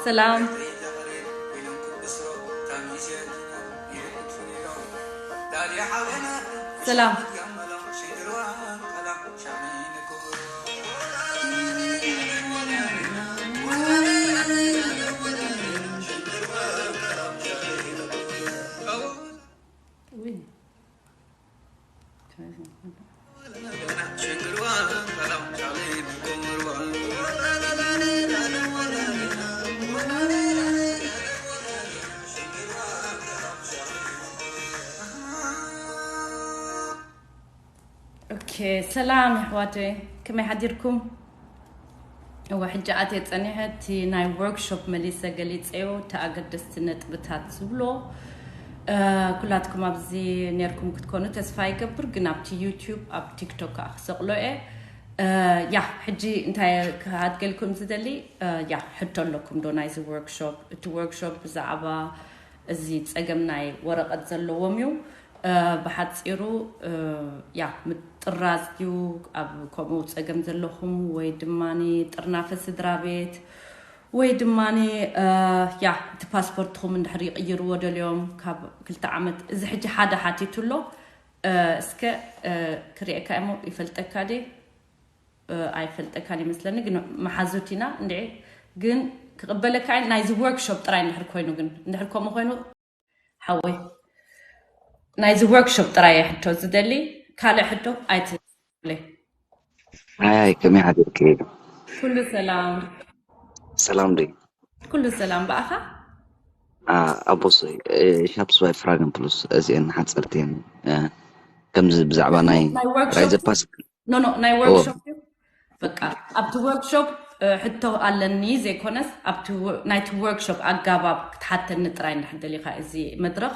ሰላም። ሰላም። ኦኬ፣ ሰላም ኣሕዋተይ፣ ከመይ ሓዲርኩም? እወ፣ ሕጂ ኣትየ ጸኒሐ፣ እቲ ናይ ወርክሾፕ መሊሰ ገሊጸዮ፣ እቲ ኣገደስቲ ነጥብታት ዝብሎ። እ፣ ኩላትኩም ኣብዚ ኔርኩም ክትኮኑ ተስፋ ይገብር፣ ግን ኣብቲ ዩቲዩብ፣ ኣብ ቲክቶክ ከኣ ክሰቕሎ እየ። እ፣ ያ፣ ሕጂ እንታይ ክሃድገልኩም ዝደሊ፣ እ፣ ያ፣ ሕቶ ኣለኩም ዶ ናይዚ ወርክሾፕ? እቲ ወርክሾፕ ብዛዕባ እዚ ጸገም ናይ ወረቐት ዘለዎም እዩ። እ፣ ብሓጺሩ፣ እ፣ ያ፣ ምጥራዝ ድዩ ኣብ ከምኡ ጸገም ዘለኹም፣ ወይ ድማኒ ጥርናፈ ስድራ ቤት፣ ወይ ድማኒ፣ እ፣ ያ፣ እቲ ፓስፖርትኹም እንድሕር ይቕይርዎ ደልዮም ካብ ክልተ ዓመት፣ እዚ ሕጂ ሓደ ሓቲቱ ኣሎ። እ፣ እስከ፣ እ፣ ክርእየካ እሞ ይፈልጠካ ድየ? እ፣ ኣይፈልጠካን ይመስለኒ፣ ግን መሓዙት ኢና እንድዒ። ግን ክቕበለካ እየ ናይዚ ወርክሾፕ ጥራይ እንድሕር ኮይኑ፣ ግን እንድሕር ከምኡ ኮይኑ ሓወይ፣ ናይዚ ወርክሾፕ ጥራይ እየ ሕቶ ዝደሊ፣ ካልእ ሕቶ ኣይትብለይ። ኣይ፣ ከመይ ሓዲርኪ? ኩሉ ሰላም። ሰላም ድዩ? ኩሉ ሰላም ብኣኻ? ኣ፣ ኣቦሰይ፣ እ፣ ሻፕስ ባይ ፍራገን ፕሉስ፣ እዚአን ሓጸርቲ እየን። እ፣ ከምዚ ብዛዕባ ናይ ናይ ወርክሾፕ ራይዘ ፓስ ኖ ኖ ናይ ኦ፣ ወርክሾፕ እዩ። በቃ ኣብቲ ወርክሾፕ እ፣ ሕቶ ኣለኒ ዘይኮነስ ኣብቲ ወ- ናይቲ ወርክሾፕ ኣጋባብ ክትሓተኒ ጥራይ እንድሕር ደሊኻ እዚ መድረኽ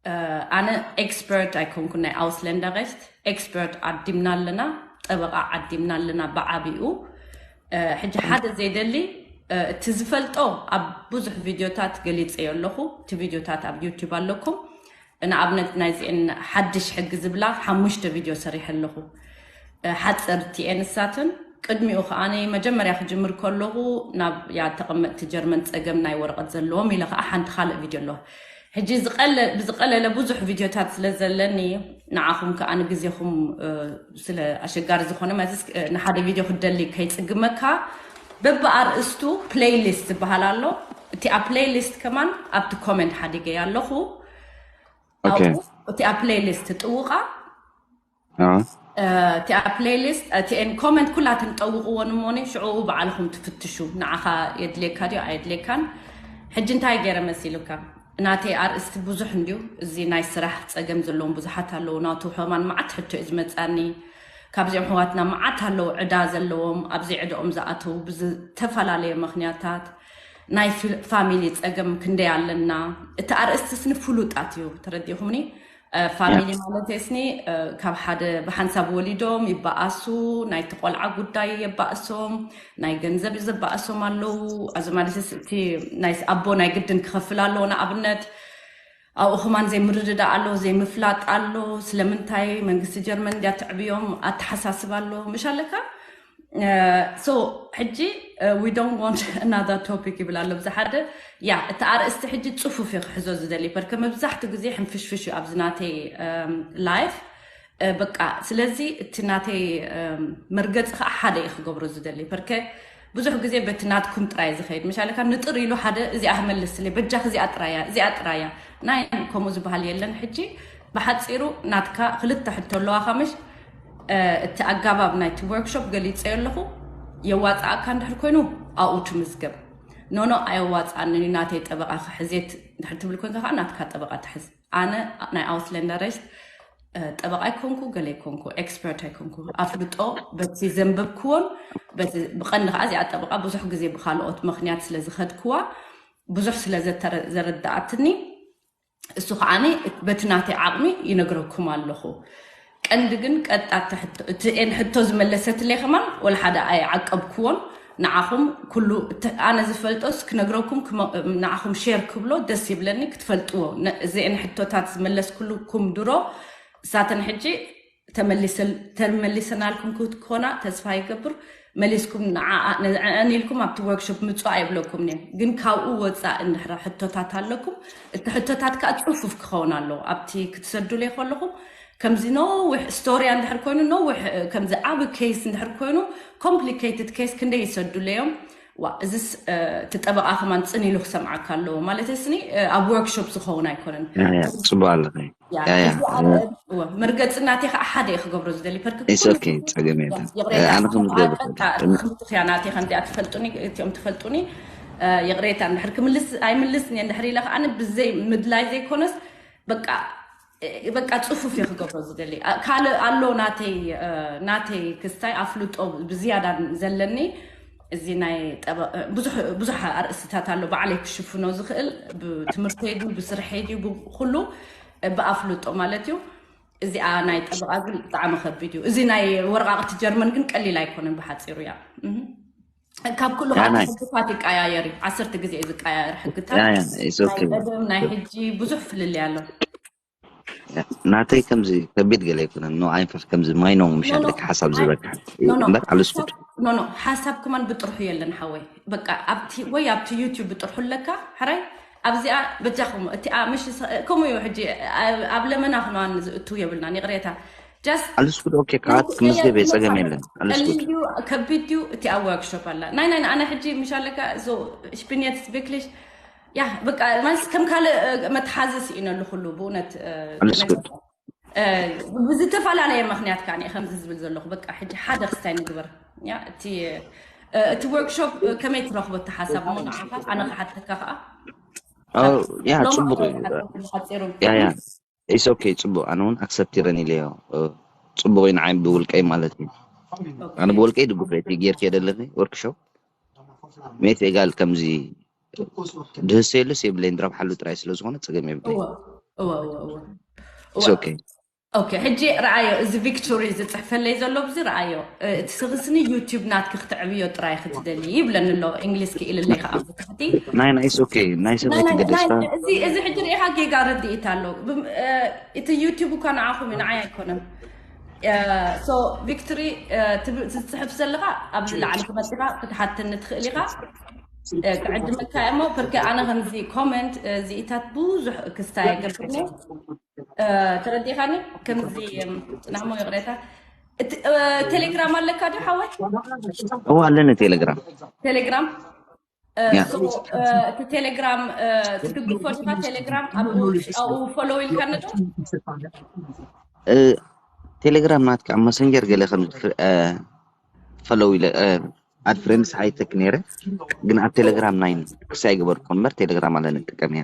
እ፣ ኣነ ኤክስፐርት ኣይኮንኩን ናይ ኣውስለንዳሬሽት ኤክስፐርት ዓዲምና ኣለና፣ ጠበቓ ዓዲምና ኣለና ብዓቢኡ። እ፣ ሕጂ ሓደ ዘይደሊ እ፣ እቲ ዝፈልጦ ኣብ ብዙሕ ቪድዮታት ገሊጸዮ ኣለኹ። እቲ ቪድዮታት ኣብ ዩቲዩብ ኣለኩም። ንኣብነት ናይዚአን ሓድሽ ሕጊ ዝብላ ሓሙሽተ ቪድዮ ሰሪሐ ኣለኹ። እ፣ ሓፀርቲ እየን ንሳትን። ቅድሚኡ ከኣ መጀመርያ ክጅምር ከለኹ ናብ ያ ተቐመጥቲ ጀርመን ጸገም ናይ ወረቐት ዘለዎም ኢለ ከኣ ሓንቲ ካልእ ቪድዮ ኣለኹ። ሕጂ ዝቐለ- ብዝቐለለ ብዙሕ ቪድዮታት ስለ ዘለኒ ንዓኹም ከኣ ንግዜኹም እ፣ ስለ ኣሸጋሪ ዝኾነ ማለት ንሓደ ቪድዮ ክደሊ ከይጽግመካ በብኣርእስቱ ፕሌይሊስት ዝበሃል ኣሎ። እቲ ኣብ ፕሌይሊስት ከማን ኣብቲ ኮመንት ሓዲገ ኣለኹ። ኦኬ። ኣብኡ እቲ ኣብ ፕሌይሊስት ጥውቓ አ፣ እቲ ኣብ ፕሌይሊስት እቲኤን ኮመንት ኩላትን ጠውቕዎን እሞኒ ሽዑ በዓልኹም ትፍትሹ። ንዓኻ የድልየካ ድዩ ኣየድልየካን? ሕጂ እንታይ ገይረ መሲሉካ? ናተይ ኣርእስቲ ብዙሕ እንድዩ። እዚ ናይ ስራሕ ጸገም ዘለዎም ብዙሓት ኣለዉ። ናቱ ከማን መዓት ሕቶ እዩ ዝመጻኒ። ካብዚኦም ኣሕዋትና መዓት ኣለዉ ዕዳ ዘለዎም፣ ኣብዚ ዕዳኦም ዝኣተዉ ብዝተፈላለየ ምኽንያታት። ናይ ፊ- ፋሚሊ ጸገም ክንደይ ኣለና። እቲ ኣርእስቲ ስኒ ፍሉጣት እዩ፣ ተረዲእኹምኒ? እ፣ ፋሚሊ ማለት ስኒ እ፣ ካብ ሓደ ብሓንሳብ ወሊዶም ይበኣሱ፣ ናይቲ ቆልዓ ጉዳይ የባእሶም፣ ናይ ገንዘብ ዘባእሶም ኣለዉ። ኣዚ ማለት እቲ ናይ ኣቦ ናይ ግድን ክኸፍል ኣለዎ። ንኣብነት ኣብኡ ከማን ዘይምርድዳእ ኣሎ፣ ዘይምፍላጥ ኣሎ። ስለምንታይ መንግስቲ ጀርመን እንድያ ትዕብዮም ኣተሓሳስባ ኣሎ፣ ምሽ ኣለካ? ሶ ሕጂ we don't want another topic ይብል ኣሎ ብዝሓደ። ያ፣ እቲ ኣርእስቲ ሕጂ ጽፉፍ እየ ክሕዞ ዝደሊ፣ በርከ መብዛሕትኡ ግዜ ሕንፍሽፍሽ እዩ ኣብዚ ናተይ ላይፍ። በቃ ስለዚ እቲ ናተይ መርገፂ ከዓ ሓደ እዩ ክገብሮ ዝደሊ፣ በርከ ብዙሕ ግዜ በቲ ናትኩም ጥራይ ዝኸይድ ምሻለካ ንጥር ኢሉ ሓደ እዚኣ ክመልስለ በጃ እዚኣ ጥራያ እዚኣ ጥራያ ናይ ከምኡ ዝበሃል የለን። ሕጂ ብሓፂሩ ናትካ ክልተ ሕቶ ኣለዋ ካምሽ እቲ ኣጋባብ ናይቲ ወርክሾፕ ገሊፀዮ ኣለኹ። የዋፃኣካ እንድሕር ኮይኑ ኣብኡ ትምዝገብ። ኖኖ ኣየዋፃኣንን እዩ ናተይ ጠበቃ ክሕዜት እንድሕር ትብል ኮንካ ከዓ ናትካ ጠበቃ ትሕዝ። ኣነ ናይ ኣውስለንደረሽት ጠበቃ ኣይኮንኩ ገለ ኣይኮንኩ ኤክስፐርት ኣይኮንኩ። ኣፍልጦ በቲ ዘንበብክዎን ብቐንዲ ከዓ እዚኣ ጠበቃ ብዙሕ ግዜ ብካልኦት ምክንያት ስለዝኸድክዋ ብዙሕ ስለዘረዳኣትኒ እሱ ከዓ በቲ ናተይ ዓቕሚ ይነግረኩም ኣለኹ። ቀንዲ ግን ቀጣ እቲ ሕቶ ዝመለሰትለይ ከማን ወላ ሓደ ኣይዓቀብክዎን። ንዓኹም ኩሉ ኣነ ዝፈልጦስ ክነግረኩም፣ ንዓኹም ሼር ክብሎ ደስ ይብለኒ ክትፈልጥዎ። እዚአን ሕቶታት ዝመለስኩልኩም ድሮ እሳተን ሕጂ ተመሊሰናልኩም ክትኮና ተስፋ ይገብር። መሊስኩም ንዕአን ኢልኩም ኣብቲ ወርክሾፕ ምፁ ኣይብለኩም እየ። ግን ካብኡ ወፃኢ እንድሕረ ሕቶታት ኣለኩም፣ እቲ ሕቶታት ከዓ ፅፉፍ ክኸውን ኣለዎ። ኣብቲ ክትሰዱለይ ከለኹም ከምዚ ነዊሕ ስቶርያ እንድሕር ኮይኑ፣ ነዊሕ ከምዚ ዓብ ኬስ እንድሕር ኮይኑ፣ ኮምፕሊኬትድ ኬስ ክንደይ ይሰዱለዮም። ዋ እዚስ እቲ ጠበቓ ከማን ፅን ኢሉ ክሰምዓካ ኣለዎ ማለት ስኒ ኣብ ወርክሾፕ ዝኸውን ኣይኮነን። ፅቡቅ ኣለኸ መርገፂ ናተይ ከዓ ሓደ ክገብሮ ዝደሊ ፐርክ ጸገም የለን። ኣነ ከም ዝገብር ናተይ ከምዚኣ ትፈልጡኒ እቲኦም ትፈልጡኒ። ይቕሬታ እንድሕር ክምልስ ኣይምልስ እየ እንድሕር ኢለ ከዓ ብዘይ ምድላይ ዘይኮነስ በቃ በቃ ፅፉፍ እየ ክገብሮ ዝደሊ። ካልእ ኣሎ ናተይ ናተይ ክስታይ ኣፍልጦ ብዝያዳ ዘለኒ እዚ ናይ ብዙሕ ኣርእስታት ኣሎ ባዕለይ ክሽፍኖ ዝኽእል ብትምህርተይ ድዩ ብስርሐይ ድዩ ብኩሉ ብኣፍልጦ ማለት እዩ። እዚኣ ናይ ጠበቓ ግን ብጣዕሚ ከቢድ እዩ። እዚ ናይ ወረቓቕቲ ጀርመን ግን ቀሊል ኣይኮነን ብሓፂሩ እያ። ካብ ኩሉ ከዓ ሕግታት ይቀያየር እዩ። ዓሰርተ ግዜ እዩ ዝቀያየር ሕግታት። ናይ ቀደም ናይ ሕጂ ብዙሕ ፍልልይ ኣሎ። ናተይ ከምዚ ከቢድ ገለ ኣይኮነን። ኖ ኣይንፈር ከምዚ ማይ ኖ ምሻል ደቂ ሓሳብ ዝበካ እምበር ኣለስኩት ኖ ኖ ሓሳብ ከማን ብጥርሑ የለን ሓወይ። በቃ ኣብቲ ወይ ኣብቲ ዩቲዩብ ብጥርሑ ኣለካ ሕራይ ኣብዚኣ በጃኹም እቲኣ ምሽ ከምኡ እዩ። ሕጂ ኣብ ለመና ክንዋን ዝእቱ የብልናን ይቕሬታ። ኣለስኩት ኦኬ። ካት ክምዝገብ የፀገም የለን። ቀሊል ድዩ ከቢድ ድዩ? እቲ ኣብ ወርክሾፕ ኣላ ናይ ናይ ኣነ ሕጂ ምሽ ኣለካ ሽፒን የትስ ቪክሊሽ ያ በቃ ማለት ከም ካልእ መትሓዚ ስኢነሉ ኩሉ ብእውነት ኣለስኩት ብዝተፈላለየ ምክንያት ከዓ ከምዚ ዝብል ዘለኹ በቃ ሕጂ ሓደ ክስታይ ንግበር። ያ እቲ እቲ ወርክሾፕ ከመይ ትረኽቦ እቲ ሓሳብ እሞ ንዓኻ ኣነ ክሓተካ ከዓ ያ ጽቡቅ እዩ። ሓጺሩ ያ ያ ኢስ ኦኬ ጽቡቅ። ኣነ እውን ኣክሰፕት ይረን ኢለዮ። ጽቡቅ እዩ ንዓይ ብውልቀይ ማለት እዩ። ኣነ ብውልቀይ ድጉፍ እቲ ጌርክ የደለኒ ወርክሾፕ ሜት ኤጋል ከምዚ ድህሰየሉስ የብለይን፣ ድረብሓሉ ጥራይ ስለ ዝኾነ ጸገም የብለይን። እወ፣ እወ፣ እወ፣ እወ። It's okay። ኦኬ፣ ሕጂ ረኣዮ፣ እዚ ቪክቶሪ ዝጽሕፈለይ ዘሎ ብዚ ረኣዮ። እ፣ እቲ ስኽስኒ ዩቲዩብ ናትኪ ክትዕብዮ ጥራይ ክትደሊ ይብለኒ ኣሎ። እንግሊዝ ክኢልለይ ከኣ ኣብ ታሕቲ። ናይ፣ ናይ፣ it's okay። ናይ ሰብኣይ ናይ፣ ትገደስ ናይ፣ ከኣ። እዚ፣ እዚ ሕጂ ርኢኻ ጌጋ ርድኢት ኣሎ። ብም-፣ እ፣ እቲ ዩቲዩብ እኳ ንዓኹም እዩ፣ ንዓይ ኣይኮነን። እ፣ ሶ፣ ቪክቶሪ፣ እ፣ ትብ-፣ ትጽሕፍ ዘለኻ ኣብዚ ላዕሊ ክመጽኻ ክትሓተኒ ትኽእል ኢኻ። እ፣ ክዕድመካ እሞ፣ ብርኪ ኣነ ከምዚ ኮመንት፣ እ፣ እዚኢታት ብዙሕ ክስታይ ኣይገብርኒ። እ፣ ተረዲኻኒ? ከምዚ፣ እም፣ ጽናሞ ይቕሬታ። እቲ፣ እ፣ ቴሌግራም ኣለካ ድዩ ሓወይ? እወ፣ ኣለኒ ቴሌግራም። ቴሌግራም? እ፣ ያ። ሶ፣ እ፣ እቲ ቴሌግራም፣ እ፣ ትድግፎ ዲኻ? ቴሌግራም ኣብኡ፣ ኣብኡ ፎሎው ኢልካኒ ዶ? እ፣ ቴሌግራም ናትካ ኣብ መሰንጀር ገለ ከም ዝፍ-፣ እ፣ ፎሎው ኢለ፣ እ፣ ኣድ ፍሬንድስ ኣይተክ ነይረ፣ ግን ኣብ ቴሌግራም ናይ ክሳይ ገበርኩ እምበር ቴሌግራም ኣለ ንጥቀም እያ።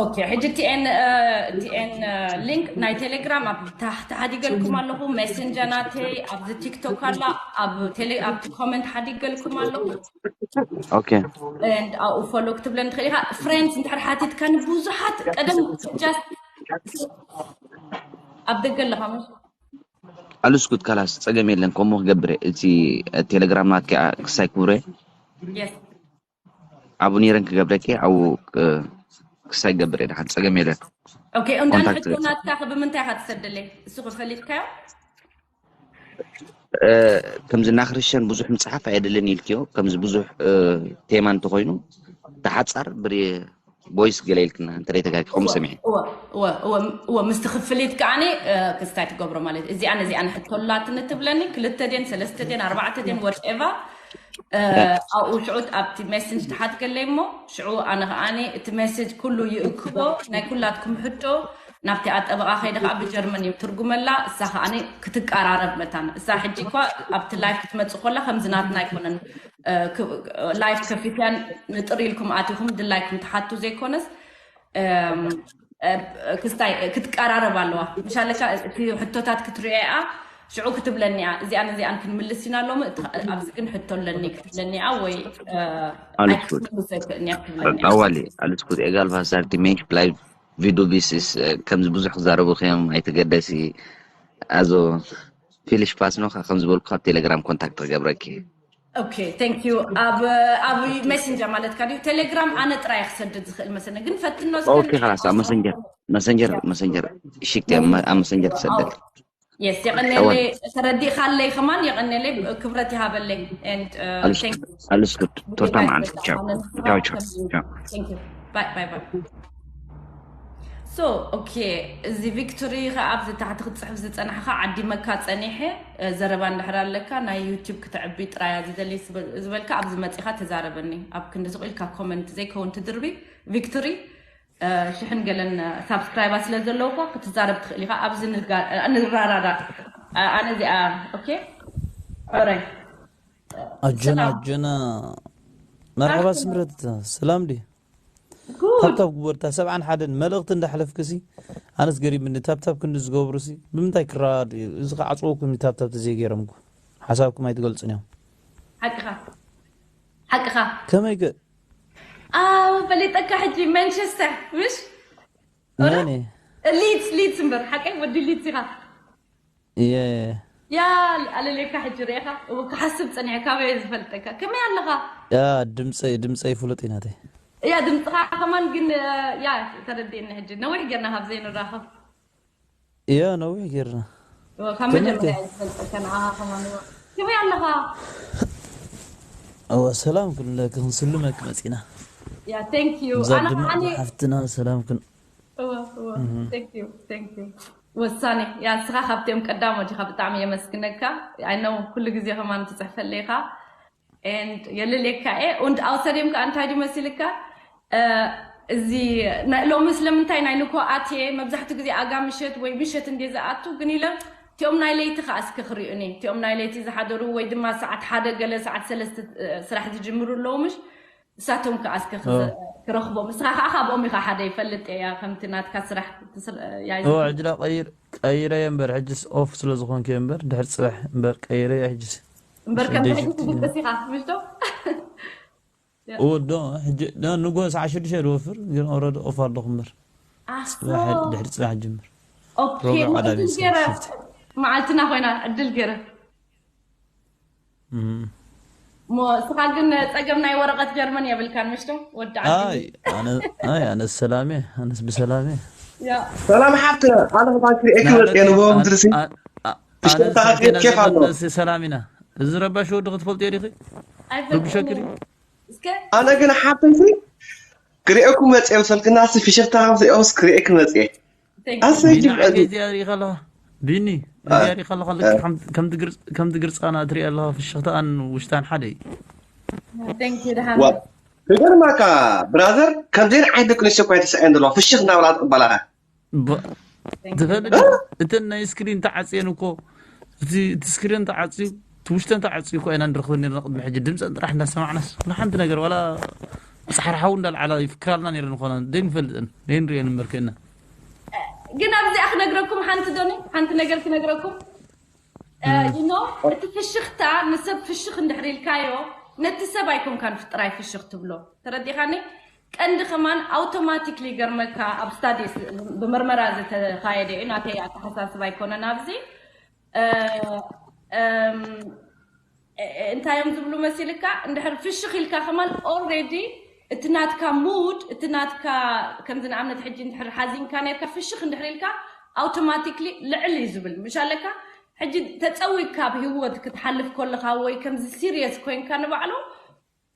ኦኬ፣ ሕጂ ቲኤን፣ እ፣ ቲኤን፣ እ፣ ሊንክ ናይ ቴሌግራም ኣብ ታሕቲ ሓዲገልኩም ኣለኹ። ሜሴንጀር ናተይ ኣብዚ ቲክቶክ ኣላ፣ ኣብ ቴሌ-፣ ኣብቲ ኮመንት ሓዲገልኩም ኣለኹ። ኦኬ። And ኣብኡ ፎሎ ክትብለኒ ትኽእል ኢኻ። ፍሬንድስ እንድሕር ሓቲትካኒ ብዙሓት ቀደም ጃስት ኣብ ደገ ኣለኻ መስ-፣ ኣልስኩት ካላስ ጸገም የለን። ከምኡ ክገብር እየ። እቲ ቴሌግራም ናትካ ክሳይ ክብረ የስ። ኣብኡ ነይረን ክገብረኪ ኣብኡ ክ-፣ ክሳይ ክገብር እየ። ደሓን ጸገም የለን። ኦኬ፣ እንዳ ኮንታክት ሕቶ ናትካ ከ ብምንታይ ኢኻ ትሰደለይ? እሱ ከፈሊጥካዮ? እ፣ ከምዚ እና ክርስቲያን ብዙሕ ምጽሓፍ ኣየድልን ኢልክዮ። ከምዚ ብዙሕ፣ እ፣ ቴማ እንተኾይኑ ተሓጻር ብሪ-፣ ቦይስ ገለ ኢልክና እንተ ደይተጋጊ ከምኡ ሰሚዐ። እወ፣ እወ፣ እወ፣ እወ፣ ምስቲ ክፍሊት ከዓኒ፣ እ፣ ክስታይ ትገብሮ ማለት እዩ። እዚኣን እዚኣን ሕቶ ኣላትኒ ትብለኒ፣ ክልተ ድየን፣ ሰለስተ ድየን፣ ኣርባዕተ ድየን፣ ወትኤቨር፣ እ፣ ኣብኡ ሽዑ ኣብቲ ሜሴጅ ትሓትገለይ እሞ፣ ሽዑ ኣነ ከዓኒ እቲ ሜሴጅ ኩሉ ይእክቦ፣ ናይ ኩላትኩም ሕቶ ናብቲ ኣጠበቓ ከይደ ከኣ ብጀርመን እዩ ትርጉመላ። እሳ ከዓኒ ክትቀራረብ መታን። እሳ ሕጂ እኳ ኣብቲ ላይፍ ክትመጽእ ኮላ ከምዚ ናትና ኣይኮነን። እ፣ ክ-፣ ላይፍ ከፊትያን ንጥር ኢልኩም ኣቲኹም ድላይኩም ትሓቱ ዘይኮነስ፣ እም፣ እ፣ ክስታይ ክትቀራረብ ኣለዋ። ምሻለካ እቲ ሕቶታት ክትርእያ እያ፣ ሽዑ ክትብለኒ እያ። እዚኣን እዚኣን ክንምልስ ኢና ሎሚ፣ እቲ፣ ኣብዚ ግን ሕቶ ኣለኒ ክትብለኒ እያ ወይ፣ እ፣ ኣልስኩት። ኣይክትምልሶ ይክእልኒ እያ ክትብለኒ እያ። ኣዋሊ፣ ኣልስኩት፣ ኤጋል ቫሳርቲ ሜንሽ ብላይ ቪዱ ቢሲስ፣ እ፣ ከምዚ ብዙሕ ክዛረቡ ከዮም ኣይትገደሲ። ኣዞ ፊሊሽ ፓስ ነው ከም ዝበልኩ ኣብ ቴሌግራም ኮንታክት ክገብረኪ። Okay, thank you. ኣብ ኣብ ሜሴንጀር ማለትካ ድዩ? ቴሌግራም ኣነ ጥራይ ክሰድድ ዝኽእል መሰለኒ፣ ግን ፈትኖ እስከ ኦኬ፣ خلاص ኣብ መሰንጀር መሰንጀር መሰንጀር ሽክ ኣብ መሰንጀር ትሰደል። የስ፣ የቐኔለይ፣ ተረዲእካለይ ከማን የቐኔለይ፣ ክብረት ይሃበለይ። And uh, thank you. ኣልስኩት ቶርታ መዓልቲ። ቻው ቻው ቻው ቻው። Thank you. Bye bye bye. So okay፣ እዚ ቪክቶሪ ከ ኣብዚ ታሕቲ ክትጽሕፍ ዝጸናሕካ ዓዲመካ ጸኒሐ። ዘረባ እንድሕር ኣለካ ናይ ዩቲዩብ ክተዕቢ ጥራያ ዝደሊ ዝበልካ ኣብዚ መጺኻ ተዛረበኒ። ኣብ ክንዲ ስቕ ኢልካ ኮመንት ዘይከውን ትድርቢ። ቪክቶሪ፣ ሽሕን ገለን ሳብስክራይባ ስለ ዘለውካ ክትዛረብ ትኽእል ኢኻ። ኣብዚ ንራራዳ። ኣነ እዚኣ። ኦኬ፣ ኦራይ። ኣጆና ኣጆና። መርሓባ ስምረት፣ ሰላም ድዩ? ታብታብ ግበርታ ሰብዓን ሓደን መልእኽቲ እንዳሕለፍክሲ፣ ኣነስ ገሪምኒ። ታብታብ ክንዲ ዝገብሩሲ ብምንታይ ክረዳድ እዩ? እዚ ክዓፅወኩም እዩ። ታብታብ ተዘይገይሮምኩ ሓሳብኩም ኣይትገልፁን እዮም። ሓቅኻ፣ ሓቅኻ። ከመይ ከ ኣው ፈሊጠካ ሕጂ። ማንቸስተር ምሽ መን ሊድስ፣ ሊድስ እምበር ሓቀይ ወዲ ሊድስ ኢኻ። እየ ያ ኣለሌካ ሕጂ ርኤኻ። እው ክሓስብ ፀኒሐ፣ ካበይ ዝፈልጠካ? ከመይ ኣለኻ? ያ ድምፀይ ድምፀይ ፍሉጥ እዩ ናተይ። ያ ድምፅኻ ከማን ግን ያ ተረዲእኒ። ሕጂ ነዊሕ ጌርና ካብ ዘይንራኸብ። እያ ነዊሕ ጌርና። እወ፣ ካብ መጀመርያ እየ ዝፈልጠካ ንዓኻ ከማን። እወ። ከመይ ኣለኻ? እወ ሰላም ክንብለኪ ክንስልመኪ መፂና። ያ thank you። እዛ ኣነ ድማ ከዓኒ ሓፍትና ሰላም ክን እወ እወ thank you thank you። ወሳኒ ያ ንስኻ ካብቲኦም ቀዳሞት ኢኻ። ብጣዕሚ የመስግነካ። I know ኩሉ ግዜ ከማን ትፅሕፈለይ ኢኻ። And የልልየካ እየ። Und außerdem ከዓ እንታይ ድዩ መሲልካ? እዚ ናይ ሎሚ ስለምንታይ ናይ ንኮ ኣትየ፣ መብዛሕትኡ ግዜ ኣጋ ምሸት ወይ ምሸት እንድየ ዝኣቱ፣ ግን ኢለ እቲኦም ናይ ለይቲ ከዓ እስከ ክሪኡኒ፣ እቲኦም ናይ ለይቲ ዝሓደሩ ወይ ድማ ሰዓት ሓደ ገለ ሰዓት ሰለስተ ስራሕ ዝጅምሩ ኣለዉ ምሽ? እሳቶም ከዓ እስከ ክረኽቦም። ንስኻ ከዓ ካብኦም ኢኻ ሓደ ይፈልጥ እያ ከምቲ ናትካ ስራሕ ትስር- ያ- እወ ሕጂ ዳ ቀይር ቀይረየ እምበር ሕጅስ ኦፍ ስለ ዝኾንክ እየ እምበር ድሕሪ ፅባሕ እምበር ቀይረየ ሕጅስ እምበር ከም ደይ ሕጂ ሽፍቲ ትድቅስ ኢኻ ምሽ ዶ? እወ ዶ ሕጂ ዶ ንጎ ሰዓ ሽዱሽተ ዝወፍር ግን ኦረዲ ኦፍ ኣለኹ እምበር ኣሶ ፅባሕ ድሕሪ ፅባሕ ጅምር ኦኬ ሮብዕ ቀዳሚ ዕድል ገይረ ሽፍቲ መዓልትና ኮይና ዕድል ገይረ እም። ሞ እስኻ ግን ፀገም ናይ ወረቐት ጀርመን የብልካን ምሽ ዶ? ወዲ ዓዲ ኣይ ኣነ ኣይ ኣነስ ሰላሜ ኣነስ ብሰላሜ ያ ሰላም ሓብትና፣ ኣነ ክባን ክሪኤ ክመፅእ ንጎ ምድርሲ ኣነ ብሽታ ሰላም ኬፍ ኣሎ። ሰላም ኢና። እዚ ረባሽ ወዲ ክትፈልጥዮ ዲኺ? ኣይፈልጥን ርብሸክሪ እስከ ኣነ ግን ሓብተይሲ ክሪኤኩም መፅየ፣ ብሰልክናሲ ፍሽኽታ ከምስኦምስ ክሪኤ ክመፅየ። thank you። ኣሰይ ቢኒ ጅብዐ ዓርከይ እዚኣ ሪኢኻ ኣለኻ? ቢኒ እዚኣ ሪኢኻ ኣለኻ? ልክዕ ከም- ከምቲ ግርፅ- ከምቲ ግርፃና ትሪኢ ኣለኻ ፍሽኽታኣን ውሽጣን ሓደ እዩ። Thank you ደሃና ዋ ክገርማካ ብራዘር፣ ከምዚን ዓይነት ደቂ ኣንስትዮ እኳ ኣይተስዐን ዘለዋ፣ ፍሽኽ እናበላ ትቕበላኻ። ብ- ትፈልጥ እተን ናይ ስክሪን ተዓፅየን እኮ እቲ እቲ ስክሪን ተዓፅዩ እቲ ውሽጠን ተዓፅዩ እኮ ኢና ንረኽበን ነርና ቅድሚ ሕጂ ድምፀን ጥራሕ እንዳሰማዕናስ ንሓንቲ ነገር ዋላ ፃሕሪ ሓዊ እንዳልዓላ ይፍክራልና ነይረን ዝኾና ዘይንፈልጠን ዘይንሪአን እምበር ክእና ግን ኣብዚኣ ክነግረኩም ሓንቲ ዶኒ ሓንቲ ነገር ክነግረኩም ኖ እቲ ፍሽኽታ ንሰብ ፍሽኽ እንድሕር ኢልካዮ ነቲ ሰብ ኣይኮንካን ጥራይ ፍሽኽ ትብሎ ተረዲኻኒ ቀንዲ ከማን ኣውቶማቲክሊ ገርመካ ኣብ ስታዲስ ብመርመራ ዝተኻየደ እዩ ናተይ ኣተሓሳስባ ኣይኮነን ኣብዚ እ፣ እም፣ እ፣ እንታይ እዮም ዝብሉ መሲልካ እንድሕር ፍሽኽ ኢልካ ከማን ኦልሬዲ እቲ ናትካ ሙድ እቲ ናትካ ከምዚ ንኣብነት ሕጂ እንድሕር ሓዚንካ ነርካ ፍሽኽ እንድሕር ኢልካ ኣውቶማቲክሊ ልዕል እዩ ዝብል ምሽ ኣለካ ሕጂ ተፀዊካ ኣብ ህይወት ክትሓልፍ ከለካ ወይ ከምዚ ሲሪየስ ኮይንካ ንባዕሉ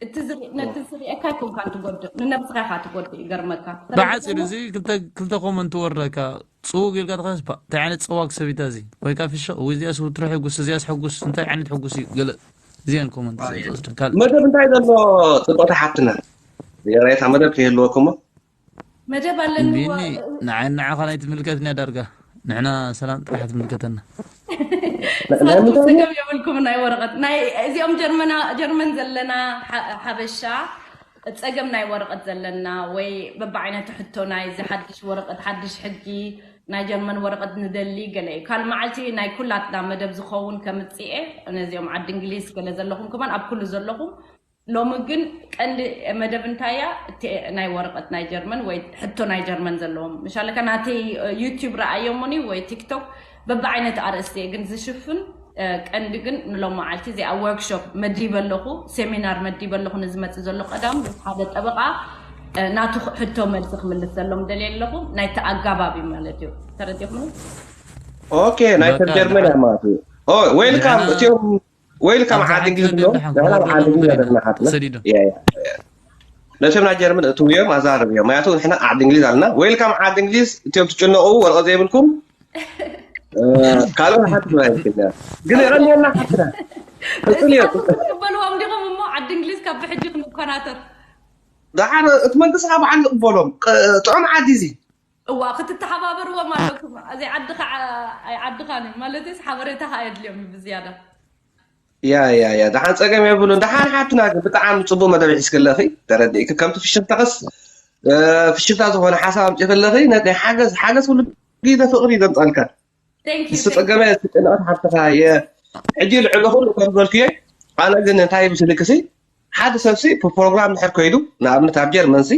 እቲ ዝሪ- ነቲ ዝሪእካ ኣይኮንካን ትጎድእ ንነብስኻ ኢኻ ትጎድእ ይገርመካ ብዓፂሩ እዚ ክልተ ክልተ ኮመንት ወርደካ ፅውግ ኢልካ ተኸስ እንታይ ዓይነት ፀዋግ ሰቢታ እዚ ወይ ከዓ ፍሽቕ ወይ እዚኣስ ውትሪ ሕጉስ እዚኣስ ሕጉስ እንታይ ዓይነት ሕጉስ እዩ ገለ እዚኣን ኮመንት ዝወስድ ካልእ መደብ እንታይ ዘሎ? ፅብቕቲ ሓብትና የራይታ መደብ ከይህልወኩሞ መደብ ኣለኒ ቢኒ ንዓይ ንዓኻ ናይ ትምልከትኒ ዳርጋ ንሕና ሰላም ጥራሕ ትምልከተና ናይ ምንታይ ጸገም የብልኩም ናይ ወረቐት ናይ እዚኦም ጀርመና ጀርመን ዘለና ሓ- ሓበሻ ጸገም ናይ ወረቐት ዘለና ወይ በብዓይነቱ ሕቶ ናይ እዚ ሓድሽ ወረቐት ሓድሽ ሕጊ ናይ ጀርመን ወረቐት ንደሊ ገለ እዩ ካልእ መዓልቲ ናይ ኩላትና መደብ ዝኸውን ከምጽኤ ነዚኦም ዓዲ እንግሊዝ ገለ ዘለኹም ከማን ኣብ ኩሉ ዘለኹም ሎሚ ግን ቀንዲ መደብ እንታይ እያ? እቲ ናይ ወረቐት ናይ ጀርመን ወይ ሕቶ ናይ ጀርመን ዘለዎም። ምሻለካ ናተይ ዩቲዩብ ረኣዮሙኒ ወይ ቲክቶክ በብዓይነት ኣርእስቲ እየ ግን ዝሽፍን። ቀንዲ ግን ንሎም መዓልቲ እዚኣ ወርክሾፕ መዲበ ኣለኹ፣ ሴሚናር መዲበ ኣለኹ ንዝመፅእ ዘሎ ቀዳም ሓደ ጠበቃ ናቱ ሕቶ መልሲ ክምልስ ዘሎም ደልየ ኣለኹ። ናይቲ ኣጋባቢ ማለት እዩ። ተረዲኹም? ኦኬ፣ ናይ ሰብ ጀርመን እያ ማለት እዩ። ኦ ዌልካም። እቲኦም ዌልካም ዓዲ እንግሊዝ ብሎ ንሕና ዓዲ እንግሊዝ ዘለና ሓትና ነቶም ናይ ጀርመን እትውዮም ኣዛርብ እዮም። ምክንያቱ ንሕና ዓዲ እንግሊዝ ኣለና። ዌልካም ዓዲ እንግሊዝ። እቲኦም ትጭነቑ ወረቐ ዘይብልኩም ካልኦ ሓንቲ ግን የቐንየልና ሓትና። ቅጽል እዮ። ትበልዎም ዲኹም እሞ ዓዲ እንግሊዝ ካብ ብሕጂ ክንኮናተር። ደሓን እቲ መንግስቲ ካብ ዓዲ ዝቕበሎም ጥዑም ዓዲ እዚ እዋ ክትተሓባበርዎም ኣለኩም። እዚ ዓድኻ ኣይዓድኻን እዩ ማለትስ ሓበሬታኻ ኣየድልዮም እዩ ብዝያዳ። ያ ያ ያ ደሓን ጸገም የብሉን። ደሓን ሓትና ግን ብጣዕሚ ጽቡቅ መደብ ሒዝክለኺ ተረዲእኪ ከምቲ ፍሽኽታኽስ ፍሽኽታ ዝኾነ ሓሳብ ኣምጪኽለኺ ናይ ሓገዝ ሓገዝ ኩሉ ግዜ ፍቕሪ ዘምጻልካ። Thank you, ንሱ ጸገመ ጭንቐት ሓፍትኻ እየ። ሕጂ ልዕሊ ኩሉ ከም ዝበልክዮ ኣነ ግን እንታይ ምስልክሲ ሓደ ሰብሲ ፕሮግራም ድሕር ከይዱ ንኣብነት ኣብ ጀርመንሲ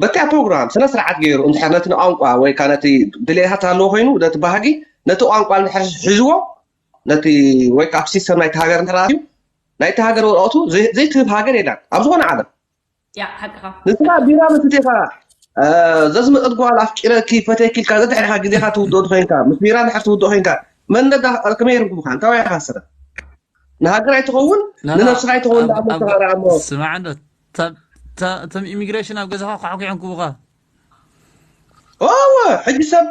በቲያ ፕሮግራም ስነ ስርዓት ገይሩ እንድሕር ነቲ ንቋንቋ ወይ ከዓ ነቲ ድሌታት ኣለዎ ኮይኑ ነቲ ባህጊ ነቲ ቋንቋ እንድሕር ሒዝዎ ነቲ ወይ ከዓ ኣብ ሲስተም ናይቲ ሃገር እንድሕር ኣትዩ ናይቲ ሃገር ወረቐቱ ዘይትህብ ሃገር የላን ኣብ ዝኾነ ዓለም። ያ ሓቅኻ። ንስኻ ቢራ መስትኻ ዘዝመጠት ጓል ኣፍቂረኪ ፈተኪ ኢልካ ዘድሕርኻ ግዜኻ ትውድኦ ኮይንካ ምስ ቢራ እንድሕር ትውድኦ ኮይንካ መን ነዳ ከመይ ይርጉምኻ እንታይ ወይ ሓስረ ንሃገር ኣይትኸውን ንነብስኻ ኣይትኸውን ዳኣ መስተኻራ እሞ ስማዕ እንዶ እቶም ኢሚግሬሽን ኣብ ገዛኻ ኳዕኩዖም ክቡኻ እወ ሕጂ ሰብ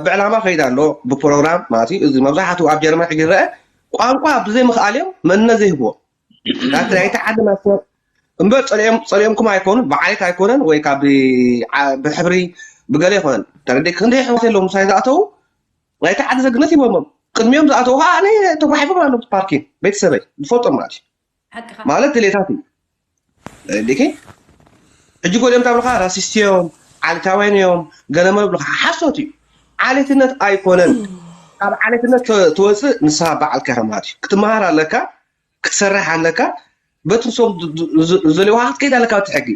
ብዕላማ ከይድ ኣሎ ብፕሮግራም ማለት እዩ እዚ መብዛሕትኡ ኣብ ጀርመን ሕጂ ዝረአ ቋንቋ ብዘይ ምኽኣል እዮም መንነት ዘይህብዎ ናቲ ናይቲ ዓዲ ናስና እምበር ጸሊኦም ጸሊኦምኩም ኣይኮኑን ብዓሌት ኣይኮነን ወይ ካብ ብሕብሪ ብገለ ይኮነን ተረዲእ ክንደይ ኣሕዋት ኣለዉ ምሳይ ዝኣተዉ ናይቲ ዓዲ ዘግነት ሂቦሞም ቅድሚኦም ዝኣተዉ ከዓ ኣነ ተጓሒፎም ኣለዉ ፓርኪን ቤተሰበይ ዝፈልጦም ማለት እዩ ሓቅኻ ማለት ድሌታት እዩ ዲኪ ሕጂ ጎሊኦም ታብልካ ራሲስት እዮም ዓሌታውያን እዮም ገለመ ብልካ ሓሶት እዩ ዓሌትነት ኣይኮነን ካብ ዓሌትነት ትወፅእ ንስኻ በዓልካ ኢኻ ማለት እዩ ክትመሃር ኣለካ ክትሰርሕ ኣለካ በቲ ንሶም ዝደልዩካ ክትከይድ ኣለካ በቲ ሕጊ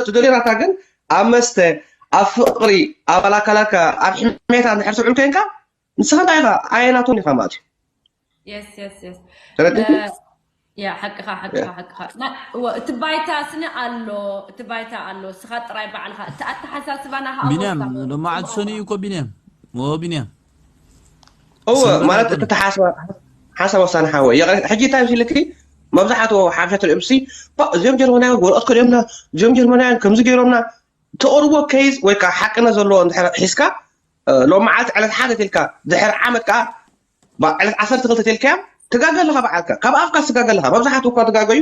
ትደልዮ ናታ ግን ኣብ መስተ ኣብ ፍቅሪ ኣብ ኣላካላካ ኣብ ሕሜታ እንድሕር ትውዕል ኮይንካ ንስኻ እንታይ ኢኻ ኣየናቶም ኢኻ ማለት እዩ የስ የስ የስ ተረዲእኩ ያ ሓቅኻ ሓቅኻ ሓቅኻ እቲ ባይታ ስኒ ኣሎ እቲ ባይታ ኣሎ እስኻ ጥራይ ባዕልኻ እቲ ኣተሓሳስባ ናኻ ቢንያም ሎማዓት ሰኒ እዩ እኮ ቢንያም ቢንያም እወ ማለት እቲ ተሓስባ ሓሳብ ወሳኒ ሓወ ሕጂ እንታይ ምስልኪ መብዛሕትኡ ሓፈት ርእምሲ እዚኦም ጀርመናውያን ወረቐት ከዲኦምና እዚኦም ጀርመናውያን ከምዚ ገይሮምና ተቕርቦ ኬዝ ወይ ከዓ ሓቅነት ዘለዎ እንድሕር ሒዝካ ሎም መዓልቲ ዕለት ሓደ ትልካ ድሕር ዓመት ከዓ ዕለት ዓሰርተ ክልተ ትልካዮም ትጋገ ኣለካ በዓልካ ካብ ኣፍካ ትጋገ ኣለካ መብዛሕትኡ እኳ ትጋገዩ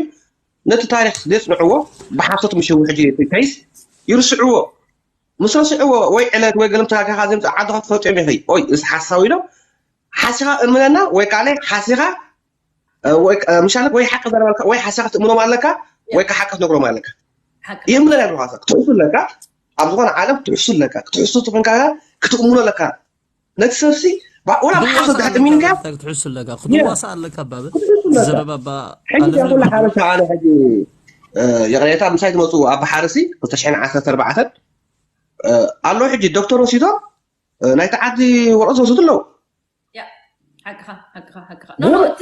ነቲ ታሪክ ዘፅንዕዎ ብሓሶት ምሽዊ ሕጂ ኬዝ ይርስዕዎ ምስ ረስዕዎ ወይ ዕለት ወይ ገለም ተጋጊኻ ዘምፅእ ዓድኻ ትፈልጥዮም ኢኺ ኦይ እዚ ሓሳዊ ኢሎም ሓሲኻ እምነና ወይ ካለ ሓሲኻ ምሻለት ወይ ሓቂ ዘረባልካ ወይ ሓሲኻ ክትእምኖም ኣለካ ወይ ከዓ ሓቂ ክትነግሮም ኣለካ ይእምነና ኣለካ ክትሕሱ ኣለካ ኣብ ዝኾነ ዓለም ክትሕሱ ኣለካ ክትሕሱ ትኾንካ ክትእምኖ ኣለካ ነቲ ሰብሲ ወላ ብሓሶት ድሕር ጥሚንካ ክትሕሱ ኣለካ ክትዋሳእ ኣለካ ባብ ዘረባባ ሕጂ ኩላ ሓበሻ ኣነ ሕጂ ይቕሬታ ምሳይ ትመፁ ኣብ ሓርሲ ክልተ ሽሕን ዓሰርተ ኣርባዕተን ኣሎ ሕጂ ዶክተር ወሲዶም ናይቲ ዓዲ ወረቐት ዝወስዱ ኣለዉ ሓቅኻ ሓቅኻ ሓቅኻ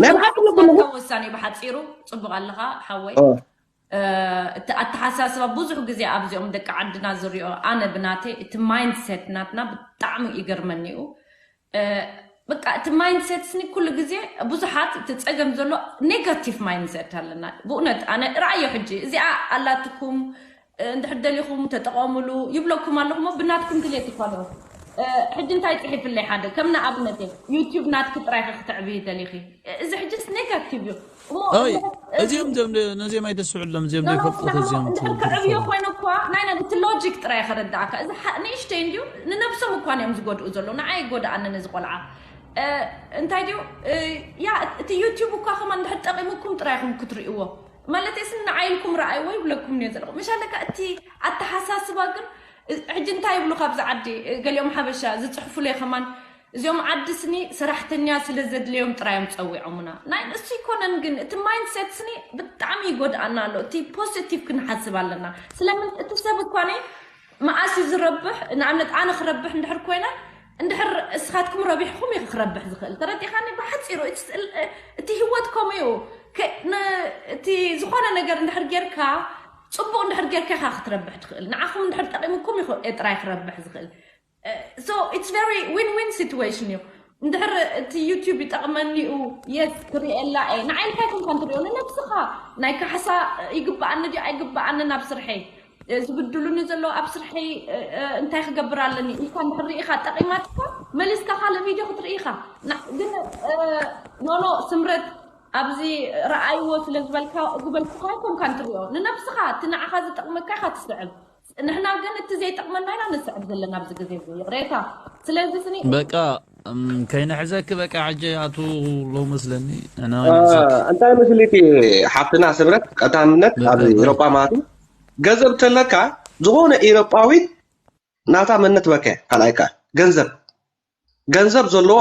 ናይ ብሓቂ ኣለኩም ወሳኒ ብሓፂሩ ፅቡቅ ኣለኻ ሓወይ እቲ ኣተሓሳስባ ብዙሕ ግዜ ኣብዚኦም ደቂ ዓድና ዝሪኦ ኣነ ብናተይ እቲ ማይንድሴት ናትና ብጣዕሚ ይገርመኒ እዩ በቃ እቲ ማይንድሴት ስኒ ኩሉ ግዜ ብዙሓት እቲ ፀገም ዘሎ ኔጋቲቭ ማይንድሴት ኣለና ብእውነት ኣነ ርኣዮ ሕጂ እዚኣ ኣላትኩም እንድሕር ደሊኹም ተጠቐሙሉ ይብለኩም ኣለኹ ሞ ብናትኩም ድሌት ይኮነ ሕጂ እንታይ ፅሒፍለይ ሓደ ከም ንኣብነት ዩቲዩብ ናትኪ ጥራይ ክትዕብይ ደሊኺ እዚ ሕጅስ ኔጋቲቭ እዩ እዚኦም ነዚኦም ኣይተስዕሎም እዚኦም ዘይፈልጡ እዚኦም ክዕብዮ ኮይነ እኳ ናይ እቲ ሎጂክ ጥራይ ከረዳእካ እዚ ንእሽተይ እንድዩ ንነብሶም እኳ እዮም ዝጎድኡ ዘለዉ ንዓይ ይጎድኣንን እዚ ቆልዓ እንታይ ድዩ ያ እቲ ዩቲዩብ እኳ ከማ እንድሕር ጠቂሙኩም ጥራይ ኢኹም ክትርእይዎ ማለት ስ ንዓይ ኢልኩም ረኣይዎ ይብለኩም እየ ዘለኹ ምሽ ኣለካ እቲ ኣተሓሳስባ ግን ሕጂ እንታይ ይብሉ ካብዚ ዓዲ ገሊኦም ሓበሻ ዝፅሕፉለይ ከማን እዚኦም ዓዲ ስኒ ሰራሕተኛ ስለ ዘድልዮም ጥራዮም ጸዊዖምና። ናይ እሱ ይኮነን ግን እቲ ማይንድሴት ስኒ ብጣዕሚ ይጎድኣና ኣሎ። እቲ ፖዚቲቭ ክንሓስብ ኣለና። ስለምን እቲ ሰብ እኳ ነ መኣስ እዩ ዝረብሕ? ንኣብነት ኣነ ክረብሕ እንድሕር ኮይነ እንድሕር እስኻትኩም ረቢሕኩም እዩ ክረብሕ ዝኽእል። ተረዲኻኒ? ብሓፂሩ እቲ ህይወት ከምኡ እዩ። እቲ ዝኾነ ነገር እንድሕር ጌርካ፣ ፅቡቅ እንድሕር ጌርካ ኢኻ ክትረብሕ ትኽእል። ንዓኹም እንድሕር ጠቂምኩም እዩ ጥራይ ክረብሕ ዝኽእል። So it's very win-win situation እዩ። እንድሕር እቲ ዩቲዩብ ይጠቕመኒ እዩ፣ የስ ክርእየላ እየ። ንዓይ ኢልካ ኣይኮንካን ትርእዮ፣ ንነብስኻ ናይ ካሕሳ ይግብኣኒ ድዩ ኣይግብኣንን ኣብ ስርሐይ፣ ዝብድሉኒ ዘለዉ ኣብ ስርሐይ እንታይ ክገብር ኣለኒ ኢልካ እንድሕር ርኢኻ ጠቒማትካ መሊስካ ካልእ ቪድዮ ክትርኢ ኢኻ። ግን ኖኖ ስምረት ኣብዚ ረኣይዎ ስለ ዝበልካ ዝበልኩኻ ኣይኮንካን ትርእዮ፣ ንነብስኻ እቲ ንዓኻ ዝጠቕመካ ኢኻ ትስዕብ። ንሕና ግን እቲ ዘይጠቕመና ኢና ንስዕብ ዘለና ኣብዚ ግዜ እዚ። ይቕሬታ። ስለዚ ስኒ በቃ ከይንሕዘኪ በቃ ሕጂ ኣቱ ሎ መስለኒ። እንታይ መስሊቲ ሓፍትና ስምረት ቀዳምነት ኣብ ኤሮጳ ማለት እዩ። ገንዘብ ተለካ ዝኾነ ኤሮጳዊት ናታ መነት በከ ካልኣይካ ገንዘብ ገንዘብ ዘለዎ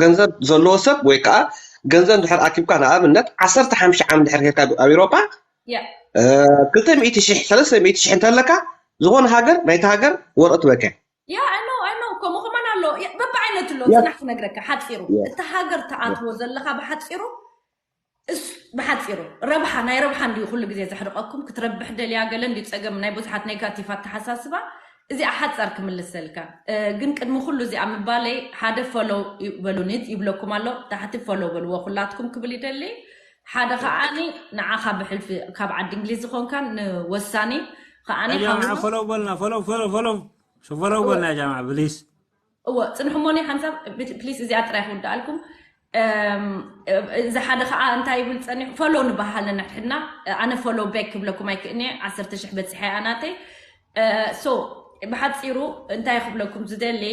ገንዘብ ዘለዎ ሰብ ወይ ከዓ ገንዘብ ድሕር ኣኪብካ ንኣብነት ዓሰርተ ሓሙሽተ ዓመት ድሕር ጌርካ ኣብ ኤሮጳ ክልተ ሚእቲ ሽሕ ሰለስተ ሚእቲ ሽሕ እንተለካ ዝኾነ ሃገር ናይቲ ሃገር ወርቂ ትበከ ያ ኣኖ ኣኖ ከምኡ ከማን ኣሎ። በብዓይነቱ ኣሎ። ጽናሕ ክነግረካ ሓፂሩ እቲ ሃገር ትኣትዎ ዘለካ ብሓፂሩ እስ ብሓፂሩ ረብሓ ናይ ረብሓ እንዲዩ ኩሉ ግዜ ዘሕርቐኩም። ክትረብሕ ደልያ ገለ እንዲዩ ጸገም ናይ ብዙሓት ኔጋቲቭ ኣተሓሳስባ። እዚኣ ሓፃር ክምልሰልካ ግን ቅድሚ ኩሉ እዚኣ ምባለይ ሓደ ፎሎው በሉኒ ይብለኩም ኣሎ። ታሕቲ ፎሎው በልዎ ኩላትኩም ክብል ይደሊ። ሓደ ከዓኒ ንዓኻ ብሕልፊ ካብ ዓዲ እንግሊዝ ዝኾንካ ንወሳኒ ከዓኒ ፎሎው በልና ፎሎው ፎሎው ፎሎው ፎሎው በልና ጃማ ብሊስ እወ ፅንሕሞኒ ሓንሳብ ፕሊስ እዚኣ ጥራይ ክውድኣልኩም። እዚ ሓደ ከዓ እንታይ ይብል ፀኒሑ ፎሎ ንበሃል ነንሕድሕድና። ኣነ ፎሎ ቤክ ክብለኩም ኣይክእልኒ። ዓሰርተ ሽሕ በፂሐ እያ ናተይ። ሶ ብሓፂሩ እንታይ ክብለኩም ዝደሊ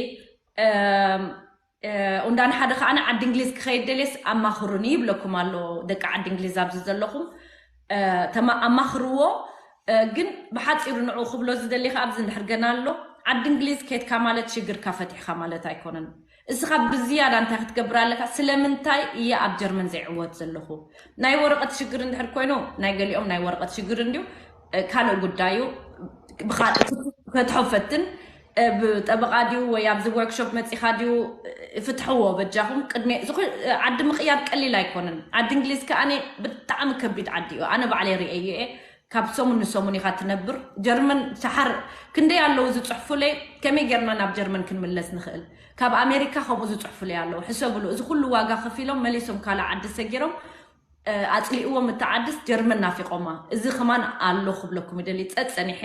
እንዳ ንሓደ ከዓ ዓዲ እንግሊዝ ክኸይድ ደልየስ ኣማኽሩኒ ይብለኩም ኣሎ። ደቂ ዓዲ እንግሊዝ ኣብዚ ዘለኹም ኣማኽርዎ። ግን ብሓፂሩ ንዑ ክብሎ ዝደሊ ከዓ ኣብዚ እንድሕር ገና ኣሎ። ዓዲ እንግሊዝ ከድካ ማለት ሽግርካ ፈቲሕካ ማለት ኣይኮነን። እስኻ ብዝያዳ እንታይ ክትገብር ኣለካ? ስለምንታይ እየ ኣብ ጀርመን ዘይዕወት ዘለኹ? ናይ ወረቐት ሽግር እንድሕር ኮይኑ ናይ ገሊኦም ናይ ወረቐት ሽግር እንድዩ ካልእ ጉዳይ እዩ። ብካልእ ክትፈትሖ ፈትን። ብጠበቓ ድዩ ወይ ኣብዚ ወርክሾፕ መፂኻ ድዩ? ፍትሕዎ በጃኹም። ቅድሚ ዓዲ ምቕያር ቀሊል ኣይኮነን። ዓዲ እንግሊዝ ከኣ ብጣዕሚ ከቢድ ዓዲ እዩ። ኣነ ባዕለይ ርእየዮ እየ። ካብ ሰሙን ንሰሙን ኢኻ ትነብር። ጀርመን ሸሓር ክንደይ ኣለዉ ዝፅሕፉለይ? ከመይ ጌርና ናብ ጀርመን ክንምለስ ንኽእል? ካብ ኣሜሪካ ከምኡ ዝፅሕፉለይ ኣለዉ። ሕሰብሉ፣ እዚ ኩሉ ዋጋ ከፊሎም መሊሶም ካልእ ዓዲ ሰጊሮም ኣፅሊእዎም እታ ዓድስ ጀርመን ናፊቆማ። እዚ ከማን ኣሎ ክብለኩም ይደሊ። ፀፀኒሐ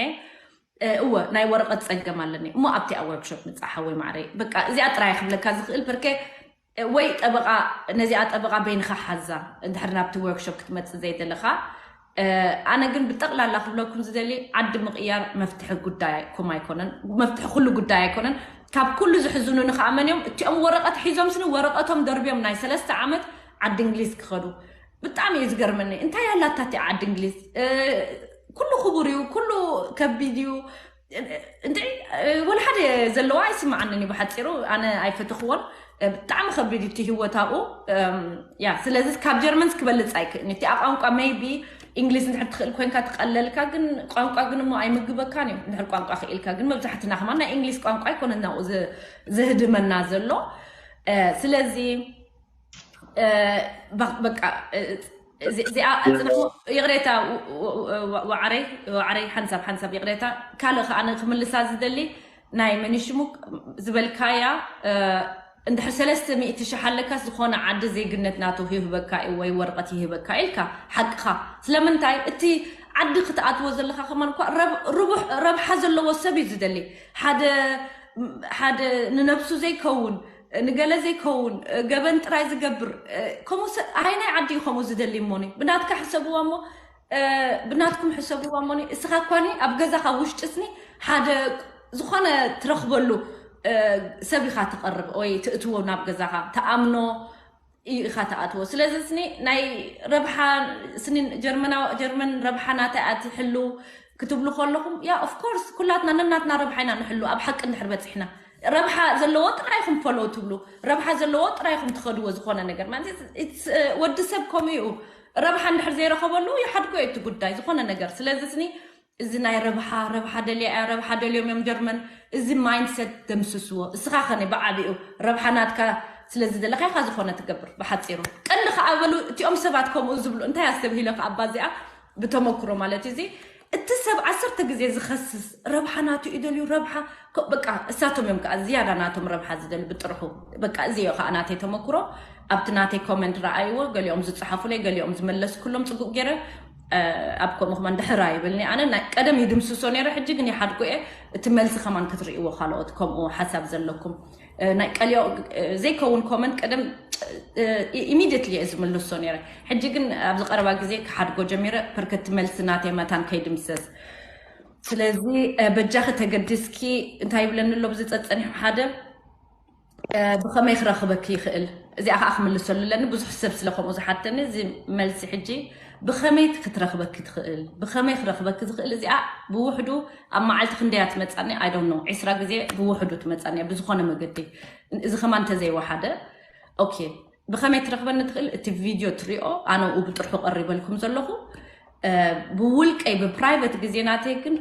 እወ ናይ ወረቐት ፀገም ኣለኒ እሞ ኣብቲ ኣብ ወርክሾፕ ምፃእ ሓወይ ማዕረይ። በቃ እዚኣ ጥራይ ክብለካ ዝኽእል በርከ ወይ ጠበቓ ነዚኣ ጠበቓ በይንኻ ሓዛ እንድሕር ናብቲ ወርክሾፕ ክትመፅእ ዘይደለኻ። ኣነ ግን ብጠቕላላ ክብለኩም ዝደሊ ዓዲ ምቕያር መፍትሒ ጉዳይኩም ኣይኮነን፣ መፍትሒ ኩሉ ጉዳይ ኣይኮነን። ካብ ኩሉ ዝሕዝኑኒ ከዓ መን እዮም? እቲኦም ወረቐት ሒዞም ስኒ ወረቐቶም ደርብዮም ናይ ሰለስተ ዓመት ዓዲ እንግሊዝ ክኸዱ። ብጣዕሚ እዩ ዝገርመኒ። እንታይ ኣላታ እቲ ዓዲ እንግሊዝ? ኩሉ ክቡር እዩ፣ ኩሉ ከቢድ እዩ። እንድዒ ወላ ሓደ ዘለዋ ኣይስምዓንን እዩ። ብሓፂሩ ኣነ ኣይፈተኽዎን። ብጣዕሚ ከቢድ እዩ እቲ ህይወት ኣብኡ። ያ ስለዚ ካብ ጀርመንስ ክበልፅ ኣይክእልን። እቲኣ ቋንቋ ሜይቢ እንግሊዝ እንድሕር ትኽእል ኮንካ ትቐለልካ፣ ግን ቋንቋ ግን እሞ ኣይምግበካን እዩ። እንድሕር ቋንቋ ክኢልካ ግን መብዛሕትና ከማን ናይ እንግሊዝ ቋንቋ ኣይኮነን ናብኡ ዝህድመና ዘሎ። ስለዚ በቃ እዚኣ ፅንሑ። ይቕሬታ ዋዕረይ፣ ዋዕረይ ሓንሳብ ሓንሳብ ይቕሬታ። ካልእ ከዓ ክምልሳ ዝደሊ ናይ መኒሽሙ ዝበልካያ እንድሕር ሰለስተ ሚእቲ ሽሕ ኣለካ ዝኾነ ዓዲ ዜግነት ናቱ ይህበካ እዩ ወይ ወረቐት ይህበካ ኢልካ ሓቅኻ። ስለምንታይ እቲ ዓዲ ክትኣትዎ ዘለካ ከማን እኳ ረብሓ ዘለዎ ሰብ እዩ ዝደሊ። ሓደ ሓደ ንነብሱ ዘይከውን ንገለ ዘይከውን ገበን ጥራይ ዝገብር ከምኡ ኣይ ናይ ዓዲ እዩ ከምኡ ዝደሊ እሞኒ ብናትካ ሕሰብዋ እሞ ብናትኩም ሕሰብዋ እሞኒ እስኻ እኳኒ ኣብ ገዛኻ ውሽጢ ስኒ ሓደ ዝኾነ ትረኽበሉ ሰብ ኢኻ ትቐርብ ወይ ትእትዎ ናብ ገዛኻ ተኣምኖ ኢኻ ትኣትዎ። ስለዚ ስኒ ናይ ረብሓ ስኒ ጀርመን ረብሓ ናታ እያ ትሕሉ ክትብሉ ከለኹም ያ ኦፍኮርስ ኩላትና ነናትና ረብሓ ኢና ንሕሉ ኣብ ሓቂ እንድሕር በፂሕና ረብሓ ዘለዎ ጥራይ ኢኹም ፎሎ ትብሉ፣ ረብሓ ዘለዎ ጥራይ ኢኹም ትኸድዎ። ዝኾነ ነገር ማለት ወዲ ሰብ ከምኡ እዩ። ረብሓ እንድሕር ዘይረኸበሉ ይሓድጎ እዩ እቲ ጉዳይ ዝኾነ ነገር። ስለዚ ስኒ እዚ ናይ ረብሓ ረብሓ ደልያ እያ፣ ረብሓ ደልዮም እዮም ጀርመን። እዚ ማይንድሰት ደምስስዎ። እስኻ ኸነ ብዓቢኡ ረብሓ ናትካ ስለ ዝደለኻ ኢኻ ዝኾነ ትገብር። ብሓፂሩ ቀንዲ ከኣ በሉ እቲኦም ሰባት ከምኡ ዝብሉ እንታይ ኣስተብሂለ ከኣ ኣባ እዚኣ ብተመክሮ ማለት እዩ። እዚ እቲ ሰብ ዓሰርተ ግዜ ዝኸስስ ረብሓ ናቱ እዩ ደልዩ ረብሓ ከ- በቃ እሳቶም እዮም ከዓ ዝያዳ ናቶም ረብሓ ዝደልዩ ብጥርሑ። በቃ እዚ እዩ ከዓ ናተይ ተመክሮ። ኣብቲ ናተይ ኮመንት ረኣይዎ፣ ገሊኦም ዝፀሓፉለይ፣ ገሊኦም ዝመለስኩሎም ፅቡቅ ገይረ። ኣብ ከምኡ ከማን ድሕር ኣይብልኒ ኣነ ናይ ቀደም ይድምስሶ ነይረ፣ ሕጂ ግን ይሓድጎ እየ። እቲ መልሲ ከማን ክትርእይዎ ካልኦት ከምኡ ሓሳብ ዘለኩም ናይ ቀሊኦ ዘይከውን ኮመንት ቀደም ኢሚድየትሊ እየ ዝምልሶ ነይረ። ሕጂ ግን ኣብዚ ቀረባ ግዜ ክሓድጎ ጀሚረ፣ ፐርከቲ መልሲ ናተይ መታን ከይድምሰስ። ስለዚ በጃኺ ተገድስኪ እንታይ ይብለኒ ኣሎ ብዚ ጸጸኒሑ ሓደ ብኸመይ ክረኽበኪ ይኽእል? እዚኣ ከዓ ክምልሰሉ ኣለኒ። ብዙሕ ሰብ ስለ ከምኡ ዝሓተኒ እዚ መልሲ ሕጂ ብኸመይ ክትረኽበኪ ትኽእል? ብኸመይ ክረኽበኪ ዝኽእል? እዚኣ ብውሕዱ ኣብ መዓልቲ ክንደያ ትመጻኒ? I don't know። ዒስራ ግዜ ብውሕዱ ትመጻኒ እያ ብዝኾነ መገዲ። እዚ ከማን እንተዘይወሓደ ኦኬ። ብኸመይ ትረኽበኒ ትኽእል? እቲ ቪድዮ ትሪኦ ኣነ ኡ ብጥርሑ ቀሪበልኩም ዘለኹ ብውልቀይ ብፕራይቨት ግዜ ናተይ ግን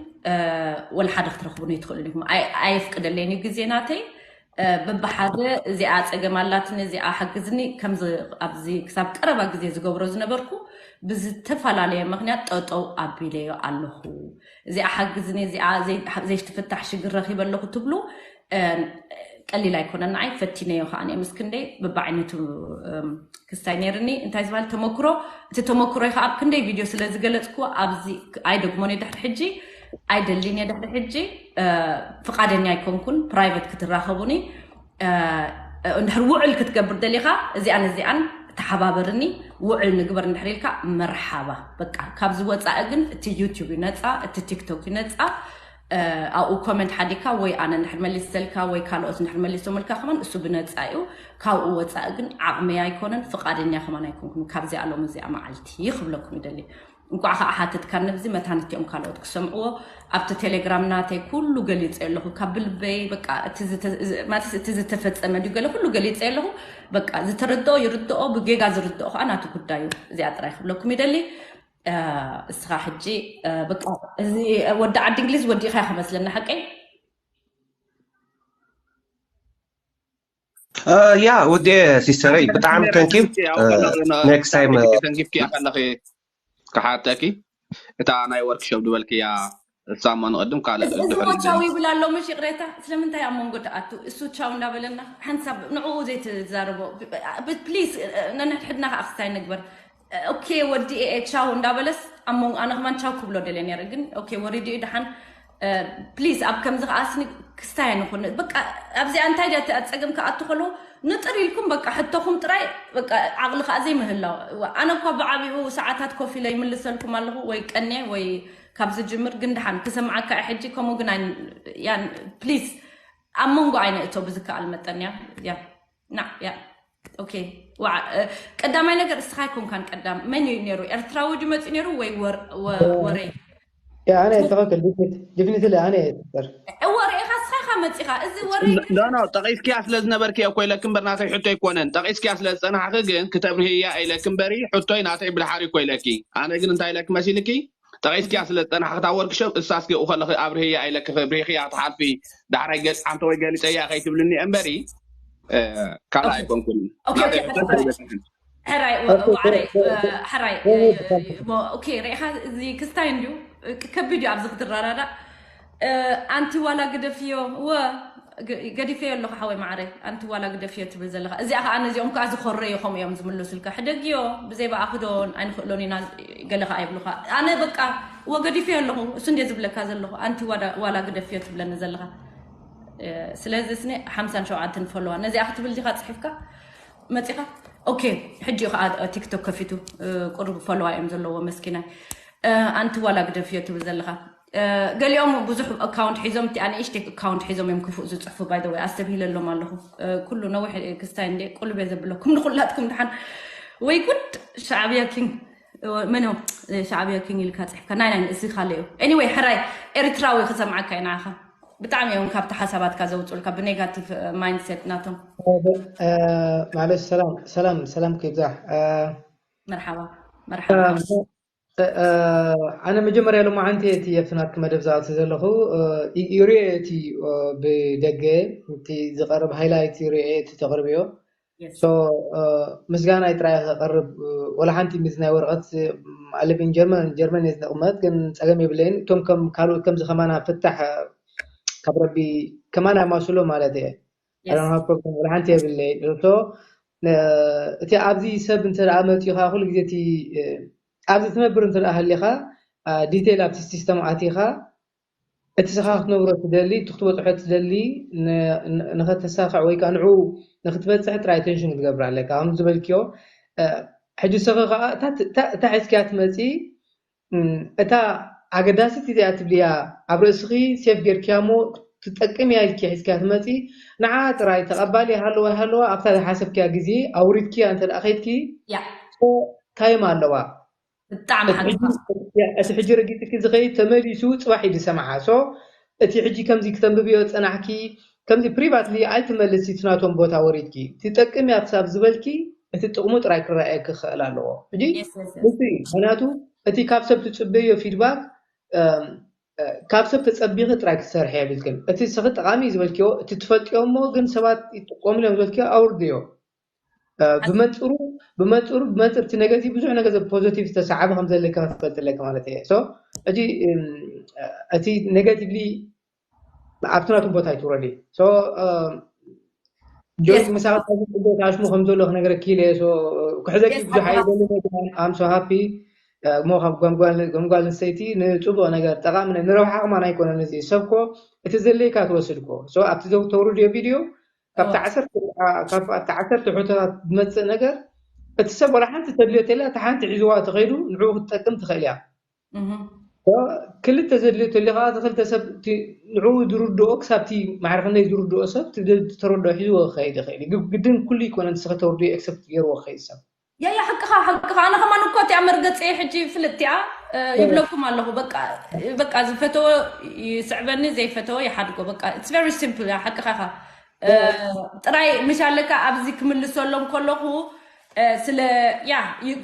ወላ ሓደ ክትረኽቡኒ ይትኽእሉ ኢኹም። ኣየፍቅደለይን እዩ ግዜ ናተይ። በብሓደ እዚኣ ፀገም ኣላትኒ፣ እዚኣ ሓግዝኒ፣ ከምዚ ኣብዚ ክሳብ ቀረባ ግዜ ዝገብሮ ዝነበርኩ ብዝተፈላለየ ምኽንያት ጠጠው ኣቢለዮ ኣለኹ። እዚኣ ሓግዝኒ፣ እዚኣ ዘይትፍታሕ ሽግር ረኺበ ኣለኹ ትብሉ ቀሊል ኣይኮነን። ንዓይ ፈቲነዮ ከዓ እየ ምስ ክንደይ በብዓይነቱ ክስታይ ነይርኒ። እንታይ ዝበሃል ተመክሮ፣ እቲ ተመክሮ ከዓ ኣብ ክንደይ ቪድዮ ስለ ዝገለፅኩ ኣብዚ ኣይደግሞን እየ ድሕሪ ሕጂ። ኣይደልን እየ ድሕሪ ሕጂ ፍቓደኛ ኣይኮንኩን ፕራይቨት ክትራኸቡኒ። እንድሕር ውዕል ክትገብር ደሊኻ እዚኣን እዚኣን ተሓባበርኒ ውዕል ንግበር እንድሕር ኢልካ መርሓባ። በቃ ካብዚ ወፃኢ ግን እቲ ዩቱብ ይነፃ፣ እቲ ቲክቶክ ይነፃ። ኣብኡ ኮመንት ሓዲካ ወይ ኣነ እንድሕር መሊሰልካ ወይ ካልኦት እንድሕር መሊሶምልካ ከማን እሱ ብነፃ እዩ። ካብኡ ወፃኢ ግን ዓቕመይ ኣይኮነን፣ ፍቓደኛ ከማን ኣይኮንኩን ካብዚኣ ሎም እዚኣ መዓልቲ ክብለኩም ይደሊ። እንኳዕ ከዓ ሓተትካ ነብዚ መታን እቲኦም ካልኦት ክሰምዕዎ ኣብቲ ቴሌግራም ናተይ ኩሉ ገሊፀ ኣለኹ ካብ ብልበይ። በቃ ማለት እቲ ዝተፈፀመ ድዩ ገለ ኩሉ ገሊፀ ኣለኹ። በቃ ዝተረድኦ ይርድኦ፣ ብጌጋ ዝርድኦ ከዓ ናቱ ጉዳዩ። እዚኣ ጥራይ ክብለኩም ይደሊ። እስኻ ሕጂ በቃ እዚ ወዲ ዓዲ እንግሊዝ ወዲእኻ ክመስለና ሓቀይ። ያ ወዲ ሲስተረይ ብጣዕሚ ተንኪው ኔክስት ታይም ተንኪፍኪ ከለኺ ክሓተኪ እታ ናይ ወርክሾፕ ዝበልክያ እሳማ ንቐድም ካልእ እዚ ሞቻው ይብል ኣሎ ምሽ ይቕሬታ ስለምንታይ ኣብ መንጎ ተኣቱ እሱ ቻው እንዳበለና ሓንሳብ ንዕኡ ዘይትዛረቦ ፕሊስ ነንሕድሕድና ከዓ ክስታይ ንግበር ኦኬ ወዲ ኤ ቻው እንዳበለስ ኣብ መንጎ ኣነ ከማን ቻው ክብሎ ደለ ነረ ግን ኦኬ ወሪዱ እዩ ደሓን ፕሊዝ ኣብ ከምዚ ከዓ ስኒ ክስታይ ንኹን በቃ ኣብዚኣ እንታይ ድያ እቲኣ ፀገም ክኣቱ ከለዎ ንጥር ኢልኩም በቃ ሕቶኹም ጥራይ በቃ ዓቕሊ ከዓ ዘይምህላው ኣነ እኳ ብዓቢኡ ሰዓታት ኮፍ ኢለ ይምልሰልኩም ኣለኹ ወይ ቀንየ ወይ ካብ ዝጅምር ግን ደሓን ክሰምዓካ ሕጂ ከምኡ ግን ያን ፕሊዝ ኣብ መንጎ ኣይነእቶ ብዝከኣል መጠን ያ ያ ና ያ ኦኬ ቀዳማይ ነገር እስኻ ኣይኮንካን ቀዳም መን እዩ ነሩ ኤርትራዊ ድዩ መፂኡ ነሩ ወይ ወሬ ኣነ ትኽክል ዲፍኒትሊ ኣነ እየ ትር እወ ርኢኻ እስኻ ኢኻ መፂኻ እዚ ወሬ ኖ ኖ ጠቂስኪያ ስለ ዝነበርኪ እኮ ኢለክ እምበር ናተይ ሕቶ ኣይኮነን ጠቂስኪያ ስለ ዝፀናሕኺ ግን ክተብርህያ ኢለክ እምበሪ ሕቶይ ናተይ ብድሓሪ እኮ ኢለኪ ኣነ ግን እንታይ ኢለክ መሲልኪ ጠቂስኪያ ስለ ዝፀናሕኺ እታ ወርክሾፕ እሳ እስኪ ከለኺ ኣብርህያ ኢለክ ብሪኽያ ትሓልፊ ዳሕራይ ገሊፀ ወይ ገሊፀያ ከይትብልኒ እምበሪ ካልእ ኣይኮንኩን ሕራይ ዋዕረይ ሕራይ ኦኬ ርኢኻ እዚ ክስታይ እንድዩ ከቢድ እዩ ኣብዚ ክትረዳዳእ ኣንቲ ዋላ ግደፍዮ ወ ገዲፈዮ ኣለኹ ሓወይ ማዕረይ ኣንቲ ዋላ ግደፍዮ ትብል ዘለኻ እዚኣ ከዓ ነዚኦም ከዓ ዝኾረዩ ከምኡ እዮም ዝምልሱልካ ሕደግዮ ብዘይ ብኣኽዶን ኣይንኽእሎን ኢና ገለ ከዓ ይብሉኻ ኣነ በቃ ወ ገዲፈዮ ኣለኹ እሱ እንደ ዝብለካ ዘለኹ ኣንቲ ዋላ ግደፍዮ ትብለኒ ዘለኻ ስለዚ ስኒ ሓምሳን ሸውዓተን ፎሎዋ ነዚኣ ክትብል ዲኻ ፅሒፍካ መፂኻ ኦኬ ሕጂ ከዓ ቲክቶክ ከፊቱ ቁሩብ ፎሎዋ እዮም ዘለዎ መስኪናይ ኣንቲ ዋላ ግደፍዮ ትብል ዘለኻ ገሊኦም ብዙሕ ኣካውንት ሒዞም እቲ ኣንእሽተይ ኣካውንት ሒዞም እዮም ክፉእ ዝፅሕፉ ባይ ወይ ኣስተብሂለሎም ኣለኹ ኩሉ ነዊሕ ክስታይ እንደ ቁልቤ ዘብለኩም ንኩላትኩም ድሓን ወይ ጉድ ሻዕብያ ኪንግ መን ሻዕብያ ኪንግ ኢልካ ፅሕፍካ ናይ ናይ ንእሲ ካለ እዩ ኤኒወይ ሕራይ ኤርትራዊ ክሰምዓካ እዩ ንዓኻ ብጣዕሚ እዮም ካብቲ ሓሳባትካ ዘውፅኡልካ ብኔጋቲቭ ማይንድሴት ናቶም። ማለት ሰላም ሰላም ሰላም ከይብዛሕ። መርሓባ መርሓባ። ኣነ መጀመርያ ሎማዓንቲ እቲ ኣብቲ ናትኪ መደብ ዝኣቱ ዘለኹ ይሪኦ እቲ ብደገ እቲ ዝቐርብ ሃይላይት ይሪኦ እቲ ተቕርብዮ። ምስጋናይ ጥራይ ከቐርብ፣ ወላ ሓንቲ ምስ ናይ ወረቐት ኣለብን ጀርመን ጀርመን እየ ዝቕመጥ፣ ግን ፀገም የብለይን። እቶም ከም ካልኦት ከምዚ ከማና ፍታሕ ካብ ረቢ ከማና ማስሎ ማለት እየ። ፕሮብለም ወላ ሓንቲ የብለይ። እቲ ኣብዚ ሰብ እንተ መፂኡ ከዓ ኩሉ ግዜ እቲ ኣብዚ ትነብር እንተ ሃሊኻ ዲቴይል ኣብቲ ሲስተም ኣቲኻ እቲ ስኻ ክትነብሮ ትደሊ እቲ ክትበፅሖ ትደሊ ንኸተሳኽዕ ወይ ከዓ ንዑ ንክትበፅሕ ጥራይ ቴንሽን ክትገብር ኣለካ ከም ዝበልክዮ። ሕጂ ስኺ ከዓ እታ ሒዝክያ ትመፂ እታ ኣገዳሲት እዚኣ ትብልያ ኣብ ርእስኺ ሴፍ ጌርክያ ሞ ትጠቅም እያ ኢልኪ ሒዝክያ ትመፂ ንዓ ጥራይ ተቐባሊ ሃለዋ ሃለዋ ኣብታ ዝሓሰብክያ ግዜ ኣውሪድክያ እንተ ከይድኪ ታይም ኣለዋ። ብጣዕሚ ሓቂ። እቲ ሕጂ ረጊፅኪ ዝኸይድ ተመሊሱ ፅባሕ እዩ ዝሰምዓ። ሶ እቲ ሕጂ ከምዚ ክተንብብዮ ዝፀናሕኪ ከምዚ ፕሪቫትሊ ኣይትመልሲ፣ እቲ ናቶም ቦታ ወሪድኪ ትጠቅም እያ ክሳብ ዝበልኪ እቲ ጥቕሙ ጥራይ ክረኣየኪ ክኽእል ኣለዎ። ሕጂ ንሱ እዩ ምክንያቱ እቲ ካብ ሰብ ትፅበዮ ፊድባክ ካብ ሰብ ተፀቢኺ ጥራይ ክትሰርሒ የብልክን። እቲ ስኺ ጠቓሚ እዩ ዝበልክዮ እቲ ትፈልጥዮ እሞ ግን ሰባት ይጥቀሙሉ እዮም ዝበልክዮ ኣውርድዮ። ብመንፅሩ ብመንፅሩ ብመንፅር እቲ ነገቲቭ ብዙሕ ነገር ፖዘቲቭ ዝተሰዓበ ከም ዘለካ ክትፈልጥ ኣለካ ማለት እየ። ሶ ሕጂ እቲ ኔጋቲቭሊ ኣብቲ ናቱ ቦታ ኣይትውረዲ። ሶ ጆርጅ ምሳኻ ታሽሙ ከም ዘሎ ክነግረኪ ኢለ። ሶ ክሕዘኪ ብዙሕ ኣይደልን። ኣም ሶ ሃፒ እሞ ካብ ጎምጓል ጎምጓል ንሰይቲ ንፅቡቕ ነገር ጠቓሚ ንረብሓ ከማን ኣይኮነን። እዚ ሰብኮ እቲ ዘድለይካ ትወስድኮ። ሶ ኣብቲ ዘው ተውርድዮ ቪድዮ ካብቲ ዓሰርተ ካብ ኣብቲ ዓሰርተ ሕቶታት ዝመፅእ ነገር እቲ ሰብ ወላ ሓንቲ ተድልዮ ተላ እታ ሓንቲ ሒዝዋ ተኸይዱ ንዕኡ ክትጠቅም ትኽእል እያ። ክልተ ዘድልዮ ተልዩ ከዓ እቲ ክልተ ሰብ ንዕኡ ዝርድኦ ክሳብ እቲ ማዕረ ክንደይ ዝርድኦ ሰብ ተረድኦ ሒዝዎ ክኸይድ ይኽእል እዩ። ግድን ኩሉ ይኮነ ንስኸ ተወርድዮ ኤክሰፕት ገይርዎ ክኸይድ ሰብ ያ ያ ሓቅኻ ሓቅኻ። ኣነ ከማን እኮ እቲኣ መርገፂ ሕጂ ፍልጥቲኣ ይብለኩም ኣለኹ። በቃ ዝፈተወ ይስዕበኒ፣ ዘይፈተወ ይሓድጎ። በቃ it's very simple እያ። ሓቅኻ ኢኻ። ጥራይ ምሽ ኣለካ ኣብዚ ክምልሰሎም ከለኹ ስለ ያ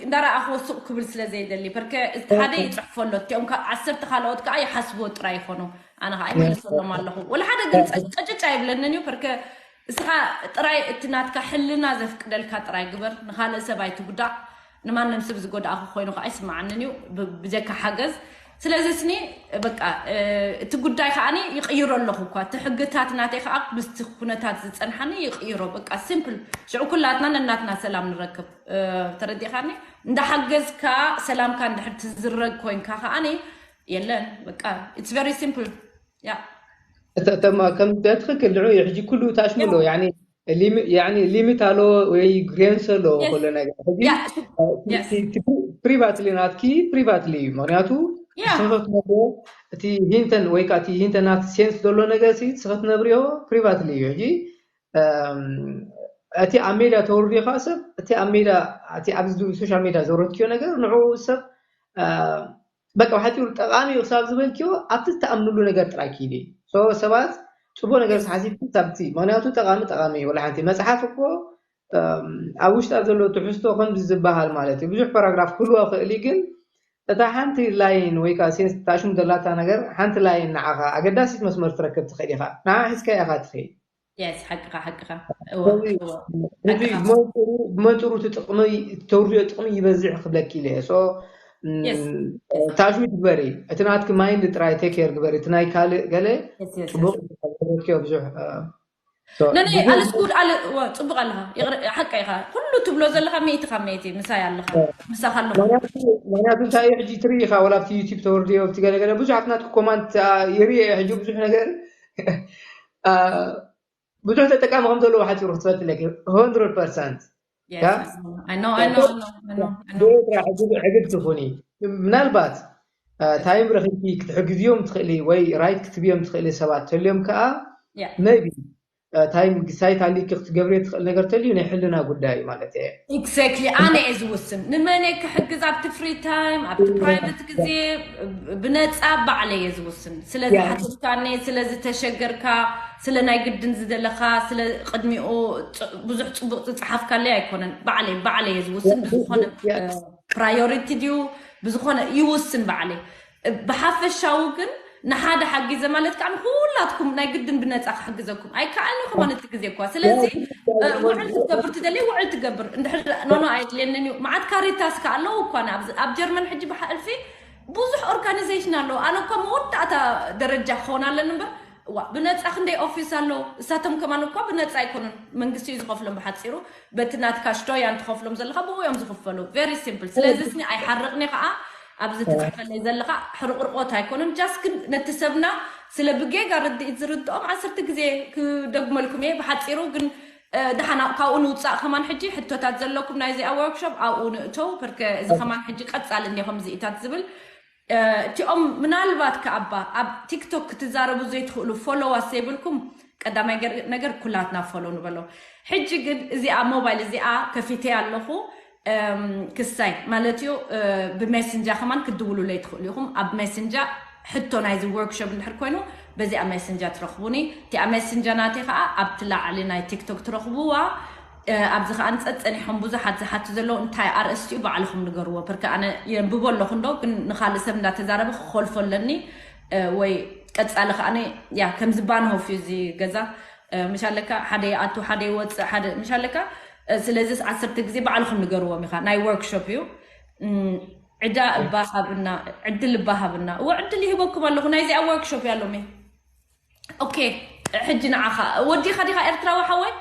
እንዳረኣኽዎ ሱቕ ክብል ስለ ዘይደሊ ፐርከ እቲ ሓደ ይፅሕፎ ኣሎ እቲኦም ዓሰርተ ካልኦት ከዓ ይሓስብዎ ጥራይ ይኾኑ። ኣነ ከዓ ይመልሰሎም ኣለኹ። ወላ ሓደ ግን ቀጭጭ ኣይብለንን እዩ ፐርከ እስኻ ጥራይ እቲ ናትካ ሕልና ዘፍቅደልካ ጥራይ ግበር። ንኻልእ ሰብ ኣይትጉዳእ። ንማንም ሰብ ዝጎዳእኹ ኮይኑ ከዓ ኣይስምዓንን እዩ ብጀካ ሓገዝ። ስለዚ ስኒ በቃ እቲ ጉዳይ ከዓኒ ይቕይሮ ኣለኹ እኳ እቲ ሕግታት ናተይ ከዓ ምስቲ ኩነታት ዝፀንሓኒ ይቕይሮ። በቃ ሲምፕል። ሽዑ ኩላትና ነናትና ሰላም ንረክብ። ተረዲኻኒ? እንዳሓገዝካ ሰላምካ እንድሕር ትዝረግ ኮይንካ ከዓኒ የለን። በቃ it's very simple። ያ ተማ ከም ትክክል ንዑ ሕጂ ኩሉ ታሽሙሎ ያኒ ሊሚት ኣሎ ወይ ግሬንስ ኣሎ ኩሉ ነገር። ሕጂ ፕሪቫትሊ ናትኪ ፕሪቫትሊ እዩ። ምክንያቱ ስኸት ትነግሮ እቲ ሂንተን ወይ ከዓ እቲ ሂንተን ናት ሴንስ ዘሎ ነገር ስኸት ነብርዮ ፕሪቫትሊ እዩ። ሕጂ እቲ ኣብ ሜዳ ተወርድዮ ከዓ ሰብ እቲ ኣብ ሜዳ እቲ ኣብዚ ሶሻል ሜዳ ዘውረድክዮ ነገር ንዑ ሰብ በቃ ብሓፂሩ ጠቓሚ እዩ ክሳብ ዝበልክዮ ኣብቲ እትኣምንሉ ነገር ጥራይ ኪዲ። ሰባት ፅቡቅ ነገር ሓሲብኩም ካብቲ ምክንያቱ ጠቓሚ ጠቓሚ እዩ። ወላ ሓንቲ መፅሓፍ እኮ ኣብ ውሽጣ ዘሎ ትሕዝቶ ከምዚ ዝበሃል ማለት እዩ። ብዙሕ ፓራግራፍ ክህልዋ ክእል እዩ፣ ግን እታ ሓንቲ ላይን ወይ ከዓ ሴንስ ታሽሙ ዘላታ ነገር ሓንቲ ላይን ንዓኻ ኣገዳሲት መስመር ትረክብ ትኽእል ኢኻ። ንዓ ሒዝካ ኢኻ ትኸይድ። የስ ሓቅኻ ሓቅኻ። እዚ ብመንፅሩ እቲ ጥቕሚ ተውርዮ ጥቕሚ ይበዝሕ ክብለኪ ኢለ እየ። ታሽዊት ግበሪ፣ እቲ ናትኪ ማይንድ ጥራይ ቴክ ኬር ግበሪ፣ እቲ ናይ ካልእ ገለ ፅቡቅ ብዙሕ ነነ ኣለስኩድ ኣለ። ጽቡቅ ኣለኻ። ሓቀ ኢኻ። ኩሉ ትብሎ ዘለኻ ሚእቲ ካብ ሚእቲ ምሳይ ኣለኻ። ምሳኻ ኣለኹ። ምክንያቱ እንታይ እዩ ሕጂ ትርኢ ኢኻ፣ ወላ ኣብቲ ዩቲብ ተወርድዮ ኣብቲ ገለገለ ብዙሓት ናትኩ ኮማንት ይርኢ ሕጂ ብዙሕ ነገር ብዙሕ ተጠቃሚ ከም ዘለዎ ሓፂሩ ክትፈልጥ ኣለኪ። ሆንድረድ ፐርሰንት ሕግድ ትኹኒ። ምናልባት ታይም ረኺብኪ ክትሕግዝዮም ትኽእሊ ወይ ራይት ክትብዮም ትኽእሊ ሰባት ተልዮም ከዓ መቢ ታይም ሳይት ኣሊኪ ክትገብሪ ትኽእል ነገር ተልዩ ናይ ሕልና ጉዳይ እዩ ማለት እየ። Exactly ኣነ እየ ዝውስን ንመን እየ ክሕግዝ ኣብቲ free time ኣብቲ private ግዜ ብነፃ ባዕለ እየ ዝውስን። ስለዚ ሓተትካኒ ስለዚ ተሸገርካ ስለ ናይ ግድን ዝደለካ ስለ ቅድሚኡ ብዙሕ ፅቡቅ ዝፀሓፍካለይ ኣይኮነን። ባዕለይ ባዕለይ እየ ዝውስን ብዝኮነ priority ድዩ ብዝኮነ ይውስን ባዕለይ። ብሓፈሻዊ ግን ንሓደ ሓጊዘ ማለት ከዓ ንኩላትኩም ናይ ግድን ብነፃ ክሕግዘኩም ኣይከኣልን። ከማን እቲ ግዜ እኳ ስለዚ ውዕል ክትገብር ትደሊ ውዕል ትገብር እንድሕር ኖኖ ኣየድልየንን እዩ። መዓት ካሬታስ ከዓ ኣለዉ እኳ ኣብ ጀርመን ሕጂ ብሓልፊ ብዙሕ organization ኣለዉ። ኣነ እኳ መወዳእታ ደረጃ ክኸውን ኣለኒ እምበር ዋ ብነፃ ክንደይ ኦፊስ ኣሎ። እሳቶም ከማን እኳ ብነፃ ኣይኮኑን መንግስቲ እዩ ዝኸፍሎም። ብሓፂሩ በቲ ናትካ ሽቶያን ትኸፍሎም ዘለካ ብኡ እዮም ዝኽፈሉ። Very simple። ስለዚ ስኒ ኣይሓርቕኒ ከዓ ኣብዚ ትፅሕፈለይ ዘለካ ሕርቕርቆት ኣይኮኑን። Just ግን ነቲ ሰብና ስለ ብጌጋ ርድኢት ዝርድኦም ዓሰርተ ግዜ ክደግመልኩም እየ። ብሓፂሩ ግን ደሓና ካብኡ ንውፃእ ከማን ሕጂ ሕቶታት ዘለኩም ናይዚኣ workshop ኣብኡ ንእተው። ፐርከ እዚ ከማን ሕጂ ቀፃሊ እኒ ከምዚኢታት ዝብል እቲኦም ምናልባት ከኣባ ኣብ ቲክቶክ ክትዛረቡ ዘይትኽእሉ ፎሎዋስ ዘይብልኩም ቀዳማይ ነገር ኩላትና ፎሎ ንበሎ። ሕጂ ግን እዚኣ ሞባይል እዚኣ ከፊተ ኣለኹ። ክሳይ ማለት እዩ ብሜስንጃ ከማን ክትድውሉለይ ትኽእሉ ኢኹም። ኣብ ሜስንጃ ሕቶ ናይዚ workshop እንድሕር ኮይኑ በዚኣ ሜስንጃ ትረኽቡኒ። እቲኣ ሜስንጃ ናተይ ከዓ ኣብቲ ላዕሊ ናይ ቲክቶክ ትረኽብዋ። ኣብዚ ከዓ ንፀፀኒሖም ብዙሓት ዝሓቱ ዘለዉ እንታይ ኣርእስቲኡ ባዕልኹም ንገርዎ። ፐርከ ኣነ የንብቦ ኣለኹ እንዶ ግን ንካልእ ሰብ እንዳተዛረበ ክኾልፎ ኣለኒ ወይ ቀፃሊ ከዓ ያ ከምዚ ባንሆፍ እዩ እዚ ገዛ ምሻለካ ሓደ ይኣቱ ሓደ ይወፅእ ሓደ ምሻለካ። ስለዚስ ዓሰርተ ግዜ ባዕልኹም ንገርዎም ኢኻ። ናይ workshop እዩ። ዕዳ እባ ሃብና ዕድል እባ ሃብና እዎ ዕድል ይህበኩም ኣለኹ። ናይዚኣ workshop እያ ሎሚ። ኦኬ ሕጂ ንዓኻ ወዲኻ ዲኻ ኤርትራዊ ሓወይ?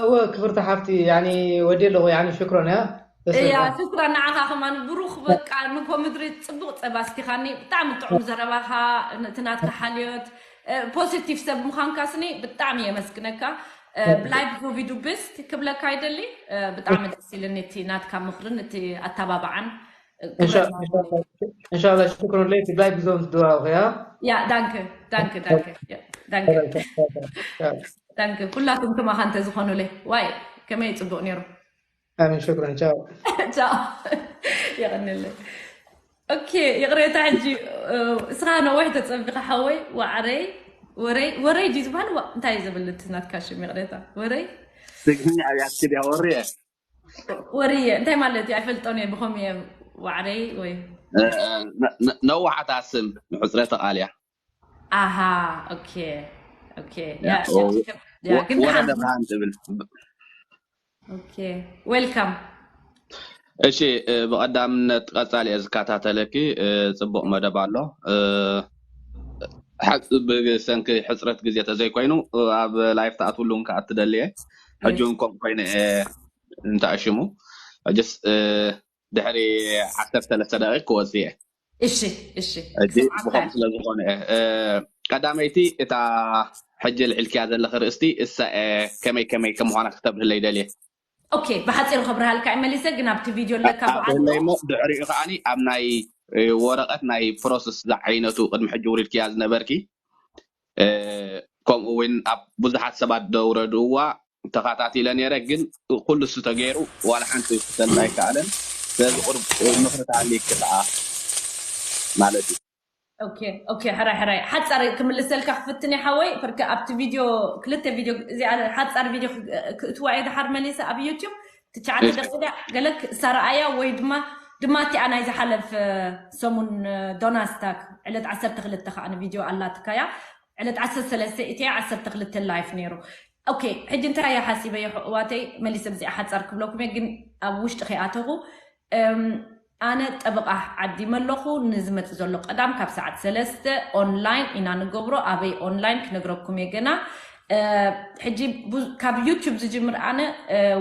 እወ ክብርቲ ሓፍቲ ያኒ ወዲ ኣለኹ ያኒ ሽክሮን እያ። እያ ሽክራ ንዓኻ ከማን ብሩኽ በቃ ንኮ ምድሪ ፅቡቕ ፀባ ስቲኻኒ ብጣዕሚ ጥዑም ዘረባኻ እቲ ናትካ ሓልዮት ፖዚቲቭ ሰብ ምዃንካ ስኒ ብጣዕሚ የመስግነካ። ብላይ ፕሮቪዱ ብስት ክብለካ ይደሊ። ብጣዕሚ ደስ ኢልኒ እቲ ናትካ ምኽርን እቲ ኣተባብዓን። እንሻላ ሽክሮን ለይቲ ብላይ ብዙም ትድዋውያ። ያ ዳንክ ዳንክ ዳንክ ዳንክ ዳንክ ኩላቱም ከማኻ እንተዝኾኑለይ ዋይ ከመይ ፅቡቅ ነይሩ። ኣሚን ሽክረን ቻው። ቻው። የቐንለይ። ኦኬ ይቕሬታ ሕጂ እስኻ ነዊሕ ተፀቢኻ ሓወይ ዋዕረይ ወረይ ወረይ ድዩ ዝበሃል እንታይ እዩ ዝብል እቲ ናትካ ሽም ይቕሬታ ወረይ። ትግርኛ ኣብያት ክድያ ወርየ። ወርየ እንታይ ማለት እዩ ኣይፈልጦን እየ ብኸምኡ እየ ዋዕረይ ወይ ነዋሓታ ስም ንሕፅረ ተቃልያ። ኣሃ ኦኬ ኦኬ ግን ወረደ ብርሃን ትብል። ዌልካም። እሺ ብቐዳምነት ቀፃሊ እየ ዝከታተለኪ። ፅቡቕ መደብ ኣሎ። ብሰንኪ ሕፅረት ግዜ ተዘይኮይኑ ኣብ ላይፍ ትኣትውሉ እውን ከዓ ትደልየ ሕጂ እውን ከምኡ ኮይነ እየ እንተኣሽሙ ሕጅስ ድሕሪ ዓሰርተ ሰለስተ ደቂቅ ክወፅእ እየ። እሺ እሺ ሕጂ ብኸም ስለዝኾነ እየ ቀዳመይቲ እታ ሕጂ ልዕልክያ ዘለኺ ርእስቲ እሳ ከመይ ከመይ ከምዃና ክተብርህለይ ደልየ። ኦኬ ብሓፂሩ ከብርሃልካ እየ መሊሰ ግን ኣብቲ ቪድዮ ኣለካ ብዓሉ ብህለይሞ ድሕሪኡ ከዓኒ ኣብ ናይ ወረቐት ናይ ፕሮሰስ ዝዓይነቱ ቅድሚ ሕጂ ውሪድክያ ዝነበርኪ ከምኡ እውን ኣብ ብዙሓት ሰባት ደውረድዋ ተኸታቲለ ነይረ ግን ኩሉ እሱ ተገይሩ ዋላ ሓንቲ ክሰላ ኣይከኣለን። ስለዚ ቁሩብ ምኽሪ ተሃልይኪ ከዓ ማለት እዩ። ኦኬ ኦኬ ሕራይ ሕራይ ሓፃር ክምልሰልካ ክፍትን ሓወይ ርክ ኣብቲ ቪድዮ ክልተ ቪድዮ እዚኣ ሓፃር ቪድዮ ክእትዋ እየ ድሓር መሊሰ ኣብ ዩቲዩብ ትሽዓተ ደቂቃ ገለ ክሳረኣያ ወይ ድማ ድማ እቲኣ ናይ ዝሓለፍ ሰሙን ዶናስታክ ዕለት ዓሰርተ ክልተ ከዓ ቪድዮ ኣላትካያ ዕለት ዓሰርተ ሰለስተ ኢትያ ዓሰርተ ክልተ ላይፍ ነይሩ። ኦኬ ሕጂ እንታይ እያ ሓሲበ የሕዋተይ መሊሰ ብዚኣ ሓፃር ክብለኩም እየ ግን ኣብ ውሽጢ ከይኣተኹ ኣነ ጠበቃ ዓዲመ ኣለኹ ንዝመፅ ዘሎ ቀዳም ካብ ሰዓት ሰለስተ ኦንላይን ኢና ንገብሮ ኣበይ ኦንላይን ክነግረኩም እየ ገና ሕጂ ካብ ዩቱብ ዝጅምር ኣነ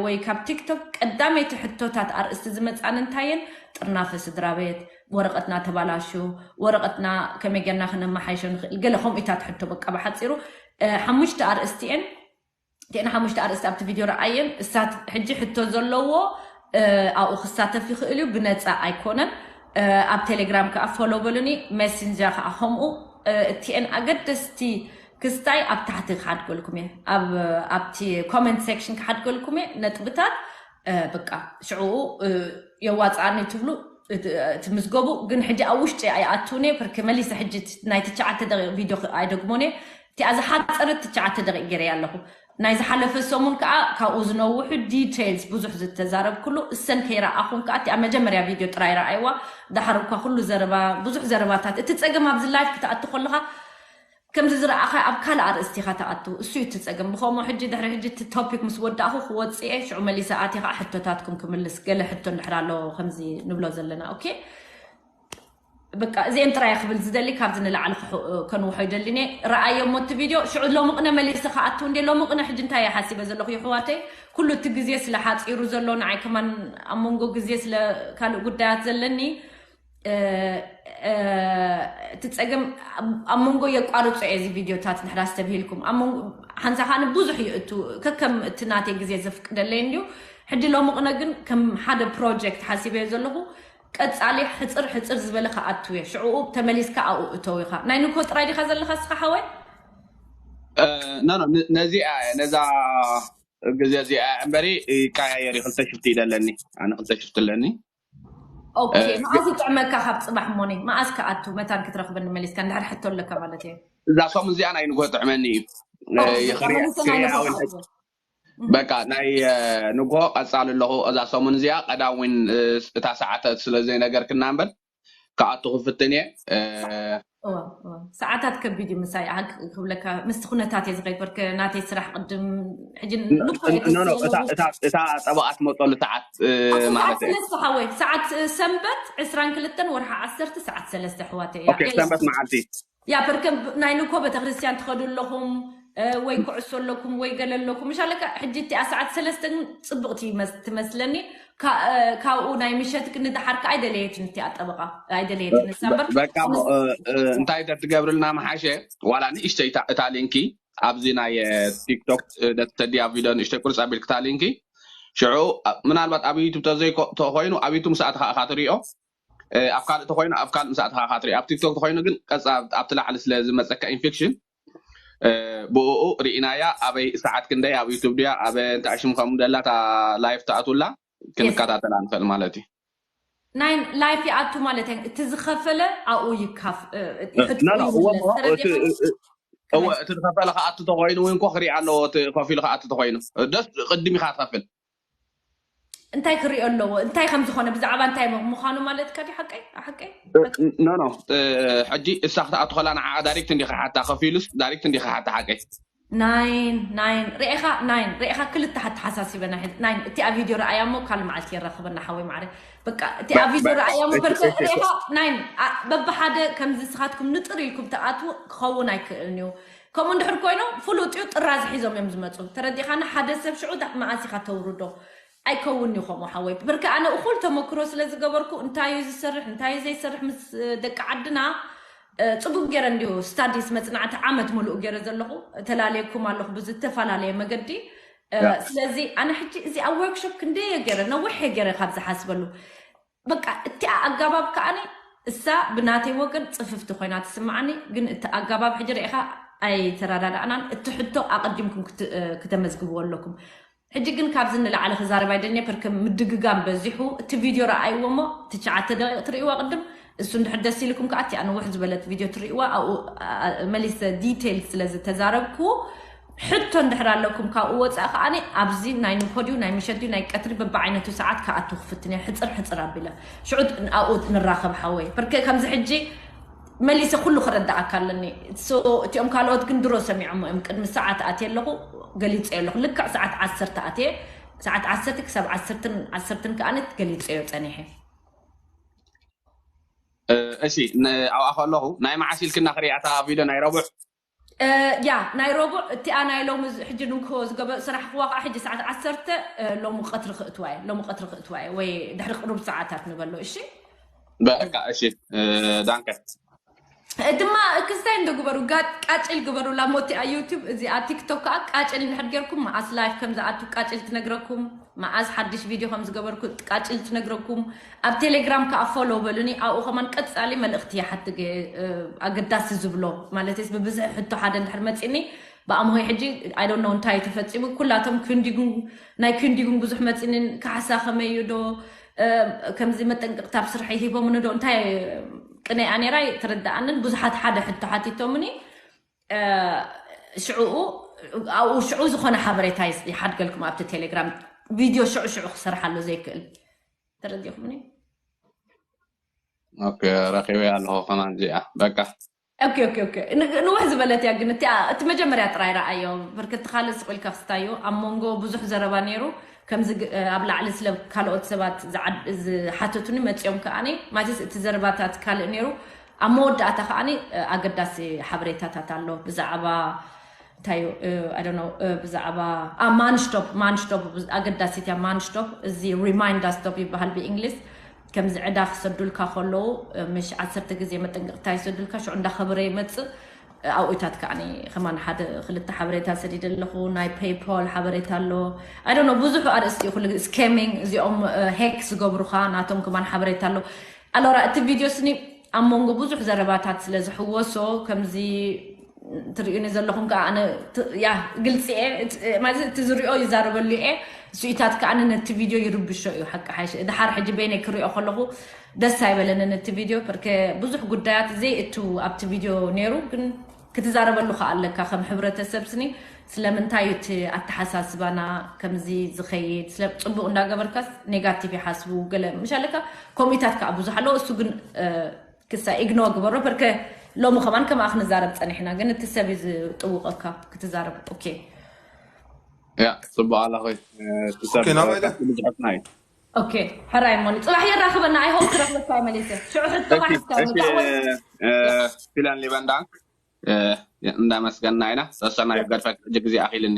ወይ ካብ ቲክቶክ ቀዳመይቲ ሕቶታት ኣርእስቲ ዝመፃኒ እንታየን ጥርናፈ ስድራ ቤት ወረቐትና ተባላሹ ወረቐትና ከመይ ገና ክነመሓይሾ ንኽእል ገለ ከምኡታት ሕቶ በቃ ብሓፂሩ ሓሙሽተ ኣርእስቲ እየን እተን ሓሙሽተ ኣርእስቲ ኣብቲ ቪድዮ ረኣየን እሳት ሕጂ ሕቶ ዘለዎ ኣብኡ ክሳተፍ ይኽእል እዩ ብነፃ ኣይኮነን ኣብ ቴሌግራም ከዓ ፎሎ በሉኒ ሜሴንጀር ከዓ ከምኡ እቲአን ኣገደስቲ ክስታይ ኣብ ታሕቲ ክሓድገልኩም እየ፣ ኣብ ኣብቲ ኮመንት ሴክሽን ክሓድገልኩም እየ። ነጥብታት በቃ ሽዑ የዋፅኣኒ ትብሉ ትምዝገቡ። ግን ሕጂ ኣብ ውሽጢ ኣይኣትውን እየ፣ ብርክ መሊሰ ሕጂ ናይ ትሽዓተ ደቂቕ ቪድዮ ኣይደግሞን እየ። እቲኣ ዝሓፀረት ትሽዓተ ደቂቕ ገይረ ኣለኹ። ናይ ዝሓለፈ ሰሙን ከዓ ካብኡ ዝነውሑ ዲቴይልስ ብዙሕ ዝተዛረብኩሉ እሰን ከይረኣኹም ከዓ እቲኣ መጀመርያ ቪድዮ ጥራይ ረኣይዋ። ዳሓር እኳ ኩሉ ዘረባ ብዙሕ ዘረባታት እቲ ፀገም ኣብዚ ላይፍ ክትኣቱ ከለካ ከምዚ ዝረኣኻ ኣብ ካልእ ኣርእስቲ ኢኻ ትኣቱ። እሱ እዩ እቲ ጸገም። ብኸምኡ ሕጂ ድሕሪ ሕጂ እቲ ቶፒክ ምስ ወዳእኹ ክወጽእ እየ። ሽዑ መሊሰ ኣትየ ኸዓ ሕቶታትኩም ክምልስ። ገለ ሕቶ እንድሕር ኣሎ ከምዚ ንብሎ ዘለና። ኦኬ? በቃ እዚኤን ጥራይ ክብል ዝደሊ፣ ካብዚ ንላዕሊ ክሑ-፣ ከንውሖ ይደሊኒ። ረኣዮ እሞ እቲ ቪድዮ፣ ሽዑ ሎሚ ቅነ መሊሰ ክኣቱ እንዴ፣ ሎሚ ቅነ ሕጂ እንታይ እየ ሓሲበ ዘለኹ ይሕዋተይ? ኩሉ እቲ ግዜ ስለ ሓጺሩ ዘሎ፣ ንዓይ ከማን ኣብ መንጎ ግዜ ስለ ካልእ ጉዳያት ዘለኒ፣ እ፣ እ፣ እቲ ጸገም ኣብ፣ ኣብ መንጎ የቋርጾ እየ እዚ ቪድዮታት እንድሕር ኣስተብሂልኩም። ኣብ መንጎ፣ ሓንሳእ ከኣ ብዙሕ ይእቱ፣ ከከም እቲ ናተይ ግዜ ዘፍቅደለይ እንድዩ። ሕጂ ሎሚ ቅነ ግን ከም ሓደ ፕሮጀክት ሓሲበዮ ዘለኹ፣ ቀጻሊ ሕጽር ሕጽር ዝበለ ክኣቱ እየ። ሽዕኡ ተመሊስካ ኣብኡ እተው ኢኻ። ናይ ንግሆ ጥራይ ዲኻ ዘለኻ እስኻ ሓወይ? እ፣ ኖ፣ ኖ፣ ነ-፣ ነዚኣ፣ ነዛ ግዜ እዚኣ እምበሪ ይቀያየር እዩ። ክልተ ሽፍቲ እዩ ዘለኒ። ኣነ ክልተ ሽፍቲ ኣለኒ። ኦኬ፣ እ፣ መዓስ ይጥዕመካ ካብ ጽባሕ እሞኒ? መዓስ ክኣቱ መታን ክትረኽበኒ መሊስካ? እንድሕር ሕቶ ኣለካ ማለት እየ። እዛ ሰሙን እዚኣ ናይ ንግሆ ጥዕመኒ እዩ። እ፣ ኦኬ፣ በቃ ይኽርያ-፣ መሊሰ ናይ ንግሆ ክርያ ክኣቱ እየ። እህ። በቃ ናይ፣ እ፣ ንግሆ ቀጻሊ ኣለኹ። እዛ ሰሙን እዚኣ ቀዳም እውን፣ እ፣ እታ ሰዓት ስለ ዘይነገርክና እምበር ክኣቱ ክፍትን እየ። እ፣ እዋ፣ እዋ። ሰዓታት ከቢድ እዩ ምሳይ፣ ኣን-፣ ክብለካ፣ ምስቲ ኩነታት እየ ዝኸይድ፣ በርከ ናተይ ስራሕ ቅድም፣ ሕጂ ን-፣ ንቁሕ እየ ኖ፣ ኖ፣ እታ፣ ዘለኹ። እታ፣ እታ ጠበቓ ትመፀሉ ሰዓት፣ እ፣ ኣብቲ ማለት ሰዓት እየ። ሰለስተ ሓወይ፣ ሰዓት፣ እ፣ ሰንበት ዕስራን ክልተን ወርሒ ዓሰርተ ሰዓት ሰለስተ ኣሕዋተይ። ያ፣ ኦኬ፣ ገለ ሰንበት መዓልቲ። ያ፣ በርከ ብ-፣ ናይ ንኮ ቤተክርስትያን ትኸዱ ኣለኹም፣ እ፣ ወይ ኩዕሶ ኣለኩም፣ ወይ ገለ ኣለኩም። ምሻለካ፣ ሕጂ እቲኣ ሰዓት ሰለስተ ግን ጽብቕቲ ይመስ-፣ ትመስለኒ። ካ-፣ እ፣ ካብኡ ናይ ምሸት ግን ንደሓር ከኣ ኣይደለየትን እቲኣ ጠበቓ፣ ኣይደለየትን ንሳ እምበር። በቃ፣ እ፣ እ፣ እንታይ ተትገብርልና ምሓሸ፣ ዋላ ንእሽተይ እታ፣ እታ ሊንኪ ኣብዚ ናይ፣ እ፣ ቲክቶክ፣ እ፣ ደትተድያ ቪድዮ ንእሽተይ ቁርጽ ኣቢልክታ ሊንኪ፣ ሽዑ፣ እ፣ ምናልባት ኣብ ዩቱብ ተዘይኮ-፣ ተኾይኑ ኣብ ዩቱብ ምስ ኣተኻ ኢኻ ትሪኦ፣ እ፣ ኣብ ካልእ ተኾይኑ ኣብ ካልእ ምስ ኣተኻ ኢኻ ትሪኦ። ኣብ ቲክቶክ ተኾይኑ ግን ቀጻ ኣብ-፣ ኣብቲ ላዕሊ ስለ ዝመጸካ ኢንፌክሽን፣ እ፣ ብእኡ ርኢናያ። ኣበይ ሰዓት ክንደይ ኣብ ዩቱብ ድያ፣ ኣብ እንታይ ሽም ከም ደላ እታ ላይፍ ትኣትውላ የስ። ክንከታተላ ንኽእል ማለት እዩ። ናይ ላይፍ ይኣቱ ማለት እየ። እቲ ዝኸፈለ ኣብኡ ይካፍ-፣ እ፣ እ፣ ይሕትኡ ኖ፣ ኖ፣ እዎ፣ ይምለስ። እሞ፣ እቲ፣ ተረዲእኻ? እ፣ እ፣ እዎ፣ ከመይ? እቲ ዝኸፈለ ክኣቱ ተኾይኑ እውን እኮ ክርኢ ኣለዎ፣ እቲ ከፊሉ ክኣቱ ተኾይኑ። ደስ ቅድም ኢኻ ትኸፍል። እንታይ ክሪኦ ኣለዎ? እንታይ ከም ዝኾነ፣ ብዛዕባ እንታይ ም-፣ ምዃኑ ማለትካ ድዩ? ሓቀይ? ሓቀይ? እ፣ በቃ። ኖ፣ ኖ፣ እ፣ ሕጂ እሳ ክትኣቱ ከላ ንዓኣ ዳይሬክት እንዲኻ ሓታ፣ ከፊሉስ ዳይሬክት እንዲኻ ሓታ ሓቀይ? ናይን፣ ናይን፣ ርኢኻ፣ ናይን፣ ርኢኻ ክልተ ኣተሓሳሲበና ሒዝ-፣ ናይን፣ እቲኣ ቪድዮ ረኣያ እሞ ካልእ መዓልቲ የራኽበና ሓወይ ማዕረ። በቃ፣ እቲኣ በ-፣ ቪድዮ በ-፣ ረኣያ እሞ እሺ፣ በርከ-፣ እሺ፣ እሺ። ርኢኻ፣ ናይን፣ ኣ-፣ በብሓደ ከምዚ ንስኻትኩም ንጥር ኢልኩም ትኣትዉ ክኸውን ኣይክእልን እዩ። ከምኡ እንድሕር ኮይኑ፣ ፍሉጥ እዩ፣ ጥራዝ ሒዞም እዮም ዝመጹ። ተረዲእኻኒ? ሓደ ሰብ ሽዑ ዳ-፣ መዓስ ኢኻ ተውርዶ? ኣይከውን እዩ ከምኡ ሓወይ። ብርክ ኣነ እኹል ተመክሮ ስለ ዝገበርኩ እንታይ እዩ ዝሰርሕ፣ እንታይ እዩ ዘይሰርሕ ምስ፣ እ፣ ደቂ ዓድና፣ እ፣ ጽቡቅ ገይረ እንድዩ ስታዲስ መጽናዕቲ ዓመት ምሉእ ገይረ ዘለኹ። እተላለየኩም ኣለኹ ብዝተፈላለየ መገዲ። እ፣ ያ። ስለዚ ኣነ ሕጂ እዚኣ ወርክሾፕ ክንደየ ገይረ፣ ነዊሕ እየ ገይረ ካብ ዝሓስበሉ። በቃ እቲኣ ኣገባብ ከኣኒ እሳ ብናተይ ወገን ጽፍፍቲ ኮይና ትስምዓኒ፣ ግን እቲ ኣገባብ ሕጂ ርኢኻ ኣይተረዳዳእናን። እቲ ሕቶ ኣቐዲምኩም ክት-፣ እ፣ ክተመዝግብዎ ኣለኩም። ሕጂ ግን ካብዚ ንላዕሊ ክዛረብ ኣይደልየ፣ ፐርከ ምድግጋም በዚሑ። እቲ ቪድዮ ረኣይዎ እሞ፣ ትሽዓተ ደቂቕ ትርእይዋ ቅድም፣ እሱ እንድሕር ደስ ኢልኩም ከኣ እቲኣ ንውሕ ዝበለት ቪድዮ ትርእይዋ፣ ኣብኡ፣ ኣ-፣ ኣ-፣ መሊሰ ዲቴይል ስለ ዝተዛረብኩ፣ ሕቶ እንድሕር ኣለኩም ካብኡ ወጻኢ ከኣኒ፣ ኣብዚ ናይ ንግሆ ድዩ፣ ናይ ምሸት ድዩ፣ ናይ ቀትሪ በብዓይነቱ ሰዓት ክኣቱ ክፍትን እየ፣ ሕጽር ሕጽር ኣቢለ። ሽዑ ኣብኡ ንራኸብ ሓወይ። ፐርከ ከምዚ ሕጂ መሊሰ ኩሉ ክረዳኣካ ኣለኒ። So፣ እቲኦም ካልኦት ግን ድሮ ሰሚዖሞ እዮም። ቅድሚ ሰዓት ኣትየ ኣለኹ፣ ገሊጸዮ ኣለኹ። ልክዕ ሰዓት ዓሰርተ ኣትየ፣ ሰዓት ዓሰርተ ክሳብ ዓሰርተን፣ ዓሰርተን ከኣነት ገሊጸዮ ጸኒሐ። እ፣ እሺ፣ ን-፣ ኣብኣ ከለኹ ናይ መዓስ ኢልክና ክሪኣ እታ ቪድዮ ናይ ረቡዕ? እ፣ ያ፣ ናይ ረቡዕ እቲኣ ናይ ሎሚ ዝ-፣ ሕጂ ንግሆ ዝገበ-፣ ስራሕ ክዋ ከዓ ሕጂ ሰዓት ዓሰርተ፣ እ፣ ሎሚ ቀትሪ ክእትዋ እየ፣ ሎሚ ቀትሪ ክእትዋ እየ፣ ወይ ድሕሪ ቅሩብ ሰዓታት ንበሎ፣ እሺ? በቃ፣ እሺ፣ እ፣ ዳንከ። ድማ ክስታይ እንዶ ግበሩ፣ ቃጭል ግበሩ። ላሞቲ ኣብ ዩቲዩብ እዚኣ ቲክቶክ ከዓ ቃጭል እንድሕር ጌርኩም፣ መዓስ ላይፍ ከም ዝኣቱ ቃጭል ትነግረኩም፣ መዓስ ሓድሽ ቪድዮ ከም ዝገበርኩ ቃጭል ትነግረኩም። ኣብ ቴሌግራም ከዓ ፎሎ በሉኒ። ኣብኡ ከማን ቀጻሊ መልእኽቲ ይሓትግ፣ ኣገዳሲ ዝብሎ ማለት ብብዝሒ ሕቶ ሓደ እንድሕር መፂኒ ብኣምሆይ ሕጂ ኣይዶኖ እንታይ ተፈፂሙ። ኩላቶም ክንዲጉን ናይ ክንዲጉን ብዙሕ መፂንን ካሕሳ ከመዩ ዶ ከምዚ መጠንቀቕታ ኣብ ስርሐይ ሂቦምኒ ዶ እንታይ ቅነያ ነይራ ኣይተረድኣንን። ብዙሓት ሓደ ሕቶ ሓቲቶምኒ። ሽዕኡ ኣብኡ ሽዑ ዝኾነ ሓበሬታ ይሓድገልኩም ኣብቲ ቴሌግራም። ቪድዮ ሽዑ ሽዑ ክሰርሓሉ ዘይክእል ተረዲኹምኒ። ረኪበያ ኣለኹ ከማን እዚኣ በቃ። ንውሕ ዝበለት እያ ግን እቲኣ እቲ መጀመርያ ጥራይ ረኣዮ። ብርክቲ ካልእ ስቕ ኢልካ ክስታዮ ኣብ መንጎ ብዙሕ ዘረባ ነይሩ። ከምዚ ኣብ ላዕሊ ስለ ካልኦት ሰባት ዝሓተቱኒ መፂኦም ከኣኒ ማለትስ እቲ ዘረባታት ካልእ ነይሩ። ኣብ መወዳእታ ከኣኒ ኣገዳሲ ሓበሬታታት ኣሎ ብዛዕባ እንታይ ብዛዕባ ማንሽቶፕ ማንሽቶፕ ኣገዳሲት እያ። ማንሽቶፕ እዚ ሪማይንዳ ስቶፕ ይበሃል ብእንግሊዝ። ከምዚ ዕዳ ክሰዱልካ ከለዉ ምሽ ዓሰርተ ግዜ መጠንቀቕታ ይሰዱልካ። ሽዑ እንዳኸበረ ይመፅእ። ኣብኡታት ከዓ ከማን ሓደ ክልተ ሓበሬታ ሰዲደ ኣለኹ። ናይ ፔይፖል ሓበሬታ ኣሎ። ኣይ ዶንት ኖ ብዙሑ ኣርእስቲ እዩ ኩሉ ግዜ ስኬሚንግ እዚኦም ሄክ ዝገብሩኻ ናቶም ከማን ሓበሬታ ኣሎ። ኣሎራ እቲ ቪድዮ ስኒ ኣብ መንጎ ብዙሕ ዘረባታት ስለ ዝሕወሶ ከምዚ ትርእዩኒ ዘለኹም ከዓ ኣነ ያ ግልፂ እየ ማለት እቲ ዝሪኦ ይዛረበሉ እየ። ስኢታት ከዓ ነቲ ቪድዮ ይርብሾ እዩ ሓቂ ሓይሽ ድሓር ሕጂ በይነይ ክሪኦ ከለኹ ደስ ኣይበለንን እቲ ቪድዮ ፐርከ ብዙሕ ጉዳያት ዘይ እቱ ኣብቲ ቪድዮ ነይሩ ግን ክትዛረበሉ ከዓ ኣለካ ከም ሕብረተሰብ ስኒ ስለምንታይ እቲ ኣተሓሳስባና ከምዚ ዝኸይድ ስለ ፅቡቅ እንዳገበርካስ ኔጋቲቭ ይሓስቡ ገለ ምሽ ኣለካ። ኮሚታት ከዓ ብዙሕ ኣለዎ እሱ ግን ክሳ ኢግኖ ግበሮ ፐርከ ሎሚ ከማን ከምኣ ክንዛረብ ፀኒሕና ግን እቲ ሰብ እዩ ዝጥውቀካ ክትዛረብ። ኦኬ ያ ፅቡቅ ኣለኹ። እቲ ሰብ ኦኬ፣ ናባይ ዳ? ብዙሕትና እዩ። ኦኬ ሕራይ ሞኒ ፅባሕ የራኽበና። ኣይ ሆፕ ክረኽበካ መሊሰ ሽዑ ሕቶኻ እሺ፣ ሓስካ እሺ፣ ምጣወል እ፣ ፊላን ሊበን ዳንክ እ፣ እንዳመስገንና ኢና። ሰሰናዩ ገድፈክ ሕጂ ግዜ ኣኺልኒ።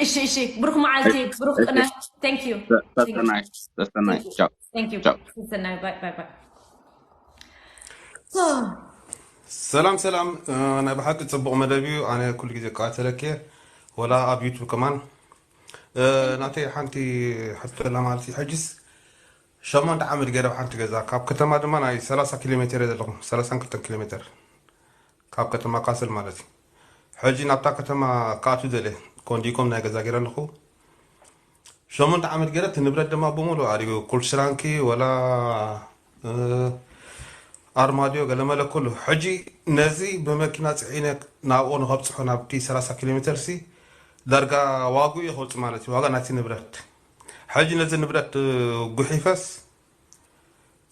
እሺ እሺ ብሩክ መዓልቲ ብሩክ ቅነ። Thank you ሰሰናዩ ሰሰናዩ ቻው። Thank you ቻው። ሰሰናዩ ባይ ባይ ባይ። ሰላም ሰላም፣ እ፣ ናይ ብሓቂ ጽቡቕ መደብ እዩ። ኣነ ኩሉ ግዜ እከታተለኪ እየ፣ ወላ ኣብ ዩቱብ ከማን። እ፣ ናተይ ሓንቲ ሕቶ ኣላ ማለት እዩ። ሕጅስ ሸሞንተ ዓመት ገይረ ኣብ ሓንቲ ገዛ፣ ካብ ከተማ ድማ ናይ ሰላሳ ኪሎ ሜተር እየ ዘለኹ፣ ሰላሳን ክልተን ኪሎ ሜተር ካብ ከተማ ካስል ማለት እዩ። ሕጂ ናብታ ከተማ ክኣቱ ደልየ፣ ኮንዲኮም ናይ ገዛ ገይረ ኣለኹ። ሸሞንተ ዓመት ገይረ እቲ ንብረት ድማ ብምሉእ ኣሪጉ፣ ኩልስራንኪ ወላ፣ እ፣ ኣርማድዮ ገለመለ ኩሉ። ሕጂ ነዚ ብመኪና ጽዒነ ናብኡ ንኸብጽሖ ናብቲ ሰላሳ ኪሎ ሜተር ሲ ዳርጋ ዋግኡ እዩ ክወጽእ ማለት እዩ፣ ዋጋ ናይቲ ንብረት። ሕጂ ነዚ ንብረት፣ እ፣ ጉሒፈስ፣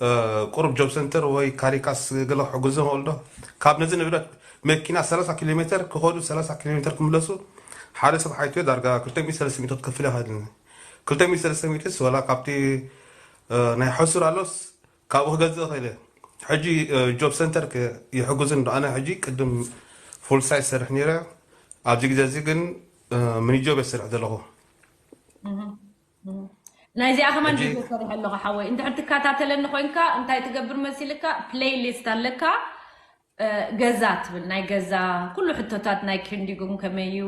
እ፣ ቁሩብ ጆብ ሰንተር ወይ ካሪካስ ገለ ክሕግዞ ይኽእል ዶ? ካብ ነዚ ንብረት መኪና ሰላሳ ኪሎ ሜተር ክኸዱ ሰላሳ ኪሎ ሜተር ክምለሱ ሓደ ሰብ ሓይቱ ዳርጋ ክልተ ሚእቲ ሰለስተ ሚእቲ ክትከፍል ይኽእልኒ። ክልተ ሚእቲ ሰለስተ ሚእቲስ ወላ ካብቲ፣ እ፣ ናይ ሕሱር ኣሎስ ካብኡ ክገዝእ ይኽእል እየ። ሕጂ፣ እ፣ ጆብ ሰንተር ከ ይሕግዙ እንዶ? ኣነ ሕጂ ቅድም ፉል ሳይዝ ሰርሕ ነይረ። ኣብዚ ግዜ እዚ ግን፣ እ፣ ሚኒ ጆብ እየ ዝሰርሕ ዘለኹ። ናይዚኣ ከማን ሕጂ ቪድዮ ሰሪሐ ኣለኹ ሓወይ። እንድሕር ትከታተለኒ ኮይንካ እንታይ ትገብር መሲልካ ፕሌይሊስት ኣለካ እ፣ ገዛ ትብል ናይ ገዛ ኩሉ ሕቶታት ናይ ክንዲጉም ከመዩ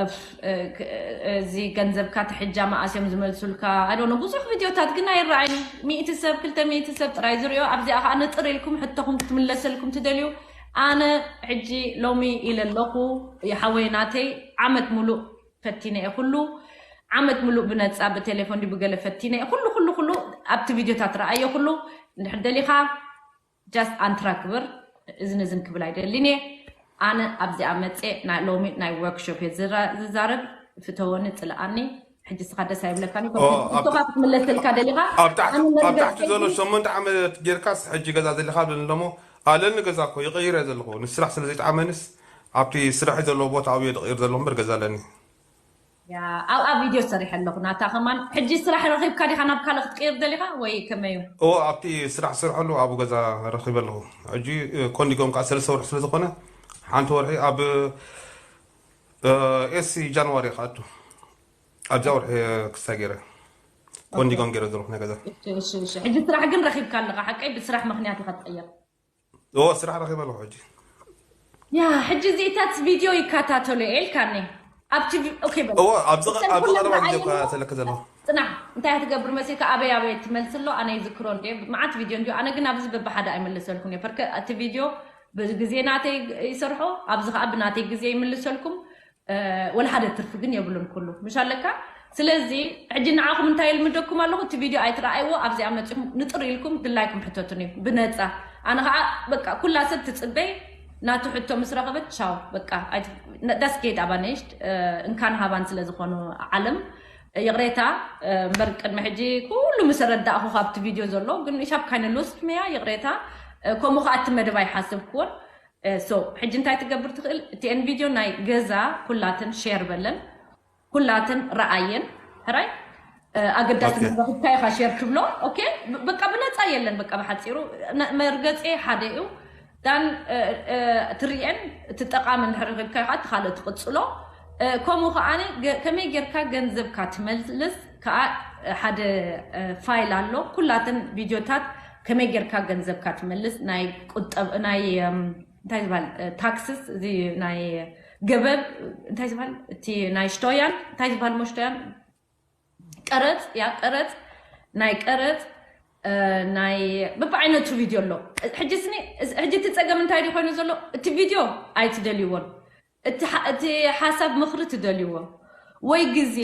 እፍ፣ እ፣ ክ- እ፣ እዚ ገንዘብካ ትሕጃ መኣስዮም ዝመልሱልካ ኣዶነ ብዙሕ ቪድዮታት ግን ኣይረኣይን። ሚእቲ ሰብ ክልተ ሚእቲ ሰብ ጥራይ ዝሪኦ ኣብዚኣ ከዓ ንጥር ኢልኩም ሕቶኹም ክትምለሰልኩም ትደልዩ። ኣነ ሕጂ ሎሚ ኢለ ኣለኹ ይሓወይ ናተይ ዓመት ሙሉእ ፈቲነ እየ ኩሉ ዓመት ሙሉእ ብነፃ ብቴሌፎን ድዩ ብገለ ፈቲነ እየ ኩሉ ኩሉ ኩሉ ኣብቲ ቪድዮታት ረኣዮ ኩሉ እንድሕር ደሊኻ ጃስት ኣንትራ ክብር እዝን እዝን ክብል ኣይደልን እየ። ኣነ ኣብዚኣ መፀ ናይ ሎሚ ናይ ወርክሾፕ እየ ዝራ- ዝዛረብ። ፍተወኒ ፅልኣኒ። ሕጂ ስኻ ደስ ኣይብለካን እዩ። ኦ፣ ኣብ- ቶካ ክትምለሰልካ ደሊኻ ኣብ ታሕቲ ኣነ ኣብ መርገፅ ታሕቲ ዘሎ ሸሞንተ ዓመት ጌርካስ ሕጂ ገዛ ዘለካ ብለኒ ደሞ ኣለኒ ገዛ እኮ ይቕይረ ዘለኹ ንስራሕ ስለ ዘይጠዓመንስ ኣብቲ ስራሕ ዘለዎ ቦታ ኣብየ ዝቕይር ዘለኹ እምበር ገዛ ኣለኒ። ያ ኣብኣ ቪድዮ ሰሪሐ ኣለኹ ናታ ከማን። ሕጂ ስራሕ ረኺብካ ዲኻ ናብ ካልእ ክትቅይር ደሊኻ ወይ ከመዩ? እዎ ኣብቲ ስራሕ ዝሰርሐሉ ኣብኡ ገዛ ረኺበ ኣለኹ። ሕጂ ኮንዲጎም ከዓ ሰለስተ ወርሒ ስለ ዝኾነ ሓንቲ ወርሒ ኣብ ኤሲ ጃንዋሪ ክኣቱ ኣብዛ ወርሒ ክስታይ ገይረ ኮንዲጎም ገይረ ዘለኹ ናይ ገዛ። እሺ፣ እሺ፣ እሺ። ሕጂ ስራሕ ግን ረኺብካ ኣለኻ ሓቀይ? ብስራሕ ምኽንያት ኢኻ ትቕየር? እዎ፣ ስራሕ ረኺበ ኣለኹ ሕጂ። ያ ሕጂ እዚኢታት ቪድዮ ይከታተሉ እየ ኢልካኒ። ኣብቲ ቪ- ኦኬ በል። እዎ፣ ኣብዚ ቀ- እተን ኣብዚ ኩለን ቀረባ ቪድዮ ዝዓየንዎ እኳ ተለክ ዘለኹ። ጽናሕ፣ እንታይ ክትገብር መሲልካ ኣበይ ኣበይ ትመልስ ኣሎ ኣነ ይዝክሮ እንዴ መዓት ቪድዮ እንዲዮ ኣነ ግን ኣብዚ በብሓደ ኣይመልሰልኩም እየ ፐርከ እቲ ቪድዮ ብግዜ ናተይ ይሰርሖ ኣብዚ ከዓ ብናተይ ግዜ ይምልሰልኩም እ፣ ወላ ሓደ ትርፊ ግን የብሉን ኩሉ ምሽ ኣለካ ስለዚ ሕጂ ንዓኹም እንታይ ይልምደኩም ኣለኹ እቲ ቪድዮ ኣይትረኣይዎ ኣብዚኣ መፂኹም ንጥር ኢልኩም ድላይኩም ሕተቱን እዩ ብነፃ ኣነ ከዓ በቃ ኩላ ሰብ ትፅበይ ናቱ ሕቶ ምስ ረኸበት ቻው በቃ ዳስጌድ ኣባነሽት እንካን ሃባን ስለ ዝኾኑ ዓለም ይቕሬታ እምበር ቅድሚ ሕጂ ኩሉ ምስ ረዳእኹ ካብቲ ቪድዮ ዘሎ ግን ሻብ ካይነ ሎስት መያ ይቕሬታ ከምኡ ከዓ እቲ መደብ ኣይሓሰብክዎን ሶ ሕጂ እንታይ ትገብር ትኽእል እቲአን ቪድዮ ናይ ገዛ ኩላትን ሼር በለን ኩላትን ረኣየን ሕራይ ኣገዳሲ ኦኬ። መረኽብካ ኢኻ ሼር ትብሎ ኦኬ ብ- በቃ ብነፃ የለን በቃ ብሓፂሩ ነ- መርገፂ ሓደ እዩ ዳን እ፣ እ፣ ትሪኤን እቲ ጠቃሚ እንድሕር ረኺብካ ኢኻ እቲ ካልእ ትቕፅሎ እ፣ ከምኡ ከዓ ገ- ከመይ ጌርካ ገንዘብካ ትመልስ ከዓ እ፣ ሓደ እ፣ ፋይል ኣሎ ኩላትን ቪድዮታት ከመይ ጌርካ ገንዘብካ ትመልስ ናይ ቁጠብ ናይ እም፣ እንታይ ዝበሃል ታክስስ እዚ ናይ ገበብ እንታይ ዝበሃል እቲ ናይ ሽቶያን እንታይ ዝበሃል ሞ ሽቶያን ቀረፅ ያ ቀረፅ ናይ ቀረፅ እ፣ ናይ በብዓይነቱ ቪድዮ ኣሎ ሕጂ ስኒ እዚ- ሕጂ እቲ ፀገም እንታይ ድዩ ኮይኑ ዘሎ እቲ ቪድዮ ኣይትደልይዎን እቲ ሓ- እቲ ሓሳብ ምኽሪ ትደልይዎ ወይ ግዜ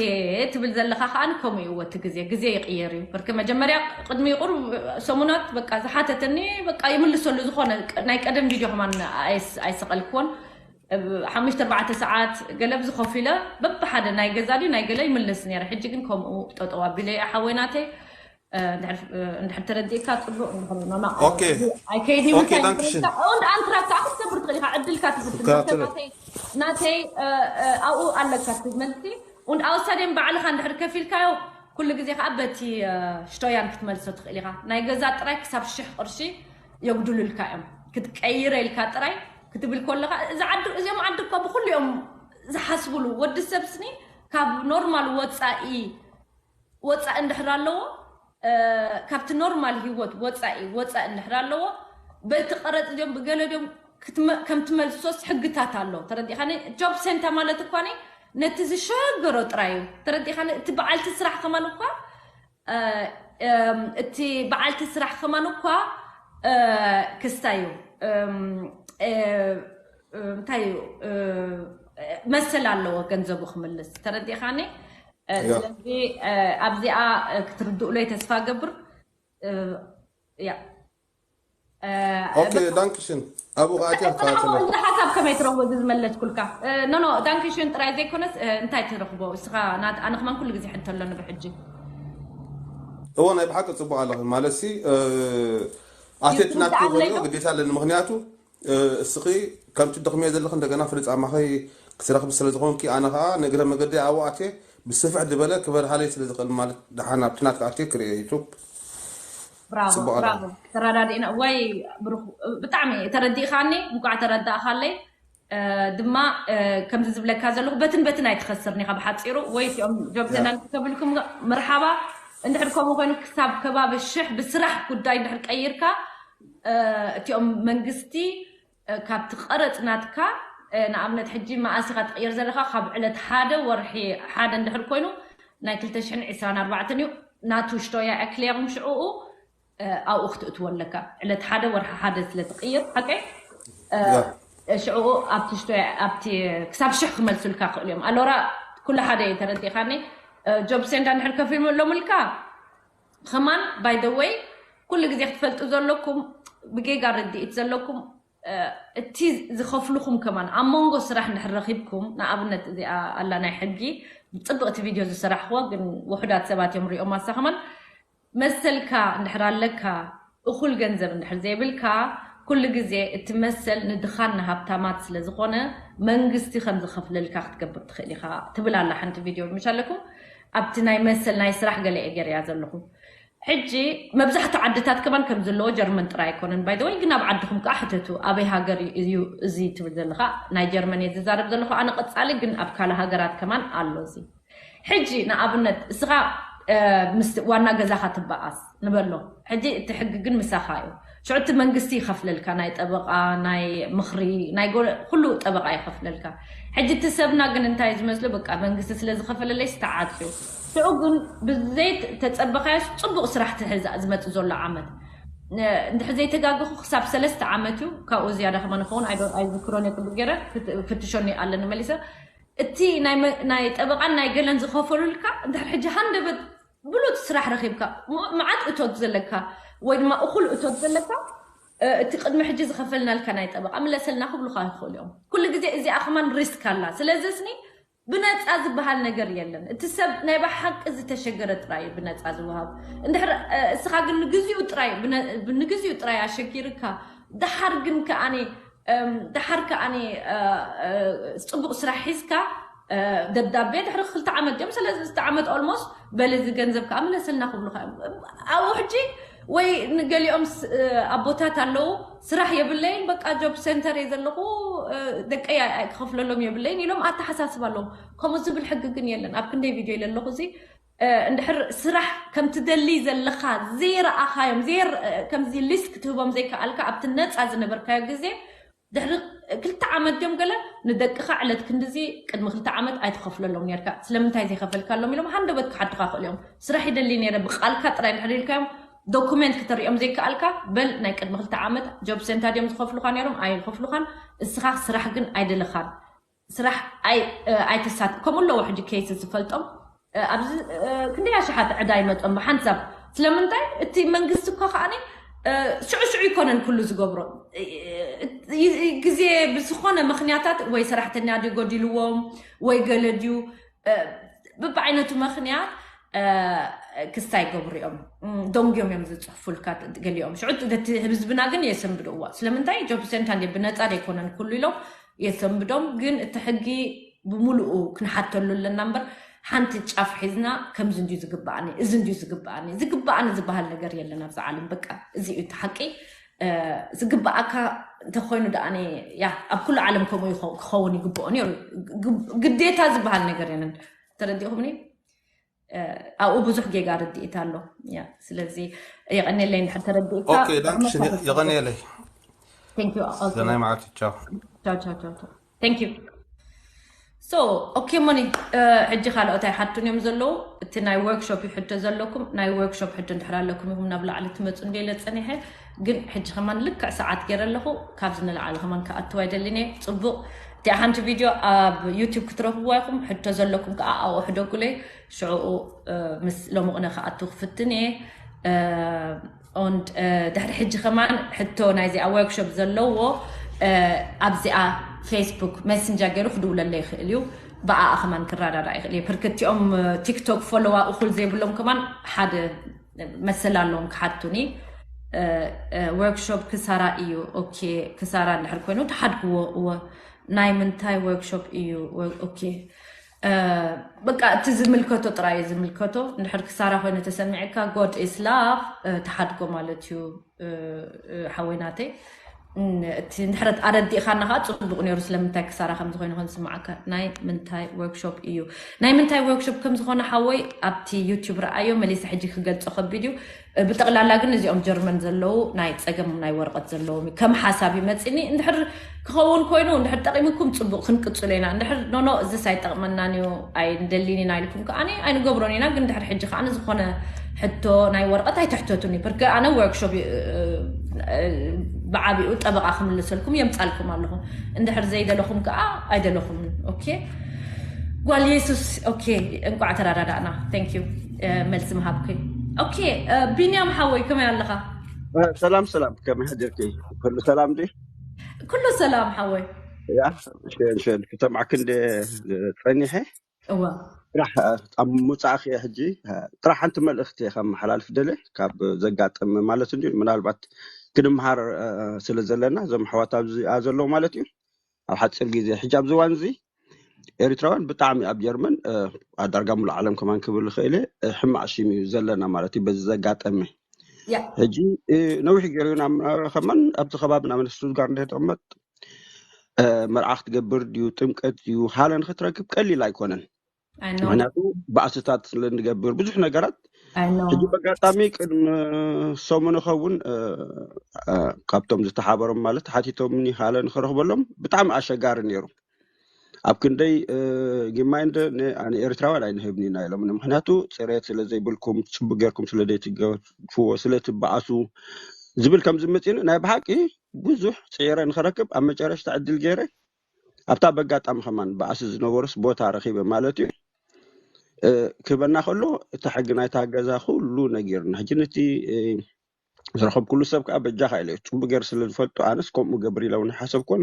ትብል ዘለካ ከዓ ከምኡ ይዎ እቲ ግዜ ግዜ ይቅየር እዩ ብርክ መጀመርያ ቅድሚ ቁሩብ ሰሙናት በቃ ዝሓተተኒ በቃ ይምልሰሉ ዝኾነ ቅ- ናይ ቀደም ቪድዮ ከማን ኣይስ- ኣይሰቀልክዎን ብ ሓሙሽተ ኣርባዕተ ሰዓት ገለ ብዝኸፊለ በብሓደ ናይ ገዛ ድዩ ናይ ገለ ይምልስ ነረ ሕጂ ግን ከምኡ ጠጠው ኣቢለ እየ ሓወይ ናተይ እ፣ እንድሕር እ፣ እንድሕር ተረዲእካ ፅቡቅ እንድሕር መማቕ ኦኬ። ኣይከይድ ኦኬ፣ ይምልካ ዳንክሽን። ይምልካ und ኣንትራካ ክትገብር ትኽእል ኢኻ ዕድልካ ትፍትን ትከታተል። ናተይ ናተይ እ፣ እ፣ ኣብኡ ኣለካ እቲ መልሲ und ኣውሳዴን ባዕልኻ እንድሕር ከፊልካዮ ኩሉ ግዜ ከዓ በቲ እ፣ ሽቶያን ክትመልሶ ትኽእል ኢኻ ናይ ገዛ ጥራይ ክሳብ ሽሕ ቅርሺ የጉድሉልካ እዮም ክትቀይረ ኢልካ ጥራይ ክትብል ከለካ እዚ ዓዲ እዚኦም ዓዲ እኳ ብኩሉ እዮም ዝሓስብሉ ወዲ ሰብ ስኒ ካብ ኖርማል ወፃኢ ወፃኢ እንድሕር ኣለዎ እ፣ ካብቲ ኖርማል ህይወት ወፃኢ ወፃኢ እንድሕር ኣለዎ በቲ ቀረፅ ድዮም ብገለ ድዮም ክትመ- ከም ትመልሶስ ሕግታት ኣሎ ተረዲኻኒ ጆብ ሴንታ ማለት እኳ ነቲ ዝሸገሮ ጥራይ እዩ ተረዲኻኒ እቲ በዓልቲ ስራሕ ከማን እኳ እ፣ እም፣ እቲ በዓልቲ ስራሕ ከማን እኳ እ፣ ክስታይ እዩ እም፣ እ፣ እ፣ እንታይ እዩ እ፣ መሰል ኣለዎ ገንዘቡ ክምልስ ተረዲኻኒ እ፣ ያ። ስለዚ እ፣ ኣብዚኣ እ፣ ክትርድእሎ ተስፋ ገብር እ፣ ያ እ፣ ኦኬ፣ ዳንክሽን። ኣብኡ ኣትያ እዚ ሓሳብ ከመይ ትረኽቦ እዚ ዝመለስኩልካ ኖ ኖ ዳንክሽን ጥራይ ዘይኮነስ እ፣ እንታይ ትረኽቦ እስኻ ናት ኣነ ከማን ኩሉ ግዜ ሕቶ ኣለኒ ብሕጂ እዎ ናይ ብሓቂ ፅቡቅ ኣለኺ ማለት ሲ እ፣ ኣትየት ይኹን ናትኪ ሰዓት በልዮ ለይቶ? ግዴታ ኣለኒ ምክንያቱ እ፣ እስኺ ከምቲ ደኽምዮ ዘለኽን እንደገና ፍልፃማኺ ክትረኽቢ ስለ ዝኾንኪ ኣነ ከዓ ንእግረ መገዲ ኣብኡ ኣትየ ብስፍሕ ዝበለ ክበርሃለይ ስለ ዝኽእል ማለት ደሓን ኣብቲ ናትካ ኣትየ ክርእዮ ዩቱብ ብራቮ ጽቡቕ ኣሎ። ብራቮ ተረዳዲእና ወይ ብሩኽ ብጣዕሚ ተረዲእኻኒ እንኳዕ ተረዳእኻለይ እ፣ ድማ እ፣ ከምዚ ዝብለካ ዘለኹ በትን በትን ኣይትኸስርን ኢኻ ብሓፂሩ ወይ እቲኦም ጆብ ያ። ሴንዳ እንተተብልኩም መርሓባ እንድሕር ከምኡ ኮይኑ ክሳብ ከባቢ ሽሕ ብስራሕ ጉዳይ እንድሕር ቀይርካ እ፣ እቲኦም መንግስቲ እ፣ ካብቲ ቀረፅ ናትካ እ፣ ንኣብነት ሕጂ መኣስ ኢኻ ትቕይር ዘለካ ካብ ዕለት ሓደ ወርሒ ሓደ እንድሕር ኮይኑ ናይ ክልተ ሽሕን ዕስራን ኣርባዕተን እዩ ናቱ ሽቶያ ኣክሌርም ሽዕኡ እ፣ ኣብኡ ክትእትዎ ኣለካ ዕለት ሓደ ወርሒ ሓደ ስለ ትቕይር ሓቀይ እ፣ ያ። ሽዕኡ ኣብቲ ሽቶያ ኣብቲ ክሳብ ሽሕ ክመልሱልካ ክእሉ እዮም ኣሎራ ኩሉ ሓደ እዩ ተረዲእካኒ እ፣ ጆብ ሴንዳ እንድሕር ከፊሎምልካ ከማን ባይ ደ ወይ ኩሉ ግዜ ክትፈልጡ ዘለኩም ብጌጋ ርድኢት ዘለኩም እ፣ እቲ ዝኸፍልኹም ከማን ኣብ መንጎ ስራሕ እንድሕር ረኺብኩም ንኣብነት እዚኣ ኣላ ናይ ሕጊ ፅብቕቲ ቪድዮ ዝሰራሕኽዎ ግን ውሑዳት ሰባት እዮም ሪኦም ኣሳ ከማን መሰልካ እንድሕር ኣለካ እኹል ገንዘብ እንድሕር ዘይብልካ ኩሉ ግዜ እቲ መሰል ንድኻን ንሃብታማት ስለ ዝኾነ መንግስቲ ከም ዝኸፍለልካ ክትገብር ትኽእል ኢኻ ትብል ኣላ ሓንቲ ቪድዮ ምሽ ኣለኩም ኣብቲ ናይ መሰል ናይ ስራሕ ገለ እየ ገርያ ዘለኹ ሕጂ መብዛሕትኡ ዓድታት ከማን ከም ዘለዎ ጀርመን ጥራይ ኣይኮነን ባይ ወይ ግን ኣብ ዓድኹም ከዓ ሕተቱ ኣበይ ሃገር እዩ እዚ ትብል ዘለካ ናይ ጀርመን እየ ዝዛረብ ዘለኹ ኣነ ቀፃሊ ግን ኣብ ካልእ ሃገራት ከማን ኣሎ እዚ ሕጂ ንኣብነት እስኻ እ፣ ምስ ዋና ገዛኻ ትበኣስ ንበሎ ሕጂ እቲ ሕጊ ግን ምሳኻ እዩ ሽዑ እቲ መንግስቲ ይኸፍለልካ፣ ናይ ጠበቓ፣ ናይ ምኽሪ፣ ናይ ጎ- ኩሉ ጠበቓ ይኸፍለልካ። ሕጂ እቲ ሰብና ግን እንታይ ዝመስሎ፣ በቃ መንግስቲ ስለ ዝኸፈለለይ ዝተዓፅዩ። ሽዑ ግን ብዘይ ተፀበኻዮ ፅቡቕ ስራሕ ትሕዝ ዝመፅእ ዘሎ ዓመት። እ፣ እንድሕር ዘይተጋገኹ ክሳብ ሰለስተ ዓመት እዩ። ካብኡ ዝያዳ ከማን ይኸውን ኣይዶ- ኣይዝክሮን እየ፣ ፅቡቅ ገይረ ፍት- ፍትሾኒ ኣለኒ መሊሰ። እቲ ናይ መ- ናይ ጠበቃን ናይ ገለን ዝኸፈሉልካ እንድሕር ሕጂ ሃንደበት ብሉፅ ስራሕ ረኺብካ፣ ም- መዓት እቶት ዘለካ ወይ ድማ እኹል እቶት ዘለካ፣ እ፣ እቲ ቅድሚ ሕጂ ዝኸፈልናልካ ናይ ጠበቃ ምለሰልና ክብሉካ ይኽእሉ እዮም። ኩሉ ግዜ እዚኣ ከማን ሪስክ ኣላ። ስለዚ ስኒ ብነፃ ዝበሃል ነገር የለን። እቲ ሰብ ናይ ብሓቂ ዝተሸገረ ጥራይ እዩ ብነፃ ዝወሃብ። እንድሕር እ፣ እስኻ ግን ንግዚኡ ጥራይ ብነ- ንግዚኡ ጥራይ ኣሸጊርካ፣ ደሓር ግን ከኣኒ እም፣ ደሓር ከኣኒ እ፣ እ፣ ፅቡቅ ስራሕ ሒዝካ እ፣ ደብዳቤ ድሕሪ ክልተ ዓመት ድዮም ሰለስተ ዓመት ኦልሞስት በሊ እዚ ገንዘብ ከዓ ምለስልና ክብሉካ እዮም። ኣብኡ ሕጂ ወይ ንገሊኦም ስ- እ፣ ኣቦታት ኣለዉ፣ ስራሕ የብለይን፣ በቃ ጆብ ሴንተር እየ ዘለኹ፣ እ፣ ደቀይ ኣይ- ኣይክኸፍለሎም የብለይን ኢሎም ኣተሓሳስባ ኣለዎም። ከምኡ ዝብል ሕጊ ግን የለን። ኣብ ክንደይ ቪድዮ ኢለ ኣለኹ፣ እዚ እ፣ እንድሕር ስራሕ ከም ትደሊ ዘለኻ ዘይረኣኻዮም ዘይ ከምዚ ሊስት ክትህቦም ዘይከኣልካ ኣብቲ ነፃ ዝነበርካዮ ግዜ ድሕሪ ክልተ ዓመት ድዮም ገለ ንደቅኻ ዕለት ክንድዚ ቅድሚ ክልተ ዓመት ኣይትኸፍለሎም ነርካ፣ ስለምንታይ ዘይኸፈልካሎም ኢሎም ሃንደበት ክሓቱኻ ክእሉ እዮም። ስራሕ ይደሊ ነይረ ብቃልካ ጥራይ ድሕሪ ኢልካዮም ዶኩሜንት ክተርእዮም ዘይከኣልካ፣ በል ናይ ቅድሚ ክልተ ዓመት ጆብ ሴንታ ድዮም ዝኸፍሉኻ ነይሮም ኣይኸፍሉኻን፣ እስኻ ስራሕ ግን ኣይደለኻን። ስራሕ ኣይ ኣይተሳት ከምኡ ኣለዎ። ሕጂ ኬስ ዝፈልጦም ኣብዚ ክንደይ ኣሽሓት ዕዳ ይመጾም ብሓንሳብ። ስለምንታይ እቲ መንግስቲ እኮ ከዓኒ ሽዑ ሽዑ ይኮነን ኩሉ ዝገብሮ። ግዜ ብዝኾነ ምኽንያታት ወይ ሰራሕተኛ ድዩ ጎዲልዎም ወይ ገለ ድዩ ብብዓይነቱ ምኽንያት ክስታይ ይገብሩ እዮም። ደንጉዮም እዮም ዝፅሕፉልካ ገሊኦም። ሽዑ ነቲ ህዝብና ግን የሰንብድዎ። ስለምንታይ ጆብ ሴንታ እንደ ብነፃ ደይኮነን ኩሉ ኢሎም የሰንብዶም። ግን እቲ ሕጊ ብምሉኡ ክንሓተሉ ኣለና እምበር ሓንቲ ጫፍ ሒዝና ከምዚ እንድዩ ዝግበኣኒ፣ እዚ እንድዩ ዝግበኣኒ፣ ዝግበኣኒ ዝበሃል ነገር የለን ኣብዚ ዓለም። በቃ እዚ እዩ እቲ ሓቂ። ዝግበኣካ እንተኮይኑ ደኣ ያ ኣብ ኩሉ ዓለም ከምኡ ክኸውን ይግብኦ ነይሩ። ግዴታ ዝበሃል ነገር የለን። ተረዲእኹምኒ? ኣብኡ ብዙሕ ጌጋ ርድኢት ኣሎ። ያ ስለዚ የቐኔለይ እንድሕር ተረዲእካ። ኦኬ ዳንክሽን፣ የቐኔለይ። Thank you። ኦኬ ሰናይ መዓልቲ። ቻው። ቻው ቻው ቻው ቻው። Thank you። So ኦኬ ሞኒ፣ ሕጂ ካልኦት ኣይሓቱን እዮም ዘለዉ። እቲ ናይ ወርክሾፕ እዩ ሕቶ ዘለኩም። ናይ ወርክሾፕ ሕቶ እንድሕር ኣለኩም ኢኹም ናብ ላዕሊ ትመፁ እንደ ኢለ ፀኒሐ፣ ግን ሕጂ ከማን ልክዕ ሰዓት ገይረ ኣለኹ። ካብዚ ንላዕሊ ከማን ክኣትው ኣይደልን እየ። ፅቡቕ። እቲኣ ሓንቲ ቪድዮ ኣብ ዩቲዩብ ክትረኽብዋ ኢኹም። ሕቶ ዘለኩም ከዓ ኣብኡ ሕደጉለይ። ሽዕኡ ምስ ሎሚ ቅነ ክኣቱ ክፍትን እየ። ኦንድ ድሕሪ ሕጂ ከማን ሕቶ ናይዚኣ ወርክሾፕ ዘለዎ ኣብዚኣ ፌስቡክ ሜስንጀር ገይሩ ክድውለለ ይኽእል እዩ። ብኣኣ ከማን ክረዳዳ ይኽእል እዩ። ብርክቲኦም ቲክቶክ ፎሎዋ እኹል ዘይብሎም ከማን ሓደ መሰል ኣለዎም ክሓቱኒ። ወርክሾፕ ክሳራ እዩ። ኦኬ ክሳራ እንድሕር ኮይኑ ተሓድግዎ። እወ ናይ ምንታይ ወርክሾፕ እዩ? ኦኬ በቃ እቲ ዝምልከቶ ጥራይ እዩ ዝምልከቶ። እንድሕር ክሳራ ኮይኑ ተሰሚዕካ God is love ተሓድጎ ማለት እዩ። ሓወይ ናተይ እቲ እንድሕረት ኣረዲእኻና ከዓ ፅቡቅ ነይሩ። ስለምንታይ ክሳራ ከምዝኮይኑ ከንስማዓካ። ናይ ምንታይ ወርክሾፕ እዩ? ናይ ምንታይ ወርክሾፕ ከምዝኮነ ሓወይ ኣብቲ ዩቲዩብ ረኣዮ። መሊሰ ሕጂ ክገልፆ ከቢድ እዩ። ብጠቕላላ ግን እዚኦም ጀርመን ዘለዉ ናይ ፀገም ናይ ወረቐት ዘለዎም እዩ። ከም ሓሳብ ይመፅኒ። እንድሕር ክኸውን ኮይኑ እንድሕር ጠቂምኩም ፅቡቅ ክንቅፅሎ ኢና። እንድሕር ኖኖ እዚስ ኣይጠቕመናን እዩ ኣይንደሊን ኢና ኢልኩም ከዓኒ ኣይንገብሮን ኢና። ግን እንድሕር ሕጂ ከዓኒ ዝኾነ ሕቶ ናይ ወረቐት ኣይትሕተቱኒ። ብርክ ኣነ ወርክሾፕ ብዓቢኡ ጠበቓ ክምልሰልኩም የምፃልኩም ኣለኹ። እንድሕር ዘይደለኹም ከዓ ኣይደለኹምን። ኦኬ ጓል የሱስ። ኦኬ እንቋዕ ተረዳዳእና። Thank you መልሲ ምሃብኩይ። ኦኬ ቢንያም ሓወይ ከመይ ኣለኻ? ሰላም ሰላም፣ ከመይ ሓደርኪ? ኩሉ ሰላም ዲ? ኩሉ ሰላም ሓወይ። ያ ሸን ሸን ክሰማዕክ እንደ ጸኒሐ እዋ ጥራሕ ኣብ ምውፃእክ እየ ሕጂ ጥራሕ ሓንቲ መልእክቲ ከመሓላልፍ ደለ ካብ ዘጋጥም ማለት እንዲ ምናልባት ክንምሃር ስለ ዘለና እዞም ኣሕዋት ኣብዚ ዘለዉ ማለት እዩ ኣብ ሓፂር ግዜ ሕጂ ኣብዚ እዋን እዚ ኤሪትራውያን ብጣዕሚ ኣብ ጀርመን ኣዳርጋ ሙሉእ ዓለም ከማን ክብል ይኽእል እየ ሕማቅ ሽም እዩ ዘለና ማለት እዩ በዚ ዘጋጠመ ያ ሕጂ ነዊሕ ገይሩ ኢና ከማን ኣብዚ ከባቢ ናብ ስቱትጋርት እንተተቐመጥ መርዓ ክትገብር ድዩ ጥምቀት ድዩ ሃለን ክትረክብ ቀሊል ኣይኮነን I know ምክንያቱ ባእስታት ስለንገብር ብዙሕ ነገራት ሕጂ በጋጣሚ ቅድሚ ሰሙን ኸውን ካብቶም ዝተሓበሮም ማለት ሓቲቶምኒ ካለ ንክረኽበሎም ብጣዕሚ ኣሸጋሪ ነይሩ። ኣብ ክንደይ ግማይ እንደ ንኤርትራውያን ኣይንህብን ኢና ኢሎም። ምክንያቱ ፅሬት ስለ ዘይብልኩም፣ ፅቡቅ ጌርኩም ስለ ዘይትገፍዎ፣ ስለ ትበኣሱ ዝብል ከም ዝመፅኒ ናይ ብሓቂ ብዙሕ ፅዒረ ንክረክብ ኣብ መጨረሽታ ዕድል ገይረ ኣብታ በጋጣሚ ከማን በኣሲ ዝነበሩስ ቦታ ረኺበ ማለት እዩ። ክህበና ከሎ እቲ ሕጊ ናይታ ገዛ ኩሉ ነጊርና። ሕጂ ነቲ ዝረኸብኩሉ ሰብ ከዓ በጃኻ ኢለ ጽቡቅ ገይር ስለ ዝፈልጡ ኣነስ ከምኡ ገብር ኢለ እውን ሓሰብኩን።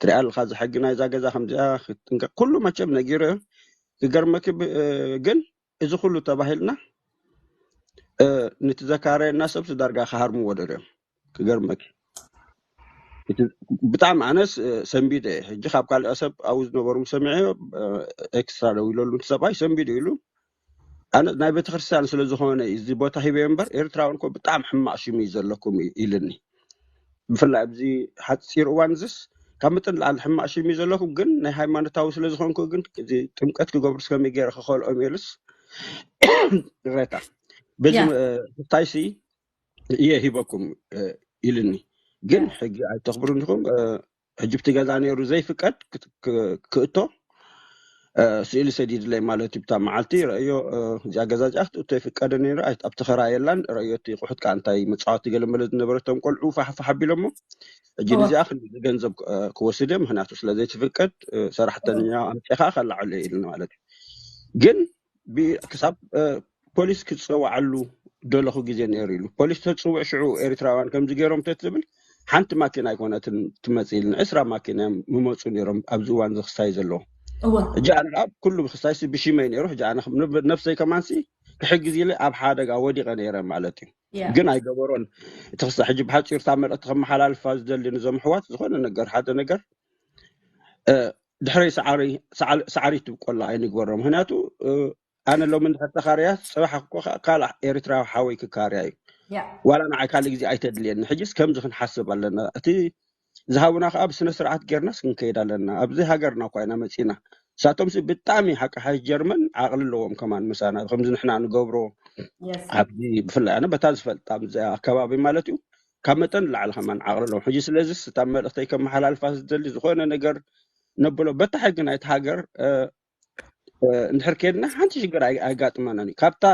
ትሪኣ ኣለካ እዚ ሕጊ ናይዛ ገዛ ከምዚኣ ክትጥንቀቅ ኩሉ መቸም ነጊረ። ክገርመኪ ግን እዚ ኩሉ ተባሂልና ነቲ ዘካረየና ሰብስ ዳርጋ ክሃርምዎ ደልዮም። ክገርመኪ ብጣዕሚ ኣነስ ሰንቢደ። ሕጂ ካብ ካልእ ሰብ ኣብኡ ዝነበሩ ሰሚዐ ኤክስትራ ደው ኢለሉ ሰብኣይ ሰንቢዱ ኢሉ ኣነ ናይ ቤተክርስትያን ስለ ዝኾነ እዚ ቦታ ሂበ እምበር ኤርትራውን ኮ ብጣዕሚ ሕማቅ ሽም እዩ ዘለኩም ኢልኒ። ብፍላይ ኣብዚ ሓፂር እዋን ዝስ ካብ መጠን ላዓሊ ሕማቅ ሽም እዩ ዘለኩም፣ ግን ናይ ሃይማኖታዊ ስለ ዝኾንኩ ግን እዚ ጥምቀት ክገብሩ ስከመይ ገይረ ክኸልኦም ኢሉስ ረታ በዚ ታይሲ እየ ሂበኩም ኢልኒ። ግን ሕጊ ኣይተኽብሩን ኢኹም። ሕጂ ብቲ ገዛ ነይሩ ዘይፍቀድ ክእቶ ስእሊ ሰዲድለይ ማለት እዩ። ብታ መዓልቲ ረእዮ እዚኣ ገዛ እዚኣ ክትእቶ ይፍቀደ ነይሩ። ኣብቲ ኸራ የላን ረእዮ እቲ ቁሑት ከዓ እንታይ መፃወቲ ገለመለ ዝነበረቶም ቆልዑ ፋሕፋሕ ኣቢሎሞ ሕጂ ንዚኣ ክንዲ ገንዘብ ክወስድ እየ። ምክንያቱ ስለ ዘይትፍቀድ ሰራሕተኛ ኣምፅኻ ከላዓሉ እየ ኢልና ማለት እዩ። ግን ክሳብ ፖሊስ ክፀዋዓሉ ደለኹ ግዜ ነይሩ ኢሉ። ፖሊስ ተፅውዕ ሽዑ ኤርትራውያን ከምዚ ገይሮም ተትብል ሓንቲ ማኪና ኣይኮነትን ትመፅ ኢልን ዕስራ ማኪና እዮም ምመፁ ነይሮም ኣብዚ እዋን ዝክሳይ ዘለዎ። ሕጂ ኣነ ከዓ ኩሉ ክሳይሲ ብሽመይ ነይሩ። ሕጂ ኣነ ነፍሰይ ከማንሲ ክሕግዝ ኢለ ኣብ ሓደጋ ወዲቐ ነይረ ማለት እዩ። ግን ኣይገበሮን። እቲ ክሳ ሕጂ ብሓፂሩ እታ መልእክቲ ከመሓላልፋ ዝደሊ ንዞም ኣሕዋት ዝኾነ ነገር ሓደ ነገር ድሕረይ ሰዓሪ ትብቆላ ኣይንግበሮ። ምክንያቱ ኣነ ሎሚ እንድሕር ተኻርያ ፅባሕ እኮ ካልእ ኤርትራዊ ሓወይ ክካርያ እዩ። ዋላ ንዓይ ካልእ ግዜ ኣይተድልየኒ። ሕጅስ ከምዚ ክንሓስብ ኣለና። እቲ ዝሃቡና ከዓ ብስነ ስርዓት ጌርናስ ክንከይድ ኣለና። ኣብዚ ሃገርና እኳ ኢና መፂና። ንሳቶምሲ ብጣዕሚ ሓቂ ሓይሽ ጀርመን ዓቕሊ ኣለዎም ከማን ምሳና ከምዚ ንሕና ንገብሮ ኣብዚ ብፍላይ ኣነ በታ ዝፈልጣ ኣብዚ ኣከባቢ ማለት እዩ ካብ መጠን ንላዕሊ ከማን ዓቕሊ ኣለዎም። ሕጂ ስለዚስ እታ መልእክተይ ከመሓላልፋ ዝደሊ ዝኾነ ነገር ነብሎ በታ ሕጊ ናይቲ ሃገር እንድሕር ከድና ሓንቲ ሽግር ኣጋጥመናን እዩ። ካብታ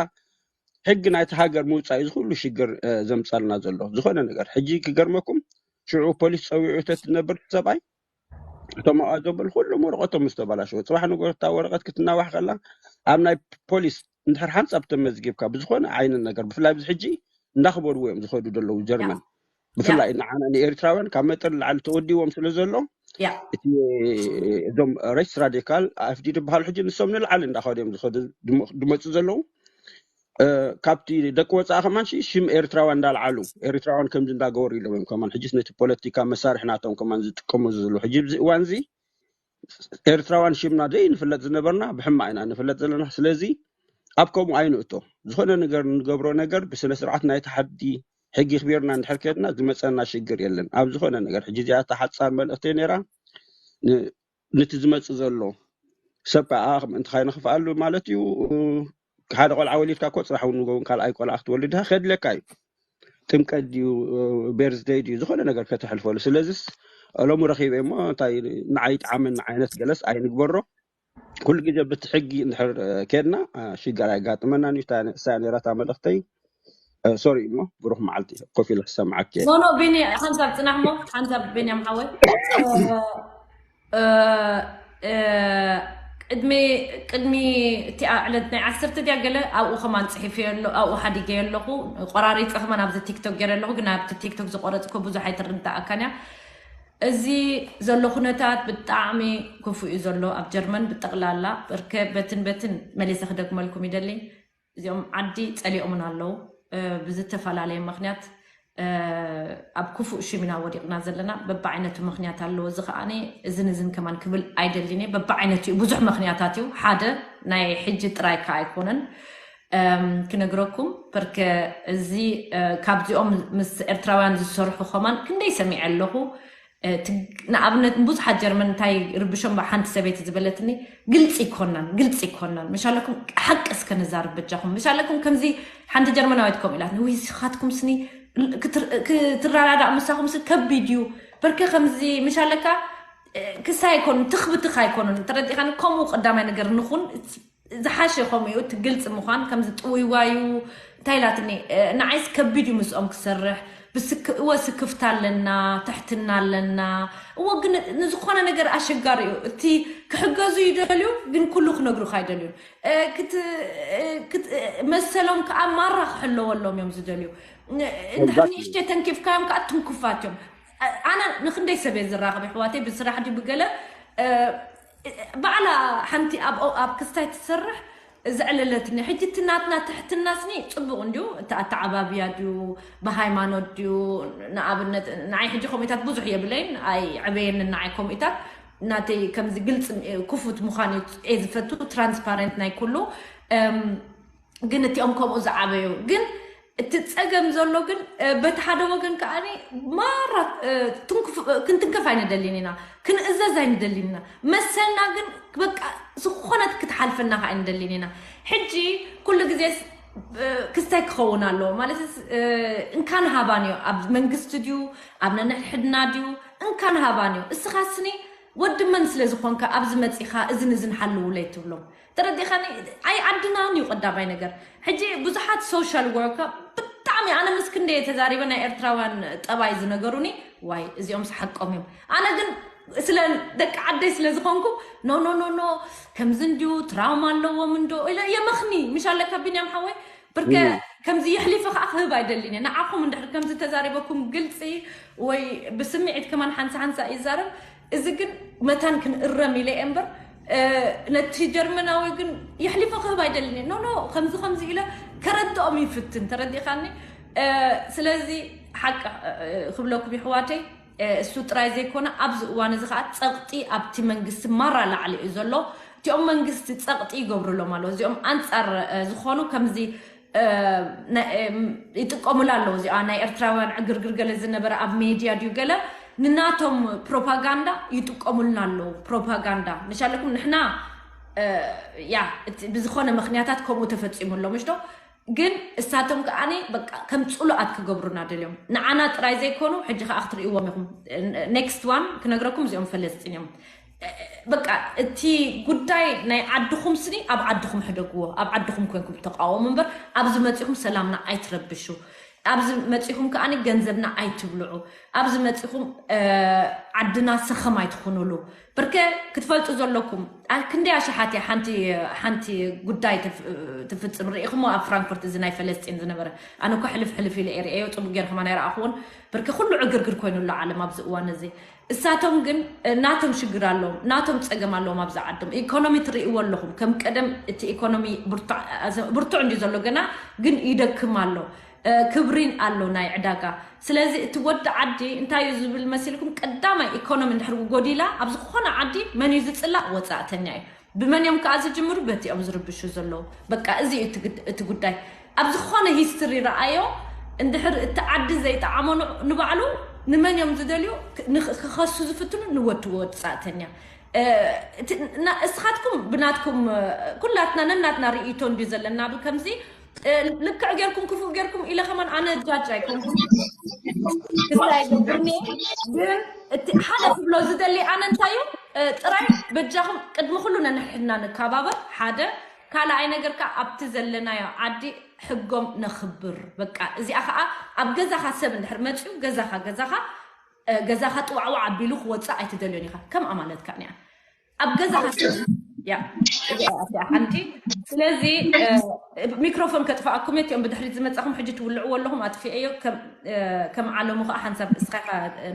ሕጊ ናይቲ ሃገር ምውፃእ እዩ ዝኩሉ ሽግር ዘምፀልና ዘሎ ዝኾነ ነገር። ሕጂ ክገርመኩም ሽዑ ፖሊስ ፀዊዑ ተትነብር ሰብኣይ እቶም ኣብኣ ዘበሉ ኩሎም ወረቀቶም ዝተበላሸወ ፅባሕ ንጎታ ወረቀት ክትናዋሕ ከላ ኣብ ናይ ፖሊስ እንድሕር ሓንፃብ ተመዝጊብካ ብዝኮነ ዓይነት ነገር ብፍላይ ብዚ ሕጂ እንዳክበርዎ እዮም ዝኸዱ ዘለዉ ጀርመን ብፍላይ ንዓና ንኤርትራውያን ካብ መጠን ላዕሊ ተወዲዎም ስለ ዘሎ እቲ እዞም ሬስ ራዲካል ኣፍዲ ዝበሃሉ ሕጂ ንሶም ንላዕሊ እንዳኸዱ እዮም ዝኸዱ ድመፁ ዘለዉ ካብቲ ደቂ ወፃኢ ከማን ሽም ኤርትራውያን እንዳልዓሉ ኤርትራውያን ከምዚ እንዳገበሩ ኢሎም እዮም ከማን ሕጂስ ነቲ ፖለቲካ መሳርሒ ናቶም ከማን ዝጥቀሙ ዘለዉ ሕጂ ብዚ እዋን እዚ ኤርትራውያን ሽምና ዘይንፍለጥ ዝነበርና ብሕማቅ ኢና ንፍለጥ ዘለና ስለዚ ኣብ ከምኡ ኣይንእቶ ዝኾነ ነገር ንገብሮ ነገር ብስነ ስርዓት ናይ ተሓዲ ሕጊ ክቢርና እንድሕር ከድና ዝመፀና ሽግር የለን ኣብ ዝኾነ ነገር ሕጂ እዚኣ ተሓፃር መልእክቲ ነይራ ነቲ ዝመፅእ ዘሎ ሰብ ከዓ ምእንቲ ካይንኽፍኣሉ ማለት እዩ ሓደ ቆልዓ ወሊድካ እኮ ፅራሕ እውን ንጎውን ካልኣይ ቆልዓ ክትወልድ ድካ ከድለካ እዩ ጥምቀት ድዩ ቤርዝደይ ድዩ ዝኾነ ነገር ከተሕልፈሉ ስለዚስ ሎሚ ረኪበ እሞ እንታይ ንዓይ ጣዕመኒ ዓይነት ገለስ ኣይንግበሮ ኩሉ ግዜ ብቲ ሕጊ እንድሕር ከድና ሽግር ኣይጋጥመናን እዩ እሳ ነራታ መልእክተይ ሶሪ እሞ ብሩክ መዓልቲ ኮፍ ኢለ ክሰምዓክ እየ ኖ ኖ ቢኒ ሓንሳብ ፅናሕ ሞ ሓንሳብ ቢንያም ሓወይ ቅድሚ ቅድሚ እቲኣ ዕለት ናይ ዓሰርተ ድያ ገለ ኣብኡ ከማን ፅሒፈዮ ኣሎ ኣብኡ ሓዲገዮ ኣለኹ ቆራሪፀ ከማን ኣብዚ ቲክቶክ ገይረ ኣለኹ ግን ኣብቲ ቲክቶክ ዝቆረፅኮ ብዙሕ ኣይትርዳእካን እያ እዚ ዘሎ ኩነታት ብጣዕሚ ክፉ እዩ ዘሎ ኣብ ጀርመን ብጠቕላላ በርከ በትን በትን መሊሰ ክደግመልኩም ይደሊ እዚኦም ዓዲ ፀሊኦምን ኣለዉ ብዝተፈላለየ ምክንያት ኣብ ክፉእ ሽም ኢና ወዲቕና ዘለና በብዓይነቱ ምክንያት ኣለዎ እዚ ከዓኒ እዝን እዝን ከማን ክብል ኣይደልን እየ በብዓይነቱ እዩ ብዙሕ ምክንያታት እዩ ሓደ ናይ ሕጂ ጥራይ ከ ኣይኮነን ክነግረኩም በርከ እዚ ካብዚኦም ምስ ኤርትራውያን ዝሰርሑ ከማን ክንደይ ሰሚዐ ኣለኹ ንኣብነት ብዙሓት ጀርመን እንታይ ርብሾም ሓንቲ ሰበይቲ ዝበለትኒ፣ ግልፂ ይኮናን ግልፂ ይኮናን። ምሻለኩም ሓቂ እስከ ንዛርብ በጃኹም። ምሻለኩም ከምዚ ሓንቲ ጀርመናዊት ከምኡ ኢላትኒ፣ ውይ ስኻትኩም ስኒ ክትረዳዳእ ምሳኹም ስ ከቢድ እዩ። በርከ ከምዚ ምሻለካ ክሳ ኣይኮኑን ትኽብትኽ ኣይኮኑን። ተረዲኻኒ? ከምኡ ቀዳማይ ነገር ንኹን ዝሓሸ ከምኡ እዩ። እቲ ግልፂ ምዃን ከምዚ ጥውይዋዩ እንታይ ኢላትኒ፣ ንዓይስ ከቢድ እዩ ምስኦም ክሰርሕ። እወ ስክፍታ ኣለና፣ ትሕትና ኣለና። እወ ግን ንዝኾነ ነገር ኣሸጋሪ እዩ። እቲ ክሕገዙ ይደልዩ ግን ኩሉ ክነግሩካ ኣይደልዩን። መሰሎም ከዓ ማራ ክሕለወሎም እዮም ዝደልዩ። እንድሕር ንእሽተይ ተንኪፍካዮም ከዓ ትንኩፋት እዮም። ኣነ ንክንደይ ሰብ እየ ዝራኸብ ይሕዋተይ ብስራሕ ድዩ ብገለ ባዕላ ሓንቲ ኣብ ክስታይ ትሰርሕ ዘዕለለትኒ። ሕጂ እቲ ናትና ትሕትና ስኒ ፅቡቕ እንድዩ፣ እቲ ኣተዓባብያ ድዩ ብሃይማኖት ድዩ? ንኣብነት ንዓይ ሕጂ ከምኡታት ብዙሕ የብለይን፣ ኣይ ዕበየንን ንዓይ ከምኡታት ናተይ ከምዚ ግልፂ ክፉት ምዃን እየ ዝፈቱ፣ ትራንስፓረንት ናይ ኩሉ። ግን እቲኦም ከምኡ ዝዓበዩ ግን እቲ ፀገም ዘሎ ግን በቲ ሓደ ወገን ከዓ ማራ ክንትንከፍ ኣይንደልን ኢና፣ ክንእዘዝ ኣይንደልን ኢና። መሰልና ግን በቃ ዝኾነት ክትሓልፈና ከዓ ኣይንደልን ኢና። ሕጂ ኩሉ ግዜ ክስታይ ክኸውን ኣለዎ ማለት እንካን ሃባን እዩ። ኣብ መንግስቲ ድዩ ኣብ ነንሕድና ድዩ እንካን ሃባን እዩ። እስኻ ስኒ ወዲ መን ስለ ዝኾንካ ኣብዚ መፂኻ እዝን እዝን ሓልውለይ ትብሎም። ተረዲኻኒ? ኣይ ዓድናን እዩ ቀዳማይ ነገር። ሕጂ ብዙሓት ሶሻል ወርከር ብጣዕሚ ኣነ ምስ ክንደየ ተዛሪበ ናይ ኤርትራውያን ጠባይ ዝነገሩኒ ዋይ እዚኦም ሓቆም እዮም። ኣነ ግን ስለ ደቂ ዓደይ ስለ ዝኾንኩ ኖ ኖ ኖ ኖ ከምዚ እንድዩ ትራውማ ኣለዎም እንዶ ኢለ የመኽኒ ምሽ ኣለካ ቢንያም ሓወይ ብርከ ከምዚ የሕሊፈ ከዓ ክህብ ኣይደልን እየ ንዓኹም እንድሕር ከምዚ ተዛሪበኩም ግልፂ ወይ ብስምዒት ከማን ሓንሳ ሓንሳ ይዛረብ እዚ ግን መታን ክንእረም ኢለ እየ እምበር ነቲ ጀርመናዊ ግን የሕሊፈ ክህብ ኣይደልን እየ ኖ ኖ ከምዚ ከምዚ ኢለ ከረድኦም ይፍትን ተረዲኻኒ ስለዚ ሓቂ ክብለኩም ይሕዋተይ እሱ ጥራይ ዘይኮነ ኣብዚ እዋን እዚ ከዓ ፀቕጢ ኣብቲ መንግስቲ ማራ ላዕሊ እዩ ዘሎ እቲኦም መንግስቲ ፀቕጢ ይገብሩሎም ኣለዉ እዚኦም ኣንፃር ዝኾኑ ከምዚ ይጥቀሙላ ኣለዉ እዚኣ ናይ ኤርትራውያን ዕግርግር ገለ ዝነበረ ኣብ ሜድያ ድዩ ገለ ንናቶም ፕሮፓጋንዳ ይጥቀሙልና ኣለዉ ፕሮፓጋንዳ ንሻለኩም ንሕና ያ ብዝኾነ ምክንያታት ከምኡ ተፈፂሙ ኣሎ ምሽ ዶ ግን እሳቶም ከዓኒ በቃ ከም ፅሉኣት ክገብሩና ደልዮም ንዓና ጥራይ ዘይኮኑ ሕጂ ከዓ ክትርእይዎም ኢኹም next one ክነግረኩም እዚኦም ፈለስጢን እዮም በቃ እቲ ጉዳይ ናይ ዓድኹም ስኒ ኣብ ዓድኹም ሕደግዎ ኣብ ዓድኹም ኮንኩም ተቃወሙ እምበር ኣብዚ መፂኹም ሰላምና ኣይትረብሹ ኣብዚ መፂኹም ከዓኒ ገንዘብና ኣይትብልዑ ኣብዚ መፂኹም ዓድና ሰኸም ኣይትኹኑሉ ብርከ ክትፈልጡ ዘለኩም ኣብ ክንደይ ኣሽሓት እያ ሓንቲ ሓንቲ ጉዳይ ትፍፅም ርኢኹሞ ኣብ ፍራንክፈርት እዚ ናይ ፈለስጢን ዝነበረ ኣነ እኮ ሕልፍ ሕልፍ ኢለ ርእየዮ ፅቡቅ ገይርኩም ኣይረኣኹዎን ብርከ ኩሉ ዕግርግር ኮይኑሎ ዓለም ኣብዚ እዋን እዚ እሳቶም ግን ናቶም ሽግር ኣለዎም ናቶም ፀገም ኣለዎም ኣብዚ ዓዶም ኢኮኖሚ ትርእይዎ ኣለኹም ከም ቀደም እቲ ኢኮኖሚ ብርቱዕ እንዲ ዘሎ ገና ግን ይደክም ኣሎ ክብሪን ኣሎ ናይ ዕዳጋ ስለዚ እቲ ወዲ ዓዲ እንታይ እዩ ዝብል መሲልኩም ቀዳማይ ኢኮኖሚ እንድሕር ጎዲላ ኣብ ዝኾነ ዓዲ መን እዩ ዝፅላእ ወፃእተኛ እዩ ብመን እዮም ከዓ ዝጅምሩ በቲ እዮም ዝርብሹ ዘለዉ በቃ እዚ እዩ እቲ ጉዳይ ኣብ ዝኾነ ሂስትሪ ረኣዮ እንድሕር እቲ ዓዲ ዘይጠዓሞ ንባዕሉ ንመን እዮም ዝደልዩ ክኸሱ ዝፍትኑ ንወዲ ወፃእተኛ እስኻትኩም ብናትኩም ኩላትና ነናትና ርእይቶ እንዲ ዘለና ከምዚ ልክዕ ጌርኩም ክፉእ ጌርኩም ኢለ ከማን ኣነ ጃጅ ኣይኮንኩም ክስታይ ገብርኒ ግን እቲ ሓደ ክብሎ ዝደሊ ኣነ እንታይ እዩ ጥራይ በጃኹም ቅድሚ ኩሉ ነንሕድና ንከባበር ሓደ ካልኣይ ነገር ከዓ ኣብቲ ዘለናዮ ዓዲ ሕጎም ነኽብር በቃ እዚኣ ከዓ ኣብ ገዛኻ ሰብ እንድሕር መፅዩ ገዛኻ ገዛኻ ገዛኻ ጥዋዕዋዕ ኣቢሉ ክወፅእ ኣይትደልዮን ኢኻ ከም ኣማለትካ እኒኣ ኣብ ገዛኻ ሰብ ያ ሓንቲ ስለዚ ሚክሮፎን ከጥፋኣኩም እየ እቲኦም ብድሕሪት ዝመፃኹም ሕጂ ትውልዕዎ ኣለኹም ኣጥፊአዮ ከም ዓለሙ ከዓ ሓንሳብ እስኻ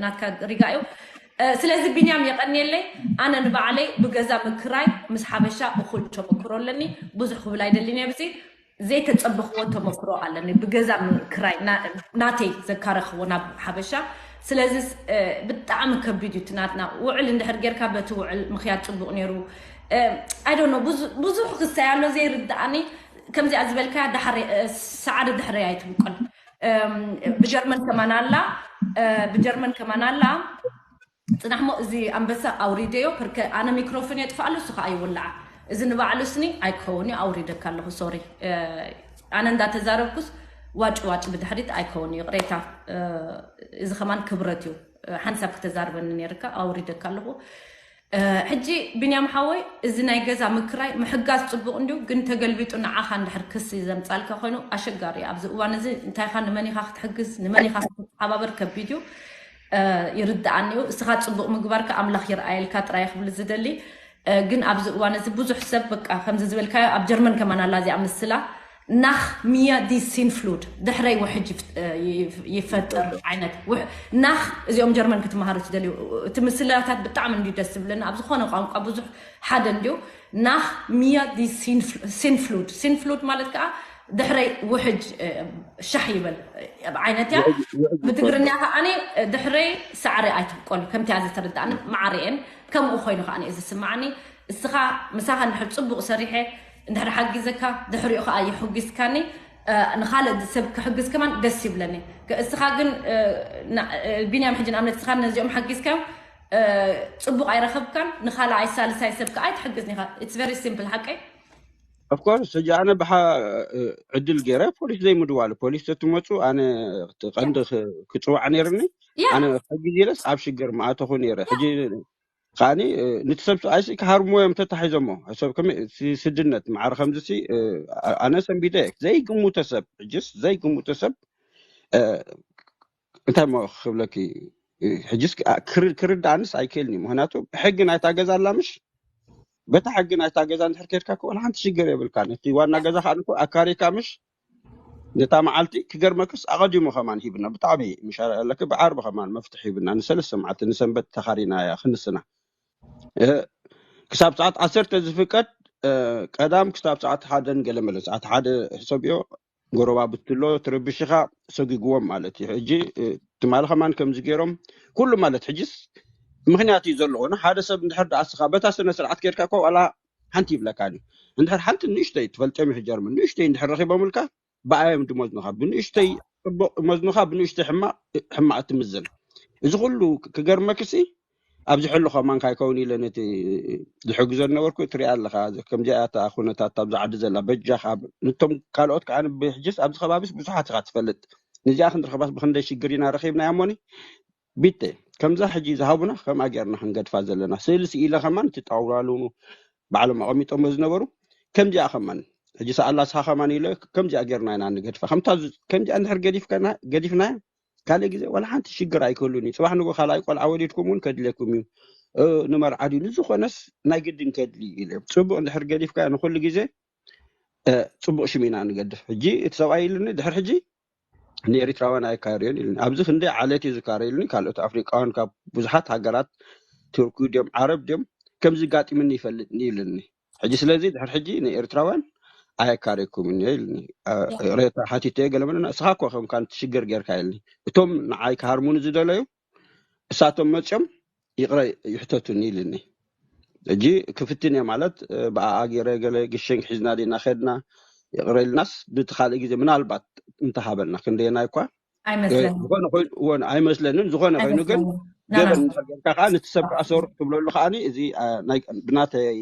ናትካ ሪጋ እዩ ስለዚ ቢንያም የቐንየለይ ኣነ ንባዕለይ ብገዛ ምክራይ ምስ ሓበሻ እኹል ተመክሮ ኣለኒ ብዙሕ ክብል ኣይደልን እየ ብዚ ዘይተፀበኽዎ ተመክሮ ኣለኒ ብገዛ ክራይ ናተይ ዘካረኽዎ ናብ ሓበሻ ስለዚ ብጣዕሚ ከቢድ እዩ ናትና ውዕል እንድሕር ጌርካ በቲ ውዕል ምክያድ ፅቡቅ ነይሩ ኣይዶ ብዙሕ ክስታይ ኣሎ ዘይርድኣኒ ከምዚኣ ዝበልካያ ሰዓሪ ድሕረይ ኣይትብቆል ብጀርመን ከማን ኣላ ብጀርመን ከማን ኣላ ጽናሕ ሞ እዚ ኣንበሳ ኣውሪደዮ፣ ፕርከ ኣነ ሚክሮፎን የጥፋኣሉ፣ እሱ ከዓ ይውላዓ። እዚ ንባዕሉ ስኒ ኣይከውን እዩ፣ ኣውሪደካ ኣለኹ፣ ሶሪ። ኣነ እንዳተዛረብኩስ ዋጭ ዋጭ ብድሕሪት ኣይከውን እዩ፣ ይቕሬታ። እዚ ከማን ክብረት እዩ። ሓንሳብ ክተዛርበኒ ነይርካ፣ ኣውሪደካ ኣለኹ። ሕጂ ቢንያም ሓወይ፣ እዚ ናይ ገዛ ምክራይ ምሕጋዝ ጽቡቕ እንድዩ፣ ግን ተገልቢጡ ንዓኻ እንድሕር ክሲ ዘምጻልካ ኮይኑ ኣሸጋሪ እዩ። ኣብዚ እዋን እዚ እንታይ ኢኻ፣ ንመን ኢኻ ክትሕግዝ፣ ንመን ኢኻ ክትሓባበር ከቢድ እዩ። ይርድኣኒ እዩ። እስኻ ጽቡቕ ምግባርካ ኣምላኽ ይርኣየልካ ጥራይ ክብል ዝደሊ። ግን ኣብዚ እዋን እዚ ብዙሕ ሰብ በቃ ከምዚ ዝበልካዮ ኣብ ጀርመን ከማን ኣላ እዚኣ ምስላ ናኽ ሚያ ዲ ሲንፍሉድ ድሕረይ ውሕጅ ይፈጥር ዓይነት ናኽ እዚኦም ጀርመን ክትመሃሩ ትደልዩ እቲ ምስላታት ብጣዕሚ እንዲ ደስ ዝብለና ኣብ ዝኾነ ቋንቋ ብዙሕ ሓደ እንዲዩ ናኽ ሚያ ዲ ሲንፍሉድ ሲንፍሉድ ማለት ከዓ ድሕረይ ውሕጅ ሻሕ ይበል ዓይነት እያ ብትግርኛ ከዓ ድሕረይ ሳዕሪ ኣይትብቆል ከምቲ እያ ዝተረዳእኒ ማዕሪኤን ከምኡ ኮይኑ ከዓ እዩ ዝስማዓኒ እስኻ ምሳኻ እንድሕር ፅቡቕ ሰሪሐ እንድሕር ሓጊዘካ ድሕሪኡ ከዓ የሕጊዝካኒ ንኻልእ ሰብ ክሕግዝ ከማን ደስ ይብለኒ እስኻ ግን ቢንያም ሕጂ ንኣብነት እስኻ ነዚኦም ሓጊዝካዮም ፅቡቕ ኣይረኸብካን ንኻልኣይ ሳልሳይ ሰብ ከዓ ኣይትሕግዝኒ ኢኻ it's very simple ሓቀይ of course ሕጂ ኣነ ብሓ ዕድል ገይረ ፖሊስ ዘይምድዋሉ ፖሊስ ተትመፁ ኣነ ቀንዲ ክፅዋዕ ነይርኒ ኣነ ሕጊ ኢለስ ኣብ ሽግር መኣተኹ ነይረ ሕጂ ከዓኒ ነቲ ሰብ ኣይሲ ክሃርምዎ እዮም ተታሒዞሞ ሰብ ከመይ ስድነት ማዕረ ከምዚ ሲ ኣነ ሰንቢደ ዘይግሙተ ሰብ ሕጅስ ዘይግሙተ ሰብ እንታይ ሞ ክብለኪ ሕጅስ ክርዳኣንስ ኣይክእልኒ ምክንያቱ ሕጊ ናይታ ገዛ ኣላ ምሽ በታ ሕጊ ናይታ ገዛ እንድሕር ከድካ ከ ዋላ ሓንቲ ሽግር የብልካን እቲ ዋና ገዛ ከዓ ኣካሪካ ምሽ ነታ መዓልቲ ክገርመክስ ኣቐዲሙ ከማን ሂብና ብጣዕሚ ምሻራ ኣለክ ብዓርቢ ከማን መፍትሒ ሂብና ንሰለስተ መዓልቲ ንሰንበት ተኻሪና እያ ክንስና ክሳብ ሰዓት ዓሰርተ ዝፍቀድ ቀዳም ክሳብ ሰዓት ሓደን ገለመለ ሰዓት ሓደ ሕሰብዮ ጎረባብትሎ ትርብሽኻ ሰጊግዎም ማለት እዩ ሕጂ ትማሊ ከማን ከምዚ ገይሮም ኩሉ ማለት ሕጂስ ምክንያት እዩ ዘለዎ ሓደ ሰብ እንድሕር ደኣ ስኻ በታ ስነ ስርዓት ኬድካ እኮ ዋላ ሓንቲ ይብለካ እዩ እንድሕር ሓንቲ ንእሽተይ ትፈልጥዮም ይሕጀርም ንእሽተይ እንድሕር ረኺቦምልካ ብኣዮም ድመዝኑኻ ብንእሽተይ ፅቡቅ መዝኑኻ ብንእሽተይ ሕማቅ ሕማቅ ትምዘን እዚ ኩሉ ክገርመክሲ ኣብዚ ሕሉ ከማን ካይከውን ኢለ ነቲ ዝሕግዞ ነበርኩ ትሪኣ ኣለኻ ከምዚኣታ ኩነታት ኣብዚ ዓዲ ዘላ በጃኻ ነቶም ካልኦት ከዓ ብሕጅስ ኣብዚ ከባቢስ ብዙሓት ኢኻ ትፈልጥ ንዚኣ ክንረኽባስ ብክንደይ ሽግር ኢና ረኺብና እሞኒ ቢተ ከምዛ ሕጂ ዝሃቡና ከምኣ ጌርና ክንገድፋ ዘለና ስእሊ ስኢለ ከማን እቲ ጣውላሉ ባዕሎም ኣቐሚጦሞ ዝነበሩ ከምዚኣ ከማን ሕጂ ሰኣላ ስኻ ከማን ኢለ ከምዚኣ ጌርና ኢና ንገድፋ ከምታ ከምዚኣ እንድሕር ገዲፍናያ ካልእ ግዜ ዋላ ሓንቲ ሽግር ኣይክህሉን እዩ ፅባሕ ንጎ ካልኣይ ቆልዓ ወሊድኩም እውን ከድልየኩም እዩ ንመርዓ ድዩ ንዝኾነስ ናይ ግድን ከድሊ እዩ ኢለ ፅቡቅ እንድሕር ገዲፍካ ንኩሉ ግዜ ፅቡቅ ሽም ኢና ንገድፍ ሕጂ እቲ ሰብኣይ ኢሉኒ ድሕር ሕጂ ንኤሪትራውያን ኣይካርዮን ኢሉኒ ኣብዚ ክንደይ ዓለት እዩ ዝካረ ኢሉኒ ካልኦት ኣፍሪቃውያን ካብ ብዙሓት ሃገራት ቱርኪ ድዮም ዓረብ ድዮም ከምዚ ጋጢምኒ ይፈልጥኒ ኢሉኒ ሕጂ ስለዚ ድሕር ሕጂ ንኤርትራውያን ኣየካረኩምን እየ ኢልኒ ሬታ ሓቲተ ገለ መለና እስኻ እኮ ከምካ ትሽግር ጌርካ ኢልኒ እቶም ንዓይ ክሃርሙኒ ዝደለዩ እሳቶም መፅኦም ይቕረ ይሕተቱኒ ኢልኒ ሕጂ ክፍትን እየ ማለት ብኣኣ ገይረ ገለ ግሸን ሒዝና ዲና ከድና ይቕረ ኢልናስ ብቲ ካልእ ግዜ ምናልባት እንተሃበና ክንደየናይ እኳ ኣይመስለንን ዝኾነ ኮይኑ እወን ኣይመስለንን ዝኾነ ኮይኑ ግን ገበን እንድሕር ጌርካ ከዓ ነቲ ሰብ ከዓ ሰርሑ ትብለሉ ከዓ እዚ ናይ- ብናተይ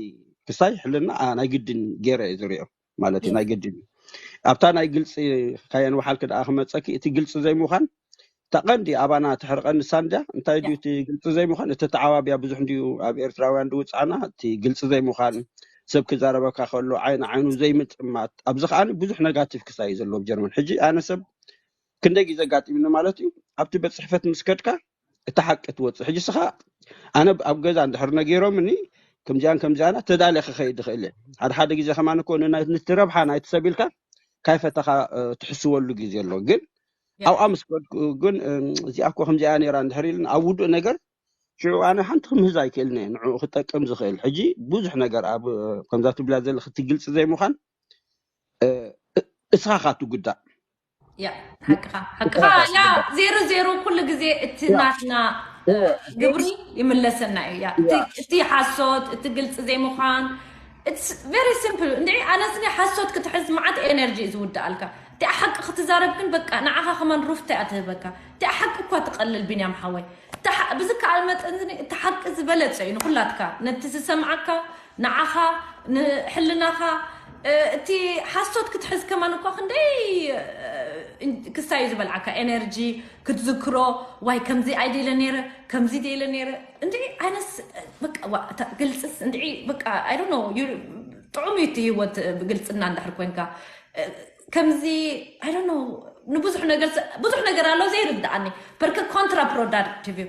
ክሳይ ሕልና ኣ- ናይ ግድን ገይረ እየ ዝሪኦ ማለት እዩ ናይ ግድን እዩ ኣብታ ናይ ግልፂ ካየን ወሓልክ ደኣ ክመፀኪ እቲ ግልፂ ዘይምዃን እታ ቀንዲ ኣባና ትሕርቀኒ ሳንድያ እንታይ ድዩ እቲ ግልፂ ዘይምዃን እቲ ተዓባብያ ብዙሕ እንድዩ ኣብ ኤርትራውያን ድውፃዕና እቲ ግልፂ ዘይምዃን ሰብ ክዛረበካ ከሎ ዓይኒ ዓይኑ ዘይምጥማት ኣብዚ ከዓ ብዙሕ ነጋቲቭ ክሳይ እዩ ዘለዎ ጀርመን ሕጂ ኣነ ሰብ ክንደይ ግዜ ኣጋጢምኒ ማለት እዩ ኣብቲ ቤት ፅሕፈት ምስ ከድካ እቲ ሓቂ ትወፅእ ሕጂ ስኻ ኣነ ኣብ ገዛ እንድሕር ነጊሮምኒ ከምዚኣን ከምዚኣና ተዳልየ ክኸይድ ይኽእል እየ ሓደ ሓደ ግዜ ከማን እኮ ንናይ- ንትረብሓ ናይቲ ሰብ ኢልካ ካይፈተኻ እ፣ ትሕስወሉ ግዜ ኣሎ ግን ኣብኣ ምስ ከድኩ ግን እ፣ እዚኣ እኮ ከምዚኣ ነይራ እንድሕር ኢሉ ኣብ ውዱእ ነገር ሽዑ ኣነ ሓንቲ ክምህዝ ኣይክእልን እየ ንዕኡ ክጠቅም ዝኽእል ሕጂ ብዙሕ ነገር ኣብ እ፣ ከምዛ ትብላ ዘለኽቲ ግልፂ ዘይምዃን እ፣ እ፣ እስኻ ካ ትጉዳእ ያ ሓቅኻ ሓቅኻ ያ ዜሮ ዜሮ ኩሉ ግዜ እቲ ናትና ግብሪ ይምለሰና እዩ ያ እቲ- እቲ ሓሶት እቲ ግልፂ ዘይምዃን it's very simple እንድዒ ኣነስኒ ሓሶት ክትሕዝ መዓት ኤነርጂ እዩ ዝውድኣልካ እቲ ሓቂ ክትዛረብ ግን በቃ ንዓኻ ከማን ሩፍታ እያ ትህበካ እቲ ሓቂ እኳ ትቐልል ቢንያም ሓወይ እቲ ሓ- ብዝከኣል መጠን ዝኒ እቲ ሓቂ ዝበለጸ እዩ ንኹላትካ፣ ነቲ ዝሰምዓካ፣ ንዓኻ፣ ንሕልናኻ። እ፣ እቲ ሓሶት ክትሕዝ ከማን እኳ ክንደይ፣ እ፣ ክሳይ እዩ ዝበልዓካ፣ ኤነርጂ ክትዝክሮ። ዋይ ከምዚ ኣይደለ ነይረ፣ ከምዚ ደለ ነይረ። እንድዒ ኣይነስ በቃ ዋ፣ እታ ግልጽስ እንድዒ በቃ፣ I don't know፣ ጥዑም እዩ እቲ ህይወት ብግልጽና እንድሕር ኮንካ። እ፣ ከምዚ I don't know፣ ንብዙሕ ነገር ብዙሕ ነገር ኣሎ ዘይርድኣኒ። በርከ ኮንትራ ፕሮዳክቲቭ እዩ።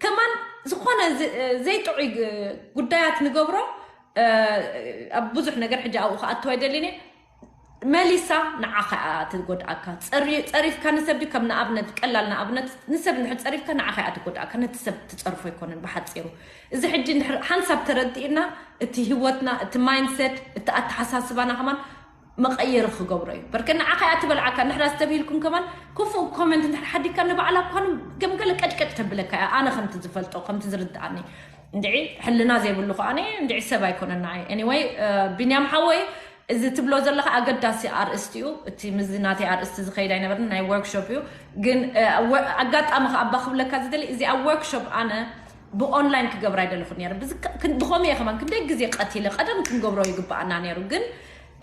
ከማን ዝኾነ ዝ-፣ ዘይጥዑይ ግ-፣ ጉዳያት ንገብሮ፣ እ፣ ኣብ ብዙሕ ነገር ሕጂ ኣብኡ ክኣትው ኣይደልን እየ። መሊሳ ንዓኻ እያ ትጎድኣካ። ጸሪ-፣ ጸሪፍካ ንሰብ ድዩ፣ ከም ንኣብነት፣ ቀላል ንኣብነት፣ ንሰብ እንድሕር ጸሪፍካ ንዓኻ እያ ትጎድኣካ፣ ነቲ ሰብ ትጸርፎ ኣይኮነን ብሓጺሩ። እዚ ሕጂ እንድሕር ሓንሳብ ተረዲእና፣ እቲ ህይወትና፣ እቲ ማይንድሰት፣ እቲ ኣተሓሳስባና ከማን መቐየሪ ክገብሮ እዩ። በርከ ንዓኻ እያ ትበልዓካ። እንድሕር ኣስተብሂልኩም ከማን ክፉእ ኮመንት እንድሕር ሓዲግካ ንባዕላ እኳ ገምገለ ቀጭቀጭ ተብለካ እያ። ኣነ ከምቲ ዝፈልጦ፣ ከምቲ ዝርድኣኒ። እንድዒ ሕልና ዘይብሉ ከኣ እንድዒ ሰብ ኣይኮነን ንዓይ። ኤኒወይ፣ እ፣ ቢንያም ሓወይ፣ እዚ ትብሎ ዘለኻ ኣገዳሲ ኣርእስቲ እዩ። እቲ ምዚ ናተይ ኣርእስቲ ዝኸይድ ኣይነበርን፣ ናይ ወርክሾፕ እዩ። ግን፣ እ፣ ወ-፣ ኣጋጣሚ ከኣ እባ ክብለካ ዝደሊ፣ እዚ ኣብ ወርክሾፕ ኣነ ብኦንላይን ክገብር ኣይደለኹ ነይረ። ብዝከ-፣ ክን-፣ ብኸምኡ እየ ከማን ክንደይ ግዜ ቀቲለ፣ ቀደም ክንገብሮ ይግብኣና ነይሩ። ግን፣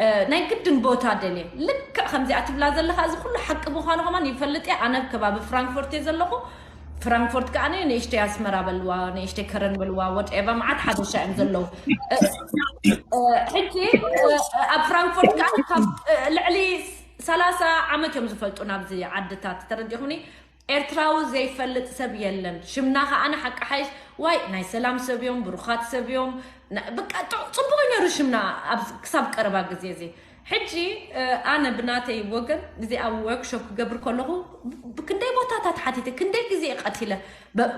እ፣ ናይ ግድን ቦታ ደልየ። ልክዕ ከምዚኣ ትብላ ዘለኻ፣ እዚ ኩሉ ሓቂ ምዃኑ ከማን ይፈልጥ እየ። ኣነ ኣብ ከባቢ ፍራንክፎርት እየ ዘለኹ። ፍራንክፎርት ከኣ ንእሽተይ ኣስመራ በልዋ፣ ንእሽተይ ከረን በልዋ፣ ወትኤቨር፣ መዓት ሓበሻ እዮም ዘለዉ። እ፣ እ፣ ሕጂ፣ እ፣ ኣብ ፍራንክፎርት ከኣ ካብ፣ እ፣ ልዕሊ ሰላሳ ዓመት እዮም ዝፈልጡ ናብዚ ዓድታት፣ ተረዲኹኒ። ኤርትራዊ ዘይፈልጥ ሰብ የለን። ሽምና ከኣ ሓቂ ሓይሽ፣ ዋይ ናይ ሰላም ሰብ እዮም፣ ብሩኻት ሰብ እዮም። ና-፣ በቃ ጥ-፣ ጽቡቕ እዩ ነይሩ ሽምና ኣብ፣ ክሳብ ቀረባ ግዜ እዚ። ሕጂ፣ እ፣ ኣነ ብናተይ ወገን እዚ ኣብ ወርክሾፕ ክገብር ከለኹ ብ-፣ ብክንደይ ቦታታት ሓቲተ፣ ክንደይ ግዜ ቀቲለ። በ-፣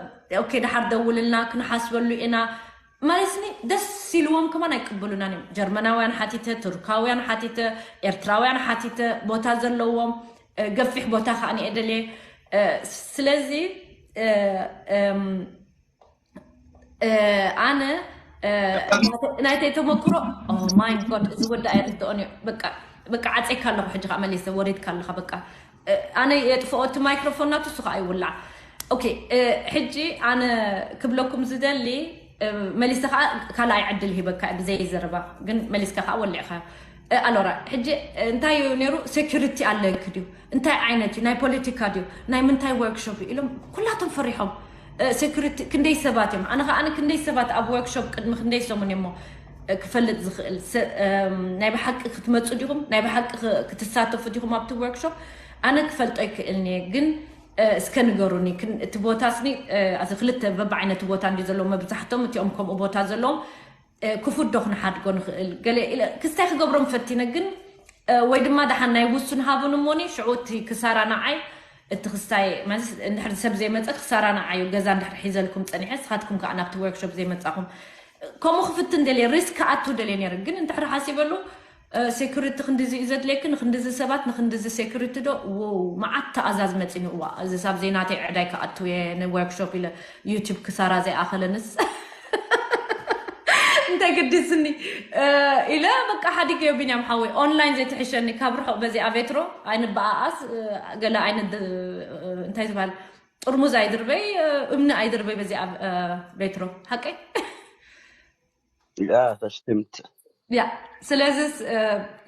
ኦኬ፣ ድሓር ደውልና፣ ክንሓስበሉ ኢና። ማለትኒ ደስ ኢልዎም ከማን ኣይቅብሉናን እዮም። ጀርመናውያን ሓቲተ፣ ቱርካውያን ሓቲተ፣ ኤርትራውያን ሓቲተ፣ ቦታ ዘለዎም፣ እ፣ ገፊሕ ቦታ ከኣ እየ ደልየ። እ፣ ስለዚ፣ እ፣ እም፣ እ፣ ኣነ፣ እ፣ ናተይ፣ ናተይ ተመክሮ፣ ኦ ማይ ጎድ፣ እዚ ወዲ ኣይርድኦን እዩ። በቃ፣ በቃ ዓጼካ ኣለኹ፣ ሕጂ ከኣ መሊሰ ወሪድካ ኣለኻ። በቃ፣ እ፣ ኣነ የጥፍኦ እቲ ማይክሮፎን ናቱ፣ እሱ ከኣ ይውላዕ። ኦኬ፣ እ፣ ሕጂ ኣነ ክብለኩም ዝደሊ፣ እ፣ መሊሰ ከኣ ካልኣይ ዕድል ሂበካ ብዘይ ዘረባ፣ ግን መሊስካ ከኣ ወሊዕካ። እ፣ ኣሎራ፣ ሕጂ፣ እ፣ እንታይ እዩ ነይሩ? ሴኩሪቲ ኣለኪ ድዩ? እንታይ ዓይነት እዩ? ናይ ፖለቲካ ድዩ? ናይ ምንታይ ወርክሾፕ እዩ? ኢሎም ኩላቶም ፈሪሖም። እ፣ ሴኩሪቲ ክንደይ ሰባት እዮም? ኣነ ከኣ ክንደይ ሰባት ኣብ ወርክሾፕ ቅድሚ ክንደይ ሰሙን እሞ፣ እ፣ ክፈልጥ ዝኽእል? ሰ-፣ እም፣ ናይ ብሓቂ ክትመጹ ዲኹም? ናይ ብሓቂ ክ-፣ ክትሳተፉ ዲኹም ኣብቲ ወርክሾፕ? ኣነ ክፈልጦ ይክእልኒ እየ፣ ግን፣ እ፣ እስከ ንገሩኒ። ክን-፣ እቲ ቦታ ስኒ፣ እ፣ እዚ ክልተ በብዓይነቱ ቦታ እንዲ ዘለዎ መብዛሕቶም እቲኦም ከምኡ ቦታ ዘለዎም፣ እ፣ ክፉት ዶ ክንሓድጎ ንኽእል? ገለ ኢለ ክስታይ ክገብሮም ፈቲነ፣ ግን፣ እ፣ ወይ ድማ ደሓን ናይ ውሱን ሃቡን እሞኒ፣ ሽዑ እቲ ክሳራ ንዓይ፣ እቲ ክስታይ፣ ማለት፣ እንድሕር ሰብ ዘይመጸ ክሳራ ንዓዩ፣ ገዛ እንድሕር ሒዘልኩም ጸኒሐ፣ ንስኻትኩም ከኣ ናብቲ ወርክሾፕ ዘይመጻኹም። ከምኡ ክፍትን ደልየ፣ ሪስክ ክኣቱ ደልየ ነይረ፣ ግን እንድሕር ሓሲበሉ፣ እ፣ ሴኩሪቲ ክንድዚ እዩ ዘድልየኪ፣ ንክንድዚ ሰባት፣ ንክንድዚ ሴኩሪቲ ዶ? ው፣ መዓት ተኣዛዝ መጺኒ፣ እዋ፣ እዚ ሳብ ዘይናተይ ዕዳይ ክኣቱ እየ፣ ንወርክሾፕ ኢለ፣ ዩቲዩብ ክሳራ ዘይኣኸለንስ። እንታይ ገዲስኒ? እ፣ ኢለ በቃ ሓዲገዮ ቢንያም ሓወይ፣ ኦንላይን ዘይትሕሸኒ፣ ካብ ርሑቕ በዚኣ ቬትሮ ኣይንበኣኣስ፣ እ፣ ገለ ኣይንድ-፣ እ፣ እንታይ ዝበሃል፣ ጥርሙዝ ኣይድርበይ፣ እ፣ እምኒ ኣይድርበይ በዚኣ፣ እ፣ ቬትሮ። ሓቀይ? ያ፣ ፈሽትምት። ያ፣ ስለዚስ፣ እ፣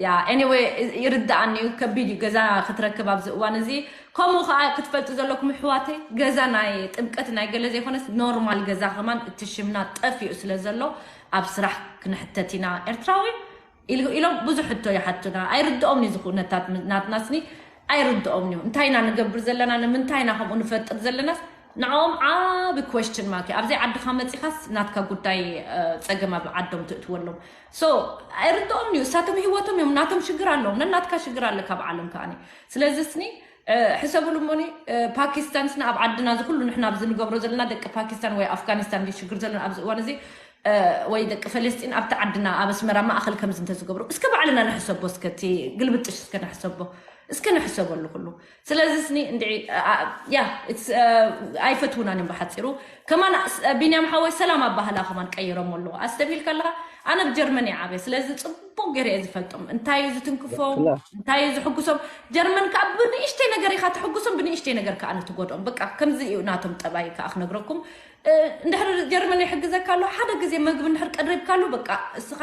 ያ፣ ኤኒወይ፣ ይርድኣኒ እዩ፣ ከቢድ እዩ ገዛ ክትረክብ ኣብዚ እዋን እዚ። ከምኡ ኸዓ ክትፈልጡ ዘለኩም ኣሕዋተይ፣ ገዛ ናይ ጥምቀት ናይ ገለ ዘይኮነስ ኖርማል ገዛ ከማን እቲ ሽምና ጠፊኡ ስለ ዘሎ ኣብ ስራሕ ክንሕተት ኢና። ኤርትራዊ ኢል-፣ ኢሎም ብዙሕ ሕቶ ይሓቱና። ኣይርድኦም እዩ እዚ ኩነታት ም-፣ ናትና ስኒ ኣይርድኦም እዩ። እንታይ ኢና ንገብር ዘለና፣ ንምንታይ ኢና ከምኡ ንፈጥር ዘለናስ ንዕኦም ዓቢ ኩዌስችን ማርክ እዩ። ኣብዘይ ዓድኻ መጺኻስ ናትካ ጉዳይ፣ እ፣ ጸገም ኣብ ዓዶም ትእትወሎም። ሶ ኣይርድኦም እዩ። እሳቶም ህይወቶም እዮም፣ ናቶም ሽግር ኣለዎም፣ ነናትካ ሽግር ኣለካ ኣብ ዓለም ከኣኒ። ስለዚ ስኒ፣ እ፣ ሕሰብሉ እሞኒ፣ እ፣ ፓኪስታን ስኒ ኣብ ዓድና እዚ ኩሉ ንሕና ኣብዚ ንገብሮ ዘለና ደቂ ፓኪስታን ወይ ኣፍጋኒስታን ድዩ ሽግር ዘለና ኣብዚ እዋን እዚ፣ እ፣ ወይ ደቂ ፈለስጢን ኣብቲ ዓድና ኣብ ኣስመራ ማእኸል ከምዚ እንተዝገብሩ፣ እስከ ባዕልና ንሕሰቦ፣ እስከ እቲ ግልብጥሽ እስከ ንሕሰቦ። እስከ ንሕሰበሉ ኩሉ። ስለዚ ስኒ እንድዒ ያ ኣይፈትውናን እዮም። ብሓፂሩ ከማን ቢንያም ሓወይ ሰላም ኣባህላ ከማን ቀይሮም ኣለዎ። ኣስተብሂልካ ኣለካ ኣነ ብጀርመን እየ ዓበ። ስለዚ ፅቡቅ ገይረ እየ ዝፈልጦም። እንታይ እዩ ዝትንክፎም፣ እንታይ እዩ ዝሕጉሶም። ጀርመን ከዓ ብንእሽተይ ነገር ኢካ ትሕጉሶም፣ ብንእሽተይ ነገር ከዓ ንትጎድኦም። በቃ ከምዚ እዩ ናቶም ጠባይ ከዓ ክነግረኩም። እንድሕር ጀርመን ይሕግዘካ ኣሎ ሓደ ግዜ መግቢ እንድሕር ቀሪብካ ኣሎ በቃ እስኻ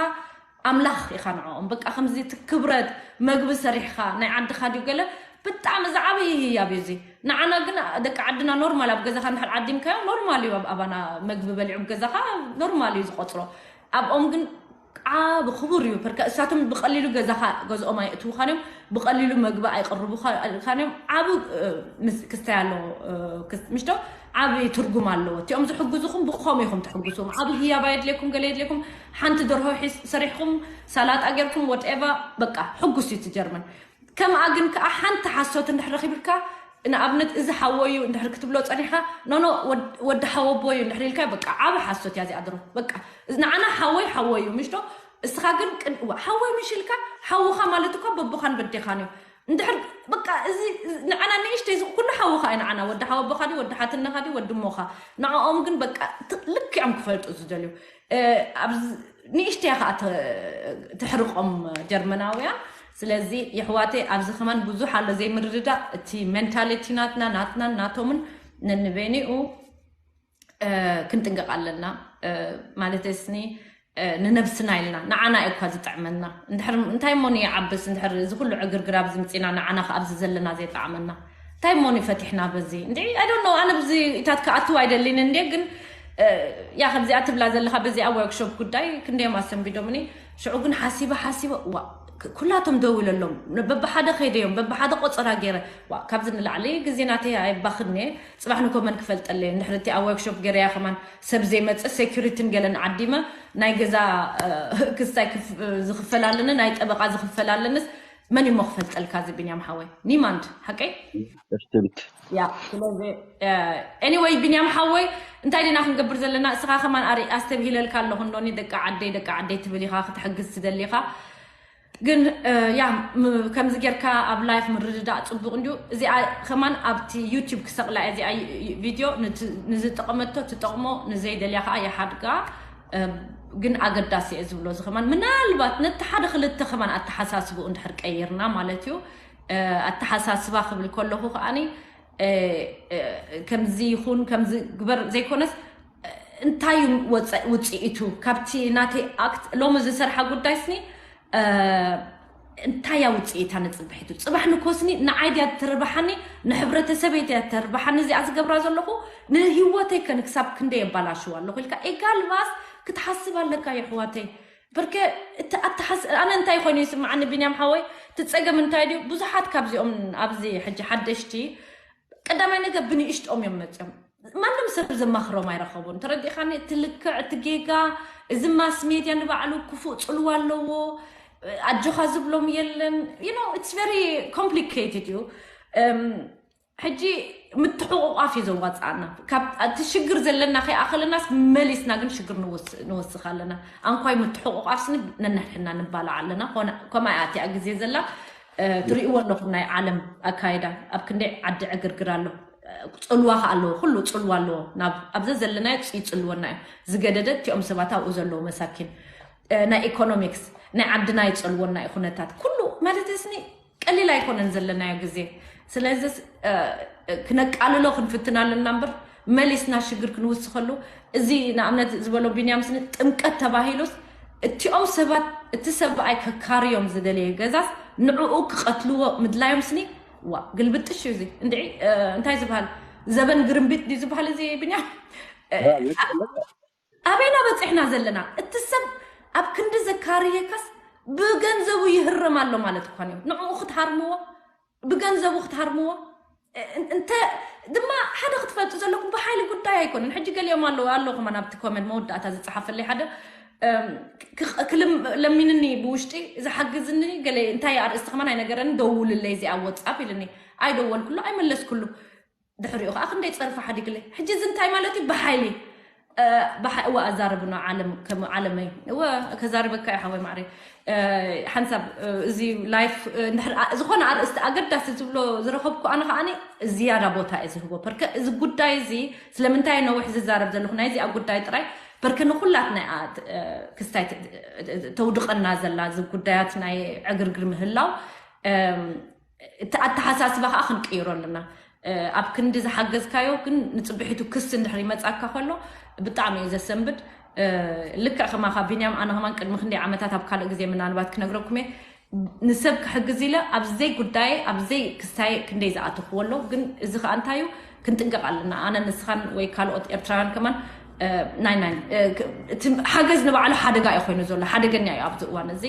ኣምላኽ ኢኻ ንዕኦም። በቃ ከምዚ እቲ ክብረት መግቢ ሰሪሕኻ ናይ ዓድኻ ድዩ ገለ ብጣዕሚ ዝዓበየ ህያብ እዩ እዚ። ንዓና ግን ደቂ ዓድና ኖርማል ኣብ ገዛኻ እንድሕር ዓዲምካዮ ኖርማል እዩ። ኣብ ኣባና መግቢ በሊዑ ገዛኻ ኖርማል እዩ ዝቆፅሮ። ኣብኦም ግን ዓብ ክቡር እዩ። ፐርከ እሳቶም ብቐሊሉ ገዛኻ ገዝኦም ኣይእትውኻን እዮም፣ ብቐሊሉ መግቢ ኣይቕርቡኻን እዮም። ዓብ ክስታይ ኣለዎ ምሽቶ ዓብ ትርጉም ኣለዎ። እቲኦም ዝሕግዙኹም ብኸም ኢኹም ትሕግዙም። ዓብ ህያብ ኣየድልየኩም ገለ የድልየኩም። ሓንቲ ደርሆ ሰሪሕኩም ሳላጣ ጌርኩም ወትኤቫ በቃ ሕጉስ እዩ ትጀርመን። ከምኣ ግን ከዓ ሓንቲ ሓሶት እንድሕር ረኺብልካ ንኣብነት እዚ ሓወዩ እንድሕር ክትብሎ ፀኒሕካ ኖኖ ወዲ ሓወቦዩ እንድሕር ኢልካ በቃ ዓብ ሓሶት እያ እዚኣ ድሮ በቃ ንዓና ሓወይ ሓወዩ ምሽቶ። እስኻ ግን ቅን ሓወይ ምሽ ኢልካ ሓውኻ ማለት እኳ በቦኻን በዴኻን እዩ። እንድሕር በቃ እዚ ንዓና ንእሽተይ እዚ ኩሉ ሓውኻ እዩ ንዓና ወዲ ሓወቦኻ ድዩ ወዲ ሓትነኻ ድዩ ወዲ ሞኻ። ንዕኦም ግን በቃ ልክዕም ክፈልጡ ዝደልዩ ንእሽተያ ከዓ ትሕርቆም ጀርመናውያን። ስለዚ የሕዋተይ ኣብዚ ከማን ብዙሕ ኣሎ ዘይምርድዳእ። እቲ ሜንታሊቲ ናትና ናትናን ናቶምን ነንበይኒኡ ክንጥንቀቕ ኣለና። ማለት ስኒ ንነብስና ኢልና ንዓና እዩ እኳ ዝጥዕመና። እንታይ እሞ ንይዓብስ እንድሕር እዚ ኩሉ ዕግርግር ኣብዚ ምፂና ንዓና ከ ኣብዚ ዘለና ዘይጠዓመና እንታይ እሞ ንፈቲሕና በዚ እንዲ ኣይ ዶንት ኖ። ኣነ ብዚ ኢታት ክኣትው ኣይደሊን እንዴ ግን ያ ከምዚኣ ትብላ ዘለካ በዚኣ ወርክሾፕ ጉዳይ ክንደዮም ኣሰንቢዶምኒ። ሽዑ ግን ሓሲበ ሓሲበ ዋ ኩላቶም ደው ኢለሎም በብሓደ ከይደዮም በብሓደ ቆፀራ ገይረ ዋ ካብዚ ንላዕሊ ግዜ ናተይ ኣይባክን እየ። ፅባሕ ንኮመን ክፈልጠለየ እንድሕር እቲ ኣብ ወርክሾፕ ገይረያ ከማን ሰብ ዘይመፅእ ሴኩሪትን ገለን ዓዲመ ናይ ገዛ ክስታይ ዝክፈል ኣለኒ ናይ ጠበቃ ዝክፈል ኣለንስ መን እሞ ክፈልጠልካ እዚ ቢንያም ሓወይ ኒማንድ ሓቀይ። እርትንት ያ ስለዚ ኤኒወይ ቢንያም ሓወይ እንታይ ዲና ክንገብር ዘለና እስኻ ከማን ኣሪ ኣስተብሂለልካ ኣለኹ እንዶኒ ደቂ ዓደይ ደቂ ዓደይ ትብል ኢኻ ክትሕግዝ ትደሊ ኢኻ። ግን ያ ከምዚ ጌርካ ኣብ ላይፍ ምርድዳእ ፅቡቅ እንድዩ። እዚኣ ከማን ኣብቲ ዩቲብ ክሰቅላ እዚኣ ቪድዮ ንዝጠቀመቶ ትጠቅሞ ንዘይደልያ ከዓ ይሓድጋ። ግን ኣገዳሲ እየ ዝብሎ እዚ ከማን ምናልባት ነቲ ሓደ ክልተ ከማን ኣተሓሳስብኡ እንድሕር ቀይርና ማለት እዩ። ኣተሓሳስባ ክብል ከለኹ ከዓኒ ከምዚ ይኹን ከምዚ ግበር ዘይኮነስ እንታይ እዩ ውፅኢቱ ካብቲ ናተይ ኣክት ሎሚ ዝሰርሓ ጉዳይ ስኒ እንታይ እያ ውፅኢታ ንፅብሒቱ ፅባሕ ንኮስኒ ንዓይ ድያ ትርባሓኒ ንሕብረተሰበይ ድያ ተርባሓኒ እዚኣ ዝገብራ ዘለኹ ንህወተይ ከን ክሳብ ክንደይ የባላሽዋ ኣለኹ ኢልካ ኤጋልባስ ክትሓስብ ኣለካ የሕዋተይ። በርከ እቲ ኣተሓስ ኣነ እንታይ ኮይኑ ይስምዓኒ ቢንያም ሓወይ ትፀገም እንታይ ድዩ ብዙሓት ካብዚኦም ኣብዚ ሕጂ ሓደሽቲ ቀዳማይ ነገር ብንእሽትኦም እዮም መፅኦም ማንም ሰብ ዘማኽሮም ኣይረኸቡን ተረዲኻኒ እቲ ልክዕ እቲ ጌጋ እዚ ማስ ሜድያ ንባዕሉ ክፉእ ፅልዋ ኣለዎ ኣጆኻ ዝብሎም የለን you know it's very complicated እዩ ሕጂ ምትሕቑቋፍ እዩ ዘዋፅኣና እቲ ሽግር ዘለና ከይኣኸለናስ መሊስና ግን ሽግር ንወስኽ ኣለና ኣንኳይ ምትሕቑቋፍ ስኒ ነንሕድሕና ንባላዕ ኣለና ከምኣ ኣቲኣ ግዜ ዘላ ትርእይዎ ኣለኹም ናይ ዓለም ኣካይዳ ኣብ ክንደይ ዓዲ ዕግርግር ኣሎ ፅልዋ ከ ኣለዎ ኩሉ ፅልዋ ኣለዎ ናብ ኣብዘ ዘለናዮ ይፅልወና እዩ ዝገደደ እቲኦም ሰባት ኣብኡ ዘለዉ መሳኪን ናይ ኢኮኖሚክስ ናይ ዓድና ይፀልወና እዩ ኩነታት ኩሉ ማለት ስኒ ቀሊል ኣይኮነን ዘለናዮ ግዜ ስለዚ ክነቃልሎ ክንፍትን ኣለና እምበር መሊስና ሽግር ክንውስኸሉ እዚ ንኣብነት ዝበሎ ቢንያም ስኒ ጥምቀት ተባሂሉስ እቲኦም ሰባት እቲ ሰብኣይ ከካርዮም ዝደለየ ገዛስ ንዕኡ ክቐትልዎ ምድላዮም ስኒ ዋ ግልብጥሽ እዩ እዚ እንድዒ እንታይ ዝበሃል ዘበን ግርምቢጥ ድዩ ዝበሃል እዚ ቢንያም ኣበይና በፂሕና ዘለና እቲ ሰብ ኣብ ክንዲ ዘካርየካስ ብገንዘቡ ይህረም ኣሎ ማለት እኳ እዩ ንዕኡ ክትሃርምዎ ብገንዘቡ ክትሃርምዎ እንተ ድማ ሓደ ክትፈልጡ ዘለኩም ብሓይሊ ጉዳይ ኣይኮነን ሕጂ ገሊኦም ኣለዉ ኣለኹም ኣብቲ ኮመንት መወዳእታ ዝፀሓፈለይ ሓደ ለሚንኒ ብውሽጢ ዝሓግዝኒ ገለ እንታይ ኣርእስቲ ከማን ኣይነገረኒ ደውልለይ እዚኣ ወፃፕ ኢልኒ ኣይደወልኩሉ ኣይመለስኩሉ ድሕሪኡ ከዓ ክንደይ ፀርፊ ሓዲግለይ ሕጂ እዚ እንታይ ማለት እዩ ብሓይሊ ብሓ እወ ኣዛርብኖ ዓለም ከም ዓለመይ እወ ከዛርበካ እዩ ሓወይ ማዕረይ። ሓንሳብ እዚ ላይፍ ዝኾነ ኣርእስቲ ኣገዳሲ ዝብሎ ዝረኸብኩ ኣነ ከዓኒ ዝያዳ ቦታ እየ ዝህቦ ፐርከ እዚ ጉዳይ እዚ ስለምንታይ ነዊሕ ዝዛረብ ዘለኹ ናይዚኣ ጉዳይ ጥራይ ፐርከ ንኩላትና እያ ክስታይ ተውድቐና ዘላ እዚ ጉዳያት ናይ ዕግርግር ምህላው እቲ ኣተሓሳስባ ከዓ ክንቅይሮ ኣለና ኣብ ክንዲ ዝሓገዝካዮ ግን ንፅብሒቱ ክስ እንድሕር ይመፃካ ከሎ ብጣዕሚ እዩ ዘሰንብድ ልክዕ ከማኻ ቢንያም ኣነ ከማን ቅድሚ ክንደይ ዓመታት ኣብ ካልእ ግዜ ምናልባት ክነግረኩም እየ ንሰብ ክሕግዝ ኢለ ኣብ ዘይ ጉዳየ ኣብ ዘይ ክስታየ ክንደይ ዝኣተኽዎ ኣሎ ግን እዚ ከዓ እንታይ እዩ ክንጥንቀቕ ኣለና ኣነ ንስኻን ወይ ካልኦት ኤርትራውያን ከማን ናይ ናይ እቲ ሓገዝ ንባዕሉ ሓደጋ እዩ ኮይኑ ዘሎ ሓደገኛ እዩ ኣብዚ እዋን እዚ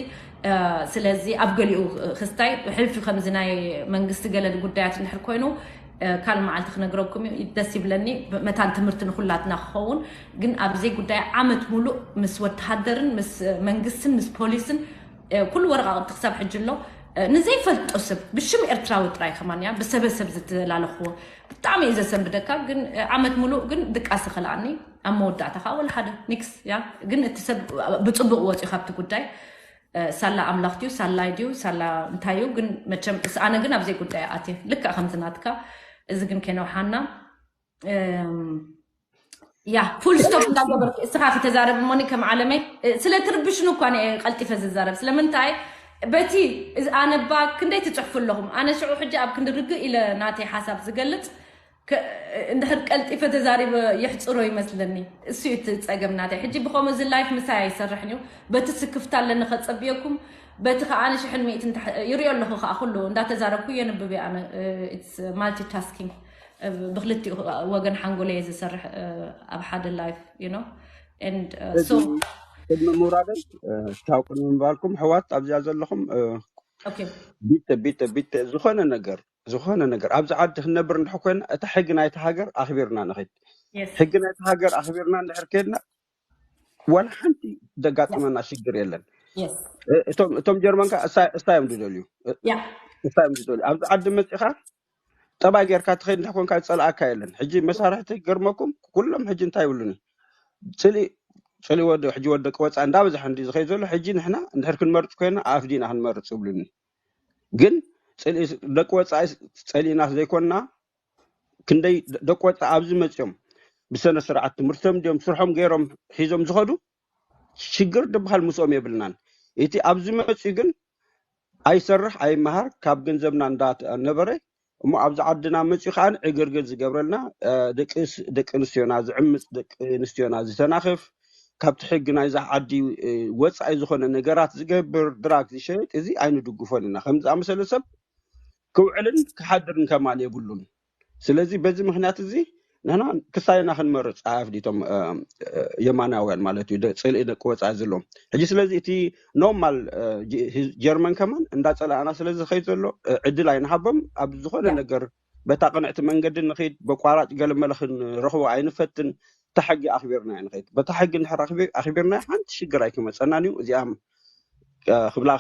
ስለዚ ኣብ ገሊኡ ክስታይ ሕልፊ ከምዚ ናይ መንግስቲ ገለ ጉዳያት እንድሕር ኮይኑ ካልእ መዓልቲ ክነግረኩም እዩ ደስ ይብለኒ መታን ትምህርቲ ንኩላትና ክኸውን ግን ኣብዚ ጉዳይ ዓመት ሙሉእ ምስ ወተሃደርን ምስ መንግስትን ምስ ፖሊስን ኩሉ ወረቃቅቲ ክሳብ ሕጂ ኣሎ ንዘይፈልጦ ሰብ ብሽም ኤርትራዊ ጥራይ ከማን እያ ብሰበሰብ ዝተላለኽዎ ብጣዕሚ እዩ ዘሰንብደካ ግን ዓመት ሙሉእ ግን ድቃስ ይኸልኣኒ ኣብ መወዳእታ ከዓ ወላ ሓደ ኒክስ ያ ግን እቲ ሰብ ብፅቡቅ ወፂኡ ካብቲ ጉዳይ ሳላ ኣምላኽ ድዩ ሳላይ ድዩ ሳላ እንታይ እዩ ግን መቸም ኣነ ግን ኣብዘይ ጉዳይ ኣትየ ልክዕ ከምዚ ናትካ እዚ ግን ከይነውሓና ያ ፉል ስቶፕ እንዳገበርኩ እስኻ ክተዛረብ እሞኒ ከም ዓለመይ ስለ ትርብሽኑ እኳ እየ ቀልጢፈ ዝዛረብ ስለምንታይ በቲ ኣነባ ክንደይ ትፅሕፉ ኣለኹም ኣነ ሽዑ ሕጂ ኣብ ክንዲ ርግእ ኢለ ናተይ ሓሳብ ዝገልፅ እንድሕር ቀልጢፈ ተዛሪበ የሕፅሮ ይመስለኒ እሱ እዩ እቲ ፀገም ናተይ ሕጂ ብኸምኡ እዚ ላይፍ ምሳይ ኣይሰርሕን እዩ በቲ ስክፍታ ኣለኒ ከፀብየኩም በቲ ከዓ ንሽሕን ሚእትን ይሪኦ ኣለኹ ከዓ ኩሉ እንዳተዛረብኩ የንብብ ኣነ ማልቲ ታስኪንግ ብክልቲኡ ወገን ሓንጎለ እየ ዝሰርሕ ኣብ ሓደ ላይፍ you know and so ቅድሚ ምውራደን ታውቁ ንምባልኩም ሕዋት ኣብዚኣ ዘለኹም ቢተ ቢተ ቢተ ዝኾነ ነገር ዝኾነ ነገር ኣብዚ ዓዲ ክንነብር እንድሕር ኮይና እታ ሕጊ ናይቲ ሃገር ኣኽቢርና ንኸይድ ሕጊ ናይቲ ሃገር ኣኽቢርና እንድሕር ከይድና ዋላ ሓንቲ ዘጋጥመና ሽግር የለን እቶም ጀርመን ከ እሳ እዮም ዝደልዩ እሳ እዮም ዝደልዩ ኣብዚ ዓዲ መፂኻ ጠባይ ጌርካ ትኸይድ እንተ ኮንካ ዝፀልኣካ የለን ሕጂ መሳርሕቲ ገርመኩም ኩሎም ሕጂ እንታይ ይብሉኒ ፅሊ ፅሊ ወዲ ሕጂ ወዲ ደቂ ወፃኢ እንዳበዝሐ እንዲ ዝኸይድ ዘሎ ሕጂ ንሕና እንድሕር ክንመርፅ ኮይና ኣፍዲና ክንመርፅ ይብሉኒ ግን ደቂ ወፃኢ ፀሊእና ዘይኮንና ክንደይ ደቂ ወፃኢ ኣብዚ መፅኦም ብሰነ ስርዓት ትምህርቶም እንዲዮም ስርሖም ገይሮም ሒዞም ዝኸዱ ሽግር ድበሃል ምስኦም የብልናን እቲ ኣብዚ መፅኡ ግን ኣይሰርሕ ኣይመሃር ካብ ገንዘብና እንዳነበረ እሞ ኣብዚ ዓድና መፅኡ ከዓ ዕግርግር ዝገብረልና ደቂ ኣንስትዮና ዝዕምፅ ደቂ ኣንስትዮና ዝተናኽፍ ካብቲ ሕጊ ናይዛ ዓዲ ወፃኢ ዝኾነ ነገራት ዝገብር ድራግ ዝሸይጥ እዚ ኣይንድግፎን ኢና ከም ዝኣመሰለ ሰብ ክውዕልን ክሓድርን ከማን የብሉን ስለዚ በዚ ምክንያት እዚ ንሕና ክሳይና ክንመርፅ ኣፍዲቶም የማናውያን ማለት እዩ ፅልኢ ደቂ ወፃኢ ዘለዎም ሕጂ ስለዚ እቲ ኖርማል ጀርመን ከማን እንዳፀላእና ስለዚ ዝኸይድ ዘሎ ዕድል ኣይንሃቦም ኣብ ዝኾነ ነገር በታ ቅንዕቲ መንገዲ ንኸይድ በቋራጭ ገለመለ ክንረኽቦ ኣይንፈትን ተሕጊ ኣኽቢርና ንኸይድ በታ ሕጊ እንድሕር ኣኽቢርና ሓንቲ ሽግር ኣይክመፀናን እዩ እዚኣ ክብላ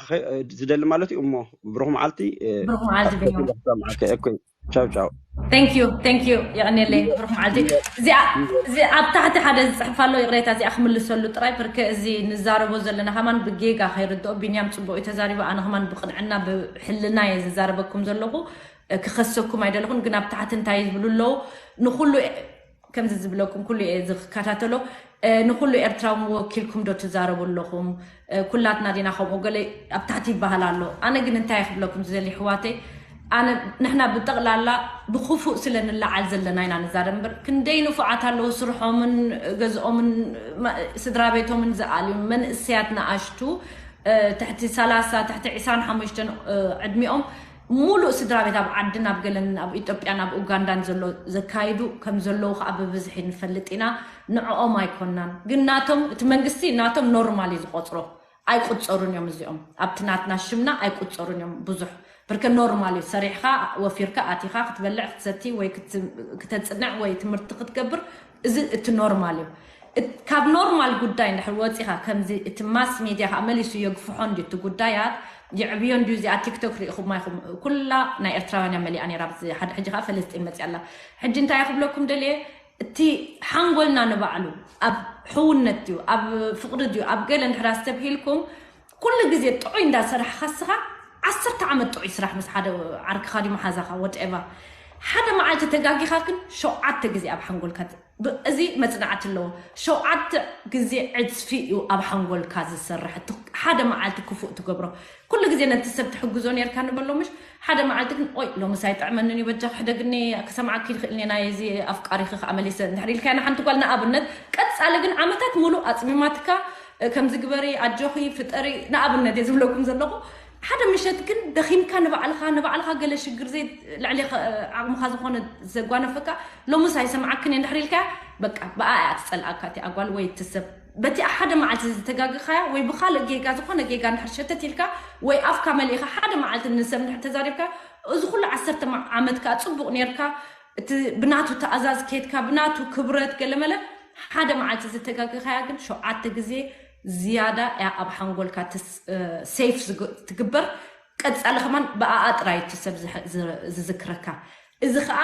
ዝደሊ ማለት እዩ እሞ ብሩክ መዓልቲ ብሩክ መዓልቲ ብኛ ሰማዕከ እኮ ቻው ቻው thank you thank you የቀኔለይ ብሩክ መዓልቲ እዚኣ እዚ ኣብ ታሕቲ ሓደ ዝፅሕፍ ኣሎ ይቕሬታ እዚኣ ክምልሰሉ ጥራይ ፐርከ እዚ ንዛረቦ ዘለና ከማን ብጌጋ ከይርድኦ ቢንያም ፅቡቅ እዩ ተዛሪቡ ኣነ ከማን ብቅንዕና ብሕልና እየ ዝዛረበኩም ዘለኹ ክኸሰኩም ኣይደለኹን ግን ኣብ ታሕቲ እንታይ ዝብሉ ኣለዉ ንኩሉ ከምዚ ዝብለኩም ኩሉ እየ ዝከታተሎ ንኩሉ ኤርትራዊ ወኪልኩም ዶ ትዛረቡ ኣለኹም ኩላትና ዲና ከምኡ ገለ ኣብ ታሕቲ ይበሃል ኣሎ ኣነ ግን እንታይ ክብለኩም ዝደሊ ሕዋተይ ኣነ ንሕና ብጠቕላላ ብክፉእ ስለ ንለዓል ዘለና ኢና ንዛረብ እምበር ክንደይ ንፉዓት ኣለዉ ስርሖምን ገዝኦምን ስድራ ቤቶምን ዝኣልዩ መንእሰያት ንኣሽቱ ትሕቲ ሰላሳ ትሕቲ ዕስራን ሓሙሽተን ዕድሚኦም ሙሉእ ስድራ ቤት ኣብ ዓድን ኣብ ገለን ኣብ ኢትዮጵያን ኣብ ኡጋንዳን ዘሎ ዘካይዱ ከም ዘለዉ ከዓ ብብዝሒ ንፈልጥ ኢና ንዕኦም ኣይኮናን ግን ናቶም እቲ መንግስቲ ናቶም ኖርማል እዩ ዝቆፅሮ ኣይቁፀሩን እዮም እዚኦም ኣብቲ ናትና ሽምና ኣይቁፀሩን እዮም ብዙሕ ብርከ ኖርማል እዩ ሰሪሕካ ወፊርካ ኣቲኻ ክትበልዕ ክትሰቲ ወይ ክተፅንዕ ወይ ትምህርቲ ክትገብር እዚ እቲ ኖርማል እዩ ካብ ኖርማል ጉዳይ እንድሕር ወፂኻ ከምዚ እቲ ማስ ሚድያ ከዓ መሊሱ የግፍሖ እንዲ እቲ ጉዳያት የዕብዮ እንዲዩ እዚኣ ቲክቶክ ሪኢኹማ ኢኹም ኩላ ናይ ኤርትራውያን እያ መሊኣ ነራ ሓደ ሕጂ ከዓ ፈለስጢን መፅያ ኣላ ሕጂ እንታይ ክብለኩም ደልየ እቲ ሓንጎልና ንባዕሉ ኣብ ሕውነት ድዩ ኣብ ፍቕሪ ድዩ ኣብ ገለ እንድሕር ኣስተብሂልኩም፣ ኩሉ ግዜ ጥዑይ እንዳሰራሕካ እስኻ ዓሰርተ ዓመት ጥዑይ ስራሕ ምስ ሓደ ዓርክኻ ድዩ መሓዛኻ ወድኤቫ፣ ሓደ መዓልቲ ተጋጊኻ ግን ሸውዓተ ግዜ ኣብ ሓንጎልካ ት- ብ- እዚ መጽናዕቲ ኣለዎ። ሸውዓተ ግዜ ዕጽፊ እዩ ኣብ ሓንጎልካ ዝሰርሕ። እቲ ሓደ መዓልቲ ክፉእ ትገብሮ። ኩሉ ግዜ ነቲ ሰብ ትሕግዞ ነርካ ንበሎ ምሽ ሓደ መዓልቲ ግን ኦይ ሎምስ ኣይጥዕመንን እዩ በጃ ክሕደግኒ ክሰምዓኪ ይኽእል እየ ናይዚ ኣፍቃሪኺ ከዓ መሊሰ እንድሕር ኢልካያ ንሓንቲ ጓል ንኣብነት ቀፃሊ ግን ዓመታት ሙሉእ ኣፅሚማትካ ከምዚ ግበሪ ኣጆኺ ፍጠሪ ንኣብነት እየ ዝብለኩም ዘለኹ ሓደ ምሸት ግን ደኺምካ ንባዕልኻ ንባዕልኻ ገለ ሽግር ዘይ ልዕሊ ዓቕምኻ ዝኾነ ዘጓነፈካ ሎምስ ኣይሰምዓክን እየ እንድሕር ኢልካያ በቃ ብኣ እያ ትፀልኣካ እቲኣ ጓል ወይ እቲ ሰብ በቲ ሓደ መዓልቲ ዝተጋግኻያ ወይ ብኻልእ ጌጋ ዝኾነ ጌጋ እንድሕር ሸተት ኢልካ ወይ ኣፍካ መሊእኻ ሓደ መዓልቲ ንሰብ እንድሕር ተዛሪብካ እዚ ኩሉ ዓሰርተ ዓመት ከዓ ፅቡቕ ነርካ እቲ ብናቱ ተኣዛዝ ከድካ ብናቱ ክብረት ገለመለ ሓደ መዓልቲ ዝተጋግኻያ ግን ሸውዓተ ግዜ ዝያዳ እያ ኣብ ሓንጎልካ ሴፍ ትግበር ቀፃሊ ከማን ብኣኣ ጥራይ እቲ ሰብ ዝዝክረካ እዚ ከዓ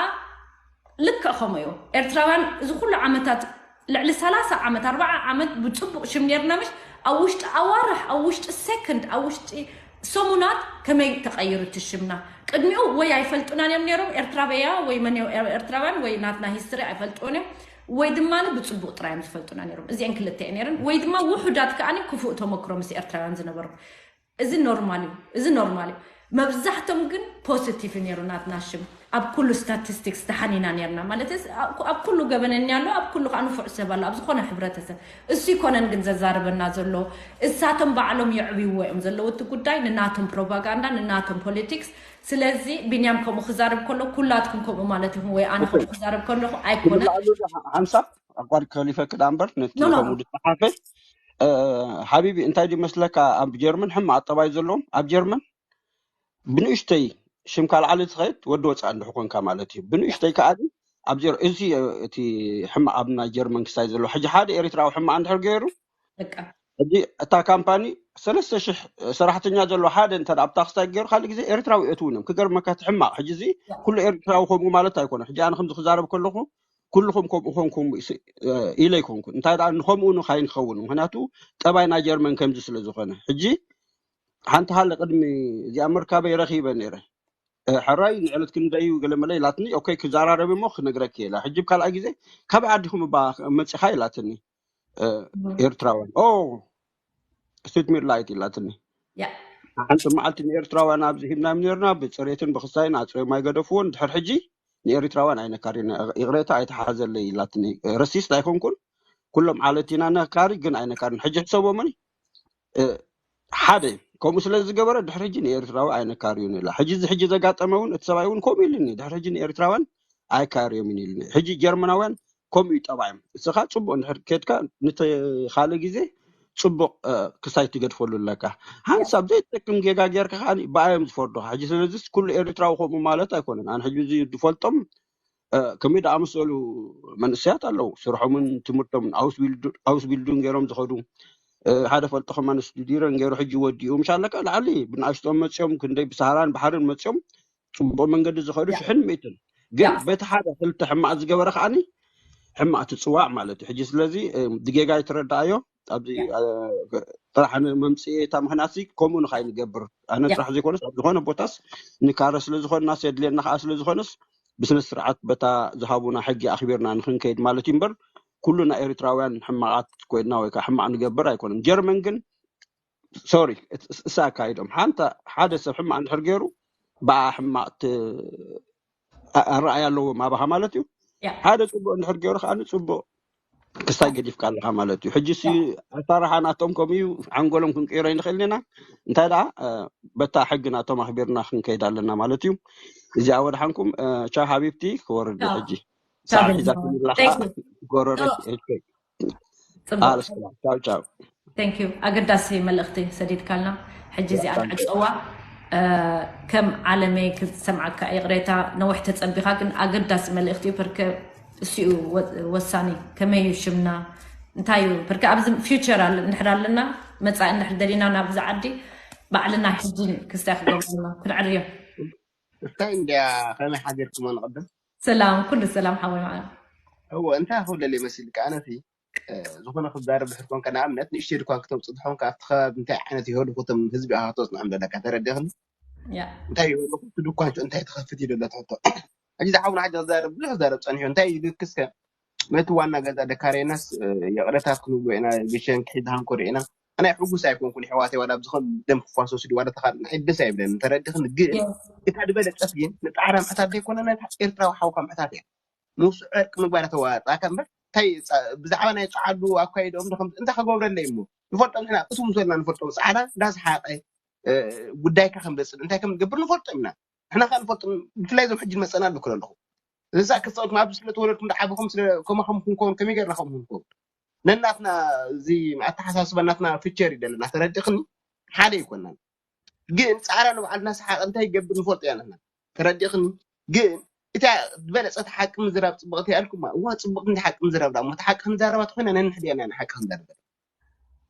ልክዕ ከምኡ እዩ ኤርትራውያን እዚ ኩሉ ዓመታት ልዕሊ ሰላሳ ዓመት ኣርባዓ ዓመት ብፅቡቕ ሽም ነርና ምሽ ኣብ ውሽጢ ኣዋርሕ ኣብ ውሽጢ ሰከንድ ኣብ ውሽጢ ሰሙናት ከመይ ተቐይሩ እቲ ሽምና ቅድሚኡ ወይ ኣይፈልጡናን እዮም ነይሮም ኤርትራበያ ወይ መን ኤርትራውያን ወይ ናትና ሂስትሪ ኣይፈልጥዎን እዮም ወይ ድማ ብፅቡቕ ጥራይ እዮም ዝፈልጡና ነይሮም እዚአን ክልተ እየ ነይረን ወይ ድማ ውሑዳት ከዓኒ ክፉእ ተመክሮ ምስ ኤርትራውያን ዝነበሩ እዚ ኖርማል እዩ እዚ ኖርማል እዩ መብዛሕቶም ግን ፖዚቲቭ ነይሩ ናትና ሽም ኣብ ኩሉ ስታቲስቲክስ ተሓኒና ነርና ማለት ኣብ ኩሉ ገበነኛ ኣሎ ኣብ ኩሉ ከዓ ንፉዕ ሰብ ኣሎ ኣብ ዝኾነ ሕብረተሰብ እሱ ይኮነን ግን ዘዛርበና ዘሎ እሳቶም ባዕሎም የዕብይዎ እዮም ዘለዉ እቲ ጉዳይ ንናቶም ፕሮፓጋንዳ ንናቶም ፖለቲክስ ስለዚ ቢንያም ከምኡ ክዛረብ ከሎ ኩላትኩም ከምኡ ማለት ይኹም ወይ ኣነ ከምኡ ክዛረብ ከለኹ ኣይኮነን ሓንሳብ ኣቋድ ከሊፈ ክዳ እምበር ነቲ ከምኡ ዝፀሓፈ ሓቢቢ እንታይ ድመስለካ ኣብ ጀርመን ሕማቕ ጠባይ ዘለዎም ኣብ ጀርመን ብንእሽተይ ሽምካ ላዕሊ ትኸይድ ወዲ ወፃእ እንድሕር ኮንካ ማለት እዩ ብንእሽተይ ከዓ ኣብዚ እዚ እቲ ሕማቕ ኣብ ናይ ጀርመን ክሳይ ዘሎ ሕጂ ሓደ ኤሪትራዊ ሕማቕ እንድሕር ገይሩ ሕጂ እታ ካምፓኒ ሰለስተ ሽሕ ሰራሕተኛ ዘሎ ሓደ እንተ ኣብታ ክሳይ ገይሩ ካልእ ግዜ ኤርትራዊ እትውን እዮም ክገርመካ እቲ ሕማቕ ሕጂ እዚ ኩሉ ኤርትራዊ ከምኡ ማለት ኣይኮነ ሕጂ ኣነ ከምዚ ክዛረብ ከለኹ ኩልኹም ከምኡ ኮንኩም ኢለ ኣይኮንኩን እንታይ ደኣ ንከምኡ ንካይን ክኸውን ምክንያቱ ጠባይ ናይ ጀርመን ከምዚ ስለ ዝኾነ ሕጂ ሓንቲ ሃለ ቅድሚ እዚኣ ምርካበይ ረኺበ ነይረ ሕራይ ንዕለት ክንደዩ ገለመለ ኢላትኒ ኦኬ ክዘራረብ እሞ ክነግረኪ ኢላ ሕጂ ካልኣይ ግዜ ካበይ ዓዲኹም እባ መፂኻ ኢላትኒ ኤርትራውያን ኦ ስት ሚድ ላይት ኢላትኒ ሓንቲ መዓልቲ ንኤርትራውያን ኣብዚ ሂብናዮም ነርና ብፅሬትን ብክሳይን ኣፅሪዮም ኣይገደፍዎን ድሕር ሕጂ ንኤሪትራውያን ኣይነካርዩን ይቕሬታ ኣይተሓዘለይ ኢላትኒ ረሲስት ኣይኮንኩን ኩሎም ዓለት ኢና ነካሪ ግን ኣይነካርን ሕጂ ሕሰቦምኒ ሓደ ከምኡ ስለ ዝገበረ ድሕሪ ሕጂ ንኤርትራዊ ኣይነካርዩን ኢላ ሕጂ እዚ ሕጂ ዘጋጠመ እውን እቲ ሰብኣይ እውን ከምኡ ኢሉኒ ድሕሪ ሕጂ ንኤርትራውያን ኣይካርዮምን ኢሉኒ ሕጂ ጀርመናውያን ከምኡ እዩ ጠባዮም እስኻ ፅቡቅ እንድሕር ከድካ ንተኻለ ግዜ ፅቡቅ ክሳይ ትገድፈሉ ኣለካ ሓንሳብ ዘይጠቅም ጌጋ ጌርካ ከዓ ብኣዮም ዝፈርዱካ ሕጂ ስለዚ ኩሉ ኤርትራዊ ከምኡ ማለት ኣይኮነን ኣነ ሕጂ እዚ ዝፈልጦም ከመይ ደኣመሰሉ መንእሰያት ኣለዉ ስርሖምን ትምህርቶምን ኣውስቢልዱን ገይሮም ዝኸዱ ሓደ ፈልጦ ከማን ስቱዲረን ገይሩ ሕጂ ወዲኡ ምሻለካ ላዕሊ ብንኣሽቶም መፅኦም ክንደይ ብሰሃራን ባሕርን መፅኦም ፅቡቅ መንገዲ ዝኸዱ ሽሕን ሚእትን ግን በቲ ሓደ ክልተ ሕማቅ ዝገበረ ከዓኒ ሕማቅ ትፅዋዕ ማለት እዩ ሕጂ ስለዚ ድጌጋ ይትረዳኣዮ ኣብዚ ጥራሕ መምፅኢ እታ ምክንያት ከምኡ ንካይ ንገብር ኣነ ጥራሕ ዘይኮነስ ኣብ ዝኾነ ቦታስ ንካረ ስለዝኮንና የድልየና ከዓ ስለዝኮነስ ብስነ ስርዓት በታ ዝሃቡና ሕጊ ኣክቢርና ንክንከይድ ማለት እዩ እምበር ኩሉ ናይ ኤሪትራውያን ሕማቃት ኮይንና ወይ ከዓ ሕማቅ ንገብር ኣይኮነን ጀርመን ግን ሶሪ እሳ ኣካይዶም ሓንታ ሓደ ሰብ ሕማቅ እንድሕር ገይሩ ብኣ ሕማቅ ኣረኣያ ኣለዎም ኣባኻ ማለት እዩ ሓደ ፅቡቅ እንድሕር ገይሩ ከዓ ፅቡቅ ክሳይ ገዲፍካ ኣለካ ማለት እዩ ሕጂ ሲ ኣሳራሓ ናቶም ከምኡ እዩ ሓንጎሎም ክንቅይሮ ይንክእል ኢና እንታይ ደኣ በታ ሕጊ ናቶም ኣክቢርና ክንከይድ ኣለና ማለት እዩ እዚኣ ወድሓንኩም ቻ ሓቢብቲ ክወርድ ሕጂ ሳዕ ሒዛ ክምለካ ጎረረት ቻው ቻው ኣገዳሲ መልእክቲ ሰዲድካልና ሕጂ እዚኣ ንዕፀዋ ከም ዓለመይ ክሰምዓካ ይቕሬታ ነዊሕ ተፀቢኻ ግን ኣገዳሲ መልእክቲ እዩ ፐርከ እሲኡ ወሳኒ ከመይ እዩ ሽምና እንታይ እዩ ፐርከ ኣብዚ ፊውቸር እንድሕር ኣለና መፃኢ እንድሕር ደሊና ናብዚ ዓዲ ባዕልና ሕጂ ክስታይ ክገብሩና ክንዕርዮ እንታይ እንድያ ከመይ ሓዲርኩሞ ንቕድም ሰላም ኩሉ ሰላም ሓወይ መዓል እዎ እንታይ ክብለል ይመስል ከኣነሲ ዝኾነ ክዛረብ ድሕር ኮንካ ንኣብነት ንእሽተይ ድኳን ክተውፅእ ድኾንካ ኣብቲ ከባቢ እንታይ ዓይነት ይህልኹ እቶም ህዝቢ ኣሃቶ ፅንሖም ዘለካ ተረዲኽኒ እንታይ ይህልኹ እቲ ድኳን እንታይ ትኸፍት እዩ ደሎ ትሕቶ ሕጂ ዝሓውና ሕጂ ክዛረብ ብዙሕ ክዛረብ ፀኒሑ እንታይ ይልክስከ ነቲ ዋና ገዛ ደካሬናስ የቕረታት ክንብሎ ኢና ብሸንኪ ሒዝሃን ኮሪዕና ኣነ ሕጉስ ኣይኮንኩን ይሕዋተይ ዋላ ብዝኾን ደም ክፋሰሱ ድዩ ዋላ ተኻል ንዓይ ደስ ኣይብለኒ ተረዲኽኒ ግን እታ ዝበለፀት ግን ንፃዕራ ምሕታት ዘይኮነ ነታ ኤርትራዊ ሓውካ ምሕታት እያ ንሱ ዕርቂ ምግባር ተዋጣካ እምበር እንታይ ብዛዕባ ናይ ፀዓዱ ኣካይዶም እንታይ ከገብረለይ እሞ ንፈልጦም ንሕና እቱም ዘለና ንፈልጦም ፃዕዳ እንዳሰሓቀ ጉዳይካ ከም ዘፅል እንታይ ከም ዝገብር ንፈልጦም ኢና ንሕና ከዓ ንፈልጦም ብፍላይ እዞም ሕጂ መፀና ኣለኩ ኣለኹ እዛ ክፀወት ኣብዚ ስለ ተወለድኩም ዝዓበኹም ስለ ከማኹም ክንከውን ከመይ ገርና ከምኡ ክንከውን ነናትና እዚ ኣተሓሳስባ ናትና ፍቸር እዩ ዘለና ተረዲእክኒ ሓደ ይኮናን ግን ፃዕራ ንባዕልና ሰሓቅ እንታይ ይገብር ንፈልጦ ኢና ንሕና ተረዲእክኒ ግን እታ ዝበለፀት ሓቂ ምዝራብ ፅብቕቲ ያልኩማ እዋ ፅብቕቲ እንዲ ሓቂ ምዝራብ ዳሞ እቲ ሓቂ ክንዛረባ ተኮይና ነንሕድያና ኢና ሓቂ ክንዛረበ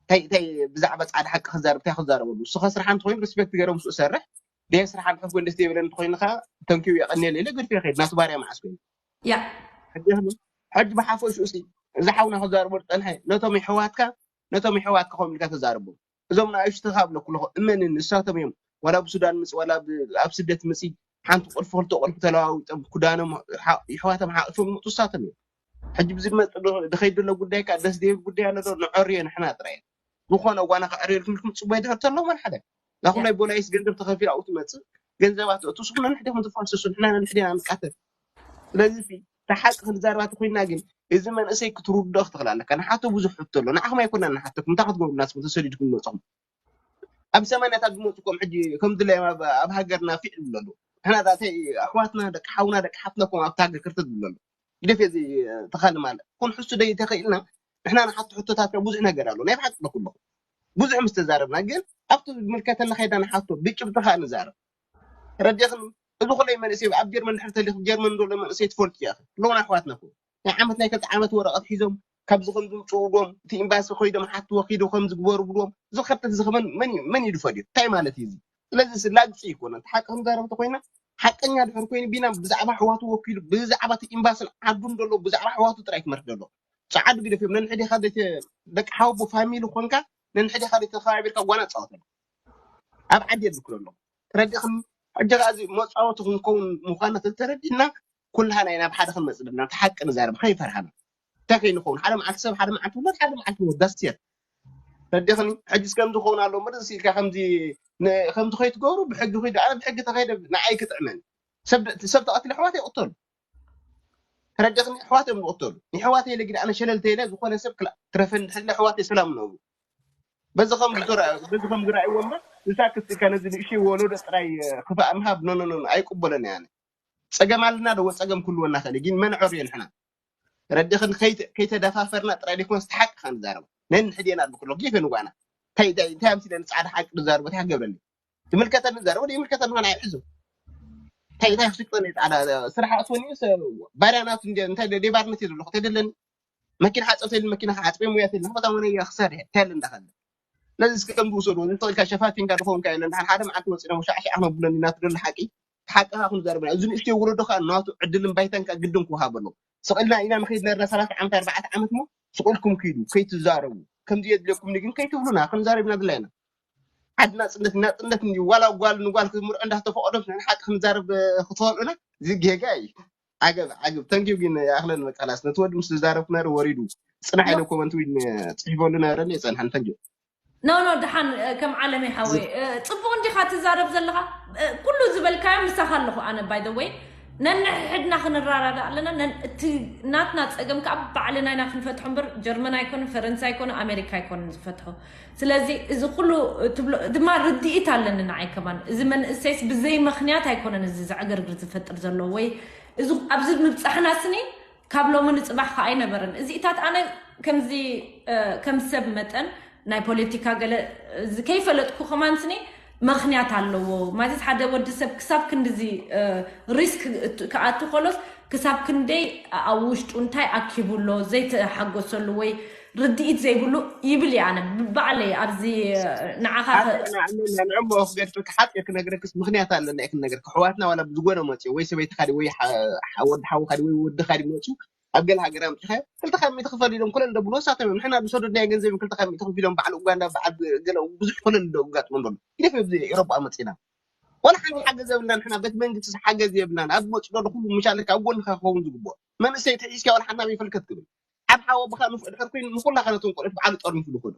እንታይ እንታይ ብዛዕባ ፃዕዳ ሓቂ ክዛረብ እንታይ ክዛረበሉ ንሱ ከስርሓ እንተኮይኑ ሪስፔክት ገይረ ምስኡ ሰርሕ ደየ ስርሓ ንሕፍ ጎንደስ የብለ እንተኮይኑ ከዓ ተንኪዩ የቀንየለ ኢለ ገድፈ ይኸይድ ናቱ ባርያ መዓስ ኮይኑ ያ ሕጂ ብሓፈሽኡ ሲ እዚ ሓውና ክዛረቦ ዝፀንሐ ነቶም ይሕዋትካ ነቶም ይሕዋትካ ኮም ኢልካ ተዛረቦም እዞም ንኣሽቱ ካብ ኣለኩ ኣለኹ እመንን ንሳቶም እዮም ዋላ ብሱዳን ምፅ ዋላ ኣብ ስደት ምፅ ሓንቲ ቁልፊ ክልተ ቁልፊ ተለዋዊጦም ክዳኖም ይሕዋቶም ሓቂፎም ይመፁ ንሳቶም እዮም ሕጂ ብዚ መፅ ድኸይድ ዘሎ ጉዳይ ከዓ ደስ ደብል ጉዳይ ኣሎ ዶ ንዐርዮ ንሕና ጥራይ ዝኾነ ጓና ክዕርየልኩም ኢልኩም ፅቡይ ድሕር ተሎ ማን ሓደ ናኹም ናይ ቦላይስ ገንዘብ ተኸፊል ኣብኡ ትመፅእ ገንዘባት እቱ ስኹም ነንሕዲኹም ትፋሰሱ ንሕና ነንሕዲና ንቃተል ስለዚ ተሓቂ ክንዛረባ ተኮይና ግን እዚ መንእሰይ ክትርድኦ ክትኽእል ኣለካ ንሓቶ ብዙሕ ሕቶ ኣሎ ንዓኹም ኣይኮና ንሓተኩም እንታይ ክትገብሩ ናስኩም ተሰዲድኩም ዝመፅኹም ኣብ ሰማንያታት ዝመፁ ኮም ሕጂ ከም ድላዮም ኣብ ሃገርና ፊዕ ዝብሉ ኣለዉ ንሕና ዳተይ ኣሕዋትና ደቂ ሓውና ደቂ ሓፍትና ኮም ኣብቲ ሃገር ክርተ ዝብሉ ኣለዉ ግደፍ እዚ ተኻሊ ማለት ኩን ሕሱ ደይ ተኽኢልና ንሕና ንሓቶ ሕቶታት ብዙሕ ነገር ኣሎ ናይ ብሓቂ ኣለኩ ኣለኹ ብዙሕ ምስ ተዛረብና ግን ኣብቲ ዝምልከተና ከይዳ ንሓቶ ብጭብጢ ከዓ ንዛረብ ረዲኽኒ እዚ ኩለይ መንእሰይ ኣብ ጀርመን ድሕር ተሊኽ ጀርመን ዘሎ መንእሰይ ትፈልጡ እያ ኣለውን ኣሕዋትና ኩ ናይ ዓመት ናይ ክልተ ዓመት ወረቐት ሒዞም ካብዚ ከም ዝምፅኡ ብሎም እቲ ኤምባሲ ኮይዶም ሓትዎ ኪዶ ከም ዝግበሩ ብሎም እዚ ከርተት እዚ ከመን መን እዩ ድፈድዮ እንታይ ማለት እዩ እዚ ስለዚ ላግፂ ይኮነ እቲ ሓቂ ክንዛረብ ተኮይና ሓቀኛ ድሕር ኮይኑ ቢና ብዛዕባ ኣሕዋቱ ወኪሉ ብዛዕባ እቲ ኤምባስን ዓዱን ዘሎ ብዛዕባ ኣሕዋቱ ጥራይ ክመርሕ ዘሎ ፀዓዱ ግደፍ እዮም ነንሕዲኻ ደቂ ሓወቦ ፋሚሊ ኮንካ ነንሕዲኻ ተኸባቢርካ ጓና ፃወተሉ ኣብ ዓዲ የድክሎ ኣለኹ ተረዲእኽኒ ሕጂ ከዓ እዚ መፃወቲ ክንከውን ምኳና ተተረዲእና ኩልሃና ኢና ኣብ ሓደ ክንመፅእ ዘለና እቲ ሓቂ ንዛረብ ከይፈርሃና እንታይ ከይንኸውን ሓደ መዓልቲ ሰብ ሓደ መዓልቲ ውለድ ሓደ መዓልቲ ሞት ዳስትየር ረዲኽኒ ሕጂ እስከም ዝኸውን ኣሎ እምበር እዚ ኢልካ ከምዚ ከምዚ ከይትገብሩ ብሕጊ ከይዱ ኣነ ብሕጊ ተኸይደ ንዓይ ክጥዕመኒ ሰብ ተቐትለ ኣሕዋት ይቕተሉ ተረዲኽኒ ኣሕዋት እዮም ዝቕተሉ ንሕዋት የለ ግን ኣነ ሸለል ተይለ ዝኾነ ሰብ ክላ ትረፈን ድሕለ ኣሕዋት ሰላም ነብሩ በዚ ከም ዝረኣዩ በዚ ከም ዝረኣይዎ እምበር ንሳክስ ኢልካ ነዚ ንእሽተይ ወለዶ ጥራይ ክፋእ ምሃብ ኖኖኖ ኣይቅበሎን እየ ኣነ ፀገም ኣለና ዶ ፀገም ክህልወና ክእል ግን መን ዕርዮ ንሕና ረዲኽን ከይተደፋፈርና ጥራይ ደይኮነስ ተሓቂ ከንዛረብ ነንሕድየና ኣለኩ ኣለኩ ጌፈ ንጓና እንታይ እንታይ ኣምሲለ ንፃዕዳ ሓቂ ንዛረቦ እንታይ ክገብረኒ ዝምልከተኒ ዘረባ ዘይምልከተኒ ኾነ ኣይሕዙ እንታይ እንታይ ክስቅጠኒ ፃዕዳ ስራሕ ኣትወኒ ባርያ ናቱ እንደ እንታይ ደይ ባርነት እየ ዘለኹ እንታይ ደለኒ መኪና ሓፀብተ ኢሉ መኪና ክሓፅበ ሙያት የለን በጣም ሆነ እያ ክሰርሕ እንታይ ኣለ እንዳኸለ ስለዚ እስከ ከም ዝውሰድዎ እዚ ተኽልካ ሸፋፊንካ ዝኸውን ካየለ እንድሓን ሓደ መዓልቲ ወፂና ውሻዕሻዕ ክነብለኒ ናቱ ደሎ ሓቂ ሓቂ ከዓ ክንዛረበና እዚ ንእሽተይ ወለዶ ከዓ ናቱ ዕድልን ባይታን ከዓ ግድን ክወሃበሎም ስቕ ኢልና ኢና ንኸይድ ነርና ሰላሳ ዓመት ኣርባዕተ ዓመት ሞ ስቕ ኢልኩም ክይዱ ከይትዛረቡ ከምዚ የድልየኩምኒ ግን ከይትብሉና ክንዛረብ ኢና ድላይና ዓዲ ናፅነት ናፅነት እንዲ ዋላ ጓል ንጓል ክትምርዖ እንዳተፈቐዶም ንሓቂ ክንዛረብ ክትፈልዑና እዚ ጌጋ እዩ ዓገብ ዓገብ ተንኪው ግን ይኣኽለን በቃ ላስ ነቲ ወዲ ምስ ዝዛረብኩ ነረ ወሪዱ ፅናሕ ኢለ ኮመንት ዊን ፅሒፈሉ ነረኒ የፀንሐን ተንኪው ኖ ኖ ድሓን ከም ዓለመይ ሓወይ ፅቡቅ እንዲካ ትዛረብ ዘለካ ኩሉ ዝበልካዮ ምሳካ ኣለኩ ኣነ by the way ነንሕድና ክንራዳዳ ኣለና እቲ ናትና ፀገም ከዓ ባዕልና ኢና ክንፈትሖ እምበር ጀርመን ኣይኮነ ፈረንሳ ኣይኮነ ኣሜሪካ ኣይኮነ ዝፈትሖ ስለዚ እዚ ኩሉ ትብሎ ድማ ርድኢት ኣለኒ ንዓይ ከማን እዚ መንእሰይስ ብዘይ ምክንያት ኣይኮነን እዚ ዘዕገርግር ዝፈጥር ዘሎ ወይ እዚ ኣብዚ ምብፃሕና ስኒ ካብ ሎሚ ንፅባሕ ከዓ ኣይነበረን እዚኢታት ኣነ ከምዚ ከም ሰብ መጠን ናይ ፖለቲካ ገለ ከይፈለጥኩ ከማን ስኒ ምኽንያት ኣለዎ ማለት ሓደ ወዲ ሰብ ክሳብ ክንድዚ ሪስክ ክኣቱ ከሎስ ክሳብ ክንደይ ኣብ ውሽጡ እንታይ ኣኪቡ ኣሎ ዘይተሓጎሰሉ ወይ ርድኢት ዘይብሉ ይብል እየ ኣነ ባዕለይ ኣብዚ ንዓኻ ንዕሞ ክገድፈካ ሓፂር ክነግረክስ ምክንያት ኣለና ክነግረካ ኣሕዋትና ዋላ ብዝጎነ መፅኡ ወይ ሰበይትካ ወይ ወዲ ሓውካ ወይ ወድካ መፅኡ ኣብ ገለ ሃገር ኣምፅኻዮ ክልተ ካብ ሚእቲ ክፈል ኢሎም ኮለል ደብሉ። ንሳቶም እዮም ንሕና ዝሰደድናዮ ገንዘብ እዮም ክልተ ካብ ሚእቲ ክፍል ኢሎም። በዓል ኡጋንዳ በዓል ገለ ብዙሕ ኮለል ዶ ኣጋጥሞም ዘሎ። ኢደፍ ኣብዚ ኤሮጳ መፂና ዋላ ሓንቲ ሓገዝ የብልና። ንሕና ቤት መንግስቲ ሓገዝ የብልናን። ኣብ መፅእ ዘሎ ኩሉ ምሻለካ ኣብ ጎንኻ ክኸውን ዝግብኦ መንእሰይ ተሒዝካ ዋላ ሓናብ ይፈልከት ክብል ኣብ ሓወ ብኻ ንፍዕ ድሕር ኮይኑ ንኩላኻ ነቶም ቆልዑት በዓሉ ጠርኒፉ ዝኮኑ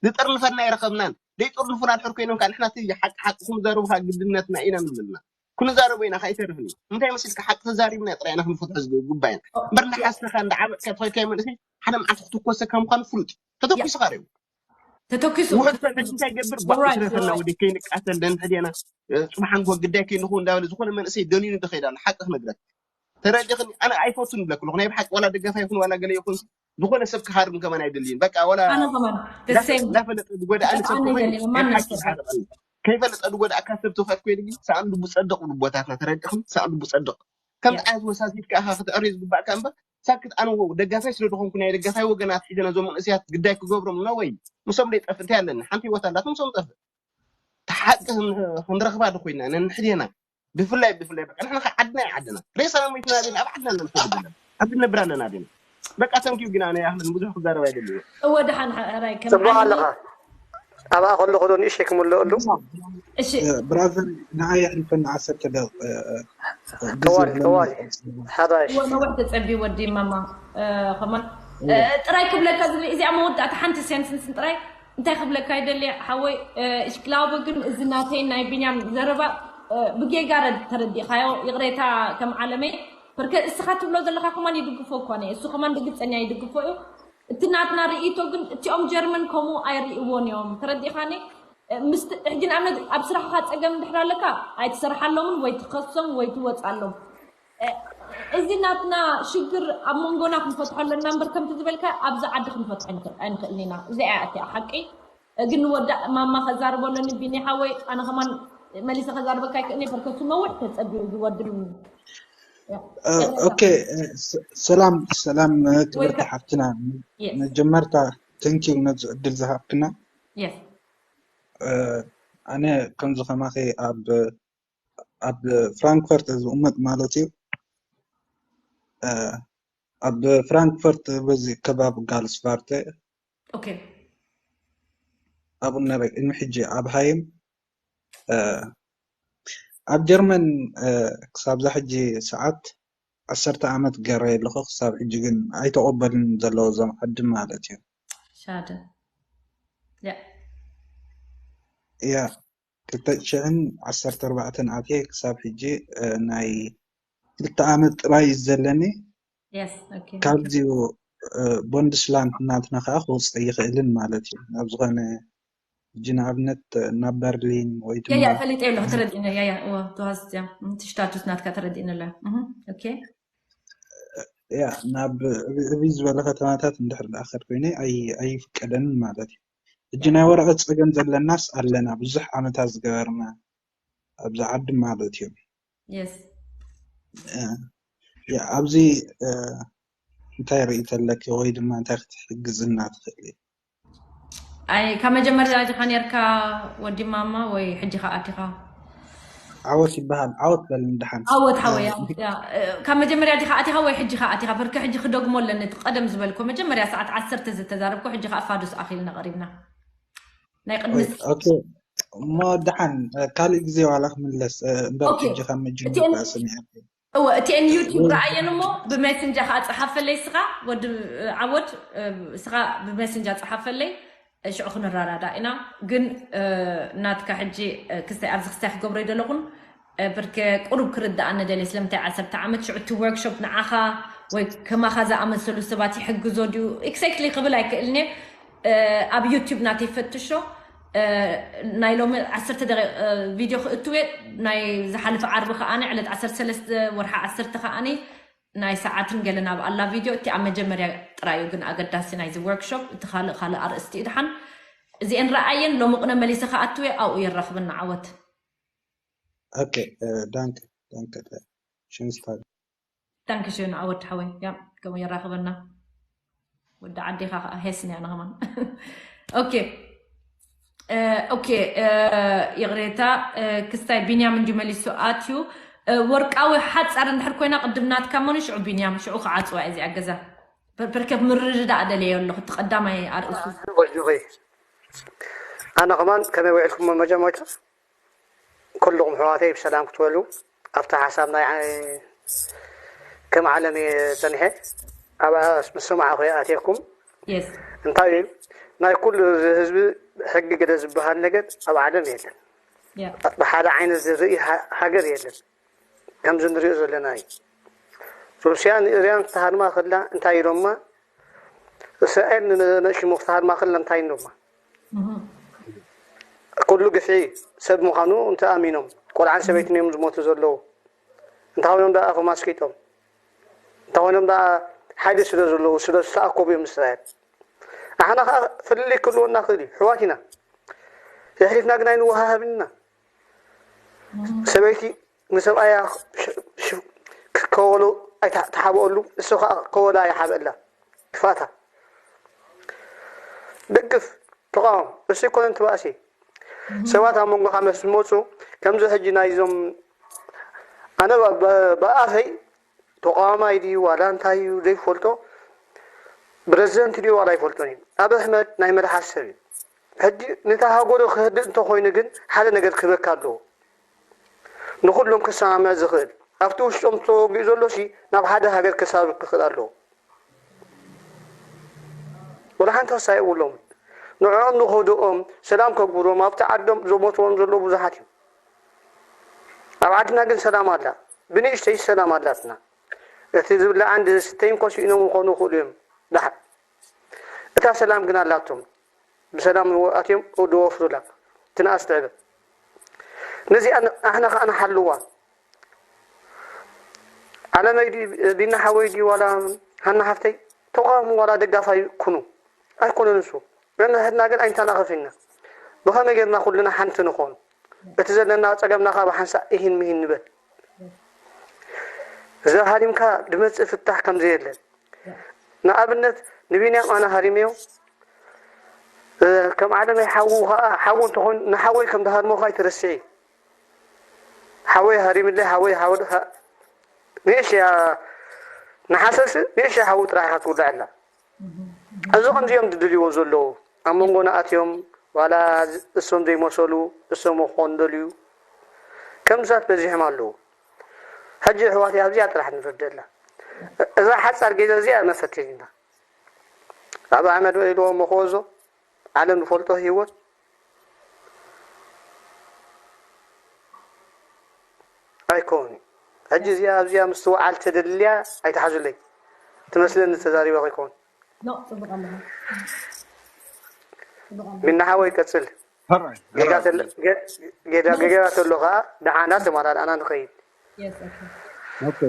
ዝጠርንፈና ኣይረኸብናን። ደይጠርንፉና ድሕር ኮይኖም ከዓ ንሕና እቲ ሓቂ ሓቂ ክንዘርቡ ከዓ ግድነትና ኢና ንብልና። ክንዛረቦ ኢና ከዓ ኣይተርፍን እዩ። እንታይ መሲልካ ሓቂ ተዛሪብና ጥራይ ኢና ክንፈትሖ ዝግባይና እምበር ንሓስኻ እንዳዓበጥካ ትኸድካዮ መንእሰይ ሓደ መዓልቲ ክትኮሰካ ምዃኑ ፍሉጥ እዩ። ተተኩስኻ ርዩ ተተኪሱ ውሕድ ሰብ ሕጂ እንታይ ገብር ባዕ ትረፈና ወደ ከይንቃተል ነንሕድና ጽባሕ ንጎ ግዳይ ከይንኹ እንዳበለ ዝኾነ መንእሰይ ደኒኑ ተኸይዳ ኣሎ ሓቂ ክነግረክ ተረዲኽኒ ኣነ ኣይፈቱን ብለክ ኣለኹ ናይ ብሓቂ ዋላ ደገፋ ይኹን ዋላ ገለ ይኹን ዝኾነ ሰብ ክሃርም ከማን ኣይደልይን በቃ ዋላ ኣነ ከማን ደሴም እናፈለጠ ዝጎዳእኒ ሰብ ኣነ ተኾይኑ ገለ ማን ናይ ሓቂ ነስተካ ዝሃርም ከይፈለጠ ዝጎዳእካ ሰብ ተኾይኑ ግን ሰኣን ልቡ ጸድቕ ልቦታትና ተረዲኽም ሰኣን ልቡ ጸድቕ ከምዚ ዓይነት ወሳሲትካ ኢኻ ክትዕርዮ ዝግባእካ እምበር ሳክት ኣነ ደጋፋይ ስለ ዝኾንኩ ናይ ደጋፋይ ወገናት ሒዘ ነዞም መንእሰያት ግዳይ ክገብሮም no way። ምሶም ደይጠፍእ እንታይ ኣለኒ ሓንቲ ህይወት ኣላት ምሶም ጠፍእ ተሓቂ ክንረኽባ ዶ ኮይና ነንሕድና ብፍላይ ብፍላይ በቃ ንሕና ከ ዓድና እዩ ዓድና ሬሳና ሞይትና ዲና ኣብ ዓድና ኣለና ሰግድ ኣለና ኣብ ነብር ኣለና ዲና በቃ thank you ግን ኣነ ኣሕመድ ብዙሕ ክዛረብ ኣይደልዩ እወ ደሓን ሕራይ ከም ጽቡቅ ዓለመይ ኣለኻ። ኣብኣ ከለኹ ዶ ንእሽተይ ክምልአሉ? እሺ ብራዘር ንዓይ ኣሕሊፈኒ ዓሰርተ ደቂቕ ግዜ ጠዋል ኣለኒ። ጠዋል ሓራሽ እወ ነዊሕ ተጸቢ ወዲ ማማ እ፣ ከማን እ፣ ጥራይ ክብለካ ዝብል እዚኣ መወዳእታ ሓንቲ ሴንስንስ ጥራይ እንታይ ክብለካ ይደሊ ሓወይ እ፣ እሽክላቦ ግን እዚ ናተይ ናይ ቢንያም ዘረባ እ፣ ብጌጋ ረድ- ተረዲእካዮ ይቕሬታ ከም ዓለመይ በርከ እስኻ ትብሎ ዘለካ ከማን ይድግፎ እኳ ነይ እሱ ከማን ብግልፀኛ ይድግፎ እዩ እቲ ናትና ርእይቶ ግን እቲኦም ጀርመን ከምኡ ኣይርእይዎን እዮም ተረዲእካኒ ምስቲ ሕጂ ንኣብነት ኣብ ስራሕኻ ፀገም እንድሕር ኣለካ ኣይትሰርሓሎምን ወይ ትኸሶም ወይ ትወፅኣሎም እዚ ናትና ሽግር ኣብ መንጎና ክንፈትሖ ኣለና እምበር ከምቲ ዝበልካ ኣብዚ ዓዲ ክንፈትሖ ኣይንኽእልን ኢና እዚኣ እያ እቲኣ ሓቂ ግን ንወዳእ ማማ ከዛርቦ ኣለኒ ቢኒ ሓወይ ኣነ ከማን መሊሰ ከዛርበካ ኣይክእልኒ በርከሱ ነዊሕ ተፀቢኡ ዝወድም ኦኬ ሰላም ሰላም ክብርቲ ወይከ- ሓፍትና Yes. መጀመርታ thank you ነዚ ዕድል ዝሃብክና Yes. ኣነ ከምዚ ከማኺ ኣብ ኣብ ፍራንክፈርት ዝቕመጥ ማለት እዩ ኣብ ፍራንክፈርት በዚ ከባቢ ጋልስፋርተ Okay. ኣብኡ ነበረ ቅድሚ ሕጂ ኣብ ሃይም ኣብ ጀርመን ክሳብዛ ሕጂ ሰዓት ዓሰርተ ዓመት ገረ ኣለኹ ክሳብ ሕጂ ግን ኣይተቐበልን ዘለዉ እዞም ዓዲ ማለት እዩ ሻደ Yeah. እያ ክልተ ሽሕን ዓሰርተ ኣርባዕተን ኣትየ ክሳብ ሕጂ ናይ ክልተ ዓመት ጥራይ እዩ ዘለኒ Yes. Okay. ካብዚ ቦንድስላንድ ናትና ከዓ ክወፅእ ይኽእልን ማለት እዩ ናብ ዝኾነ ሕጂ ንኣብነት ናብ በርሊን ወይ Yeah, yeah, ድማ ፈሊጠ ኣለኹ ተረዲእነ yeah, yeah. እወ ተዋስያ እቲ ስታቱስ ናትካ ተረዲእነ ኣሎ እህ፣ Okay. ያ ናብ እብይ ዝበለ ከተማታት እንድሕር ደኣ ከድ ኮይነ ኣይ- ኣይፍቀደንን ማለት እዩ ሕጂ ናይ ወረቐት ፀገም ዘለናስ ኣለና ብዙሕ ዓመታት ዝገበርና ኣብዚ ዓዲ ማለት እዩ Yes. ያ ኣብዚ እንታይ ርእይቶ ኣለኪ ወይ ድማ እንታይ ክትሕግዝና ትኽእል ኣይ ካብ መጀመርያ ዲኻ ነርካ ወዲ ማማ ወይ ሕጂ ከኣ ኣቲኻ ዓወት ይበሃል ዓወት በል ንድሓን ዓወት ሓወያ ካብ መጀመርያ ዲኻ ኣቲኻ ወይ ሕጂ ከኣ ኣቲኻ በርከ ሕጂ ክደግሞ ኣለኒ እቲ ቀደም ዝበልኮ መጀመርያ ሰዓት ዓሰርተ ዝተዛረብኮ ሕጂ ከኣ ፋዱስ ኣኺልና ቀሪብና ናይ ቅድሚ ኦኬ እሞ ድሓን ካልእ ግዜ ዋላ ክምለስ እምበር ኦኬ። ሕጂ ካብ መጀመርያ እቲአን- ሰሚዐ እወ እቲአን ዩቲብ ረኣየን እሞ ብሜሴንጀር ከዓ ፀሓፈለይ ስኻ ወዲ ዓወድ ስኻ ብሜሴንጀር ፀሓፈለይ ሽዑ ክንረዳዳ ኢና ግን ናትካ ሕጂ ክስታይ ኣብዚ ክስታይ ክገብሮ ይደለኹን ብርክ ቁሩብ ክርዳኣኒ ደልየ ስለምንታይ ዓሰርተ ዓመት ሽዑ እቲ ወርክሾፕ ንዓኻ ወይ ከማኻ ዝኣመሰሉ ሰባት ይሕግዞ ድዩ exactly ክብል ኣይክእልን እየ ኣብ ዩቲብ ናተይ ፈትሾ ናይ ሎሚ ዓሰርተ ደቂቕ ቪድዮ ክእትው እየ ናይ ዝሓለፈ ዓርቢ ከዓኒ ዕለት ዓሰርተ ሰለስተ ወርሒ ዓሰርተ ከዓኒ ናይ ሰዓትን ገለን ኣብ ኣላ ቪድዮ እቲ ኣብ መጀመርያ ጥራይ እዩ ግን ኣገዳሲ ናይዚ ወርክሾፕ እቲ ካልእ ካልእ ኣርእስቲ እዩ ድሓን እዚአን ረኣየን ሎሚ ቁነ መሊሰ ከኣትው እየ ኣብኡ የራኽበና ዓወት ኦኬ ዳንከ ዳንከ ሽንስታል ዳንከሽን ዓወት ሓወይ ያ ከምኡ የራኽበና ወዲ ዓዴኻ ከዓ ሄስን ያና ከማን ኦኬ ኦኬ ይቕሬታ ክስታይ ቢንያም እንዲ መሊሱ ኣትዩ ወርቃዊ ሓፃር እንድሕር ኮይና ቅድም ናትካ መኑ ሽዑ ቢንያም ሽዑ ክዓፅዋ እዚኣ ገዛ በርከብ ምርድዳእ ደለየ ኣለኹ። እቲ ቀዳማይ ኣርእሱ ወልዱኸይ ኣነ ከማን ከመይ ውዒልኩም መጀመርታ ኩልኹም ሕዋተይ ብሰላም ክትወሉ ኣብታ ሓሳብ ናይ ከም ዓለም እየ ፀኒሐ ኣብኣ ምስ ሰማዕኹ ኣትየኩም። እንታይ እዩ ናይ ኩሉ ህዝቢ ሕጊ ገለ ዝበሃል ነገር ኣብ ዓለም የለን። ብሓደ ዓይነት ዝርኢ ሃገር የለን። ከምዚ ንሪኦ ዘለና እዩ። ሩስያ ንእርያን ክተሃርማ ከላ እንታይ ኢሎማ? እስራኤል ንነእሽሙ ክተሃርማ ከላ እንታይ ኢሎማ? ኩሉ ግፍዒ ሰብ ምዃኑ እንተኣሚኖም ቆልዓን ሰበይትን እዮም ዝሞቱ ዘለዉ። እንተኾይኖም ደኣ ኣፎም ኣስኪጦም እንተኾይኖም ደኣ ሓይሊ ስለ ዘለዉ ስለ ዝተኣከቡ እዮም እስራኤል። ኣሕና ከዓ ፍልልይ ክህልወና ክእል እዩ። ሕዋት ኢና። የሕሊፍና ግን ኣይንወሃሃብን ኢና። ሰበይቲ ንሰብኣያ ክትከወሎ ኣይትሓብኦሉ፣ እሱ ከዓ ከወላ ኣይሓብእላ። ክፍኣታ ደግፍ፣ ተቃወም። እሱ ኣይኮነን እቲ ባእሲ። ሰባት ኣብ መንጎኻ ምስ ዝመፁ ከምዚ ሕጂ ናይዞም ኣነ ብኣፈይ ተቃዋማይ ድዩ ዋላ እንታይ እዩ ዘይፈልጦ ፕረዚደንት ድዩ ዋላ ኣይፈልጦን እዩ። ኣብ ኣሕመድ ናይ መልሓስ ሰብ እዩ። ሕጂ ነታ ሃገሩ ክህድእ እንተኮይኑ ግን ሓደ ነገር ክህበካ ኣለዎ። ንኩሎም ክሰማምዕ ዝኽእል ኣብቲ ውሽጦም ተወጊኡ ዘሎ ሲ ናብ ሓደ ሃገር ክሳብ ክኽእል ኣለዎ። ወላ ሓንቲ ክሳይ የብሎም። ንዕኦም ንክህድኦም ሰላም ከግብሮም ኣብቲ ዓዶም ዘሞትዎም ዘለዉ ብዙሓት እዮም። ኣብ ዓድና ግን ሰላም ኣላ፣ ብንእሽተይ ሰላም ኣላትና። እቲ ዝብላዕ እንዲ ስተይን ኮስኢኖም ክኾኑ ይኽእሉ እዮም። ደሓር እታ ሰላም ግን ኣላቶም። ብሰላም ኣትዮም ድወፍሩላ ትንኣስ ትዕበ። ነዚ ኣነ- ኣሕና ከኣ ንሓልዋ። ዓለመይ ድዩ ቢና ሓወይ ድዩ ዋላ ሃና ሓፍተይ ተቃወሙ ዋላ ደጋፋይ ኩኑ ኣይኮነን እሱ። ነንሕድና ግን ኣይንተናኸፍና። ብኸመይ ጌርና ኩልና ሓንቲ ንኾን? እቲ ዘለና ጸገምና ካብ ሓንሳእ እሂን ምሂን ንበል። ዘሃሪምካ ድመጽእ ፍታሕ ከም ዘየለ ንኣብነት ንቢንያም ኣነ ሃሪመዮ ከም ዓለመይ ሓዉ ከዓ ሓዉ እንተኾን ንሓወይ ከም ድሃርሞኻ ኣይትረስዒ። ሓወይ ሃሪምለይ ሓወይ ሓወ ንእሽያ ንሓሰስ ንእሽያ ሓዉ ጥራሕ ኢኻ ትውልዐላ። እዚ ከምዚኦም ዝድልይዎ ዘለዉ ኣብ መንጎና ኣትዮም ዋላ እሶም ዘይመሰሉ እሶም ክኾኑ ደልዩ ከምዛት በዚሖም ኣለዉ። ሕጂ ኣሕዋተይ ኣብዚኣ ጥራሕ ንረድእ ኣላ። እዛ ሓፃር ጌዛ እዚኣ መፈተኒና ኣብ ኣሕመድ ኢልዎ መኮዞ ዓለም ዝፈልጦ ህይወት ኣይኮን። ሕጂ እዚኣ ኣብዚኣ ምስትውዓል ተደልያ ኣይትሓዙለይ ትመስለኒ ተዛሪበ ከይኮን ኖ ጽቡቅ ኣለኻ። ሚናሓወይ ቀፅል ሕራይ ጌጋ ሕራይ ተለ- ገ- ጌጋ- ጌጋ ተሎ ከዓ ደሓና ተመላልኣና ንኸይድ Yes, okay. ኦኬ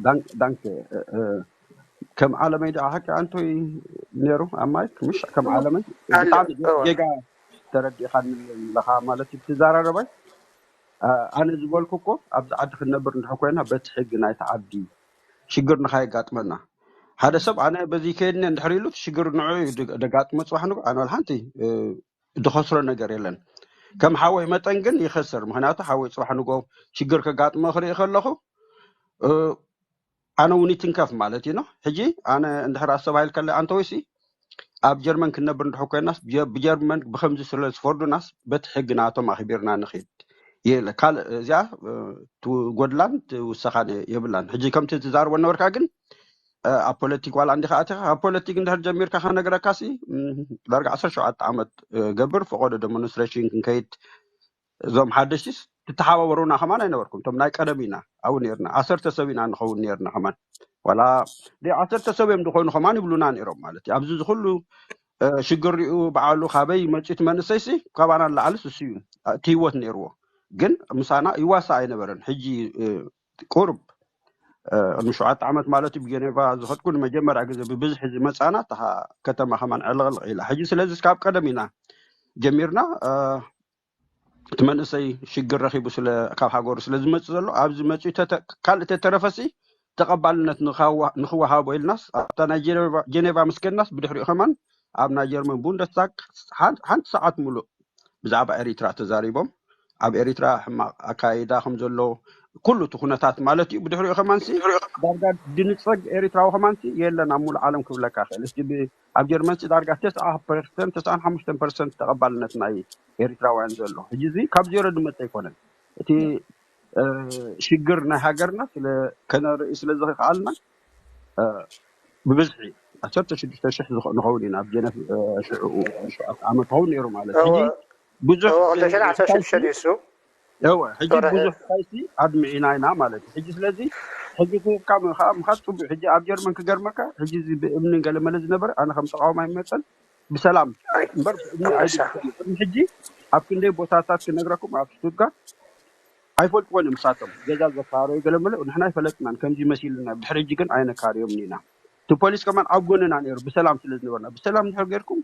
ዳንክ ዳንክ ከም ዓለመይ ደኣ ሓቂ ኣንቶይ ነይሩ ኣብ ማይክ ምሽ ከም ዓለመይ ኣሎ ብጣዕሚ እወ ጌጋ ተረዲእካኒ ኣለኻ ማለት እዩ ትዘራረባይ ኣነ ዝበልኩ እኮ ኣብዚ ዓዲ ክንነብር እንድሕር ኮይና በቲ ሕጊ ናይቲ ዓዲ ሽግር ንኻየጋጥመና ሓደ ሰብ ኣነ በዚ ከየድኒ እንድሕር ኢሉ እቲ ሽግር ንዑ እዩ ደጋጥሞ ፅባሕ ንጉ ኣነ ወላ ሓንቲ ዝኸስሮ ነገር የለን ከም ሓወይ መጠን ግን ይኸስር ምክንያቱ ሓወይ ፅባሕ ንጎ ሽግር ከጋጥሞ ክርኢ ከለኹ ኣነ እውን ይትንከፍ ማለት እዩ ሕጂ ኣነ እንድሕር ኣስተባሂል ከለ ኣንተ ወይሲ ኣብ ጀርመን ክንነብር እንድሕር ኮይናስ ብጀርመን ብከምዚ ስለ ዝፈርዱናስ በቲ ሕጊ ናቶም ኣኽቢርና ንኽድ የለ ካልእ እዚኣ ትጎድላን ትውሰኻን የብላን ሕጂ ከምቲ ትዛርቦ ነበርካ ግን ኣብ ፖለቲክ ዋላ እንዲኻ ኣቲኻ ካብ ፖለቲክ እንድሕር ጀሚርካ ከነግረካ ሲ ዳርጋ ዓሰርተ ሸውዓተ ዓመት ገብር ፈቆዶ ደሞንስትሬሽን ክንከይድ እዞም ሓደሽቲስ ትተሓባበሩና ከማን ኣይነበርኩም እቶም ናይ ቀደም ኢና ኣብኡ ነርና ዓሰርተ ሰብ ኢና ንኸውን ነርና ከማን ዋላ ዓሰርተ ሰብ እዮም ዝኾኑ ከማን ይብሉና ነይሮም ማለት እዩ ኣብዚ ዝኩሉ ሽግር ሪኡ በዓሉ ካበይ መፂኡ እቲ መንእሰይሲ ካባና ንላዕልስ እሱ እዩ እቲ ህይወት ነይርዎ ግን ምሳና ይዋሳ ኣይነበረን ሕጂ ቁርብ ቅድሚ ሸውዓተ ዓመት ማለት እዩ ብጀኔቫ ዝኸድኩ ንመጀመርያ ግዜ ብብዝሒ ዝመፃና እታ ከተማ ከማን ዕልቕልቕ ኢላ ሕጂ ስለዚ ካብ ቀደም ኢና ጀሚርና እቲ መንእሰይ ሽግር ረኺቡ ስለ ካብ ሃገሩ ስለ ዝመፅእ ዘሎ ኣብዚ መፅኡ ካልእ ተተረፈሲ ተቐባልነት ንክወሃቦ ኢልናስ ኣብታ ናይ ጀኔቫ ምስ ከድናስ ብድሕሪኡ ከማን ኣብ ናይ ጀርመን ቡንደስታግ ሓንቲ ሰዓት ሙሉእ ብዛዕባ ኤሪትራ ተዛሪቦም ኣብ ኤሪትራ ሕማቕ ኣካይዳ ከም ዘሎ ኩሉ እቲ ኩነታት ማለት እዩ። ብድሕሪኡ ከማንሲ ዳርጋ ድንጸግ ኤሪትራዊ ከማንሲ የለን ኣብ ሙሉእ ዓለም ክብለካ ክእል። እስቲ ብ-፣ ኣብ ጀርመንሲ ዳርጋ ተስዓ ፐርሰንት፣ ተስዓን ሓሙሽተን ፐርሰንት ተቐባልነት ናይ ኤሪትራውያን ዘሎ። ሕጂ እዚ ካብ ዜሮ ድመጽእ ኣይኮነን። እቲ፣ እ፣ ሽግር ናይ ሃገርና ስለ ከነርኢ ስለ ዝኸኣልና፣ እ፣ ብብዝሒ ዓሰርተ ሽዱሽተ ሽሕ ዝኸ-፣ ንኸውን ኢና ኣብ ጀነፍ፣ እ፣ ሽዑ ሸውዓተ ዓመት ክኸውን ነይሩ ማለት። ሕጂ እወ፣ ብዙሕ እወ፣ ክልተ ሽሕን ዓሰርተ ሽዱሽተን እዩ እሱ። እወ፣ ሕጂ ዶረ-፣ ብዙሕ ቃልሲ ኣድሚዒና ኢና ማለት እዩ። ሕጂ ስለዚ ሕጂ ክህብካ ምኻ-፣ ምኻድ ጽቡቅ። ሕጂ ኣብ ጀርመን ክገርመካ፣ ሕጂ እዚ ብእምኒ ገለመለ ዝነበረ ኣነ ከም ተቃዋማይ ይመጸን ብሰላም ኣይ፣ እምበር ብእምኒ እሳ። ኣይድግፍን። ቅድሚ ሕጂ ኣብ ክንደይ ቦታታት ክነግረኩም ኣብ ስቱትጋርት ኣይፈልጥዎን እዮም ንሳቶም። ገዛ ዘካረዩ ገለመለ ንሕና ኣይፈለጥናን፣ ከምዚ መሲልና፣ ድሕሪ ሕጂ ግን ኣይነካርዮምን ኢና። እቲ ፖሊስ ከማን ኣብ ጎንና ነይሩ፣ ብሰላም ስለ ዝነበርና። ብሰላም እንድሕር ጌርኩም፣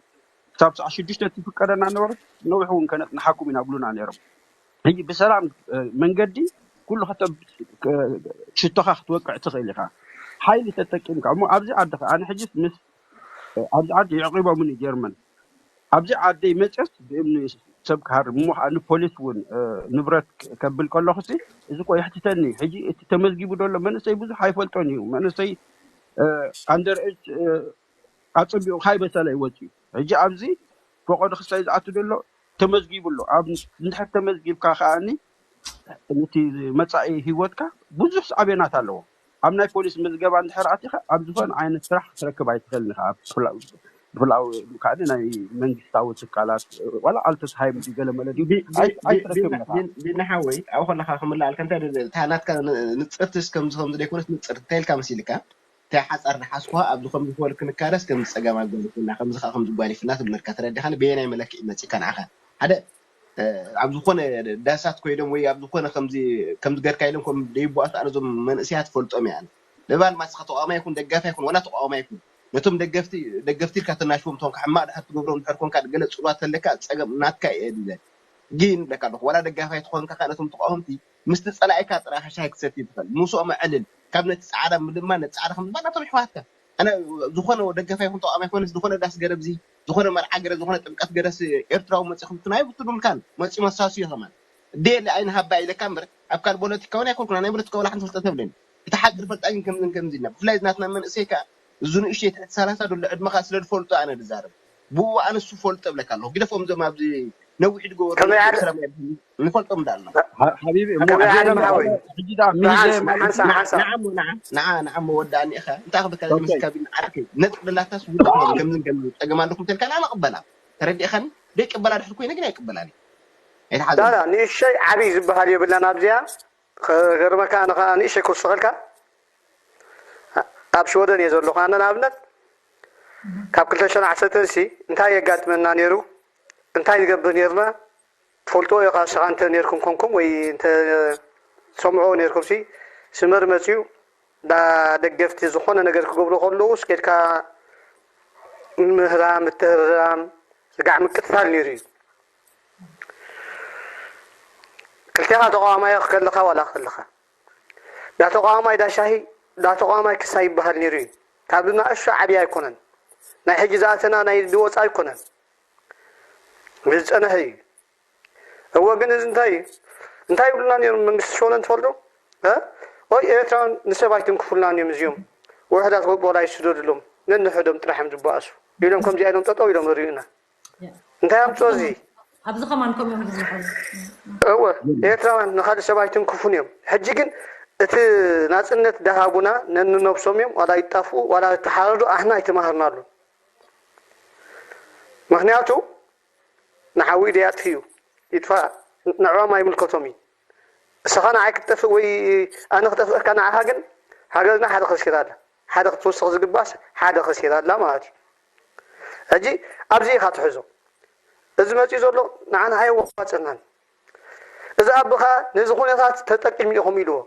ክሳብ ሰዓት ሽዱሽተ ትፍቀደና ነበረት፣ ነዊሕ እውን ከነጽንሓኩም ኢና ብሉና ነይሮም። ሕጂ ብሰላም፣ እ፣ መንገዲ ኩሉ ከተብ-፣ ክ-፣ ሽቶኻ ክትወቅዕ ትኽእል ኢኻ። ሓይሊ ተጠቂምካ። እሞ ኣብዚ ዓዲ ኸ፣ ኣነ ሕጂስ ምስ፣ እ፣ ኣብዚ ዓዲ የዕቂቦምኒ ጀርመን። ኣብዚ ዓደይ መፅስ ብእምኒ ሰብ ክሃርም። እሞ ኸዓ ንፖሊስ እውን፣ እ፣ ንብረት ክ-፣ ከብል ከለኹሲ፣ እዚ እኮ የሕትተኒ። ሕጂ እቲ ተመዝጊቡ ዘሎ መንእሰይ ብዙሕ ኣይፈልጦን እዩ። መንእሰይ፣ እ፣ ኣንደር ኤጅ፣ እ፣ ኣጸቢቑ ካይበሰለ ይወጽእ እዩ። ሕጂ ኣብዚ ፈቐዶ ክሳይ ዝኣቱ ዘሎ ተመዝጊቡ ኣሎ። ኣብ እንድሕር ተመዝጊብካ ከኣኒ፣ እቲ መጻኢ ህይወትካ ብዙሕ ሳዕቤናት ኣለዎ። ኣብ ናይ ፖሊስ ምዝገባ እንድሕር ኣቲኻ፣ ኣብ ዝኾነ ዓይነት ስራሕ ክትረክብ ኣይትኽእልን ኢኻ። ኣብ ክፍላ-፣ ክፍላዊ ከኣኒ ናይ መንግስታዊ ትካላት፣ ዋላ ኣልተስሃይም ድዩ ገለ መለ ድዩ፣ ቢ-፣ ኣይ-፣ ቢ-፣ ኣይትረክብን ቢና-፣ ኢኻ። ቢን-፣ ቢና ሓወይ፣ ኣብኡ ከለኻ ክምላኣልካ እንታይ ደ-፣ እታ ናትካ ን-፣ ንጽርትስ ከምዚ ከምዚ ደይኮነት ንጽርቲ እንታይ ኢልካ መሲልካ? እንታይ ሓጻር ንሓዝኩዋ፣ ኣብዚ ከምዚ ዝበሉ ክንካረስ ከምዚ ጸገም ኣጋሊፉና፣ ከምዚ ከኣ ከምዚ ጓሊፍና ትብለካ። ተረዲኻኒ? በየናይ መለክዒ መጺእካ ንዓኻ? ሓደ፣ እ፣ ኣብ ዝኾነ ዳሳት ኮይዶም ወይ ኣብ ዝኾነ ከምዚ፣ ከምዚ ገርካ ኢሎም ከም ደይቦኣቱ ኣነ እዞም መንእሰያት ፈልጦም እየ ኣነ። ለባል ማስኻ ተቃዋማይ ይኹን ደጋፊ ኣይኩን፣ ዋላ ተቃዋማይ ይኩን፣ ነቶም ደገፍቲ፣ ደገፍቲ ኢልካ ተናሽዎም፣ እቶም ሕማቕ ድሓር ትገብሮም ድሕር ኮንካ፣ ገለ ጽልዋት ተለካ ጸገም ናትካ እየ ድለ። ግን ይብለካ ኣለኹ፣ ዋላ ደጋፊ ኣይትኾንካ ከኣ ነቶም ተቃወምቲ ምስቲ ጸላኢካ ጥራይ ሻሂ ክትሰቲ ትኽእል። ምስኦም ኣዕልል። ካብ ነቲ ጻዕዳ ምልማን ነቲ ጻዕዳ ከም ምልማን ናቶም ኣሕዋትካ። ኣነ ዝኾነ ደጋፋይ ይኹን ተቃዋማይ ይኮንስ፣ ዝኾነ ዳስ ገረብዚ፣ ዝኾነ መርዓ ገረብ፣ ዝኾነ ጥምቀት ገረስ ኤርትራዊ መጺኹም ትናይ ብትዱልካን መጺ መሳሱ እዩ ከማን። ዴል ኣይንሃባ ኢለካ እምበር፣ ኣብ ካልእ ፖለቲካ እውን ኣይኮንኩን፣ ናይ ፖለቲካ ዋላ ሓንቲ ፍልጠት የብለኒ። እቲ ሓቂ ዝፈልጣ ግን ከምዝን ከምዚ ኢልና። ብፍላይ ናትና መንእሰይ ከኣ፣ እዚ ንእሽተይ ትሕቲ ሰላሳ ዘሎ ዕድመ ከኣ ስለ ዝፈልጦ ኣነ ዝዛረብ። ብኡ ኣነ እሱ ፈልጦ እብለካ ኣለኹ። ግደፎም እዞም ኣብዚ ነዊሕ ድጎ ከመይ ዓለ-፣ ሰላም ንፈልጦም እንዳልና። ሓ-፣ ሓቢቢ፣ እሞ ከመይ ዓለም ሓወይ? ሕጂ ደኣ ሚዜ ንሓንሳ፣ ማለት ንሓንሳ፣ ንሓንሳ። ንዓሞ፣ ንዓ-፣ ንዓ-፣ ንዓሞ ወዳእኒ ኢኻ። እንታይ ክብለካ ኦኬ። ምስ ካቢነ ዓርከይ፣ ነጥቢ ላታስ ውድቕ በሉ፣ ከምዝን ከምዝን ጸገም ኣለኩም ተልካ፣ ንዓ መቕበላ። ተረዲእኻኒ? ደይቅበላ ድሕር ኮይነ ግን ኣይቅበላን እየ። ኣይትሓዘኒ። ዳዳ፣ ንእሽተይ ዓብዪ ዝበሃል የብላን ኣብዚኣ። ከገርመካ፣ ኣነ ኸዓ ንእሽተይ ክውስኸልካ። ኣብ ሽወደን እየ ዘለኹ። ኣነ ንኣብነት፣ ካብ ክልተ ሽሕን ዓሰርተን ሲ እንታይ የጋጥመና ነይሩ? እንታይ ንገብር ነይርና? ትፈልጥዎ ኢኻ፣ ንስኻ እንተ ነይርኩም ኮንኩም ወይ እንተ ትሰምዕዎ ነይርኩም ሲ፣ ስመር መጺኡ፣ ዳ ደገፍቲ ዝኾነ ነገር ክገብሩ ከለዉ፣ ስኬድካ ምህራም፣ ምትህርራም፣ ስጋዕ ምቅትታል ነይሩ እዩ። ክልቴኻ ተቃዋማይ ከለኻ ዋላ ከለኻ። ዳ ተቃዋማይ ዳ ሻሂ፣ ዳ ተቃዋማይ ክሳይ ይበሃል ነይሩ እዩ። ካብ ንኣሽቱ ዓብዪ ኣይኮነን። ናይ ሕጂ ዝኣተና ናይ ድወፃ ኣይኮነን። ዝፀነሐ እዩ። እወ፣ ግን እዚ እንታይ እዩ? እንታይ ይብሉና ነይሮም መንግስቲ ሾለን ትፈልጡ? እ? ወይ ኤርትራውያን ንሰብ ኣይትንክፉልናን እዮም እዚኦም። ውሑዳት ቆልቆል ኣይስደድሎም። ነንሕዶም ጥራሕ እዮም ዝበኣሱ። ኢሎም ከምዚኣ ኢሎም ጠጠው ኢሎም ይርእዩና። ያ። እንታይ ኣምፅኦ እዚ? ኣብዚ ከማን ከምኡ እዮም ዝብሉ። እወ፣ ኤርትራውያን ንኻልእ ሰብ ኣይትንክፉን እዮም። ሕጂ ግን እቲ ናፅነት ዳሃቡና ነንነብሶም እዮም፣ ዋላ ይጣፍኡ፣ ዋላ ይተሓረዱ፣ ኣሕና ኣይተማሃርናሉን። ምኽንያቱ ንሓዊ ደይ ኣጥፍኡ፣ ይጥፋእ፣ ንዕኦም ኣይምልከቶም እዩ። እስኻ ንዓይ ክትጠፍእ ወይ ኣነ ክጠፍእካ ንዓኻ ግን ሃገርና ሓደ ከሲራ ኣላ። ሓደ ክትውስኽ ዝግባስ ሓደ ከሲራ ኣላ ማለት እዩ። ሕጂ ኣብዚ ኢኻ ትሕዞ። እዚ መፂኡ ዘሎ ንዓና ኣየዋፅእናን። እዚ ኣቦ ኸዓ ነዚ ኩነታት ተጠቂሙ ኢኹም ኢልዎ።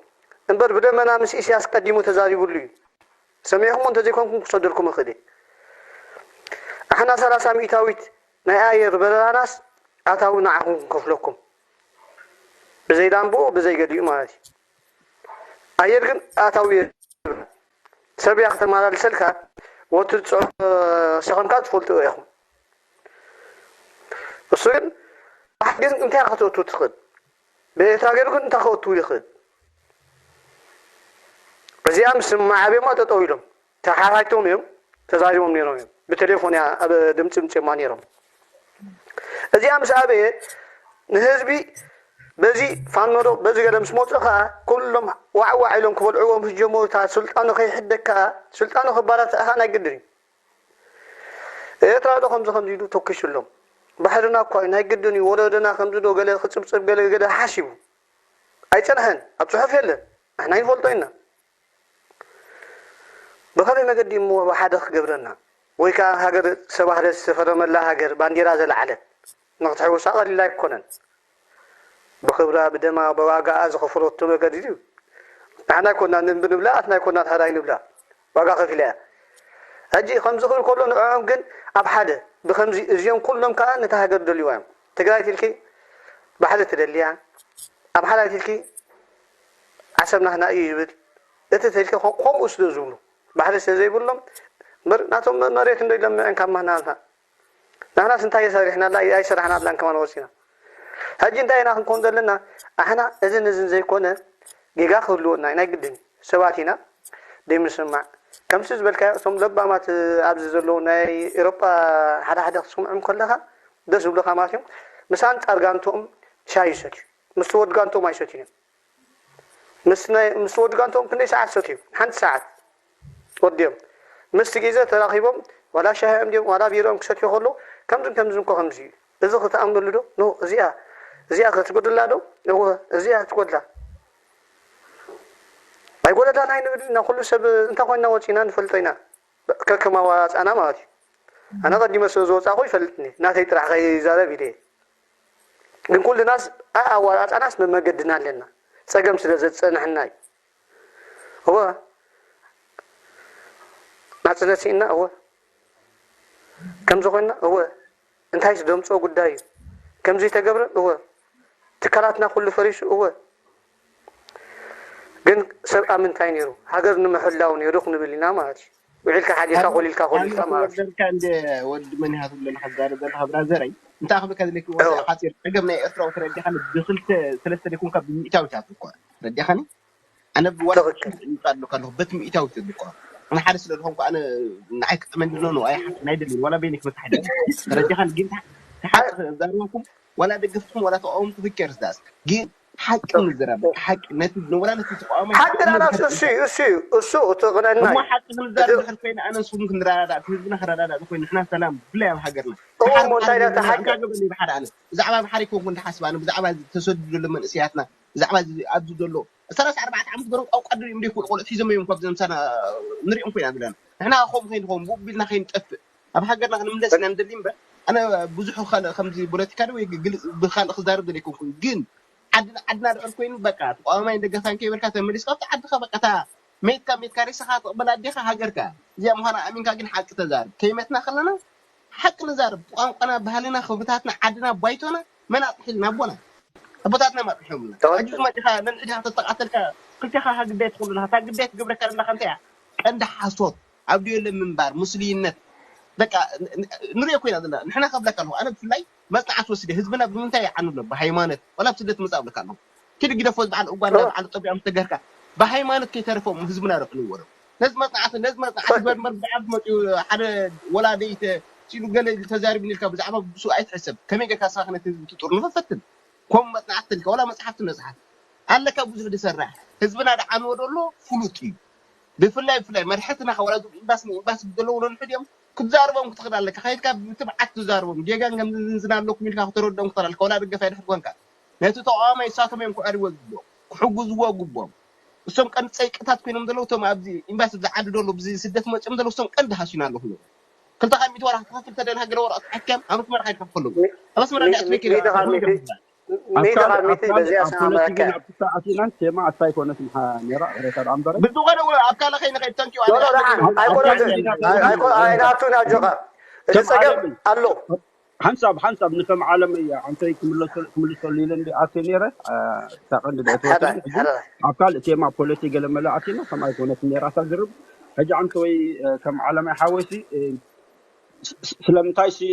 እምበር ብደመና ምስ ኢሳያስ ቀዲሙ ተዛሪቡሉ እዩ። ሰሚዕኹሞ እንተዘይኮንኩም ክሰደልኩም እኽእል እየ። ኣሕና ሰላሳ ሚእታዊት ናይ ኣየር በረራናስ ኣታዊ ንዓኹም ክንከፍለኩም። ብዘይ ዳምብኡ፣ ብዘይ ገሊኡ ማለት እዩ። ኣየር ግን ኣታዊ የብላን። ሰብ እያ ከተመላልሰልካ፣ ወዲ ጸ-፣ ሰኸምካ ትፈልጥዎ ኢኹም። እሱ ግን፣ ግን እንታይ ከተእቱ ትኽእል? ብኤርትራ ገይሩ ግን እንታይ ከእቱ ይኽእል? እዚኣ ምስ ማዕበማ ጠጠው ኢሎም ተሓታይቶም እዮም፣ ተዛሪቦም ነይሮም እዮም። ብቴሌፎን እያ ኣብ ድምፂ ምፅማ ነይሮም። እዚኣ ምስ ኣበየ ንህዝቢ በዚ ፋኖ ዶ በዚ ገለ ምስ መፁ ከዓ ኩሎም ዋዕዋዕ ኢሎም ክበልዕዎም ዝጀመሩ፣ እታ ስልጣኑ ከይሕደግ ከዓ ስልጣኑ ክባላዕ ከዓ ናይ ግድን እዩ። ኤርትራ ዶ ከምዚ ከምዚ ኢሉ ተኩሱሎም? ባሕርና እኳ እዩ፣ ናይ ግድን እዩ። ወለዶና ከምዚ ዶ ገለ ክፅብፅብ ገለ ገለ ሓሲቡ ኣይፀንሐን። ኣብ ፅሑፍ የለን፣ ንሕና ይንፈልጦ ኢና። ብኸመይ መገዲ እሞ ሓደ ክገብረና? ወይ ከዓ ሃገር ሰብ ኣህለ ዝተፈረመላ ሃገር ባንዲራ ዘለዓለት ንክትሕውሳ ቀሊል ኣይኮነን። ብኽብራ ብደማ ብዋጋኣ ዝኸፈለቶ መገዲ እዩ። ንሕና ኣይኮና ብንብላ ኣትና ኣይኮና ሕራይ ንብላ ዋጋ ከፊላ እያ። ሕጂ ከምዚ ክብል ከሎ ንዕኦም ግን ኣብ ሓደ ብከምዚ እዚኦም ኩሎም ከዓ ነታ ሃገር ደልይዋ እዮም። ትግራይ ትልኪ ባሕሪ ትደልያ፣ ኣምሓራ ትልኪ ዓሰብ ናህና እዩ ይብል፣ እቲ ትልኪ ከምኡ ስለ ዝብሉ ባሕሪ ስለ ዘይብሎም እምበር ናቶም መሬት እንዶ ኢሎም ምዕን ካብ ማህናና ንሕናስ እንታይ የሰሪሕናላ ኣይሰራሕናላን ከማን ወፂና። ሕጂ እንታይ ኢና ክንከውን ዘለና? ኣሕና እዝን እዝን ዘይኮነ ጌጋ ክህልወና ናይ ግድን ሰባት ኢና። ደይምስማዕ ከምሲ ዝበልካዮ እቶም ለባማት ኣብዚ ዘለዉ ናይ ኤሮጳ ሓደ ሓደ ክትስምዖም ከለኻ ደስ ዝብሉኻ ማለት እዮም። ምስ ኣንጻር ጋንትኦም ሻሂ ይሰትዩ፣ ምስ ወዲ ጋንትኦም ኣይሰትዩን እዮም። ምስ ናይ ምስ ወዲ ጋንትኦም ክንደይ ሰዓት ሰትዮም? ሓንቲ ሰዓት ወዲኦም ምስቲ ግዜ ተራኺቦም ዋላ ሻሂኦም ድዮም ዋላ ቢሮኦም ክሰትዩ ከለዉ ከምዝን ከምዝን እኮ ከምዚ እዩ። እዚ ክትኣምነሉ ዶ? ኖ እዚኣ እዚኣ ክትጎድላ ዶ? እወ እዚኣ ትጎድላ። ኣይጎደላን ኣይንብል ኢና ኩሉ ሰብ እንታይ ኮይንና ወፂና ንፈልጦ ኢና። ከከም ኣዋፃና ማለት እዩ። ኣነ ቀዲመ ስለ ዝወፃእኩ ይፈልጥኒ ናተይ ጥራሕ ከይዛረብ ኢለ እየ። ግን ኩልናስ ኣዋፃናስ መመገድና ኣለና። ፀገም ስለ ዘፀንሕና እዩ። እወ ናፅነት ስኢንና እወ ከምዚ ኮይንና እወ እንታይስ ደምፅኦ ጉዳይ እዩ። ከምዚ ተገብረ እወ ትካላትና ኩሉ ፈሪሱ እወ ግን ሰብ ኣብ ምንታይ ነይሩ ሃገር ንምሕላው ነይሩ ክንብል ኢና ማለት እዩ። ውዒልካ ሓዲርካ ኮሊልካ ኮሊልካ ማለት እዩ። ወደልካ እንደ ወዲ መን ኢኻ ትብለኒ ካብ ዛረብ ዘለኻ ብራዘረይ እንታይ ኣኽብካ ዝለኪ ወደ ሓፂር ፀገም ናይ ኤርትራዊ ተረዲኻኒ ብክልተ ሰለስተ ደይኮንካ ብሚእታዊታት እኳ ተረዲኻኒ ኣነ ብዋላ ይምፃ ኣለካ ኣለኹ በት ሚእታዊት እኳ ኣነ ሓደ ስለ ዝኾንኩ ኣነ ንዓይ ክጥመኒ ኖ ኖ ኣይ ሓፍትና ኣይደልን ዋላ በይነይ ክመሳሕ ኣይደልን ተረዲኻኒ ግን ተሓቂ ዛረብኩም ዋላ ደገፍኩም ዋላ ተቃወምኩ ፊኬርስ ዳስ ግን ሓቂ ንዘራብ ሓቂ ነቲ ንወላ ነቲ ተቃዋማይ ሓቂ ዳራሱ እሱ እዩ እሱ እዩ እሱ እቲ ቅነና እሞ ሓቂ ክንዛረብ ድሕር ኮይና ኣነ ንስኹም ክንረዳዳእ እቲ ህዝብና ክረዳዳእ ኮይኑ ንሕና ሰላም ብፍላይ ኣብ ሃገርና እሞ እንታይ ዳታ ሓቂ ገበኒ ብሓደ ኣነ ብዛዕባ ባሕሪ ኮንኩ እንተሓስብ ኣነ ብዛዕባ ተሰዱ ዘሎ መንእሰያትና ብዛዕባ ኣብዚ ዘሎ ሰላሳ ኣርባዕተ ዓመት ገሮም ቋንቋ ድሪኦም ደይኮኑ ቆልዑት ሒዞም እዮም ካብ ዘምሳና ንሪኦም ኮይና ዘለና ንሕና ከምኡ ከይንኸውን ብኡ ቢልና ከይንጠፍእ ኣብ ሃገርና ክንምለስ ኢና ንደሊ እምበር ኣነ ብዙሕ ካልእ ከምዚ ፖለቲካ ዶ ወይ ግልፅ ብካልእ ክዛረብ ደለ ኣይኮንኩን ግን ዓድና ዓድና ድሕር ኮይኑ በቃ ተቃዋማይን ደጋፋይን ከይበልካ ተመሊስካ ኣብቲ ዓድካ በቃ እታ ሜትካ ሜትካ ሬሳካ ትቅበል ኣዴካ ሃገርካ እዚኣ ምኳና ኣሚንካ ግን ሓቂ ተዛርብ ከይመትና ከለና ሓቂ ንዛርብ ቋንቋና ባህልና ክብርታትና ዓድና ባይቶና መን ኣጥሒልና ኣቦና ኣቦታትና ማጥሒምና ሕጂ መዲካ ነንሕድካ ተተቃተልካ ክልቴካ ግዳይ ትኩሉ ኣለካ እታ ግዳይ ትገብረካ ዘለካ እንታይ እያ ቀንዲ ሓሶት ኣብ ድዮ ለምንባር ሙስሊነት በቃ ንሪኦ ኮይና ዘለና ንሕና ከብለካ ኣለኹ ኣነ ብፍላይ መፅናዓት ወሲደ ህዝብና ብምንታይ ይዓኑ ኣሎ ብሃይማኖት ወላ ብስደት መፅእ ኣብለካ ኣለኹ ኪድ ግደፎ ዝበዓል እጓ እንዳ በዓል ጠቢዖም ዝተገርካ ብሃይማኖት ከይተረፎም ህዝብና ረፍንዎ ዶ ነዚ መፅናዕቲ ነዚ መፅናዕቲ ግበር እምበር ብዛዕባ መፅኡ ሓደ ወላዲ ሲሉ ገለ ኢሉ ተዛሪቡ ኢልካ ብዛዕባ ብሱ ኣይትሕሰብ ከመይ ጌርካ ስኻ ነቲ ህዝቢ ትጥርንፎ ፈትን ከምኡ መፅናዕቲ ተልካ ወላ መፅሓፍቲ መፅሓፍ ኣለካ ብዙሕ ዝሰራሕ ህዝብና ደዓንዎ ደሎ ፍሉጥ እዩ ብፍላይ ብፍላይ መርሐትና ከወላ ዙብ ኢምባሲ ንኢምባሲ ዘለዉ ነንሕድ እዮም ክትዛርቦም ክትኽእል ኣለካ ከይድካ ብትብዓት ትዛርቦም ጌጋን ከምዝንዝን ኣለኩም ኢልካ ክተረድኦም ክትኽእል ኣለካ ወላ ደገፍ ኣይድሕር ኮንካ ነቲ ተቃዋማይ እሳቶም እዮም ክዕርዎ ዝግብኦም ክሕግዝዎ ግቦም እሶም ቀንዲ ፀይቅታት ኮይኖም ዘለዉ እቶም ኣብዚ ኢምባሲ ኣብዚ ዓዲ ደሎ ብዚ ስደት መፅኦም ዘለዉ እሶም ቀንዲ ሃሲና ኣለኹ ክልተ ካብ ሚእቲ ወላ ክትኸፍል ተደልካ ገለ ወረቐት ሓኪያም ኣብ ኣስመራ ከይድካ ክኸለዉ ኣብ ኣስመራ ዲኣ ትበይ ከይዳ ሚእቲ ካብ ሚእቲ በዚኣ ሰማማካ ኣቲናን ቴማ ኣታ ኣይኮነትን ነራ ቅሬታ ደኣ እምበረ ብዝኾነ እውን ኣብ ካልእ ከይነ ከይድ ተንኪዩ ኣነ ኖ ኖ ደሓን ኣይኮነትን ኣይኮ ኣይናቱን ኣጆኻ እቲ ጸገም ኣሎ ሓንሳብ ሓንሳብ ንከም ዓለም እያ ኣንተይ ክምልሰሉ ኢለ እንዲ ኣትየ ነይረ እታ ቀንዲ ደእተወትን ሕጂ ኣብ ካልእ ቴማ ፖለቲ ገለ መለ ኣቲና ከም ኣይኮነትን ነይራ እታ ዝርብ ሕጂ ኣንተ ወይ ከም ዓለማይ ሓወሲ ስለምንታይ ሲ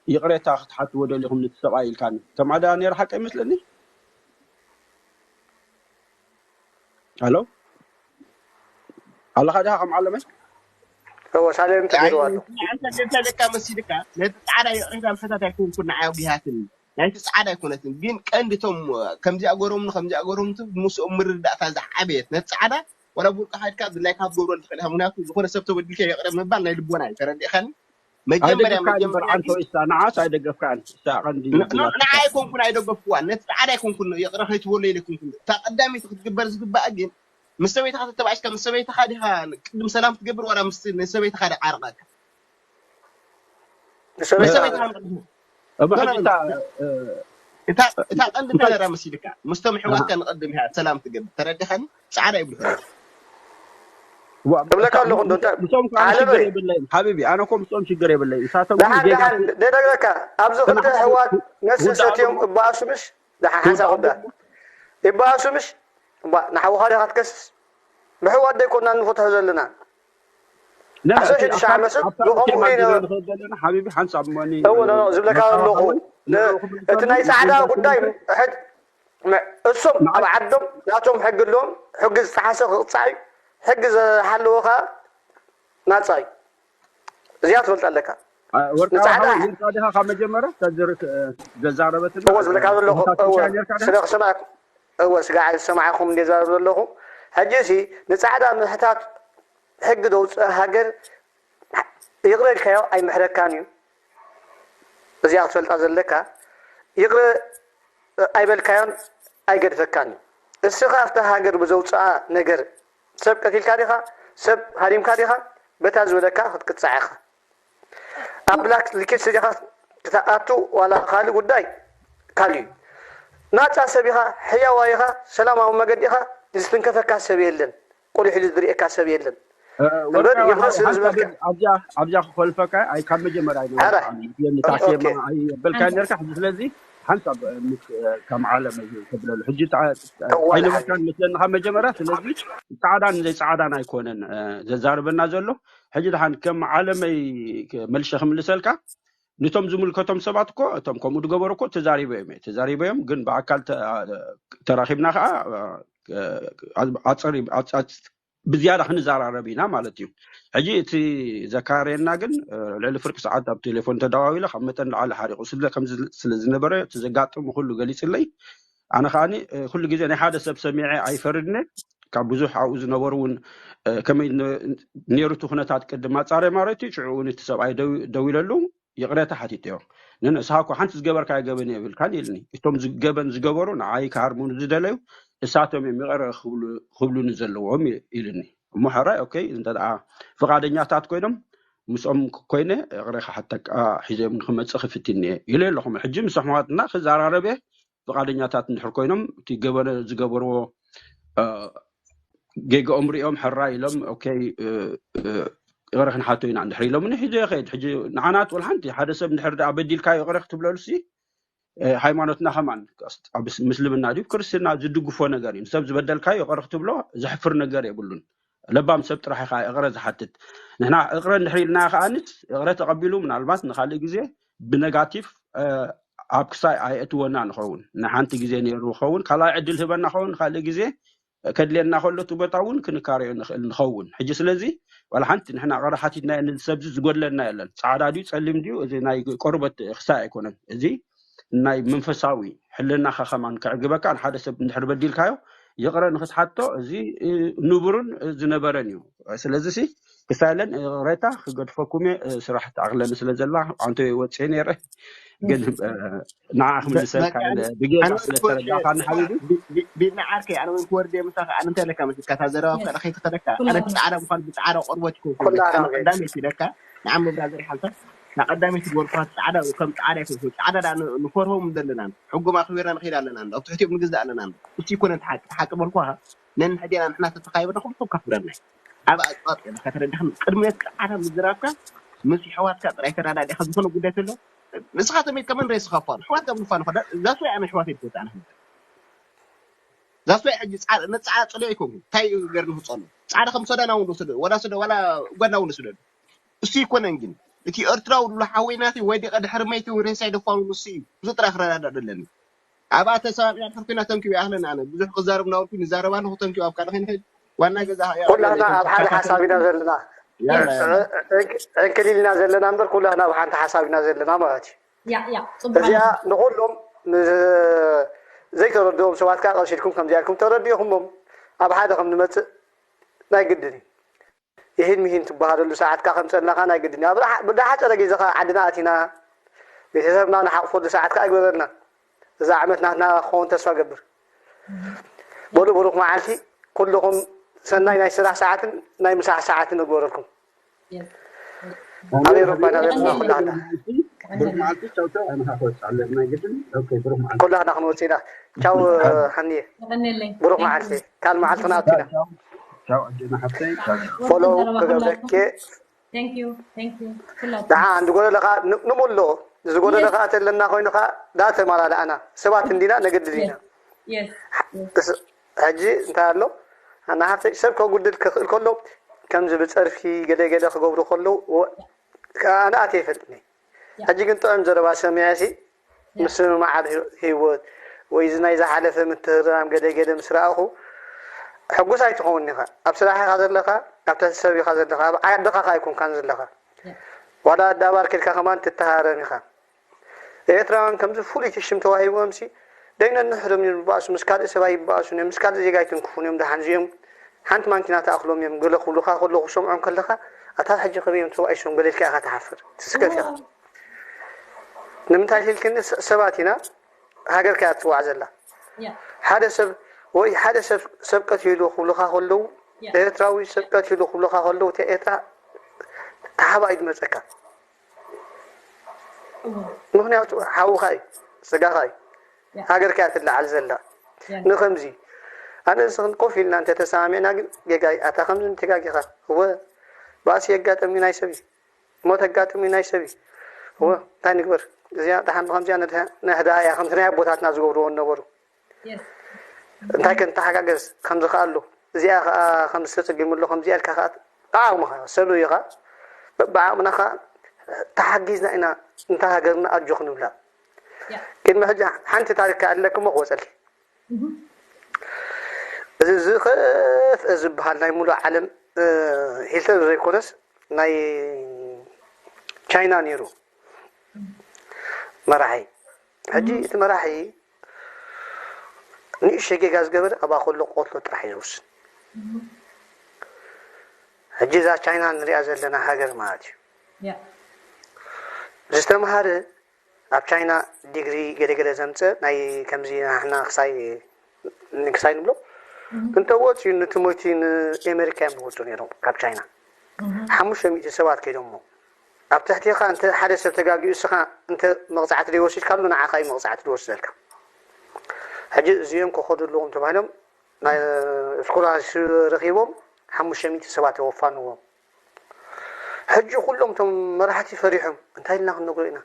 ይቕሬታ ክትሓትዎ ደሊኹም ንቲ ሰብኣይ ኢልካኒ ከም ዓዳ ነይሩ ሓቂ ይመስለኒ ኣሎ ኣለኻ ድኻ ከም ዓለመይ? እወ ሳሌም ተገይርዋ ኣሎ። ንዓንተ እንተ ደካ መሲልካ ነቲ ጻዕዳ ይቕሬታ ምሕታት ኣይኮንኩን ንዓይ ኣውጊሃትኒ። ናይቲ ጻዕዳ ኣይኮነትን ግን ቀንዲ እቶም ከምዚኣ ገሮምኒ ከምዚኣ ገሮምቲ ምስኦም ምርዳእታ ዝዓበየት ነቲ ጻዕዳ ወላ ብውልቅኻ ኢድካ ድላይካ ክትገብሮ ትኽእል ኢኻ። ምክንያቱ ዝኾነ ሰብ ተበዲልካ ይቕረ ምባል ናይ ልቦና እዩ። ተረዲእካኒ? መጀመርያ ኣይደገፍካን እምበር መጀመርያ ዓንተ ወይ እሳ ንዓስ ኣይደገፍካን። እሳ ቀንዲ ንዓ ኣይኮንኩን ኣይደገፍክዋን። ነቲ ጻዕዳ ኣይኮንኩን ይቕረ ከይትበሎ ኢለኩንኩን። እታ ቀዳሚት ክትግበር ዝግባእ ግን ምስ ሰበይትኻ ተተባኢስካ ምስ ሰበይትኻ ዲኻ ቅድም ሰላም ትገብር ዋላ ምስ ንሰበይትኻ ዶ ዓርቐካ? ንሰበይትኻ ንሰበይትኻ ንቕድም እሞ ሕጂ እታ እታ እታ ቀንዲ እንታይ ነራ መሲልካ ምስቶም ኣሕዋትካ ንቕድም ኢኻ ሰላም ትገብር። ተረዲኻኒ? ጻዕዳ ይብሉ። እብለካ ኣለኹ እንዶ እንታይ ምስኦም ከዓ ዓለመይ ሽግር የብለይን ሓቢቢ፣ ኣነ እኮ ምስኦም ሽግር የብለይን። እሳቶም ግን ደሓን ጌጋ ደሓን ደደግረካ ኣብዚ ክልተ ኣሕዋት መስተ ውዳእ ሰትዮም እባኣሱ ምሽ ደሓን ሓንሳ ጉዳ ይባኣሱ ምሽ እባ ንሓውኻ ዲኻ ትከስስ ብሕዋት ደይኮና ንፈትሖ ዘለና لا لا ዓሰርተ ሽዱሽተ ዓመት ንኸምኡ ኢና ዘለና ሓቢቢ ሓንሳብ መኒ እው ኖ ዝብለካ ኣለኹ እቲ ናይ ጻዕዳ ጉዳይ ሕድ እሶም ኣብ ዓዶም ናቶም ሕጊ ኣለዎም ሕጊ ዝጠሓሰ ክቕጻዕ እዩ ሕጊ ዝሓለወ ከዓ ናጻ እዩ እዚኣ ትፈልጥ ኣለካ ወርቃዊ ንጻዕዳ ሓወይ ኢልካ ዲኻ ካብ መጀመርያ ተዝርክ ዘዛረበትና እወ ዝብለካ ዘለኹ ተሓቲትካ እወ ነርካ ዲኻ? ስለ ክሰማዕኩም እወ ስጋ ዝሰማዕኩም እንደ ዛረብ ዘለኹ ሕጂ ሲ ንጻዕዳ ምሕታት ሕጊ ደውፅእ ሃገር ይቕረ ኢልካዮ ኣይምሕረካን እዩ እዚኣ ክትፈልጣ ዘለካ ይቕረ ኣይበልካዮን ኣይገድፈካን እዩ እስኻ ኣብታ ሃገር ብዘውፅኣ ነገር ሰብ ቀቲልካ ዲኻ ሰብ ሃዲምካ ዲኻ በታ ዝበለካ ክትቅፃዕ ኢኻ ኣብ ብላክ ሊኪድ ስሪኻ ክትኣቱ ዋላ ካልእ ጉዳይ ካልእ እዩ ናፃ ሰብ ኢኻ ሕያዋ ኢኻ ሰላማዊ መገዲ ኢኻ ዝትንከፈካ ሰብ የለን ቁልሕ ኢሉ ዝርእየካ ሰብ የለን እምበር ይቕረ ስለ ዝበልካ ኣብዚኣ ክፈልፈካ ኣይ ካብ መጀመርያ ኣረ ኣይነበልካ ነርካ ስለዚ ሓንሳብ ከም ዓለም ተብለሉ ሕጂ ኣይነበርካን መስለኒ ካብ መጀመርያ ስለዚ ፃዕዳን ዘይፃዕዳን ኣይኮነን ዘዛርበና ዘሎ ሕጂ ድሓን ከም ዓለመይ መልሸ ክምልሰልካ ንቶም ዝምልከቶም ሰባት እኮ እቶም ከምኡ ዝገበሩ እኮ ተዛሪበዮም እየ ተዛሪበዮም ግን ብኣካል ተራኺብና ከዓ ብዝያዳ ክንዘራረብ ኢና ማለት እዩ ሕጂ እቲ ዘካረየና ግን ልዕሊ ፍርቂ ሰዓት ኣብ ቴሌፎን ተደዋዊለ ካብ መጠን ላዓሊ ሓሪቑ ስለ ዝነበረ እቲ ዘጋጥሙ ኩሉ ገሊፅለይ ኣነ ከዓ ኩሉ ግዜ ናይ ሓደ ሰብ ሰሚዐ ኣይፈርድነ ካብ ብዙሕ ኣብኡ ዝነበሩ እውን ከመይ ነይሩ እቲ ኩነታት ቅድም ኣፃርየ ማለት እዩ ሽዑ እውን እቲ ሰብኣይ ደዊለሉ ይቕሬታ ሓቲተዮ ንንስኻ እኮ ሓንቲ ዝገበርካዮ ገበን የብልካን ኢልኒ እቶም ገበን ዝገበሩ ንዓይ ክሃርሙኒ ዝደለዩ እሳቶም እዮም ይቕረ ክብሉኒ ዘለዎም ኢልኒ እሞ ሕራይ ኦኬ እንተ ፍቓደኛታት ኮይኖም ምስኦም ኮይነ ይቕረ ክሓተካ ሒዘዮም ንክመፅእ ክፍትን እየ ኢለ ኣለኹም ሕጂ ምስ ኣሕዋትና ክዘራረብ እየ ፍቓደኛታት እንድሕር ኮይኖም እቲ ገበነ ዝገበርዎ ጌግኦም ሪኦም ሕራ ኢሎም ኦኬ ይቕረ ክንሓቶ ኢና እንድሕር ኢሎም ንሒዞ ይኸይድ ሕጂ ንዓናት ወላ ሓንቲ ሓደ ሰብ እንድሕር ደኣ በዲልካ ይቕረ ክትብለሉ ሲ ሃይማኖትና ከማን ኣብ ምስልምና ድዩ ክርስትና ዝድግፎ ነገር እዩ ንሰብ ዝበደልካ ይቕረ ክትብሎ ዘሕፍር ነገር የብሉን ለባም ሰብ ጥራሕ ኢኻ ይቕረ ዝሓትት ንሕና ይቕረ እንድሕር ኢልና ከኣንስ ይቕረ ተቐቢሉ ምናልባት ንካልእ ግዜ ብነጋቲቭ ኣብ ክሳይ ኣየእትወና ንኸውን ንሓንቲ ግዜ ነይሩ ኸውን ካልኣይ ዕድል ህበና ኸውን ካልእ ግዜ ከድልየና ከሎ እቲ ቦታ እውን ክንካረዮ ንኽእል ንኸውን ሕጂ ስለዚ ዋላ ሓንቲ ንሕና ቅረ ሓቲትና ንሰብዚ ዝጎድለና የለን ፃዕዳ ድዩ ፀሊም ድዩ እዚ ናይ ቆርበት ክሳይ ኣይኮነን እዚ ናይ መንፈሳዊ ሕልናኻ ከማን ከዕግበካ ንሓደ ሰብ እንድሕር በዲልካዮ ይቕረ ንክትሓቶ እዚ ንቡርን ዝነበረን እዩ ስለዚ ክሳለን ይቕሬታ ክገድፈኩም እየ ስራሕ ተኣኽለኒ ስለ ዘላ ኣንተ ወፅየ ነይረ ግን ንዓ ክምልሰልካ ኢለ ብጌጋ ስለ ተረዳእካኒ ሓቢቢ ቢድና ዓርከይ ኣነ እውን ክወርድ እየ ምሳኻ ኣነ እንታይ ኢለካ መሲልካ እታ ዘረባ ብካልእ ከይትኸደካ ኣነ እቲ ፃዕዳ ምዃኑ ብፃዕዳ ቆርበት ይኮንኩ ቀዳመይቲ ኢለካ ንዓ ምብራዘር ሓንሳብ እታ ቀዳመይቲ ዝበልኩኻ ፃዕዳ ከም ፃዕዳ ይኮንኩ ፃዕዳ ዳ ንፈርሆም ዘለና ሕጎም ኣኽቢርና ንኸይድ ኣለና ኣብ ትሕቲኦም ንግዛእ ኣለና እሱ ይኮነ ሓቂ ሓቂ በልኩኻ ነንሕዴና ንሕና ተተኻይበና ኩሉ ሰብ ከኽብረና ኣብ ኣፅዋጥ ከተረዳኽን ቅድሚ ፃዕዳ ምዝራብካ ምስ ኣሕዋትካ ጥራይ ተረዳዲእካ ዝኾነ ጉዳይ ተሎ ንስኻ ተሜትካ መን ሬስኻ ፋኑ ኣሕዋትካ ምፋኑ ዛስ ወይ ኣነ ኣሕዋት ይትወፅእ ኣነ ዛስ ወይ ሕጂ ነፃ ፀሎ ኣይኮንኩ እንታይ ገር ንክፀሉ ፃዕዳ ከም ሶዳና እውን ወስደ ወላ ስደ ዋላ ጓና እውን ስደዱ እሱ ይኮነን ግን እቲ ኤርትራዊ ዝብሎ ሓወይ ናተይ ወዲቐ ድሕሪ መይቲ ሬሳይ ደፋኑ ንሱ እዩ እዚ ጥራይ ክረዳዳእ ደለኒ ኣብኣ ተሰማሚዕና ድሕር ኮይና ተንኪቡ ይኣኽለኒ ኣነ ብዙሕ ክዛረብ እናበልኩ ንዛረብ ኣለኹ ተንኪቡ ኣብ ካልእ ከይንኸይድ ዋና ገዛ ኩላትና ኣብ ሓደ ሓሳብ ኢና ዘለና። ዕንክሊል ኢና ዘለና እምበር ኩላትና ኣብ ሓንቲ ሓሳብ ኢና ዘለና ማለት እዩ። እዚኣ ንኩሎም ዘይተረድኦም ሰባት ከዓ ቀሲልኩም ከምዚኣልኩም ተረዲእኩሞም ኣብ ሓደ ከም ንመፅእ ናይ ግድን እዩ። ይህን ምሂን ትበሃለሉ ሰዓት ከዓ ከምፀልናካ ናይ ግድን እዩ። ብዳሓፀረ ግዜ ከዓ ዓድና ኣቲና ቤተሰብና ንሓቕፈሉ ሰዓት ከዓ ይግበረልና። እዛ ዓመት ናትና ክኸውን ተስፋ ገብር። በሉ ብሩክ መዓልቲ ኩልኹም ሰናይ ናይ ስራሕ ሰዓትን ናይ ምሳሕ ሰዓትን ንግበረልኩም። ኣብ ኤሮፓ ኢና ዘለና ኩላትና። ኩላትና ክንወፅእ ኢና። ቻው ሃኒየ። ብሩክ መዓልቲ። ካል መዓልቲ ክንኣቱ ኢና። ፎሎው ክገብረኪ ደሓ እንድጎደለ ከዓ ንምልኦ ዝጎደለ ከዓ ተለና ኮይኑ ከዓ ዳተማላልኣና ሰባት እንዲና ነግድድ ኢና። ሕጂ እንታይ ኣሎ ኣና ሃፍተይ ሰብ ከጉድል ክኽእል ከሎ ከምዚ ብፀርፊ ገለ ገለ ክገብሩ ከለዉ ኣነ ኣትየ ይፈልጥኒ። ሕጂ ግን ጥዑም ዘረባ ሰሚዐ ሲ ምስምማዓል ህይወት ወይ እዚ ናይ ዝሓለፈ ምትህርራም ገለ ገለ ምስ ረኣኹ ሕጉስ ኣይትኸውን ኢኻ። ኣብ ስራሕ ኢኻ ዘለኻ፣ ኣብ ትሕቲ ሰብ ኢኻ ዘለኻ፣ ኣብ ዓድኻ ኸኣ ኣይኮንካን ዘለኻ። ዋላ ኣዳባር ኬድካ ከማን ትተሃረም ኢኻ። ኤርትራውያን ከምዚ ፍሉይ ሽም ተዋሂቦም ሲ ደይ ነንሕዶም እዮም ዝበኣሱ፣ ምስ ካልእ ሰብ ኣይበኣሱን እዮም፣ ምስ ካልእ ዜጋ ኣይትንክፉን እዮም። ደሓን እዚኦም ሓንቲ ማንኪና ትኣኽሎም እዮም። ገለ ክብሉኻ ከለኹ ክሰምዖም ከለኻ ኣታ ሕጂ ከመይ እዮም ተባኢሶም ገለ ኢልካ ኢኻ ትሓፍር፣ ትስከፍ ኢኻ። ንምንታይ ኢልክኒ ሰባት ኢና ሃገርካ እያ ትፅዋዕ ዘላ ሓደ ሰብ ወይ ሓደ ሰብ ሰብ ቀትሉ ክብሉካ ከለዉ ኤርትራዊ ሰብ ቀትሉ ክብሉካ ከለዉ እቲ ኤርትራ ተሓባእ እዩ ዝመፀካ ምክንያቱ ሓውካ እዩ ስጋካ እዩ ሃገርካ እያ ትለዓል ዘላ ንከምዚ ኣነ ንስክን ኮፍ ኢልና እንተተሰማሚዕና ግን ጌጋ እዩ ኣታ ከምዚ ተጋጊካ እወ ባእሲ የጋጠም ናይ ሰብ እዩ ሞት ኣጋጥሙ ናይ ሰብ እዩ እወ እንታይ ንግበር እዚኣ ደሓን ብከምዚኣ ነድህያ ከምቲ ናይ ኣቦታትና ዝገብርዎ ነበሩ እንታይ ከ ንተሓጋገዝ ከምዚ ከኣሉ እዚኣ ከዓ ከምዚ ተፀጊሙ ኣሎ ከምዚኣ ኢልካ ከዓ ዓቕምኻ ሰብ እዩ ከዓ በብዓቕምና ከዓ ተሓጊዝና ኢና እንተ ሃገርና ኣጆኹ ንብላ ቅድሚ ሕጂ ሓንቲ ታሪክ ኣለክሞ ክወፀልኪ እዚ ዝኸፍአ ዝበሃል ናይ ሙሉእ ዓለም ሂትለር ዘይኮነስ ናይ ቻይና ነይሩ መራሒ ሕጂ እቲ መራሒ ንእሽተይ ጌጋ ዝገበረ ኣብኣ ከሎ ክቐትሎ ጥራሕ እዩ ዝውስን ሕጂ እዛ ቻይና ንሪኣ ዘለና ሃገር ማለት እዩ ዝተምሃረ ኣብ ቻይና ዲግሪ ገለገለ ዘምፀ ናይ ከምዚ ናሕና ክሳይ ንክሳይ ንብሎ እንተወፅዩ ንትምህርቲ ንኤሜሪካ እዮም ዝወፁ ነይሮም ካብ ቻይና ሓሙሽተ ሚእቲ ሰባት ከይዶሞ ኣብ ትሕቲኻ እንተ ሓደ ሰብ ተጋጊኡ እስኻ እንተ መቕፃዕቲ ዘይወሲድካሉ ንዓኻ እዩ መቕፃዕቲ ዝወስደልካ ሕጂ እዚኦም ክኸዱ ኣለዎም ተባሂሎም ናይ ስኮላርሽፕ ረኺቦም ሓሙሽተ ሚእቲ ሰባት ተወፋንዎም ሕጂ ኩሎም እቶም መራሕቲ ፈሪሖም እንታይ ኢልና ክንነግሮ ኢና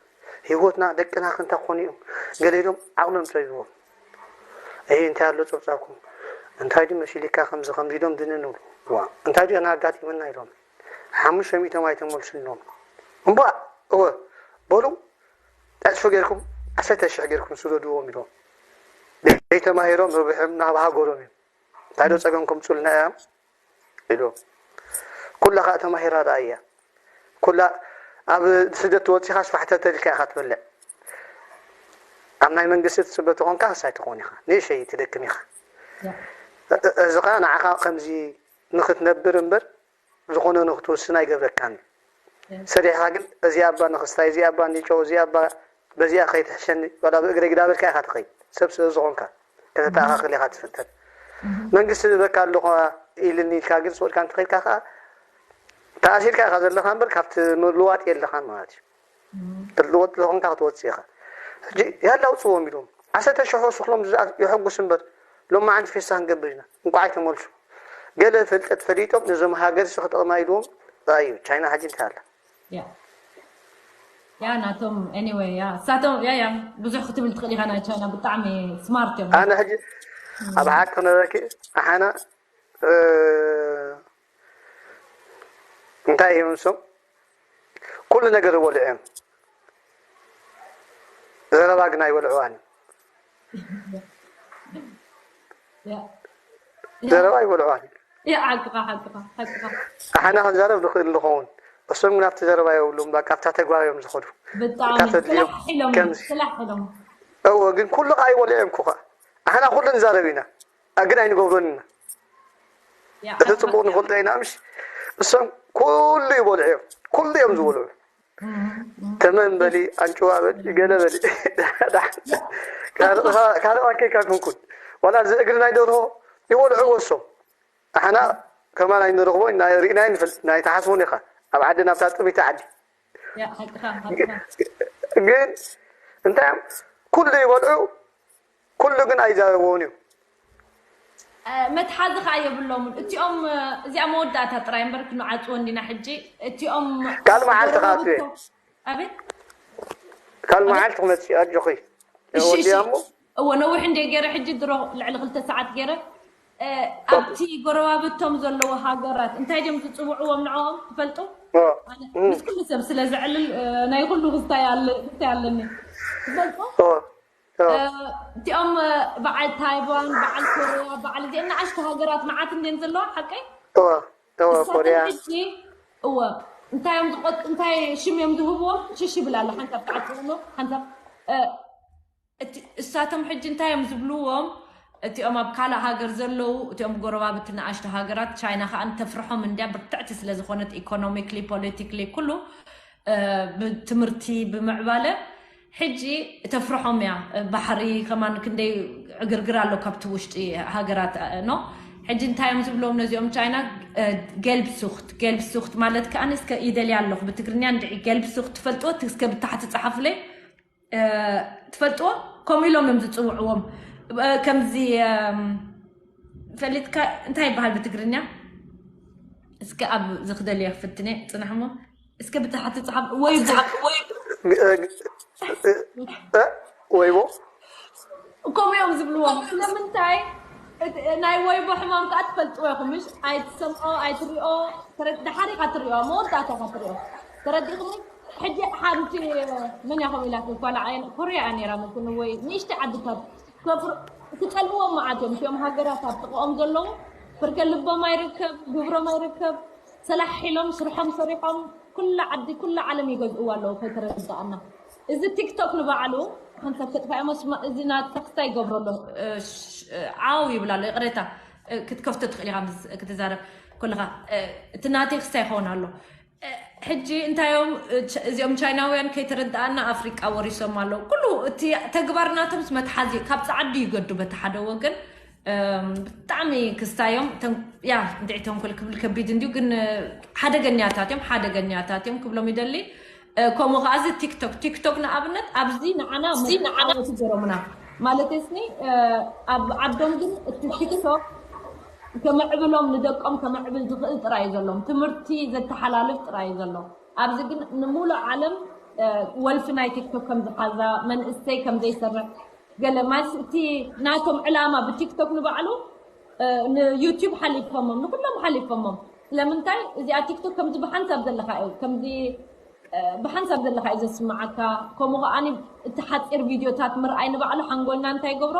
ህይወትና ደቅና ክንታ ክኾኑ እዮም ገለ ኢሎም ዓቕሎም ፀቢዎም እይ እንታይ ኣሎ ፀብፃብኩም እንታይ ድዩ መሲልካ ከምዚ ከምዚ ኢሎም ድንን ንብሉ ዋ እንታይ ድዩ ኣጋጢመና ኢሎም ሓሙሽተ ሚእቶም ኣይተመልሱሎም እምባ እወ በሉ ዕፅፊ ጌርኩም ዓሰርተ ሽሕ ጌርኩም ስደድዎም ኢሎም ዘይተማሂሮም ርብሖም ናብ ሃገሮም እዮም እንታይ ዶ ፀገም ከምፁልና እዮም ኢሉ ኩላ ከዓ ተማሂራ ደኣ እያ ኩላ ኣብ ስደት ወፂኻ ስፋሕተተ ኢልካ ኢኻ ትበልዕ ኣብ ናይ መንግስቲ ትፅበ ተኾንካ ክሳይ ትኾን ኢኻ ንእሸይ ትደክም ኢኻ እዚ ከዓ ንዓኻ ከምዚ ንክትነብር እምበር ዝኾነ ንክትውስን ኣይገብረካን ሰሪሕኻ ግን እዚኣ እባ ንክስታይ እዚኣ እባ እንዲጨው እዚኣ እባ በዚኣ ከይትሕሸኒ ዋላ ብእግረይ ግዳበልካ ኢኻ ትኸይድ ሰብ ስለ ዝኾንካ ከተተኣኻኽል ኢኻ ትፍተን መንግስቲ ዝበካ ኣለኹ ኢልኒ ኢልካ ግን ስወድካ እንተኸይድካ ከዓ ተኣሲርካ ኢኻ ዘለኻ እምበር ካብቲ ምልዋጥ የለኻን ማለት እዩ ክትልወጥ ዝኾንካ ክትወፅእ ኢኻ ሕጂ ያላ ኣውፅዎም ኢሎም ዓሰርተ ሽሖ ስክሎም የሐጉስ እምበር ሎማዓንቲ ፌስታ ክንገብር ኢና እንቋዕ ኣይተመልሱ ገለ ፍልጠት ፈሊጦም ነዞም ሃገር ሲ ክጠቕማ ኢልዎም እዩ ቻይና ሕጂ እንታይ ኣላ ያ ናቶም anyway ያ እሳቶም ያ ያ ብዙሕ ክትብል ትኽእል ኢኻ ናይ ቻይና ብጣዕሚ smart እዮም ኣነ ሕጂ ኣብ ሓቂ ክነረኪ ኣሓና እንታይ እዮም ንሶም ኩሉ ነገር ይበልዑ እዮም ዘረባ ግን ኣይበልዕዋን ዘረባ ይበልዕዋን ያ ሓቅኻ ሓቅኻ ሓቅኻ ኣሓና ክንዛረብ ንኽእል ንኸውን። እሶም ግን ኣብቲ ዘረባ የብሉም፣ በቃ ኣብታ ተግባር እዮም ዝኸዱ። ብጣዕሚ እታ ተድልዮም ስላሕ ኢሎም ከምዚ ስላሕ ኢሎም እዎ፣ ግን ኩሉ ከዓ ይበልዑ እዮም ኩኻ። ኣሓና ኩሉ ንዛረብ ኢና፣ ኣ፣ ግን ኣይንገብሮን ኢና። ያ እቲ ፅቡቅ ንፈልጦ ኢና ምሽ። እሶም ኩሉ ይበልዑ እዮም፣ ኩሉ እዮም ዝበልዑ። ተመን በሊ፣ ኣንጭዋ በሊ፣ ገለ በሊ። ካልእ ካልእ ኣኬካ ክንኩን ዋላ እዚ እግሪ ናይ ደርሆ ይበልዑ ወሶም። ኣሓና ከማን ኣይንረኽቦ፣ ናይ ርኢናይ ንፈልጥ፣ ናይ ተሓስቦን ኢኻ። ኣብ ዓዲ ናብታ ጥሚቲ ዓዲ ያ ሓቅኻ ሓቅኻ ግን እንታይ እዮም ኩሉ ይበልዑ፣ ኩሉ ግን ኣይዛረብዎን እዩ። እ፣ መትሓዚ ከዓ የብሎምን እቲኦም። እ፣ እዚኣ መወዳእታ ጥራይ እምበር ክንዓፅዎ እንዲና ሕጂ። እቲኦም ካልእ መዓልቲ ከዓ ጎረባብቶ እየ። ኣቤት ካልእ መዓልቲ ክመፅእ ኣጆኺ እሺ እሺ ወዲያሞ እወ ነዊሕ እንደ ገይረ ሕጂ ድሮ ልዕሊ ክልተ ሰዓት ገይረ። እ፣ ኣብቲ ጎረባብቶም ዘለዉ ሃገራት እንታይ ድዮም ዝፅውዕዎም ንዕኦም ትፈልጡ? ኣነ ምስ ኩሉ ሰብ ስለ ዘዕልል፣ እ፣ ናይ ኩሉ ክስታይ ኣለ ክስታይ ኣለኒ ትፈልጡ? እ፣ እቲኦም፣ እ፣ በዓል ታይዋን በዓል ኮርያ በዓል እዚአን ንኣሽቱ ሃገራት መዓት እንድን ዘለዋ ሓቀይ እወ እወ እሳተን ኮርያ ሕጂ እወ እንታይ እዮም ዝቆጥ እንታይ ሽም እዮም ዝህብዎም ሽሽ ይብል ኣሎ ሓንሳብ ተዓፅውኖ ሓንሳብ እ፣ እቲ እሳቶም ሕጂ እንታይ እዮም ዝብልዎም? እቲኦም ኣብ ካልእ ሃገር ዘለዉ እቲኦም ጎረባብቲ ንኣሽቱ ሃገራት ቻይና ከዓ ተፍርሖም እንድያ ብርትዕቲ ስለ ዝኾነት ኢኮኖሚክሊ ፖለቲክሊ ኩሉ እ፣ ብትምህርቲ ብምዕባለ ሕጂ ተፍርሖም እያ። ባሕሪ ከማን ክንደይ ዕግርግር ኣሎ ካብቲ ውሽጢ ሃገራት እ፣ ኖ ሕጂ እንታይ እዮም ዝብሎም ነዚኦም ቻይና እ፣ ገልብሱክት ገልብሱክት ማለት ከዓ እስከ ይደልያ ኣለኹ ብትግርኛ እንድዒ ገልብሱክት ትፈልጥዎ እስከ ብታሕቲ ፀሓፉለይ። እ፣ ትፈልጥዎ ከምኡ ኢሎም እዮም ዝፅውዕዎም። እ፣ ከምዚ እም፣ ፈሊጥካ እንታይ ይበሃል ብትግርኛ? እስከ ኣብ ዝክደልዮ ክፍትነ ፅናሕሞ እስከ ብታሕቲ ፀሓፍ ወይ ወይቦ ከምኡ እዮም ዝብልዎም። ስለምንታይ እቲ ናይ ወይቦ ሕማም ከዓ ትፈልጥዎ ኢኹም ምሽ? ኣይትሰምዖ ኣይትሪኦ። ተረ- ደሓር ኢኻ ትሪኦ መወዳእታ ኢኻ ትሪኦ። ተረዲእኹም? ሕጂ ሓንቲ መን እያ ከምኡ ኢላትኒ ኳላ ዓይን ኮርያ እያ ነይራ መትን ወይ ንእሽተይ ዓድታት ከፍር- ክፀልእዎም መዓት እዮም እቲኦም ሃገራት ኣብ ጥቕኦም ዘለዉ። ብርከ ልቦም ኣይርከብ ግብሮም ኣይርከብ ሰላሕ ኢሎም ስርሖም ሰሪሖም ኩላ ዓዲ ኩላ ዓለም ይገዝእዋ ኣለዉ። ከይተረዳእና እዚ ቲክቶክ ንባዕሉ ሓንሳብ ከጥፋ እዮም። እዚ ናትካ ክስታይ ይገብሮ ኣሎ። ዓው ይብል ኣሎ። ይቕሬታ ክትከፍቶ ትኽእል ኢኻ ክትዛረብ ከለኻ እቲ ናተይ ክስታይ ይኸውን ኣሎ። ሕጂ እንታይ እዮም እዚኦም ቻይናውያን ከይተረዳእና ኣፍሪቃ ወሪሶም ኣለዉ። ኩሉ እቲ ተግባር ናቶምስ መትሓዚ ካብ ፃዓዲ ይገዱ በቲ ሓደ ወገን ብጣዕሚ ክስታዮም ያ እንድዒ ተንኮል ክብል ከቢድ እንድዩ ግን ሓደገኛታት እዮም ሓደገኛታት እዮም ክብሎም ይደሊ። ከምኡ ከዓ እዚ ቲክቶክ ቲክቶክ ንኣብነት ኣብዚ ንዓና መዓወቲ ገሮምና ማለት ስኒ ኣብ ዓዶም ግን እቲ ቲክቶክ ከመዕብሎም ንደቆም ከመዕብል ዝኽእል ጥራይ እዩ ዘሎም ትምህርቲ ዘተሓላልፍ ጥራይ እዩ ዘሎ። ኣብዚ ግን ንሙሉእ ዓለም ወልፊ ናይ ቲክቶክ ከም ዝሓዛ መንእሰይ ከም ዘይሰርሕ ገለ ማለት እቲ ናቶም ዕላማ ብቲክቶክ ንባዕሉ ንዩቲዩብ ሓሊፎሞም ንኩሎም ሓሊፎሞም ስለምንታይ እዚኣ ቲክቶክ ከምዚ ብሓንሳብ ዘለካ እዩ ከምዚ ብሓንሳብ ዘለካ እዩ ዘስምዓካ ከምኡ ከዓኒ እቲ ሓፂር ቪድዮታት ምርኣይ ንባዕሉ ሓንጎልና እንታይ ይገብሮ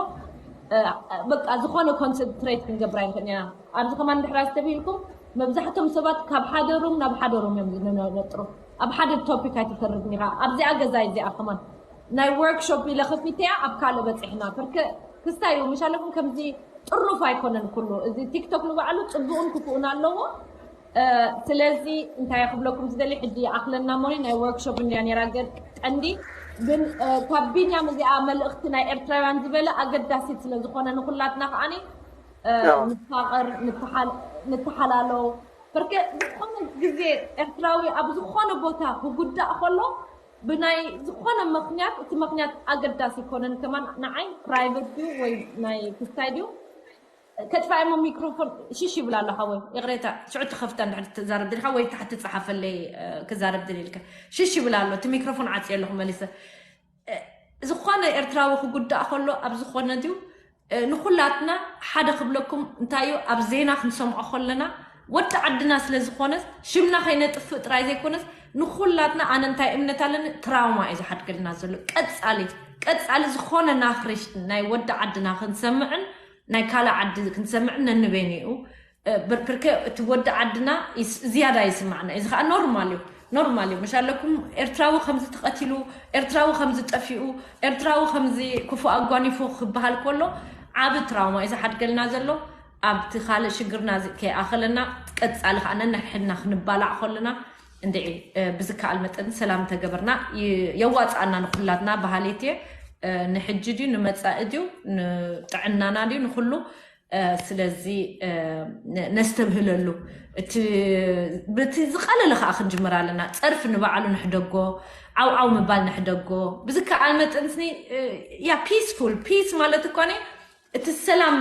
በቃ ዝኾነ ኮንሰንትሬት ክንገብር ኣይንኽእል ኢና ኣብዚ ከማን ድሕራ ዝተብሂልኩም መብዛሕቶም ሰባት ካብ ሓደ ሩም ናብ ሓደ ሩም እዮም ዝነጥሩ ኣብ ሓደ ቶፒክ ኣይትተርፍን ኢኻ ኣብዚኣ ገዛ እዚኣ ከማን ናይ ወርክሾፕ ኢለ ከፊተያ ኣብ ካልእ በፂሕና ብርክ ክስታይ እዩ ምሻለኩም ከምዚ ጥርኑፍ ኣይኮነን ኩሉ እዚ ቲክቶክ ንባዕሉ ፅቡቕን ክፉኡን ኣለዎ ስለዚ እንታይ ክብለኩም ዝደሊ ሕጂ ይኣኽለና ሞኒ ናይ ወርክሾፕ እንድያ ነራ ገድ ቀንዲ ግን ካብ ቢንያም እዚኣ መልእኽቲ ናይ ኤርትራውያን ዝበለ ኣገዳሲት ስለ ዝኾነ ንኩላትና ከዓኒ ንፋቐር ንተሓላለው በርከ ዝኾነ ግዜ ኤርትራዊ ኣብ ዝኾነ ቦታ ክጉዳእ ከሎ ብናይ ዝኾነ ምክንያት እቲ ምክንያት ኣገዳሲ ይኮነን ከማን ንዓይ ፕራይቨት ድዩ ወይ ናይ ክስታይ ድዩ ከጥፋእሞ ሚክሮፎን ሽሽ ይብል ኣሎ ሓወይ ይቕሬታ ሽዑ ትኸፍታ እንድሕር ትዛረብ ደሊካ ወይ ታሕቲ ጸሓፈለይ ክዛረብ ደሊልካ ሽሽ ይብል ኣሎ እቲ ሚክሮፎን ዓጽየ ኣለኹ መሊሰ ዝኾነ ኤርትራዊ ክጉዳእ ከሎ ኣብ ዝኾነ ድዩ ንኹላትና ሓደ ክብለኩም እንታዩ ኣብ ዜና ክንሰምዖ ከለና ወዲ ዓድና ስለ ዝኾነስ ሽምና ከይነጥፍእ ጥራይ ዘይኮነስ ንኹላትና ኣነ እንታይ እምነት ኣለኒ ትራውማ እዩ ዝሓድገልና ዘሎ ቀጻሊ ቀጻሊ ዝኾነ ናኽሪ ናይ ወዲ ዓድና ክንሰምዕን ናይ ካልእ ዓዲ ክንሰምዕን ነንበይኑ እዩ ብርክርከ እቲ ወዲ ዓድና ዝያዳ ይስማዕና። እዚ ከዓ ኖርማል እዩ፣ ኖርማል እዩ። መሻለኩም ኤርትራዊ ከምዚ ተቐቲሉ፣ ኤርትራዊ ከምዚ ጠፊኡ፣ ኤርትራዊ ከምዚ ክፉእ ኣጓኒፉ ክበሃል ከሎ ዓብ ትራውማ እዩ ዝሓድገልና ዘሎ። ኣብቲ ካልእ ሽግርና ከይኣኸለና ቀጻሊ ከዓ ነንሕድና ክንባላዕ ከለና እንድዒ ብዝከኣል መጠን ሰላም ተገበርና የዋፅኣና ንኩላትና በሃሊት እየ። ንሕጂ ድዩ ንመፃኢ ድዩ ንጥዕናና ድዩ ንኩሉ ስለዚ ነስተብህለሉ። እቲ ብቲ ዝቐለለ ከዓ ክንጅምር ኣለና። ፀርፊ ንባዕሉ ንሕደጎ፣ ዓውዓው ምባል ንሕደጎ። ብዝከኣል መጠን ስኒ ያ ፒስፉል ፒስ ማለት እኳ እቲ ሰላም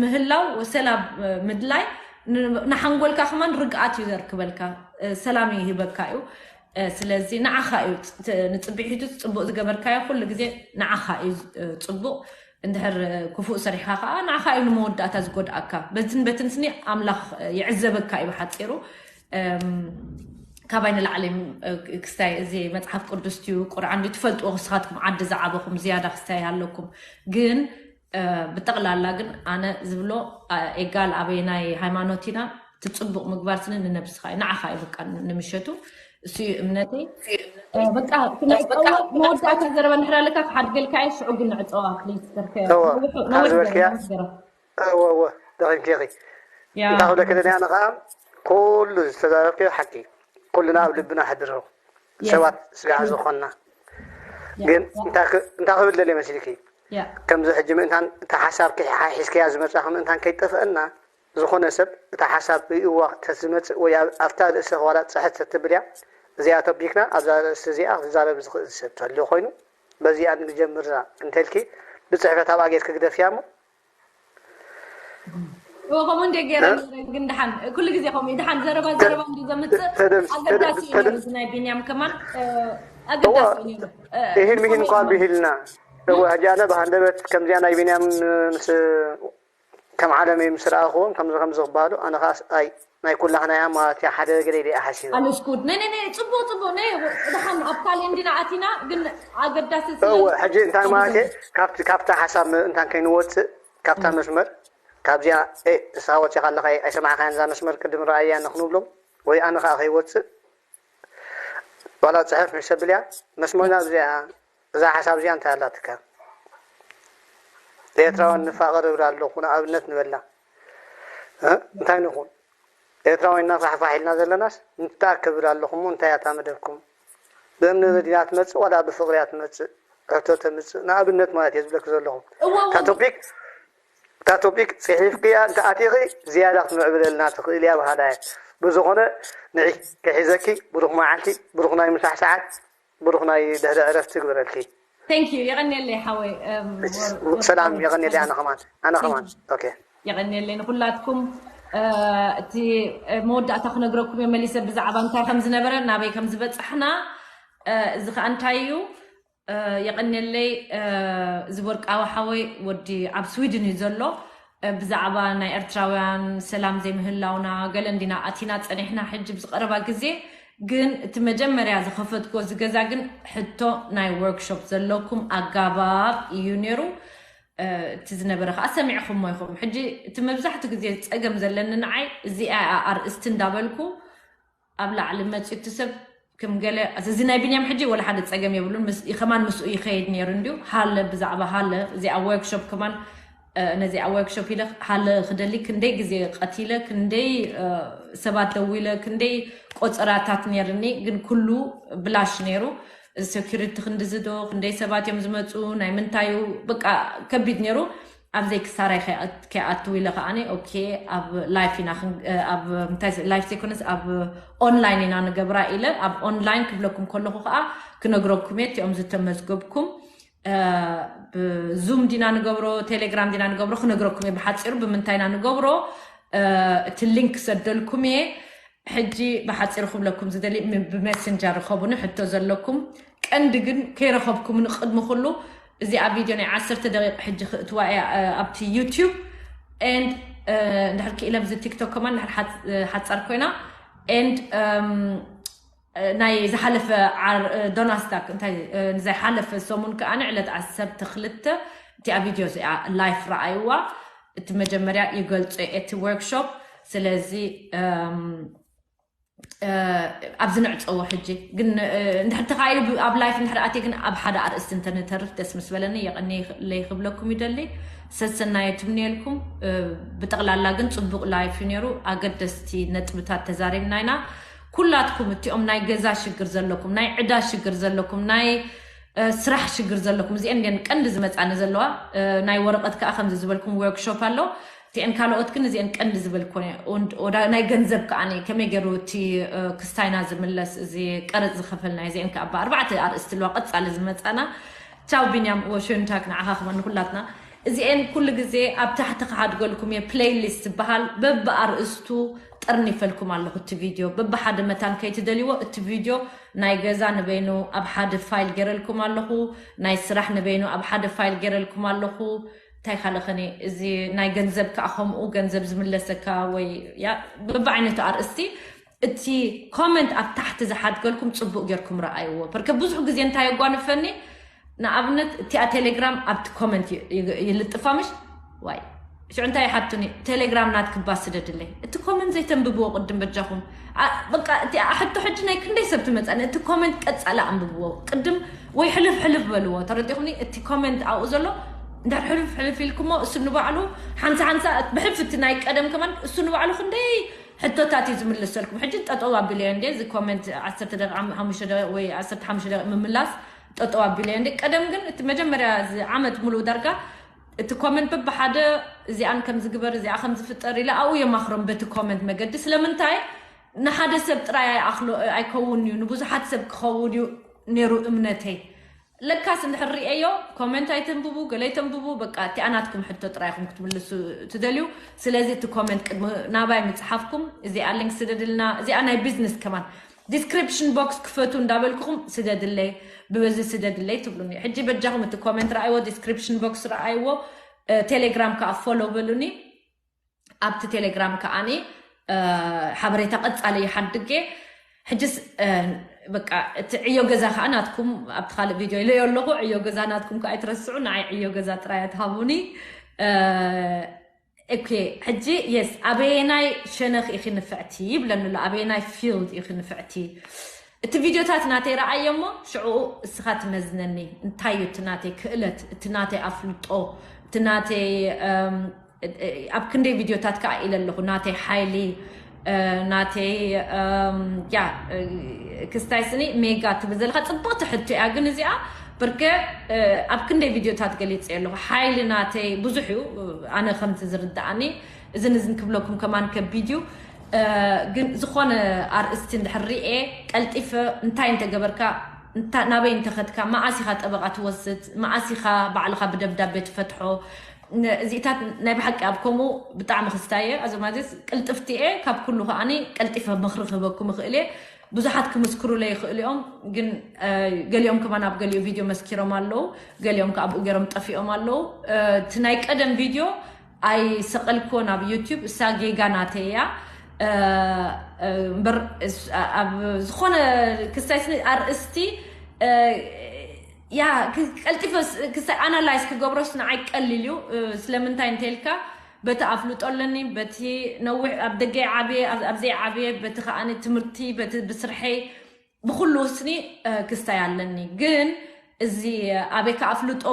ምህላው ሰላም ምድላይ ንሓንጎልካ ከማን ርግኣት እዩ ዘርክበልካ፣ ሰላም ይህበካ እዩ። ስለዚ ንዓኻ እዩ ንፅብሒቱ ፅቡቅ ዝገበርካዮ ኩሉ ግዜ ንዓኻ እዩ ፅቡቅ። እንድሕር ክፉእ ሰሪሕካ ከዓ ንዓኻ እዩ ንመወዳእታ ዝጎድኣካ። በዝን በትን ስኒ ኣምላኽ ይዕዘበካ እዩ ብሓፂሩ። ካባይ ንላዕሊ ክስታይ እዚ መፅሓፍ ቅዱስ ዩ ቁርዓን ዩ ትፈልጥዎ ክስኻትኩም ዓዲ ዝዓበኹም ዝያዳ ክስታይ ኣለኩም። ግን ብጠቕላላ ግን ኣነ ዝብሎ ኤጋል ኣበይ ናይ ሃይማኖት ኢና ትፅቡቕ ምግባር ስኒ ንነብስኻ እዩ ንዓኻ እዩ በቃ ንምሸቱ እሱ እዩ እምነተይ። በቃ ክነፀዋ መወዳእታ ዘረባ ንሕር ኣለካ ክሓድገልካ እየ ሽዑ ግን ንዕፀዋ ፕሊዝ ተርከ እወ ደኺምኪ ኢኺ። እንታይ ክብለኪ ደልየ ኣነ ከዓ ኩሉ ዝተዛረብክዮ ሓቂ ኩልና ኣብ ልብና ሕድሮ ሰባት ስጋዕ ዝኾንና ግን እንታይ ክብል ደልየ መሲልኪ ከምዚ ሕጂ ምእንታን እቲ ሓሳብ ሒዝክያ ዝመፃኺ ምእንታን ከይጠፍአና ዝኾነ ሰብ እታ ሓሳብ ርእይዋ ተዝመፅእ ወይ ኣብታ ርእሰ ዋላ ፅሕት ተትብል እያ እዚኣ ቶፒክና ኣብዛ ርእሲ እዚኣ ክዛረብ ዝኽእል ሰብ ተልዩ ኮይኑ በዚኣ ንጀምራ እንተልኪ ብፅሕፈት ኣብኣ ጌርኪ ግደፍያ እሞ እወ ከምኡ እንደ ገይረ ግን ድሓን ኩሉ ግዜ ከምኡ ድሓን ዘረባ ዘረባ እንዲ ዘምፅእ ኣገዳሲ እዩ ነሩ ናይ ቢንያም ከማን ኣገዳሲ እዩ ነሩ ይህን ምሂን እንኳ ብሂልና እወ ሕጂ ኣነ ብሃንደበት ከምዚኣ ናይ ቢንያም ምስ ከም ዓለም እዩ ምስ ረኣኽዎም ከምዚ ከምዚ ክበሃሉ ኣነ ከዓ ኣይ ናይ ኩላህና እያ ማለት እያ ሓደ ገለ ኢለ እየ ሓሲበ ኣንስኩድ ነይ ነይ ነይ ፅቡቅ ፅቡቅ ነይ ድሓን ኣብ ካልእ እንዲና ኣቲና ግን ኣገዳሲ እወ ሕጂ እንታይ ማለት እየ ካብቲ ካብታ ሓሳብ ምእንታን ከይንወፅእ ካብታ መስመር ካብዚኣ እሳ ወፂኻ ኣለኻ ኣይሰማዕካያን እዛ መስመር ቅድም ረኣያ ንክንብሎም ወይ ኣነ ከዓ ከይወፅእ ዋላ ፅሕፍ ምሽ ተብል እያ መስመርና ኣብዚኣ እዛ ሓሳብ እዚኣ እንታይ ኣላትካ ኤርትራውያን ንፋቐር እብል ኣለኹ ንኣብነት ንበላ እንታይ ንኹን ኤርትራውያን ኢና ፋሕፋሕ ኢልና ዘለናስ ንተኣከብ እብል ኣለኹ እሞ እንታይ እያ እታ መደብኩም ብእምኒ ዲና ትመፅእ ዋላ ብፍቕሪ እያ ትመፅእ ሕቶ ተምፅእ ንኣብነት ማለት እየ ዝብለኪ ዘለኹ እታ ቶፒክ እታ ቶፒክ ፅሒፍክያ እንተኣቲኺ ዝያዳ ክትምዕብለልና ትኽእል እያ በሃላ እየ ብዝኾነ ንዒ ክሒዘኪ ብሩኽ መዓልቲ ብሩኽ ናይ ምሳሕ ሰዓት ብሩኽ ናይ ድሕሪ ዕረፍቲ ግበረልኪ። Thank you የቐንየለይ ሓወይ። ሰላም የቐንየለይ ኣነ ከማን ኣነ ከማን ኦኬ። የቐንየለይ ንኹላትኩም። እቲ መወዳእታ ክነግረኩም እየ መሊሰ ብዛዕባ እንታይ ከም ዝነበረ ናበይ ከም ዝበፃሕና። እዚ ከዓ እንታይ እዩ? የቐንየለይ እዚ ወርቃዊ ሓወይ ወዲ ኣብ ስዊድን እዩ ዘሎ። ብዛዕባ ናይ ኤርትራውያን ሰላም ዘይምህላውና ገለ እንዲና ኣቲና ጸኒሕና ሕጂ ብዝቐረባ ግዜ ግን እቲ መጀመርያ ዝኸፈትክዎ እዚ ገዛ ግን ሕቶ ናይ ወርክሾፕ ዘለኩም ኣጋባብ እዩ ነይሩ። እቲ ዝነበረ ከዓ ሰሚዕኹሞ ኢኹም። ሕጂ እቲ መብዛሕትኡ ግዜ ጸገም ዘለኒ ንዓይ እዚኣ እያ ኣርእስቲ እንዳበልኩ ኣብ ላዕሊ መፅዩ እቲ ሰብ ከም ገለ እዚ ናይ ቢንያም ሕጂ ወላ ሓደ ፀገም የብሉን ከማን ምስኡ ይኸይድ ነይሩ እንዲዩ ሃለ ብዛዕባ ሃለ እዚኣ ወርክሾፕ ከማን ነዚኣ ወርክሾፕ ኢለ ሃለ ክደሊ ክንደይ ግዜ ቀቲለ ክንደይ ሰባት ደዊለ ክንደይ ቆፀራታት ነይርኒ ግን ኩሉ ብላሽ ነይሩ። እዚ ሴኩሪቲ ክንድዚ ዶ ክንደይ ሰባት እዮም ዝመፁ ናይ ምንታዩ በቃ ከቢድ ነይሩ። ኣብዘይ ክሳራይ ከይኣትው ኢለ ከዓኒ ኦኬ ኣብ ላይፍ ኢና ኣብ እንታይ ላይፍ ዘይኮነስ ኣብ ኦንላይን ኢና ንገብራ ኢለ ኣብ ኦንላይን ክብለኩም ከለኹ ከዓ ክነግረኩም እየ እቲኦም ዝተመዝገብኩም ብዙም ዲና ንገብሮ ቴሌግራም ዲና ንገብሮ ክነግረኩም እየ ብሓፂሩ ብምንታይ ኢና ንገብሮ እቲ ሊንክ ክሰደልኩም እየ ሕጂ ብሓፂሩ ክብለኩም ዝደሊ ብሜሰንጀር ርኸቡኒ ሕቶ ዘለኩም ቀንዲ ግን ከይረኸብኩምኒ ቅድሚ ኩሉ እዚኣ ቪድዮ ናይ ዓሰርተ ደቂቕ ሕጂ ክእትዋ እያ ኣብቲ ዩቲዩብ ኤንድ እንድሕር ክኢለ ብዚ ቲክቶክ ከማን እንድሕር ሓፃር ኮይና ኤንድ ናይ ዝሓለፈ ዶናስታክ እንታይ ንዘይሓለፈ ሰሙን ከዓ ዕለት ዓሰርተ ክልተ እቲኣ ቪድዮ እዚኣ ላይፍ ረኣይዋ እቲ መጀመርያ ይገልፆ እቲ ወርክሾፕ ስለዚ ኣብዚ ንዕፀዎ ሕጂ ግን እንድሕር ተኻኢሉ ኣብ live እንድሕር ኣትየ ግን ኣብ ሓደ ኣርእስቲ እንተንተርፍ ደስ ምስ በለኒ። የቐንየለይ ክብለኩም ይደሊ። ሰሰናየ ትምንየልኩም። ብጠቕላላ ግን ፅቡቕ live እዩ ነይሩ። ኣገደስቲ ነጥብታት ተዛሪብና ኢና። ኩላትኩም እቲኦም ናይ ገዛ ሽግር ዘለኩም፣ ናይ ዕዳ ሽግር ዘለኩም፣ ናይ ስራሕ ሽግር ዘለኩም፣ እዚአን እንዲን ቀንዲ ዝመፃኒ ዘለዋ። ናይ ወረቐት ከዓ ከምዚ ዝበልኩም workshop ኣሎ። እቲአን ካልኦት ግን እዚአን ቀንዲ ዝበልኮ። ናይ ገንዘብ ከዓ ከመይ ገይሩ እቲ ክስታይና ዝምለስ፣ እዚ ቀረፅ ዝኸፈልናዮ፣ እዚአን ከዓ ብኣርባዕተ ኣርእስቲ ኣለዋ ቀፃሊ ዝመፃና። ቻው ቢንያም ወሾንታክ፣ ንዓኻ ክመን ንኩላትና። እዚአን ኩሉ ግዜ ኣብ ታሕቲ ክሓድገልኩም እየ። ፕሌይሊስት ዝበሃል በብኣርእስቱ ጠርኒፈልኩም ኣለኹ። እቲ ቪድዮ በብሓደ መታን ከይትደልይዎ፣ እቲ ቪድዮ ናይ ገዛ ንበይኑ ኣብ ሓደ ፋይል ገይረልኩም ኣለኹ፣ ናይ ስራሕ ንበይኑ ኣብ ሓደ ፋይል ገይረልኩም ኣለኹ። እንታይ ካልእ ኸኒ፣ እዚ ናይ ገንዘብ ከዓ ከምኡ ገንዘብ ዝምለሰካ ወይ ያ በብዓይነቱ ኣርእስቲ እቲ ኮመንት ኣብ ታሕቲ ዝሓድገልኩም ፅቡቅ ጌርኩም ረኣይዎ። በርከ ብዙሕ ግዜ እንታይ የጓንፈኒ፣ ንኣብነት እቲኣ ቴሌግራም ኣብቲ ኮመንት ይልጥፋ ምሽ ዋይ ሽዑ እንታይ ይሓቱኒ፣ ቴሌግራም ናትክባ ስደድለይ። እቲ ኮመንት ዘይተንብብዎ ቅድም በጃኹም። በቃ እቲ ሕቶ ሕጂ ናይ ክንደይ ሰብ ትመፀኒ። እቲ ኮመንት ቀፃሊ ኣንብብዎ ቅድም ወይ ሕልፍ ሕልፍ በልዎ። ተረዲኹምኒ? እቲ ኮመንት ኣብኡ ዘሎ እንድሕር ሕልፍ ሕልፍ ኢልኩሞ እሱ ንባዕሉ ሓንሳ ሓንሳ ብሕልፍ እቲ ናይ ቀደም ከማን እሱ ንባዕሉ ክንደይ ሕቶታት እዩ ዝምልሰልኩም። ሕጂ ጠጠው ኣቢለዮ እንዴ እዚ ኮመንት ዓሰርተ ደቂቃ፣ ሓሙሽተ ደቂቃ ወይ ዓሰርተ ሓሙሽተ ደቂቃ ምምላስ ጠጠው ኣቢለዮ እንዴ። ቀደም ግን እቲ መጀመርያ እዚ ዓመት ሙሉእ ዳርጋ እቲ ኮመንት በብሓደ እዚኣን ከም ዝግበር እዚኣ ከም ዝፍጠር ኢለ ኣብኡ የማኽሮም በቲ ኮመንት መገዲ። ስለምንታይ ንሓደ ሰብ ጥራይ ኣይኣኽሎ ኣይከውን እዩ፣ ንብዙሓት ሰብ ክኸውን እዩ ነይሩ እምነተይ። ለካስ እንድሕር ርእየዮ ኮመንት ኣይተንብቡ፣ ገለ ኣይተንብቡ፣ በቃ እቲኣ ናትኩም ሕቶ ጥራይ ኢኹም ክትምልሱ ትደልዩ። ስለዚ እቲ ኮመንት ቅድሚ ናባይ ምፅሓፍኩም እዚኣ ሊንክ ስደድልና። እዚኣ ናይ ቢዝነስ ከማን ዲስክሪፕሽን ቦክስ ክፈቱ እንዳበልኩኹም ስደድለይ፣ ብበዚ ስደድለይ ትብሉኒ። ሕጂ በጃኹም እቲ ኮመንት ረኣይዎ፣ ዲስክሪፕሽን ቦክስ ረኣይዎ፣ ቴሌግራም ከዓ ፎሎ በሉኒ። ኣብቲ ቴሌግራም ከዓኒ ሓበሬታ ቀፃሊ ይሓድጌ። ሕጅስ በቃ እቲ ዕዮ ገዛ ከዓ ናትኩም ኣብቲ ካልእ ቪድዮ ኢለዮ ኣለኹ። ዕዮ ገዛ ናትኩም ከዓ ኣይትረስዑ፣ ንዓይ ዕዮ ገዛ ጥራይ ኣትሃቡኒ። ኦኬ፣ ሕጂ የስ ኣበየናይ ሸነኽ ኢኺ ንፍዕቲ ይብለኒ ኣሎ፣ ኣበየናይ ፊልድ ኢኺ ንፍዕቲ? እቲ ቪድዮታት ናተይ ረኣዮ እሞ ሽዕኡ እስኻ ትመዝነኒ። እንታይ እዩ እቲ ናተይ ክእለት፣ እቲ ናተይ ኣፍልጦ፣ እቲ ናተይ ኣብ ክንደይ ቪድዮታት ከዓ ኢለ ኣለኹ ናተይ ሓይሊ ናተይ ያ ክስታይ ስኒ ሜጋ ትብል ዘለካ ፅቡቅ ትሕቶ እያ። ግን እዚኣ ብርገ ኣብ ክንደይ ቪድዮታት ገሊፀ ኣለኹ። ሓይሊ ናተይ ብዙሕ እዩ። ኣነ ከምቲ ዝርዳእኒ እዝን እዝን ክብለኩም ከማን ከቢድ እዩ። ግን ዝኾነ ኣርእስቲ እንድሕር ርኤ ቀልጢፈ እንታይ እንተገበርካ ናበይ እንተኸድካ መዓስ ኢኻ ጠበቃ ትወስድ፣ መዓስ ኢኻ ባዕልኻ ብደብዳቤ ትፈትሖ። እዚኢታት ናይ ብሓቂ ኣብ ከምኡ ብጣዕሚ ክስታየ ኣዘማዚስ ቅልጥፍቲ እየ። ካብ ኩሉ ከዓኒ ቀልጢፈ ምኽሪ ክህበኩም እኽእል እየ። ብዙሓት ክምስክሩለይ ይኽእሉ እዮም፣ ግን ገሊኦም ከማን ኣብ ገሊኡ ቪድዮ መስኪሮም ኣለዉ፣ ገሊኦም ከ ኣብኡ ገይሮም ጠፊኦም ኣለዉ። እቲ ናይ ቀደም ቪድዮ ኣይሰቐልክዎ ናብ ዩቲዩብ፣ እሳ ጌጋ ናተይ እያ። እምበር ኣብ ዝኾነ ክስታይ ስኒ ኣርእስቲ ያ ቀልጢፈ ክስታይ ኣናላይዝ ክገብሮስ ንዓይ ቀሊል እዩ። ስለምንታይ እንተልካ በቲ ኣፍልጦ ኣለኒ፣ በቲ ነዊሕ ኣብ ደገ ዓብየ ኣብዘይ ዓብየ፣ በቲ ከዓኒ ትምህርቲ፣ በቲ ብስርሐይ ብኩሉ ስኒ ክስታይ ኣለኒ። ግን እዚ ኣበይ ከኣ ኣፍልጦ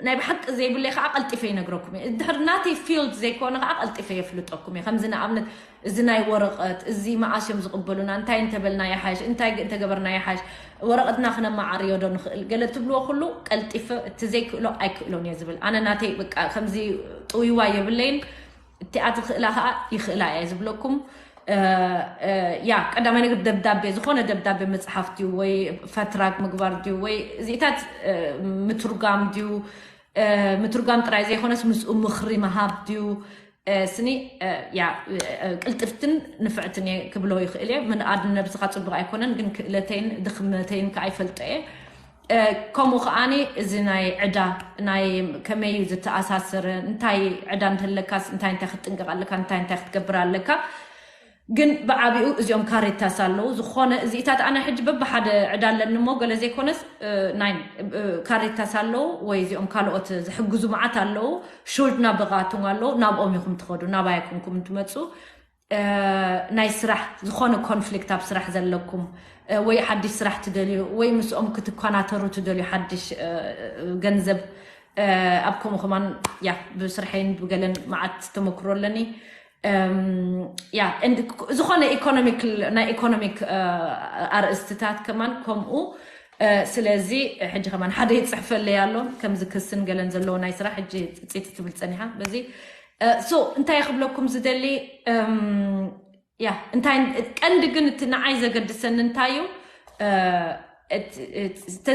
ናይ ብሓቂ ዘይብለይ ከኣ ቀልጢፈ ይነግረኩም እየ። ድሕር ናተይ ፊልድ ዘይኮነ ከኣ ቀልጢፈ የፍልጠኩም እየ። ከምዚ ንኣብነት እዚ ናይ ወረቐት እዚ መኣስ እዮም ዝቕበሉና፣ እንታይ እንተበልና ይሓሽ፣ እንታይ እንተገበርና ይሓሽ፣ ወረቐትና ክነመዓርዮ ዶ ንኽእል፣ ገለ ትብልዎ ኩሉ ቀልጢፈ እቲ ዘይክእሎ ኣይክእሎን እየ ዝብል። ኣነ ናተይ በቃ ከምዚ ጥውይዋ የብለይን። እቲኣ ትኽእላ ከኣ ይኽእላ እየ ዝብለኩም። ያ ቀዳማይ ነገር ደብዳቤ፣ ዝኾነ ደብዳቤ መፅሓፍ ድዩ ወይ ፈትራግ ምግባር ድዩ ወይ እዚኢታት ምትርጓም ድዩ፣ ምትርጓም ጥራይ ዘይኮነስ ምስኡ ምኽሪ ምሃብ ድዩ፣ ስኒ ያ ቅልጥፍትን ንፍዕትን እየ ክብሎ ይኽእል እየ። ምንኣድ ነብስኻ ፅቡቅ ኣይኮነን፣ ግን ክእለተይን ድኽመተይን ከኣ ይፈልጦ እየ። ከምኡ ከዓኒ እዚ ናይ ዕዳ ናይ ከመይ እዩ ዝተኣሳሰረ፣ እንታይ ዕዳ እንተለካስ እንታይ እንታይ ክትጥንቀቕ ኣለካ፣ እንታይ እንታይ ክትገብር ኣለካ። ግን ብዓቢኡ እዚኦም ካሬታስ ኣለዉ። ዝኾነ እዚኢታት ኣነ ሕጂ በብሓደ ዕዳ ኣለኒ እሞ ገለ ዘይኮነስ ናይ ካሬታስ ኣለዉ ወይ እዚኦም ካልኦት ዝሕግዙ መዓት ኣለዉ። ሹልድ ናበቓቱም ኣለዉ፣ ናብኦም ኢኹም ትኸዱ፣ ናባይ ኣይኮንኩም ትመፁ። ናይ ስራሕ ዝኾነ ኮንፍሊክት ኣብ ስራሕ ዘለኩም ወይ ሓድሽ ስራሕ ትደልዩ ወይ ምስኦም ክትኳናተሩ ትደልዩ ሓድሽ ገንዘብ ኣብ ከምኡ ከማን ያ ብስርሐይን ብገለን መዓት ተመክሮ ኣለኒ። ያ ዝኾነ ኢኮኖሚክ ናይ ኢኮኖሚክ ኣርእስትታት ከማን ከምኡ። ስለዚ ሕጂ ከማን ሓደ ይፅሕፈለይ ኣሎ ከምዚ ክስን ገለን ዘለዎ ናይ ስራሕ ሕጂ ፅይቲ ትብል ፀኒሓ በዚ። ሶ እንታይ ክብለኩም ዝደሊ ያ እንታይ ቀንዲ ግን እቲ ንዓይ ዘገድሰኒ እንታይ እዩ?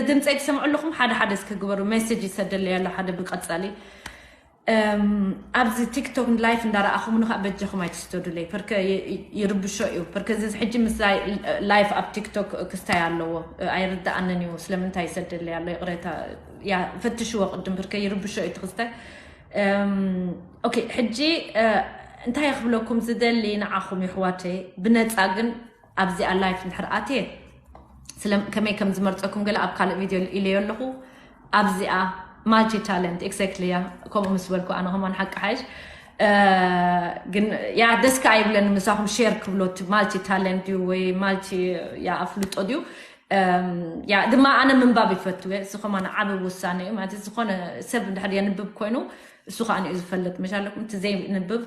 ድምፀይ ትሰምዑ ኣለኹም? ሓደ ሓደ እስኪ ግበሩ። ሜሴጅ ይሰደለይ ኣሎ ሓደ ብቀፃሊ ኣብዚ ቲክቶክ ላይፍ እንዳረኣኹምኒ ከዓ በጃኹም ኣይትስደዱለይ። ፐርከ ይርብሾ እዩ። ፐርከ እዚ ሕጂ ምስ ላይፍ ኣብ ቲክቶክ ክስታይ ኣለዎ። ኣይርዳኣንን እዩ ስለምንታይ ይሰደለይ ኣሎ። ይቕሬታ። ያ ፈትሽዎ ቅድም ፐርከ ይርብሾ እዩ ትክስታይ። ኦኬ ሕጂ እንታይ ክብለኩም ዝደሊ ንዓኹም ይሕዋተይ ብነፃ ግን ኣብዚኣ ላይፍ እንድሕር ኣትየ ከመይ ከም ዝመርፀኩም ገለ ኣብ ካልእ ቪድዮ ኢለዮ ኣለኹ። ኣብዚኣ ማልቲ ታለንት ኤግዛክትሊ እያ። ከምኡ ምስ በልኩ ኣነ ከማን ሓቂ ሓይሽ ግን ያ ደስካ ኣይብለኒ ምሳኹም ሼር ክብሎ እቲ ማልቲ ታለንት ድዩ ወይ ማልቲ ያ ኣፍልጦ ድዩ? ያ ድማ ኣነ ምንባብ ይፈትው እየ። እዚ ከማን ዓቢ ውሳነ እዩ ማለት ዝኾነ ሰብ እንድሕር የንብብ ኮይኑ እሱ ከዓ ንኡ ዝፈልጥ መሻለኩም እቲ ዘይንብብ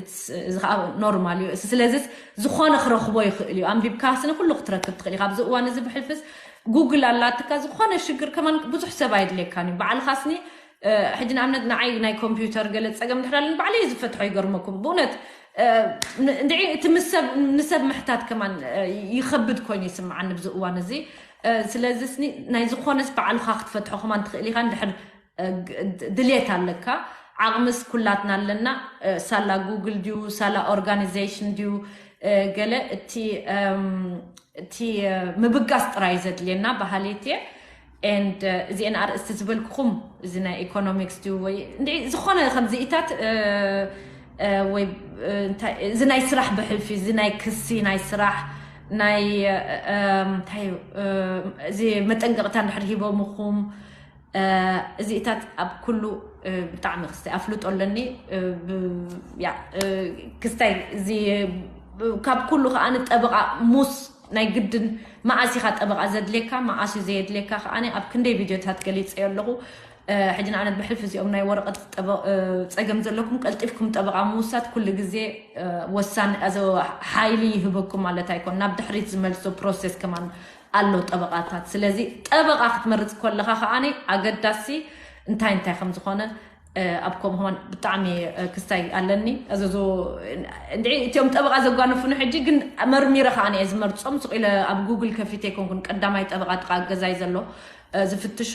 እዚ ከዓ ኖርማል እዩ። ስለዚ ዝኾነ ክረኽቦ ይኽእል እዩ። ኣንቢብካ ስኒ ኩሉ ክትረክብ ትኽእል ኢኻ ኣብዚ እዋን እዚ ብሕልፍስ ጉግል ኣላትካ ዝኾነ ሽግር ከማን ብዙሕ ሰብ ኣይድልየካን እዩ። ባዕልኻ ስኒ ሕጂ ንኣብነት ንዓይ ናይ ኮምፒውተር ገለ ፀገም ድሕር ኣለኒ ባዕለይ ዝፈትሖ ይገርመኩም ብእውነት። እንድዒ እቲ ምስ ሰብ ንሰብ ምሕታት ከማን ይኸብድ ኮይኑ ይስምዓኒ ኣብዚ እዋን እዚ። ስለዚ ስኒ ናይ ዝኾነስ ባዕልኻ ክትፈትሖ ከማን ትኽእል ኢኻ እንድሕር ድልየት ኣለካ። ዓቕምስ ኩላትና ኣለና። ሳላ ጉግል ድዩ ሳላ ኦርጋኒዜሽን ድዩ ገለ እቲ እቲ ምብጋስ ጥራይ ዘድልየና ባህሌት እየ። And እዚአን ኣርእስቲ ዝበልኩኹም እዚ ናይ ኢኮኖሚክስ ድዩ ወይ እንድዒ ዝኾነ ከምዚኢታት ወይ እዚ ናይ ስራሕ ብሕልፊ እዚ ናይ ክሲ ናይ ስራሕ ናይ እንታይ እዚ መጠንቀቕታ እንድሕር ሂቦምኹም እዚኢታት ኣብ ኩሉ ብጣዕሚ ክስታይ ኣፍልጦ ኣለኒ። ክስታይ እዚ ካብ ኩሉ ከዓ ንጠበቃ ሙስ ናይ ግድን መዓስ ኢኻ ጠበቃ ዘድልየካ መዓስ እዩ ዘየድልየካ ከዓ ኣብ ክንደይ ቪድዮታት ገሊፀዮ ኣለኹ። ሕጂ ንኣብነት ብሕልፊ እዚኦም ናይ ወረቀት ፀገም ዘለኩም ቀልጢፍኩም ጠበቃ ምውሳድ ኩሉ ግዜ ወሳኒ ሓይሊ ይህበኩም ማለት ኣይኮን ናብ ድሕሪት ዝመልሶ ፕሮሴስ ከማን ኣሎ ጠበቃታት። ስለዚ ጠበቃ ክትመርፅ ከለካ ከዓኒ ኣገዳሲ እንታይ እንታይ ከም ዝኾነ ኣብ ከምኡ ከማን ብጣዕሚ ክስታይ ኣለኒ። ኣዘዞ እንድዒ እቲኦም ጠበቃ ዘጓነፉኒ ሕጂ ግን መርሚረ ከዓኒ እየ ዝመርፆም። ስቕ ኢለ ኣብ ጉግል ከፊተ ኣይኮንኩን ቀዳማይ ጠበቃ ጥቃ ገዛይ ዘሎ ዝፍትሾ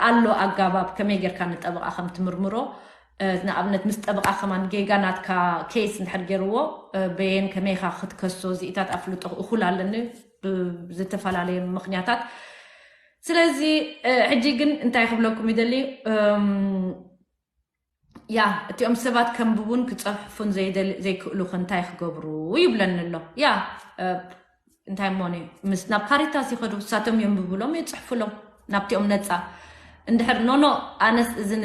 ኣሎ ኣጋባብ ከመይ ጌርካ ንጠበቃ ከም ትምርምሮ ንኣብነት ምስ ጠበቃ ከማን ጌጋ ናትካ ኬስ እንድሕር ገይርዎ በየን ከመይካ ክትከሶ እዚኢታት ኣፍልጦ እኹል ኣለኒ ብዝተፈላለየ ምክንያታት። ስለዚ ሕጂ ግን እንታይ ክብለኩም ይደሊ ያ እቲኦም ሰባት ከንብቡን ክፀፍፉን ዘይክእሉ ከ እንታይ ክገብሩ ይብለኒ ኣሎ። ያ እንታይ ሞኒ ምስ ናብ ካሪታስ ይኸዱ እሳቶም የንብብሎም የፅሕፉሎም ናብቲኦም ነፃ እንድሕር ኖኖ ኣነስ እዝን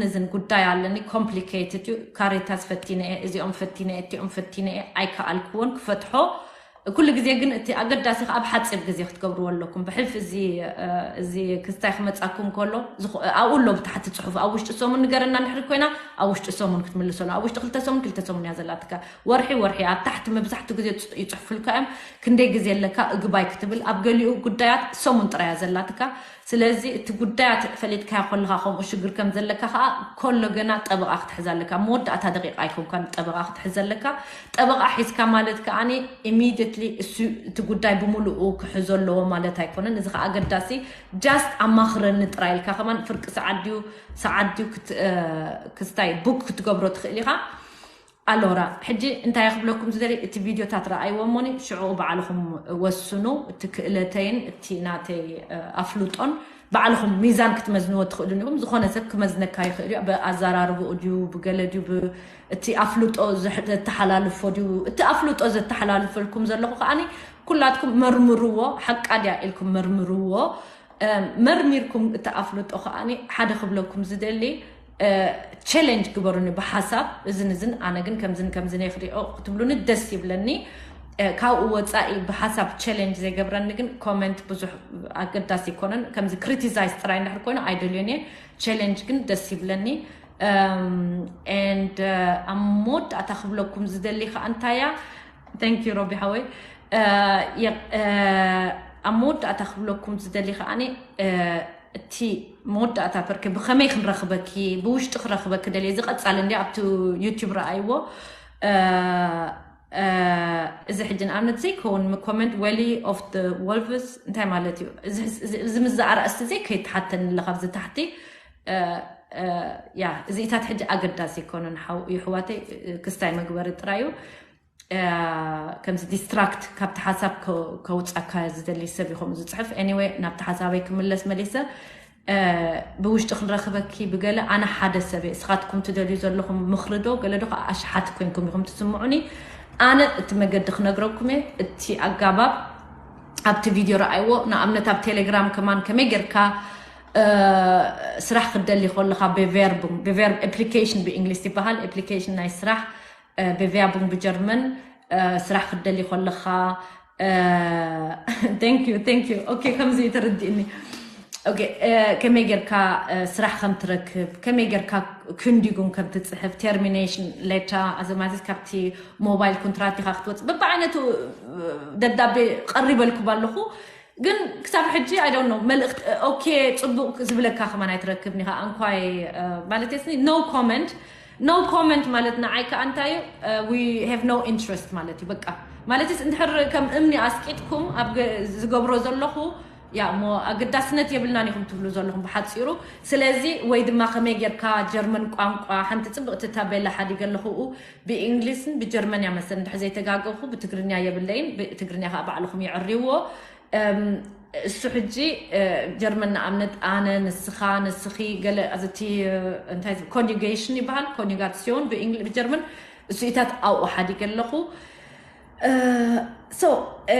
እዝን ጉዳይ ኣለኒ ኮምፕሊኬትድ እዩ። ካሪታስ ፈቲነ እየ እዚኦም ፈቲነ እየ እቲኦም ፈቲነ እየ ኣይከኣልክዎን ክፈትሖ ኩሉ ግዜ ግን እቲ ኣገዳሲ ከ ኣብ ሓፂር ግዜ ክትገብርዎ ኣለኩም። ብሕልፊ እዚ እዚ ክስታይ ክመፃኩም ከሎ ኣብኡ ኣሎ ብታሕቲ ፅሑፍ ኣብ ውሽጢ ሰሙን ንገረና ንሕሪ ኮይና ኣብ ውሽጢ ሰሙን ክትምልሰሉ ኣብ ውሽጢ ክልተ ሰሙን ክልተ ሰሙን እያ ዘላትካ። ወርሒ ወርሒ ኣብ ታሕቲ መብዛሕትኡ ግዜ ይፅሕፉልካ እዮም። ክንደይ ግዜ ኣለካ እግባይ ክትብል ኣብ ገሊኡ ጉዳያት ሰሙን ጥራይ እያ ዘላትካ። ስለዚ እቲ ጉዳያት ፈሊጥካዮ ከለካ ከምኡ ሽግር ከም ዘለካ ከዓ ከሎ ገና ጠበቃ ክትሕዝ ኣለካ። መወዳእታ ደቂቃ ኣይኮንካን ጠበቃ ክትሕዝ ኣለካ። ጠበቃ ሒዝካ ማለት ከዓኒ ኢሚድየትሊ እሱ እቲ ጉዳይ ብምሉኡ ክሕዞ ኣለዎ ማለት ኣይኮነን። እዚ ከዓ ኣገዳሲ ጃስት ኣማኽረኒ ጥራይ ኢልካ ከማን ፍርቂ ሰዓት ድዩ ሰዓት ድዩ ክስታይ ቡክ ክትገብሮ ትኽእል ኢኻ። ኣሎራ ሕጂ እንታይ ክብለኩም ዝደሊ እቲ ቪድዮታት ረኣይዎ እሞኒ ሽዑ ባዕልኹም ወስኑ። እቲ ክእለተይን እቲ ናተይ ኣፍልጦን ባዕልኹም ሚዛን ክትመዝንዎ ትኽእሉን ኢኹም። ዝኾነ ሰብ ክመዝነካ ይኽእል እዩ። ብኣዘራርብኡ ድዩ ብገለ ድዩ እቲ ኣፍልጦ ዘተሓላልፎ ድዩ እቲ ኣፍልጦ ዘተሓላልፈልኩም ዘለኹ ከዓኒ ኩላትኩም መርምርዎ። ሓቃ ድያ ኢልኩም መርምርዎ። መርሚርኩም እቲ ኣፍልጦ ከዓኒ ሓደ ክብለኩም ዝደሊ ቸለንጅ ግበሩኒ ብሓሳብ እዝን እዝን፣ ኣነ ግን ከምዝን ከምዝን እየ ክሪኦ ክትብሉኒ ደስ ይብለኒ። ካብኡ ወፃኢ ብሓሳብ ቸለንጅ ዘይገብረኒ ግን ኮመንት ብዙሕ ኣገዳሲ ኣይኮነን። ከምዚ ክሪቲሳይዝ ጥራይ እንድሕር ኮይኑ ኣይደልዮን እየ። ቸለንጅ ግን ደስ ይብለኒ። And ኣብ መወዳእታ ክብለኩም ዝደሊ ከዓ እንታያ፣ thank you ሮቢ ሓወይ። ኣብ መወዳእታ ክብለኩም ዝደሊ ከዓ እቲ መወዳእታ ፐርክ ብኸመይ ክንረኽበኪ፣ ብውሽጢ ክረኽበኪ ደልየ። እዚ ቀጻሊ እንዲ ኣብቲ ዩቲዩብ ረኣይዎ። እዚ ሕጂ ንኣብነት ዘይከውን ኮመንት፣ ወሊ ኦፍ ደ ወልቭስ እንታይ ማለት እዩ? እዚ ምስ ዝኣርእስቲ እዚ ከይትሓተኒ ኣለካ ኣብዚ ታሕቲ። ያ እዚኢታት ሕጂ ኣገዳሲ ኣይኮነን ይሕዋተይ፣ ክስታይ መግበሪ ጥራይ እዩ። ከምዚ ዲስትራክት ካብቲ ሓሳብ ከውፃካ ዝደሊ ሰብ ይኸም ዝፅሕፍ። Anyway ናብቲ ሓሳበይ ክምለስ መሊሰ። ብውሽጢ ክንረኽበኪ ብገለ ኣነ ሓደ ሰብ እየ። እስኻትኩም ትደልዩ ዘለኹም ምኽሪ ዶ ገለ ዶ ከዓ ኣሽሓት ኮይንኩም ኢኹም ትስምዑኒ። ኣነ እቲ መገዲ ክነግረኩም እየ። እቲ ኣጋባብ ኣብቲ ቪድዮ ረኣይዎ። ንኣብነት ኣብ ቴሌግራም ከማን ከመይ ጌርካ ስራሕ ክትደሊ ከለኻ ብቨርቡም፣ ብቨርብ ኣፕሊኬሽን ብእንግሊዝ ይበሃል፣ ኣፕሊኬሽን ናይ ስራሕ ብቨርቡም ብጀርመን ስራሕ ክትደሊ ከለኻ። Thank you, thank you. Okay፣ ከምዚ ተረዲእኒ። Okay፣ ከመይ ጌርካ ስራሕ ከም ትረክብ፣ ከመይ ጌርካ ክንዲጉን ከም ትፅሕፍ፣ ተርሚኔሽን ሌተር ኣዘማዚት ካብቲ ሞባይል ኮንትራት ኢኻ ክትወፅእ፣ በብዓይነቱ ደብዳቤ ቀሪበልኩም ኣለኹ። ግን ክሳብ ሕጂ I don't know፣ መልእክት okay ፅቡቅ ዝብለካ ከማን ኣይትረክብን ኢኻ። እንኳይ ማለት ስኒ no comment፣ no comment ማለት ንዓይ ከዓ እንታይ እዩ? We have no interest ማለት እዩ። በቃ ማለትስ እንድሕር ከም እምኒ ኣስቂጥኩም ኣብ ዝገብሮ ዘለኹ ያ እሞ ኣገዳስነት የብልናን ኢኹም ትብሉ ዘለኹም ብሓፂሩ። ስለዚ ወይ ድማ ከመይ ጌርካ ጀርመን ቋንቋ፣ ሓንቲ ፅብቕቲ ታቤላ ሓዲገ ኣለኹ ብእንግሊዝን ብጀርመንያ መሰል እንድሕር ዘይተጋገብኩ፣ ብትግርኛ የብለይን፣ ብትግርኛ ከዓ ባዕልኹም የዕርይዎ። እሱ ሕጂ ጀርመን ንኣብነት ኣነ፣ ንስኻ፣ ንስኺ፣ ገለ ኣዝቲ እንታይ ኮንዩጌሽን ይበሃል፣ ኮንዩጋሲዮን ብጀርመን፣ እሱኢታት ኣብኡ ሓዲገ ኣለኹ። So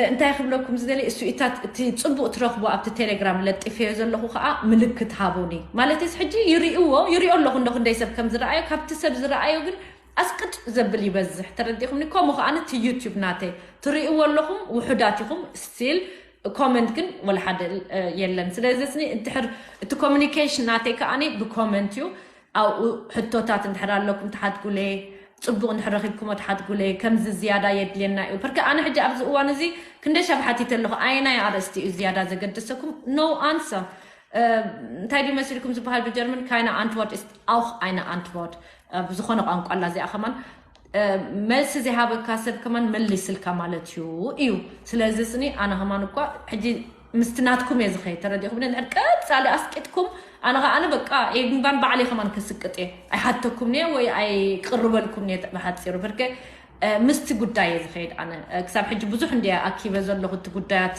እንታይ ክብለኩም ዝደሊ፣ እሱኢታት እቲ ፅቡቅ ትረኽቦ ኣብቲ ቴሌግራም ለጢፈዮ ዘለኹ ከዓ ምልክት ሃቡኒ። ማለትስ ሕጂ ይርእዎ፣ ይርእዮ ኣለኹ እንዶ ክንደይ ሰብ ከም ዝረኣዮ፣ ካብቲ ሰብ ዝረኣዮ ግን ኣስቅጥ ዘብል ይበዝሕ። ተረዲኹምኒ? ከምኡ ከዓ እቲ ዩቲዩብ ናተይ ትርእይዎ ኣለኹም፣ ውሑዳት ኢኹም። ስቲል ኮመንት ግን ወላ ሓደ የለን። ስለዚ ስኒ እንድሕር እቲ ኮሚኒኬሽን ናተይ ከዓ ብኮመንት እዩ። ኣብኡ ሕቶታት እንድሕር ኣለኩም ትሓትጉለይ፣ ፅቡቅ እንድሕር ረኪብኩሞ ትሓትጉለይ፣ ከምዚ ዝያዳ የድልየና እዩ። ፐርከ ኣነ ሕጂ ኣብዚ እዋን እዚ ክንደይ ሰብ ሓቲተ ኣለኹ፣ ኣየናይ ኣርእስቲ እዩ ዝያዳ ዘገደሰኩም? No answer። እንታይ ድዩ መሲልኩም ዝበሃል ብጀርመን? ካይነ ኣንትወርት ኢስት ኣውኽ ኣይነ ኣንትወርት። ብዝኾነ ቋንቋ ኣላ እዚኣ ከማን፣ መልሲ ዘይሃበካ ሰብ ከማን መሊስልካ ማለት እዩ እዩ። ስለዚ ስኒ ኣነ ከማን እኳ ሕጂ ምስቲ ናትኩም እየ ዝኸይድ፣ ተረዲኹም? እንድሕር ቀጻሊ ኣስቂጥኩም ኣነ ከዓ ኣነ በቃ የግንባን ባዕለይ ከማን ከስቅጥ እየ። ኣይሓተኩም እየ ወይ ኣይቅርበልኩም እየ ብሓፂሩ። ብርከ ምስቲ ጉዳይ እየ ዝኸይድ ኣነ። ክሳብ ሕጂ ብዙሕ እንዲ ኣኪበ ዘለኹ እቲ ጉዳያት፣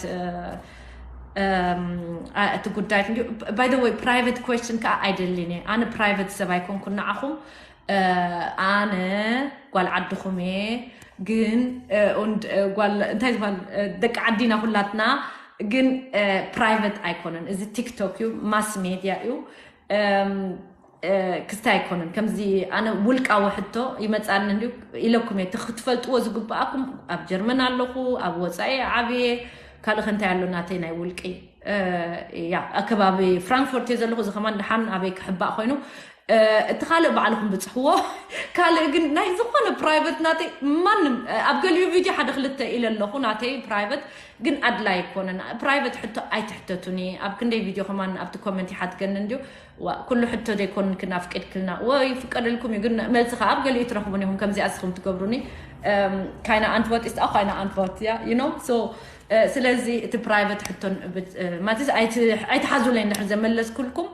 እቲ ጉዳያት እንዲ። By the way private question ከዓ ኣይደልን እየ ኣነ። ፕራይቨት ሰብ ኣይኮንኩን ንዓኹም። ኣነ ጓል ዓድኹም እየ፣ ግን ጓል እንታይ ዝበሃል፣ ደቂ ዓዲና ኩላትና። ግን ፕራይቨት ኣይኮነን፣ እዚ ቲክቶክ እዩ፣ ማስ ሜድያ እዩ። ክስታይ ኣይኮነን። ከምዚ ኣነ ውልቃዊ ሕቶ ይመፃኒ እንዲ ኢለኩም እየ። ክትፈልጥዎ ዝግብኣኩም፣ ኣብ ጀርመን ኣለኹ፣ ኣብ ወፃኢ ዓብየ፣ ካልእ ከ እንታይ ኣሎ ናተይ ናይ ውልቂ? ያ ኣከባቢ ፍራንክፎርት እየ ዘለኹ። እዚ ከማን ደሓን ኣበይ ክሕባእ ኮይኑ እቲ ካልእ ባዕልኹም ብፅሕዎ። ካልእ ግን ናይ ዝኾነ ፕራይቨት ናተይ ማንም ኣብ ገሊኡ ቪድዮ ሓደ ክልተ ኢለ ኣለኹ ናተይ ፕራይቨት፣ ግን ኣድላይ ኣይኮነን። ፕራይቨት ሕቶ ኣይትሕተቱኒ። ኣብ ክንደይ ቪድዮ ከማን ኣብቲ ኮመንት ይሓትገኒ እንድዩ። ኩሉ ሕቶ ዘይኮንክን ኣፍቂድክልና ወይ ይፍቀደልኩም እዩ፣ ግን መልሲ ከዓ ኣብ ገሊኡ ትረኽቡን ኢኹም። ከምዚኣ እስኹም ትገብሩኒ ካይና ኣንትወርት ኢስት ኣው ካይና ኣንትወርት ያ you know so ስለዚ እቲ ፕራይቨት ሕቶን ማለት ኣይትሓዙለይ እንድሕር ዘመለስኩልኩም።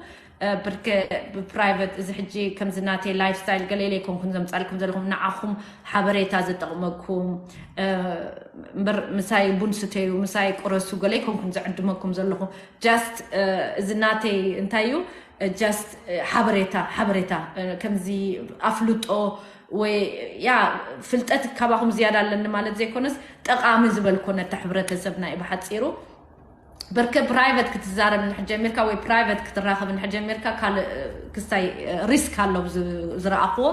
ብርከ ብፕራይቨት እዚ ሕጂ ከምዚ ናተይ ላይፍ ስታይል ገለ ኢለ ኣይኮንኩን ዘምፃልኩም ዘለኹም፣ ንዓኹም ሓበሬታ ዘጠቕመኩም እምበር ምሳይ ቡን ስተዩ ምሳይ ቁረሱ ገለ ኣይኮንኩን ዘዕድመኩም ዘለኹ። ጃስት እዚ ናተይ እንታይ እዩ፣ ጃስት ሓበሬታ፣ ሓበሬታ ከምዚ ኣፍልጦ ወይ ያ ፍልጠት ካባኹም ዝያዳ ኣለኒ ማለት ዘይኮነስ፣ ጠቓሚ ዝበልኮ ነቲ ሕብረተሰብና እዩ ብሓፂሩ። በርከ ፕራይቨት ክትዛረብ እንድሕር ጀሚርካ ወይ ፕራይቨት ክትራኸብ እንድሕር ጀሚርካ ካልእ ክስታይ ሪስክ ኣሎ ዝረኣኽዎ።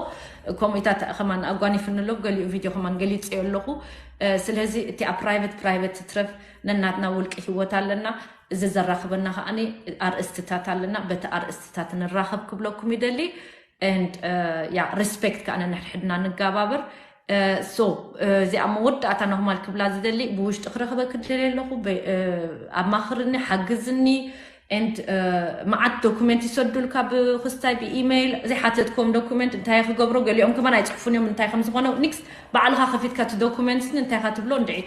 ኮሚታት ከማን ኣጓኒፍኒ ኣሎ፣ ገሊኡ ቪድዮ ከማን ገሊፀዮ ኣለኹ። ስለዚ እቲ ኣብ ፕራይቨት ፕራይቨት ትትረፍ፣ ነናትና ውልቂ ህይወት ኣለና። እዚ ዘራኽበና ከዓኒ ኣርእስትታት ኣለና፣ በቲ ኣርእስትታት ንራኸብ ክብለኩም ይደሊ። And ያ ሪስፔክት ከዓ ነንሕድሕድና ንጋባብር። So እዚኣ መወዳእታ ናኹማል ክብላ ዝደሊ፣ ብውሽጢ ክረኽበ ክደሊ ኣለኹ። ኣማኽርኒ፣ ሓግዝኒ። And መዓት ዶኩመንት ይሰዱልካ ብክስታይ ብኢሜይል። ዘይሓተትክዎም ዶኩመንት እንታይ ክገብሮ፣ ገሊኦም ከማን ኣይፅሕፉን እዮም እንታይ ከም ዝኾነ። ኒክስ ባዕልኻ ከፊትካ እቲ ዶኩመንትስን እንታይ ካ ትብሎ እንድዒ።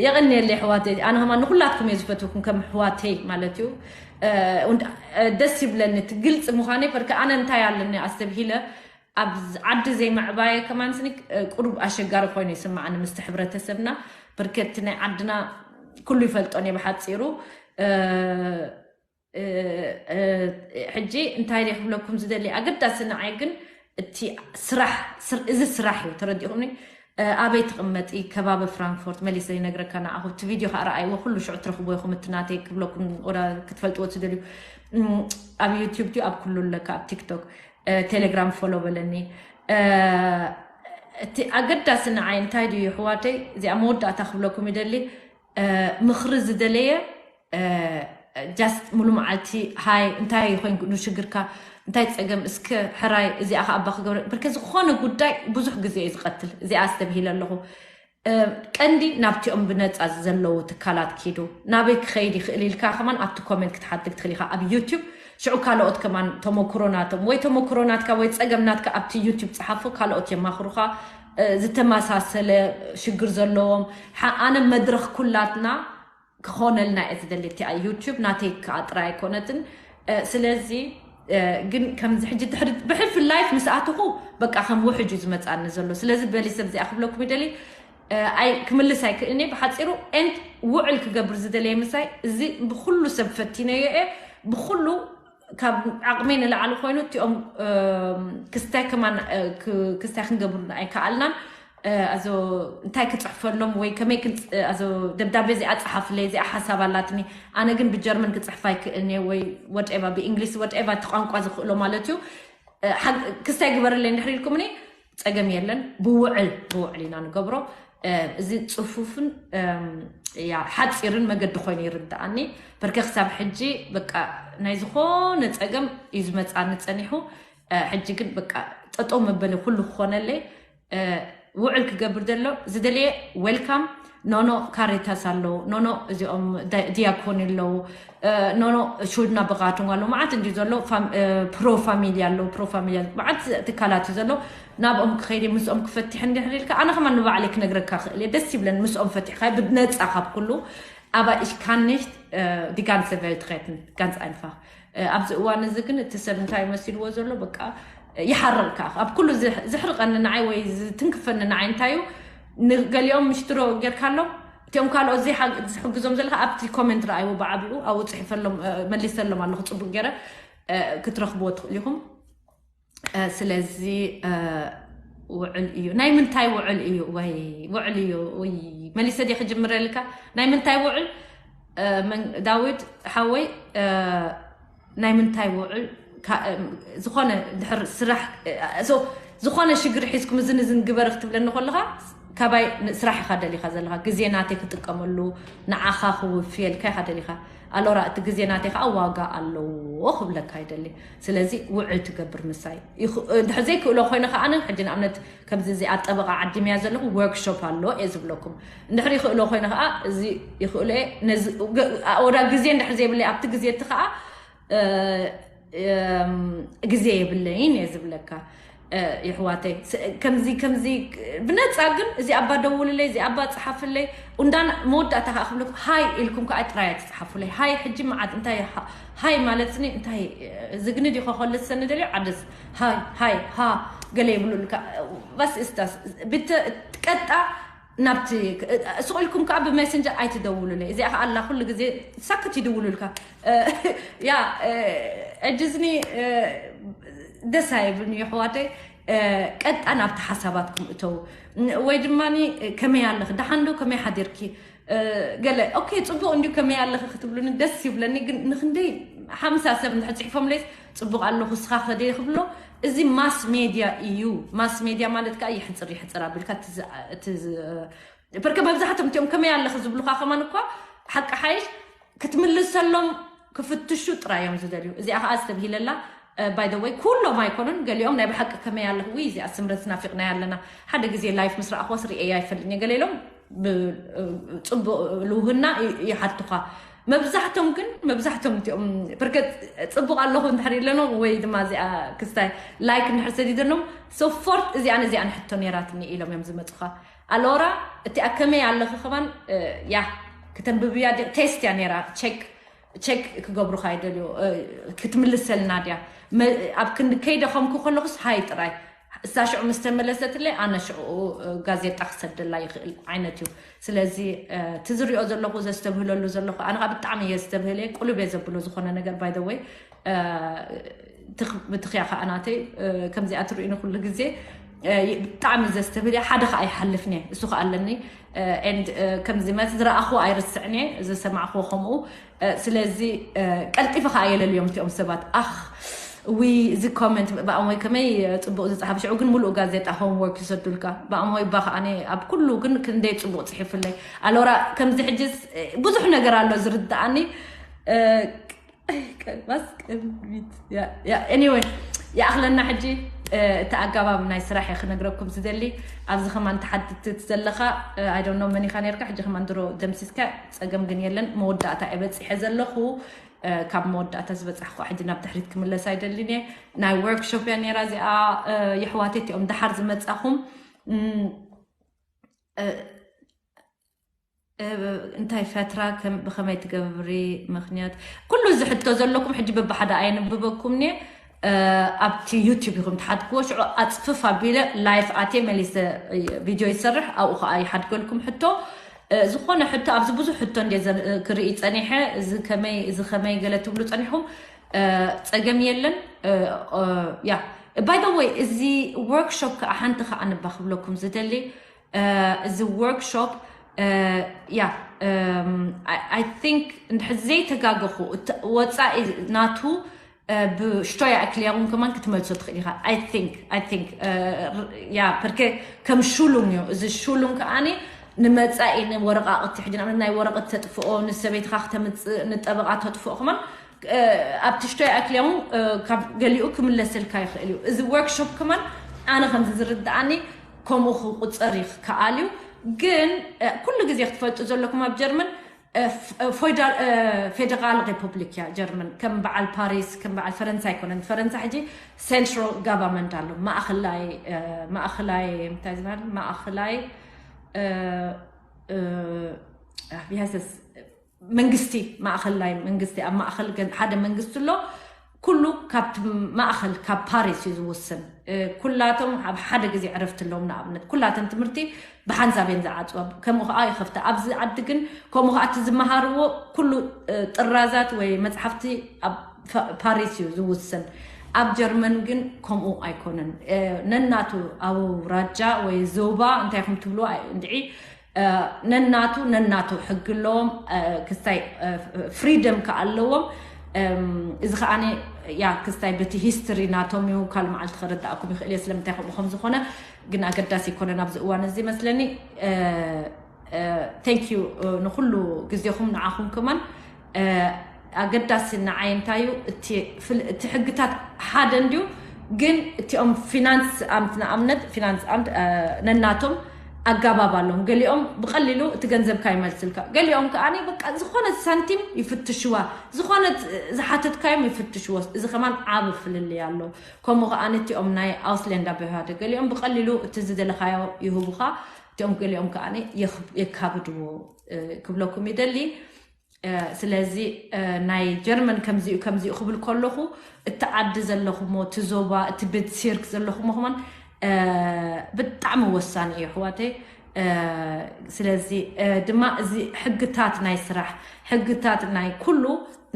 የቐንየለይ ኣሕዋተይ፣ ኣነ ከማን ንኩላትኩም እየ ዝፈትውኩም ከም ኣሕዋተይ ማለት እዩ። ደስ ይብለኒ እቲ ግልፂ ምዃነይ። በርከ ኣነ እንታይ ኣለኒ ኣስተብሂለ ኣብ ዓዲ ዘይምዕባየ ከማን ስኒ ቁሩብ ኣሸጋሪ ኮይኑ ይስምዓኒ ምስቲ ሕብረተሰብና። በርከ እቲ ናይ ዓድና ኩሉ ይፈልጦን እየ ብሓፂሩ። ሕጂ እንታይ ደ ክብለኩም ዝደሊ ኣገዳሲ ንዓይ ግን እቲ ስራሕ፣ እዚ ስራሕ እዩ። ተረዲኹኒ? ኣበይ ትቕመጢ? ከባቢ ፍራንክፎርት መሊሰ ይነግረካ ንኣኹ። እቲ ቪድዮ ከዓ ረኣይዎ፣ ኩሉ ሽዑ ትረኽቦ ኢኹም። እቲ ናተይ ክብለኩም ወላ ክትፈልጥዎ ትደልዩ፣ ኣብ ዩቲዩብ ድዩ ኣብ ኩሉ ኣለካ፣ ኣብ ቲክቶክ፣ ቴሌግራም ፎሎ በለኒ። እቲ ኣገዳሲ ንዓይ እንታይ ድዩ ኣሕዋተይ፣ እዚኣ መወዳእታ ክብለኩም ይደሊ። ምኽሪ ዝደለየ ጃስት ሙሉ መዓልቲ ሃይ እንታይ ኮይንኩ ሽግርካ እንታይ ፀገም እስከ ሕራይ እዚኣ ከ ኣባ ክገብረ ብርከ ዝኾነ ጉዳይ ብዙሕ ግዜ እዩ ዝቐትል። እዚኣ ኣስተብሂለ ኣለኹ። ቀንዲ ናብቲኦም ብነፃ ዘለዉ ትካላት ኪዱ ናበይ ክኸይድ ይኽእል ኢልካ ከማን ኣብቲ ኮሜንት ክትሓትግ ትኽእል ኢኻ ኣብ ዩቲዩብ። ሽዑ ካልኦት ከማን ተመክሮ ናቶም ወይ ተመክሮ ናትካ ወይ ፀገም ናትካ ኣብቲ ዩቲዩብ ፀሓፎ፣ ካልኦት የማኽሩኻ። ዝተመሳሰለ ሽግር ዘለዎም ኣነ መድረኽ ኩላትና ክኾነልና እየ ዝደሊ። እቲኣ ዩቲዩብ ናተይ ከዓ ጥራይ ኣይኮነትን። ስለዚ ግን ከምዚ ሕጂ ድሕሪ ብሕልፊ ላይፍ ምስ ኣትኹ በቃ ከም ውሕጅ እዩ ዝመፃኒ ዘሎ። ስለዚ በሊ ሰብ እዚኣ ክብለኩም ይደሊ። ኣይ ክምልስ ኣይክእልን እየ ብሓፂሩ። ኤንድ ውዕል ክገብር ዝደለየ ምሳይ እዚ ብኩሉ ሰብ ፈቲነዮ እየ። ብኩሉ ካብ ዓቕመይ ንላዕሊ ኮይኑ እቲኦም ክስታይ ከማን ክስታይ ክንገብሩ ኣይከኣልናን። ኣዞ እንታይ ክፅሕፈሎም ወይ ከመይ ደብዳቤ እዚኣ ፀሓፍለይ፣ እዚኣ ሓሳብ ኣላትኒ፣ ኣነ ግን ብጀርመን ክፅሕፍ ኣይክእልኒ ወይ ወደኤቫ ብእንግሊዝ ወደኤቫ እቲ ቋንቋ ዝኽእሎ ማለት እዩ። ክስታይ ግበርለይ እንድሕር ኢልኩምኒ ፀገም የለን። ብውዕል ብውዕል ኢና ንገብሮ። እዚ ፅፉፍን ሓፂርን መገዲ ኮይኑ ይርዳኣኒ። በርከ ክሳብ ሕጂ በቃ ናይ ዝኾነ ፀገም እዩ ዝመፃኒ ፀኒሑ። ሕጂ ግን በቃ ጠጠው መበሊ ኩሉ ክኾነለይ። ውዕል ክገብር ዘሎ ዝደለየ ዌልካም። ኖኖ ካሬታስ ኣለዉ፣ ኖኖ እዚኦም ዲያኮን ኣለዉ፣ ኖኖ ሹድና ብቃቱም ኣለዉ። መዓት እንዲ ዘሎ ፕሮ ፋሚሊ ኣለዉ፣ ፕሮ ፋሚሊ መዓት ትካላት እዩ ዘሎ። ናብኦም ክኸይድ ምስኦም ክፈትሕ እንድሕር ኢልካ ኣነ ከማን ንባዕለይ ክነግረካ ክእል እየ። ደስ ይብለን ምስኦም ፈቲሕካ ብነፃ ካብ ኩሉ። Aber ich kann nicht die ganze Welt retten, ganz einfach. ኣብዚ እዋን እዚ ግን እቲ ሰብ እንታይ መሲልዎ ዘሎ በቃ ይሓርቕ ከዓ ኣብ ኩሉ ዝሕርቀኒ ንዓይ ወይ ዝትንክፈኒ ንዓይ እንታይ እዩ? ንገሊኦም ምሽትሮ ጌርካሎም እቲኦም ካልኦት ዝሕግዞም ዘለካ ኣብቲ ኮሜንት ረኣይዎ ብዓቢኡ ኣብኡ ፅሒፈሎም መሊሰሎም ኣለኹ። ፅቡቅ ገይረ ክትረኽብዎ ትኽእሉ ኢኹም። ስለዚ ውዕል እዩ። ናይ ምንታይ ውዕል እዩ? ወይ ውዕል እዩ ወይ መሊሰ ዲ ክጅምረልካ? ናይ ምንታይ ውዕል? ዳዊት ሓወይ ናይ ምንታይ ውዕል? ዝኾነ ድሕር ስራሕ ዝኾነ ሽግር ሒዝኩም እዝን እዝን ግበር ክትብለኒ ከለካ ካባይ ስራሕ ኢካ ደሊካ ዘለካ። ግዜ ናተይ ክጥቀመሉ ንዓኻ ክውፍየልካ ኢካ ደሊካ። ኣሎራ እቲ ግዜ ናተይ ከዓ ዋጋ ኣለዎ ክብለካ ይደሊ። ስለዚ ውዕል ትገብር ምሳይ። ድሕር ዘይክእሎ ኮይነ ከዓ ሕጂ ንኣብነት ከምዚ እዚኣ ጠበቃ ዓዲምያ ዘለኹ ወርክሾፕ ኣሎ እየ ዝብለኩም። እንድሕር ይኽእሎ ኮይነ ከዓ እዚ ይኽእሎ እየ። ነዚ ወዳ ግዜ እንድሕር ዘይብለይ ኣብቲ ግዜ እቲ ከዓ ግዜ የብለይን እየ ዝብለካ። ይሕዋተይ ከምዚ ከምዚ ብነፃ ግን እዚ ኣባ ደውልለይ እዚ ኣባ ፀሓፍለይ። እንዳን መወዳእታ ከዓ ክብለኩም ሃይ ኢልኩም ከዓ ጥራይ ትፅሓፉለይ። ሃይ ሕጂ መዓት እንታይ ሃይ ማለት ስኒ እንታይ ዝግንድ ይኸኸልሰኒ ደልዮ ዓደስ ሃይ ሃይ ሃ ገለ ይብሉልካ። ባስ እስታስ ብትቀጣ ናብቲ ስቕ ኢልኩም ከዓ ብሜሴንጀር ኣይትደውሉለይ። እዚኣ ከዓ ኣላ ኩሉ ግዜ ሳክት ይድውሉልካ። ያ ዕጅዝኒ ደስ ኣይብልኒ ይሕዋተይ። ቀጣ ናብቲ ሓሳባትኩም እተው ወይ ድማ ከመይ ኣለክ ደሓንዶ ከመይ ሓዲርኪ? ገለ okay ጽቡቕ እንዲዩ ከመይ ኣለኺ ክትብሉኒ ደስ ይብለኒ። ግን ንክንደይ ሓምሳ ሰብ እንድሕር ጽሒፎምለይስ ጽቡቕ ኣለኹ እስኻ ከደ ክብሎ። እዚ ማስ ሜድያ እዩ። ማስ ሜድያ ማለት ከዓ ይሕፅር ይሕፅር ኣቢልካ እቲ ዝ- እቲ ዝ- ብርከ መብዛሕትኦም እቲኦም ከመይ ኣለኺ ዝብሉኻ ከማን እኳ ሓቂ ሓይሽ ክትምልሰሎም ክፍትሹ ጥራይ እዮም ዝደልዩ። እዚኣ ከዓ ዝተብሂለላ by the way ኩሎም ኣይኮኑን። ገሊኦም ናይ ብሓቂ ከመይ ኣለኺ ውይ እዚኣ ስምረት ናፊቕናያ ኣለና። ሓደ ግዜ ላይፍ ምስ ረኣኽዋ ስሪኤያ ኣይፈልጥን እየ። ገለ ኢሎም ብ- ጽቡቕ ልውህና ይ- ይሓቱኻ። መብዛሕቶም ግን መብዛሕቶም እቲኦም ብርከት ጽቡቕ ኣለኹ እንድሕር ኢለኖም ወይ ድማ እዚኣ ክስታይ ላይክ እንድሕር ሰዲደኖም ሶፎርት እዚኣን እዚኣን ሕቶ ነይራትኒ ኢሎም እዮም ዝመፁኻ። ኣሎራ እቲኣ ከመይ ኣለኺ ከማን ያ ክተንብብያ ቴስት እያ ነይራ። ቸክ ቸክ ክገብሩኻ ይደልዩ። ክትምልሰልና ድያ? መ- ኣብ ክንዲ ከይደኸምኩ ከለኹስ ሃይ ጥራይ እሳ ሽዑ ምስ ተመለሰትለይ ኣነ ሽዑ ጋዜጣ ክሰደላ ይኽእል ዓይነት እዩ። ስለዚ እቲ ዝሪኦ ዘለኹ ዘስተብህለሉ ዘለኹ ኣነ ከዓ ብጣዕሚ እየ ዝተብህለ ቁልብ እየ ዘብሎ ዝኾነ ነገር by the way ብትኽያ ከዓ ናተይ ከምዚኣ ትርእዩኒ ኩሉ ግዜ ብጣዕሚ ዘስተብህል እየ። ሓደ ከዓ ይሓልፍኒ እሱ ከዓ ኣለኒ and ከምዚ ማለት ዝረኣኽዎ ኣይርስዕን እየ ዝሰማዕኽዎ ከምኡ ስለዚ ቀልጢፈ ከዓ የለልዮም እቲኦም ሰባት ኣኽ ዊ እዚ ኮመንት ብኣሞይ ከመይ ፅቡቅ ዝፀሓፍ ሽዑ ግን ሙሉእ ጋዜጣ ሆምወርክ ይሰዱልካ ብኣሞይ ባ ከዓ ኣብ ኩሉ ግን ክንደይ ፅቡቅ ፅሒፍለይ ኣሎራ ከምዚ ሕጂ ብዙሕ ነገር ኣሎ ዝርድኣኒ ቀልባስ ቀልቢት anyway ይኣኽለና ሕጂ እቲ ኣጋባብ ናይ ስራሕ እየ ክነግረኩም ዝደሊ ኣብዚ ከማን ተሓትት ዘለኻ I don't know መን ኢኻ ነርካ ሕጂ ከማን ድሮ ደምሲስካ ፀገም ግን የለን መወዳእታ እየ በፂሐ ዘለኹ ካብ መወዳእታ ዝበፃሕኩ ሕጂ ናብ ድሕሪት ክምለስ ኣይደልን እየ ናይ workshop እያ ነራ እዚኣ የሕዋተይ እቲኦም ደሓር ዝመፃኹም እንታይ ፈትራ ብኸመይ ትገብሪ ምክንያት ኩሉ እዚ ሕቶ ዘለኩም ሕጂ በብሓደ ኣየንብበኩም እየ ኣብቲ ዩቱብ ኢኹም ትሓትክዎ ሽዑ ኣፅፍፍ ኣቢለ ላይፍ ኣትየ መሊሰ ቪድዮ ይሰርሕ ኣብኡ ከዓ ይሓድገልኩም ሕቶ ዝኾነ ሕቶ ኣብዚ ብዙሕ ሕቶ እንደ ክርኢ ፀኒሐ እዚ ከመይ እዚ ከመይ ገለ ትብሉ ፀኒሕኩም ፀገም የለን ያ by the way እዚ workshop ከዓ ሓንቲ ከዓ ንባ ክብለኩም ዝደሊ እዚ workshop ያ I think እንድሕር ዘይተጋገኹ ወፃኢ ናቱ ብሽቶያ ኣክልያውን ከማን ክትመልሶ ትኽእል ኢኻ I think I think ያ ፐርከ ከም ሹሉም እዩ እዚ ሹሉም ከዓኒ ንመፃኢ ንወረቃቅቲ ሕጂ ንኣብነት ናይ ወረቀት ተጥፍኦ ንሰበይትኻ ክተምፅእ ንጠበቃ ተጥፍኦ ከማን ኣብቲ ሽቶይ ኣክልያውን ካብ ገሊኡ ክምለሰልካ ይኽእል እዩ እዚ workshop ከማን ኣነ ከምዚ ዝርድኣኒ ከምኡ ክቁፀር ይከኣል እዩ ግን ኩሉ ግዜ ክትፈልጡ ዘለኩም ኣብ ጀርመን ፌደራል ሪፐብሊክ እያ ጀርመን ከም በዓል ፓሪስ ከም በዓል ፈረንሳ ኣይኮነን ፈረንሳ ሕጂ central government ኣሎ ማእኸላይ ማእኸላይ እንታይ ዝበሃል ማእኸላይ ቢያሰስ መንግስቲ ማእኸላይ መንግስቲ ኣብ ማእኸል ሓደ መንግስቲ ኣሎ ኩሉ ካብቲ ማእኸል ካብ ፓሪስ እዩ ዝውስን ኩላቶም ኣብ ሓደ ግዜ ዕረፍቲ ኣለዎም ንኣብነት ኩላተን ትምህርቲ ብሓንሳብ እየን ዝዓፅዋ ከምኡ ከዓ ይኸፍታ ኣብዚ ዓዲ ግን ከምኡ ከዓ እቲ ዝመሃርዎ ኩሉ ጥራዛት ወይ መፅሓፍቲ ኣብ ፓሪስ እዩ ዝውስን ኣብ ጀርመን ግን ከምኡ ኣይኮነን ነናቱ ኣውራጃ ወይ ዞባ እንታይ ኹም ትብልዋ እንድዒ ነናቱ ነናቱ ሕጊ ኣለዎም ክስታይ ፍሪደም ከዓ ኣለዎም እዚ ከዓ ያ ክስታይ በቲ ሂስትሪ ናቶም እዩ ካልእ መዓልቲ ከረዳእኩም ይኽእል እየ ስለምንታይ ከምኡ ከም ዝኾነ ግን ኣገዳሲ ይኮነን ኣብዚ እዋን እዚ መስለኒ thank you ንኩሉ ግዜኹም ንዓኹም ከማን ኣገዳሲ ንዓይ እንታይ እዩ እቲ ሕግታት ሓደ እንድዩ ግን እቲኦም ፊናንስ ኣምት ንኣብነት ፊናንስ ኣምት ነናቶም ኣጋባብ ኣለዎም ገሊኦም ብቀሊሉ እቲ ገንዘብካ ይመልስልካ ገሊኦም ከዓ በቃ ዝኾነት ሳንቲም ይፍትሽዋ ዝኾነት ዝሓተትካዮም ይፍትሽዎ እዚ ከማን ዓብ ፍልልይ ኣሎ ከምኡ ከዓ እቲኦም ናይ ኣውስሌንዳ ብሃደ ገሊኦም ብቀሊሉ እቲ ዝደለካዮ ይህቡካ እቲኦም ገሊኦም ከዓ የካብድዎ ክብለኩም ይደሊ ስለዚ ናይ ጀርመን ከምዚኡ ከምዚኡ ክብል ከለኹ እቲ ዓዲ ዘለኹሞ እቲ ዞባ እቲ ቤት ሲርክ ዘለኹሞ ከማን ብጣዕሚ ወሳኒ እዩ ኣሕዋተይ ስለዚ ድማ እዚ ሕግታት ናይ ስራሕ ሕግታት ናይ ኩሉ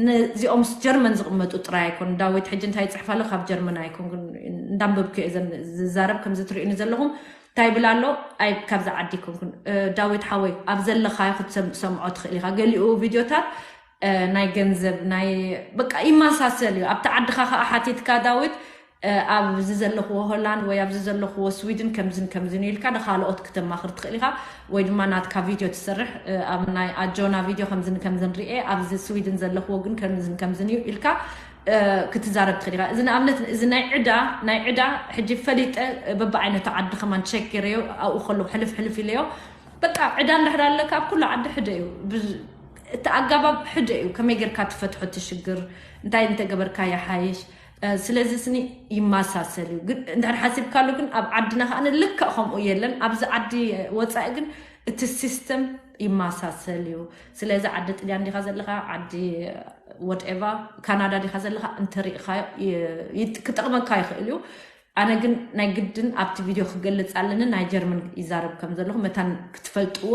ነዚኦም ጀርመን ዝቕመጡ ጥራይ ኣይኮን ዳዊት ሕጂ እንታይ ይፅሕፍ ኣሎ ካብ ጀርመን ኣይኮን እንዳንበብኩ እየ ዝዛረብ ከምዚ ትርእዩኒ ዘለኹም እንታይ ይብል ኣሎ? ኣይ ካብዛ ዓዲ ይኮንኩን። ዳዊት ሓወይ፣ ኣብ ዘለኻዮ ክትሰምዖ ትኽእል ኢኻ። ገሊኡ ቪድዮታት ናይ ገንዘብ ናይ በቃ ይመሳሰል እዩ። ኣብቲ ዓድኻ ከዓ ሓቲትካ፣ ዳዊት ኣብዚ ዘለኽዎ ሆላንድ ወይ ኣብዚ ዘለኽዎ ስዊድን ከምዝን ከምዝን ኢልካ ንካልኦት ክተማኽር ትኽእል ኢኻ። ወይ ድማ ናትካ ቪድዮ ትሰርሕ፣ ኣብ ናይ ኣጆና ቪድዮ ከምዝን ከምዝን ርኤ፣ ኣብዚ ስዊድን ዘለኽዎ ግን ከምዝን ከምዝን እዩ ኢልካ ክትዛረብ ትኽእል ኢኻ። እዚ ንኣብነት እዚ ናይ ዕዳ ናይ ዕዳ ሕጂ ፈሊጠ በብዓይነቱ ዓዲ ከማን ቸክ ገይረዮ ኣብኡ ከለኹ ሕልፍ ሕልፍ ኢለዮ። በቃ ዕዳ እንድሕር ኣለካ ኣብ ኩሉ ዓዲ ሕደ እዩ። እቲ ኣጋባብ ሕደ እዩ። ከመይ ጌርካ ትፈትሖ እቲ ሽግር፣ እንታይ እንተገበርካ ይሓይሽ። ስለዚ ስኒ ይመሳሰል እዩ። ግን እንድሕር ሓሲብካሉ ግን ኣብ ዓድና ከዓ ልክዕ ከምኡ የለን። ኣብዚ ዓዲ ወፃኢ ግን እቲ ሲስተም ይመሳሰል እዩ። ስለዚ ዓዲ ጥልያን ዲኻ ዘለኻ፣ ዓዲ ወድኤቫ ካናዳ ዲኻ ዘለኻ፣ እንተሪኢኻዮ ክጠቕመካ ይኽእል እዩ። ኣነ ግን ናይ ግድን ኣብቲ ቪድዮ ክገልፅ ኣለኒ፣ ናይ ጀርመን ይዛረብ ከም ዘለኹ መታን ክትፈልጥዎ።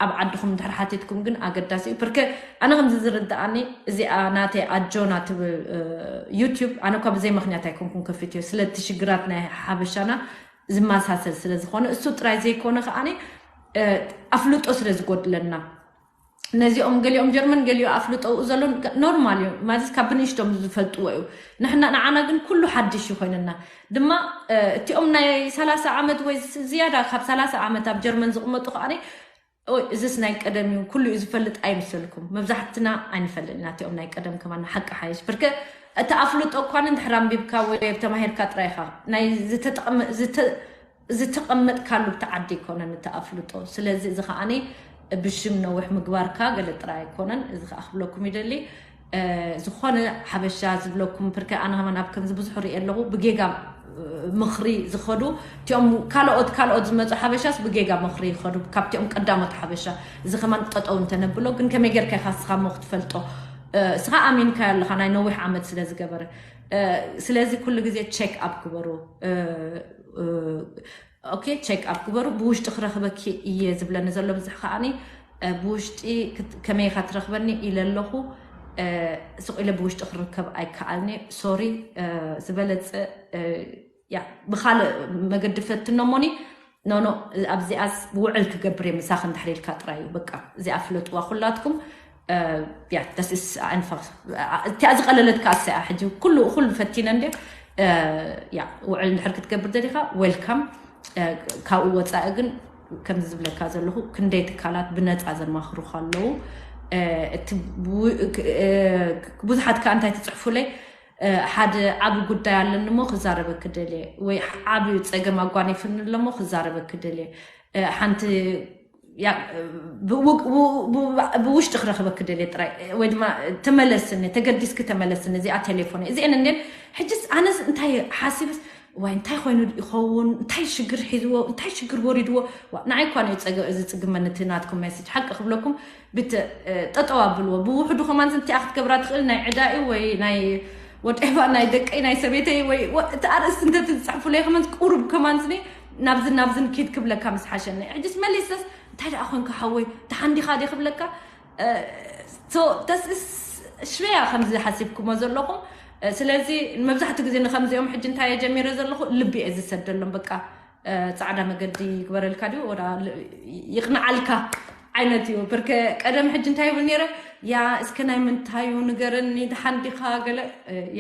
ኣብ ዓድኹም እንድሕር ሓቲትኩም ግን ኣገዳሲ እዩ። ፕርከ ኣነ ከምዚ ዝርድኣኒ እዚኣ ናተይ ኣጆና ትብል ዩቲዩብ ኣነ እኳ ብዘይ ምክንያት ኣይኮንኩም ከፊትዮ፣ ስለቲ ሽግራት ናይ ሓበሻና ዝመሳሰል ስለ ዝኾነ እሱ ጥራይ ዘይኮነ ከዓኒ ኣፍልጦ ስለ ዝጎድለና ነዚኦም ገሊኦም ጀርመን ገሊኦ ኣፍልጦ ኣብኡ ዘሎ ኖርማል እዩ ማለት ካብ ብንእሽቶም ዝፈልጥዎ እዩ። ንሕና ንዓና ግን ኩሉ ሓድሽ እዩ ኮይንና ድማ እቲኦም ናይ ሰላሳ ዓመት ወይ ዝያዳ ካብ ሰላሳ ዓመት ኣብ ጀርመን ዝቕመጡ ከዓኒ እዝስ ናይ ቀደም እዩ ኩሉ እዩ ዝፈልጥ ኣይምሰልኩም። መብዛሕትና ኣይንፈልጥ ኢና እቲኦም ናይ ቀደም ከማን ሓቂ ሓይሽ ብርከ እቲ ኣፍልጦ እኳ እንድሕር ኣንቢብካ ወይ ተማሂርካ ጥራይ ኢኻ ናይ ዝተጠቕመ ዝተቐመጥካሉ እቲ ዓዲ ኣይኮነን እቲ ኣፍልጦ። ስለዚ እዚ ከዓኒ ብሽም ነዊሕ ምግባርካ ገለ ጥራይ ኣይኮነን። እዚ ከዓ ክብለኩም ይደሊ ዝኾነ ሓበሻ ዝብለኩም ፕርከ ኣነ ከማን ኣብ ከምዚ ብዙሕ ርኢ ኣለኹ ብጌጋ ምኽሪ ዝኸዱ እቲኦም ካልኦት ካልኦት ዝመፁ ሓበሻስ ብጌጋ ምኽሪ ይኸዱ ካብቲኦም ቀዳሞት ሓበሻ። እዚ ከማን ጠጠው እንተነብሎ ግን ከመይ ጌርካ ኢኻ ስኻ ሞ ክትፈልጦ? ስኻ ኣሚንካ ኣለኻ ናይ ነዊሕ ዓመት ስለ ዝገበረ። ስለዚ ኩሉ ግዜ ቸክ ኣፕ ግበሩ። ኦኬ ቸክ ኣፕ ግበሩ። ብውሽጢ ክረኽበኪ እየ ዝብለኒ ዘሎ ብዙሕ ከዓኒ ብውሽጢ ከመይ ኢኻ ትረኽበኒ ኢለ ኣለኹ። ስቕ ኢለ ብውሽጢ ክርከብ ኣይከኣልኒ። ሶሪ ዝበለፀ ብካልእ መገዲ ፈትኖ ሞኒ ኖኖ ኣብዚኣስ ውዕል ክገብር እየ ምሳኽ እንድሕር ኢልካ ጥራይ እዩ። በቃ እዚኣ ፍለጥዋ ኩላትኩም። ያ ደስ ስ ኣንፋ እቲኣ ዝቐለለት ከኣ እሰያ ሕጂ ኩሉ እኹል ፈቲነ እንደ ያ ውዕል እንድሕር ክትገብር ደሊኻ ዌልካም። ካብኡ ወፃኢ ግን ከምዚ ዝብለካ ዘለኹ ክንደይ ትካላት ብነፃ ዘማኽሩኻ ኣለዉ። እቲ ብዙሓት ከኣ እንታይ ትፅሕፉለይ ሓደ ዓቢ ጉዳይ ኣለኒ እሞ ክዛረበኪ ደልየ ወይ ዓቢ ጸገም ኣጓኒፍኒ ኣሎ እሞ ክዛረበኪ ደልየ ሓንቲ ብውሽጢ ክረኽበኪ ደልየ ጥራይ ወይ ድማ ተመለስኒ ተገዲስኪ ተመለስኒ እዚኣ ቴሌፎን እዚአን እንዴን ሕጅስ ኣነስ እንታይ ሓሲብስ ዋይ እንታይ ኮይኑ ይኸውን እንታይ ሽግር ሒዝዎ እንታይ ሽግር ወሪድዎ ንዓይ እኳ ነው ዝጽግመኒ እቲ ናትኩም ሜሴጅ ሓቂ ክብለኩም ብት ጠጠው ኣብልዎ ብውሕዱ ከማን እቲኣ ክትገብራ ትኽእል ናይ ዕዳኢ ወይ ናይ ወደባ ናይ ደቀይ ናይ ሰቤተይ ወይ እቲ ኣርእስቲ እንተ ትፅሕፉለይ ከማን ቁሩብ ከማን ስኒ ናብዚ ናብዝን ኪድ ክብለካ ምስ ሓሸኒ ሕጅስ መሊሰስ እንታይ ደኣ ኮንካ ሓወይ ተሓንዲኻ ዲ ክብለካ ተስእስ ሽበያ ከምዚ ሓሲብኩሞ ዘለኹም ስለዚ መብዛሕትኡ ግዜ ንከምዚኦም ሕጂ እንታይ እየ ጀሚረ ዘለኹ ልቢ እየ ዝሰደሎም በቃ ፃዕዳ መገዲ ይግበረልካ ድዩ ወላ ይቕንዓልካ ዓይነት እዩ ብርከ ቀደም ሕጂ እንታይ ይብል ነይረ ያ እስከ ናይ ምንታዩ ንገረኒ ድሓን ዲኻ ገለ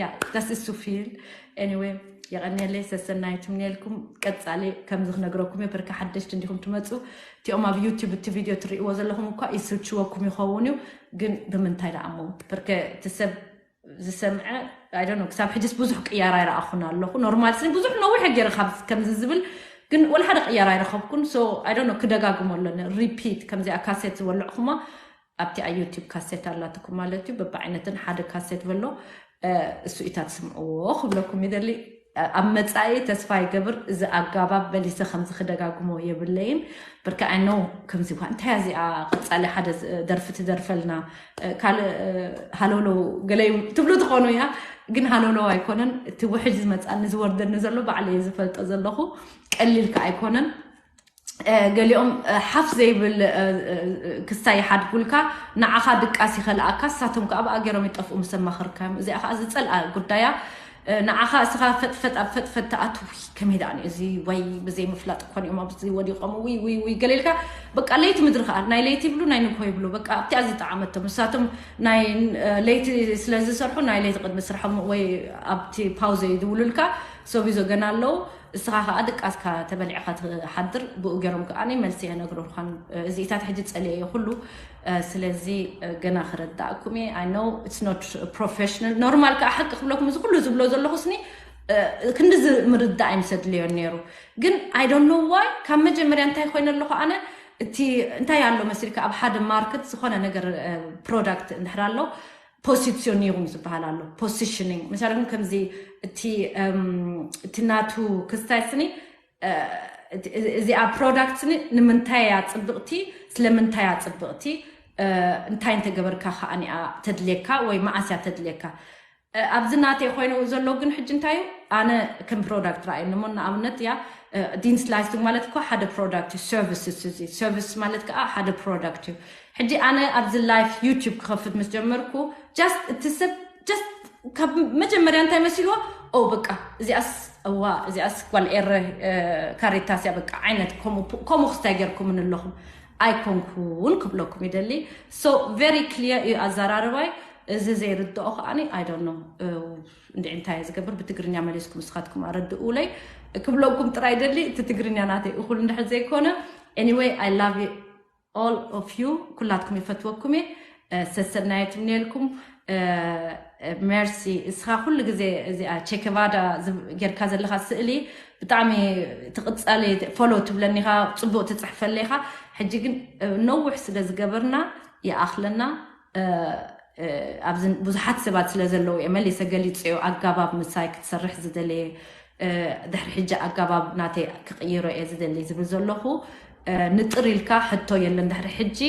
ያ that's so feel anyway የቐንየለይ ሰሰናይ ትምንየልኩም ቀፃሊ ከምዚ ክነግረኩም እየ ብርከ ሓደሽቲ እንዲኹም ትመፁ እቲኦም ኣብ ዩቲብ እቲ ቪድዮ ትርእይዎ ዘለኹም እኳ ይስልችወኩም ይኸውን እዩ ግን ብምንታይ ደኣሞ ብርከ እቲ ሰብ ዝሰምዐ I don't know ክሳብ ሕጅስ ብዙሕ ቅያር ኣይረኣኹን ኣለኹ ኖርማል ስኒ ብዙሕ ነዊሕ ገይረ ከምዚ ዝብል ግን ወላ ሓደ ቅያር ኣይረኸብኩን so I don't know ክደጋግሞ ኣለኒ ሪፒት ከምዚኣ ካሴት ዝበልዕኹማ ኣብቲ ኣብ ዩቲብ ካሴት ኣላትኩም ማለት እዩ በብዓይነትን ሓደ ካሴት በሎ እሱ ኢታ ትስምዕዎ ክብለኩም ይደሊ ኣብ መፃኢ ተስፋ ይገብር እዚ ኣጋባብ በሊሰ ከምዚ ክደጋግሞ የብለይን ብርካ I know ከምዚ ኳ እንታይ እዚኣ ቀፃሊ ሓደ ደርፊ ትደርፈልና ካልእ ሃለውለው ገለዩ ትብሉ ትኾኑ እያ ግን ሃለውለው ኣይኮነን እቲ ውሕጅ ዝመፃኒ ዝወርደኒ ዘሎ ባዕለ እየ ዝፈልጦ ዘለኹ ቀሊልካ ኣይኮነን ገሊኦም ሓፍ ዘይብል ክስታይ ይሓድጉልካ ንዓኻ ድቃስ ይኸልኣካ ሳቶም ከዓ ብኣ ገይሮም ይጠፍኡ ምስ ኣማኸርካዮም እዚኣ ከዓ ዝፀልኣ ጉዳያ ንዓኻ እስኻ ፈጥፈጥ ኣብ ፈጥፈጥ ትኣትው። ከመይ ደኣ እዚ ወይ ብዘይ ምፍላጥ እኮ እዮም ኣብዚ ወዲቖም፣ ውይ ውይ ውይ ገለ ኢልካ። በቃ ለይቲ ምድሪ ከኣ ናይ ለይቲ ይብሉ ናይ ንግሆ ይብሉ። በቃ ኣብቲኣ ዝጠዓመቶም ንሳቶም ናይ ለይቲ ስለ ዝሰርሑ ናይ ለይቲ ቅድሚ ስርሖም ወይ ኣብቲ ፓውዘ ይድውሉልካ። ሶቢዞ ገና ኣለዉ። እስኻ ከኣ ድቃስካ ተበሊዕካ ትሓድር። ብኡ ገይሮም ከኣ መልሲ የነግሩልካን። እዚኢታት ሕጂ ጸሊኤ ኩሉ። ስለዚ ገና ክረዳእኩም እየ። I know it's not professional። ኖርማል ከኣ ሓቂ ክብለኩም እዚ ኩሉ ዝብሎ ዘለኹ ስኒ ክንዲ ምርዳእ ኣይምሰድልዮን ነይሩ። ግን I don't know why ካብ መጀመርያ እንታይ ኮይነ ኣለኹ ኣነ፣ እቲ እንታይ ኣሎ መሲልካ ኣብ ሓደ ማርኬት ዝኾነ ነገር ፕሮዳክት እንድሕር ኣሎ ፖሲሽኒንግ ዝበሃል ኣሎ። ፖሲሽኒንግ ምሳሌ ከምዚ እቲ እቲ ናቱ ክስታይ ስኒ እዚኣ ፕሮዳክት ስኒ ንምንታይ እያ ፅብቕቲ፣ ስለምንታይ እያ ፅብቕቲ፣ እንታይ እንተገበርካ ከዓኒኣ ተድልየካ ወይ መዓስያ ተድልየካ። ኣብዚ ናተይ ኮይኑ ዘሎ ግን ሕጂ እንታይ እዩ ኣነ ከም ፕሮዳክት ረኣየኒ እሞ ንኣብነት እያ ዲንስ ላይስቲንግ ማለት እኮ ሓደ ፕሮዳክት እዩ። ሰርቪስስ እዚ ሰርቪስ ማለት ከዓ ሓደ ፕሮዳክት እዩ። ሕጂ ኣነ ኣብዚ ላይፍ ዩቲዩብ ክኸፍት ምስ ጀመርኩ ጃስት እቲ ሰብ ጀስት ካብ መጀመርያ እንታይ መሲልዎ ኦ በቃ እዚኣስ እዋ እዚኣስ ጓል ኤረ ካሬታስያ በቃ ዓይነት ከምኡ ክስታይ ገርኩምን ኣለኹም ኣይኮንኩን ክብለኩም ይደሊ። So very clear እዩ ኣዘራርባይ። እዚ ዘይርድኦ ከዓኒ I don't know እንዲ እንታይ ዝገብር ብትግርኛ መሊስኩም ንስኻትኩም ኣረድኡለይ ክብለኩም ጥራይ ደሊ። እቲ ትግርኛ ናተይ እኹል እንድሕር ዘይኮነ anyway I love you all of you ኩላትኩም ይፈትወኩም እየ። ሰሰናየት ምንልኩም። ሜርሲ እስኻ ኩሉ ግዜ እዚኣ ቼከቫዳ ጌርካ ዘለካ ስእሊ ብጣዕሚ ትቕጸሊ ፎሎ ትብለኒኻ ጽቡቕ ትጽሕፈለይኻ። ሕጂ ግን ነውሕ ስለ ዝገበርና ይኣኽለና። ኣብዚ ብዙሓት ሰባት ስለ ዘለዉ እየ መሊሰ ገሊፀዮ ኣጋባብ ምሳይ ክትሰርሕ ዝደለየ። ድሕሪ ሕጂ ኣጋባብ ናተይ ክቕይሮ እየ ዝደሊ ዝብል ዘለኹ። ንጥር ኢልካ ሕቶ የለን ድሕሪ ሕጂ።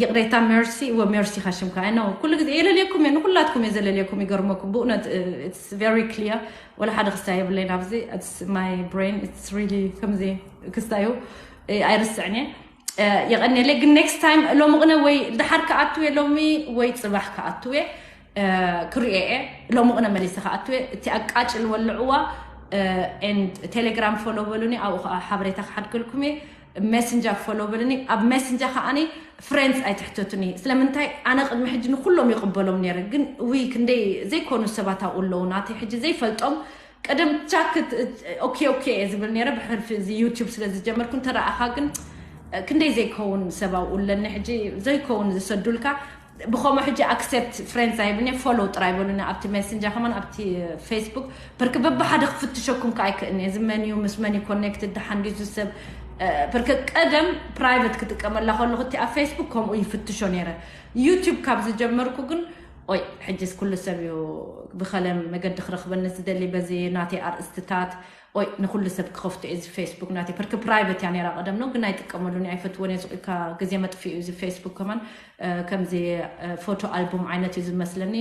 ይቕሬታ ሜርሲ እወ ሜርሲ ካሽምካ ኖ ኩሉ ግዜ የለልየኩም እየ ንኩላትኩም እየ ዘለልየኩም ይገርመኩም ብእውነት it's very clear። ወላ ሓደ ክስታይ የብለይ ናብዚ my brain it's really ከምዚ ክስታዩ ኣይርስዕን እየ። የቐንየለይ ግን ኔክስት ታይም ሎሚ ቅነ ወይ ድሓር ክኣትው እየ ሎሚ ወይ ፅባሕ ክኣትው እየ። ክሪኦ እየ ሎሚ ቅነ መሊሰ ክኣትው እየ። እቲ ኣቃጭል ወልዕዋ ኤንድ ቴሌግራም ፎሎ በሉኒ ኣብኡ ከዓ ሓበሬታ ክሓድገልኩም እየ። ሜስንጀር ፎሎ በሉኒ ኣብ ሜስንጀር ከዓኒ ፍሬንድስ ኣይትሕተቱኒ ስለምንታይ ኣነ ቅድሚ ሕጂ ንኩሎም ይቕበሎም ነይረ ግን ውይ ክንደይ ዘይኮኑ ሰባት ኣብኡ ኣለዉ ናተይ ሕጂ ዘይፈልጦም ቀደም ቻክ ኦኬ ኦኬ እየ ዝብል ነይረ ብሕልፊ እዚ ዩቲዩብ ስለ ዝጀመርኩ እንተረኣኻ ግን ክንደይ ዘይከውን ሰብ ኣብኡ ኣለኒ ሕጂ ዘይከውን ዝሰዱልካ ብኸምኡ ሕጂ ኣክሴፕት ፍሬንድስ ኣይብልኒ ፎሎው ጥራይ በሉኒ ኣብቲ ሜሰንጀር ከማን ኣብቲ ፌስቡክ በርክ በብሓደ ክፍትሸኩም ከ ኣይክእልኒ እዚ መን እዩ ምስ መን ኮኔክትድ ድሓን ድዩ ሰብ በርክ ቀደም ፕራይቨት ክጥቀመላ ከለኹ እቲ ኣብ ፌስቡክ ከምኡ ይፍትሾ ነይረ ዩቲዩብ ካብ ዝጀመርኩ ግን ኦይ ሕጅስ ኩሉ ሰብ እዩ ብኸለ መገዲ ክረኽበኒ ዝደሊ በዚ ናተይ ኣርእስትታት ኦይ ንኩሉ ሰብ ክኸፍቶ እየ እዚ ፌስቡክ ናተይ ፐርክ ፕራይቨት እያ ነራ ቀደም ነው ግን ኣይጥቀመሉን ኣይፈትዎን እየ ዝቁካ ግዜ መጥፊ እዩ እዚ ፌስቡክ ከማን ከምዚ ፎቶ ኣልቡም ዓይነት እዩ ዝመስለኒ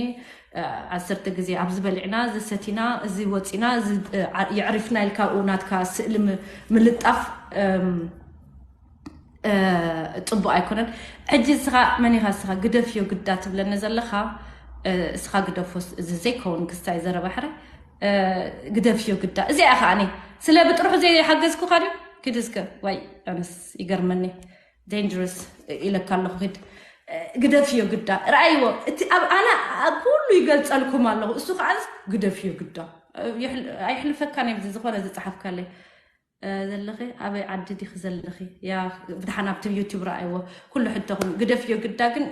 ዓሰርተ ግዜ ኣብዚ በሊዕና እዚ ሰቲና እዚ ወፂና የዕሪፍና ኢልካ ብኡ ናትካ ስእሊ ምልጣፍ ፅቡቅ ኣይኮነን። ሕጂ እስኻ መን ኢኻ እስኻ ግደፍዮ ግዳ ትብለኒ ዘለኻ? እስኻ ግደፎስ እዚ ዘይከውን ክስታይ ዘረባ ሕረ ግደፍዮ ግዳ እዚኣ ከዓኒ ስለ ብጥርሑ ዘይሓገዝኩኻ ድዩ? ኪድ እስከ ዋይ ኣነስ ይገርመኒ dangerous ኢለካ ኣለኹ ኪድ ግደፍዮ ግዳ ረኣይዎ እቲ ኣብ ኣነ ኣብ ኩሉ ይገልፀልኩም ኣለኹ እሱ ከዓንስ ግደፍዮ ግዳ ኣይሕልፈካን እዮም ዝኾነ ዝፀሓፍካለይ ዘለኺ ኣበይ ዓዲ ዲኺ ዘለኺ ያ ብድሓን ኣብቲ ዩቲብ ረኣይዎ ኩሉ ሕቶኹም ግደፍዮ ግዳ ግን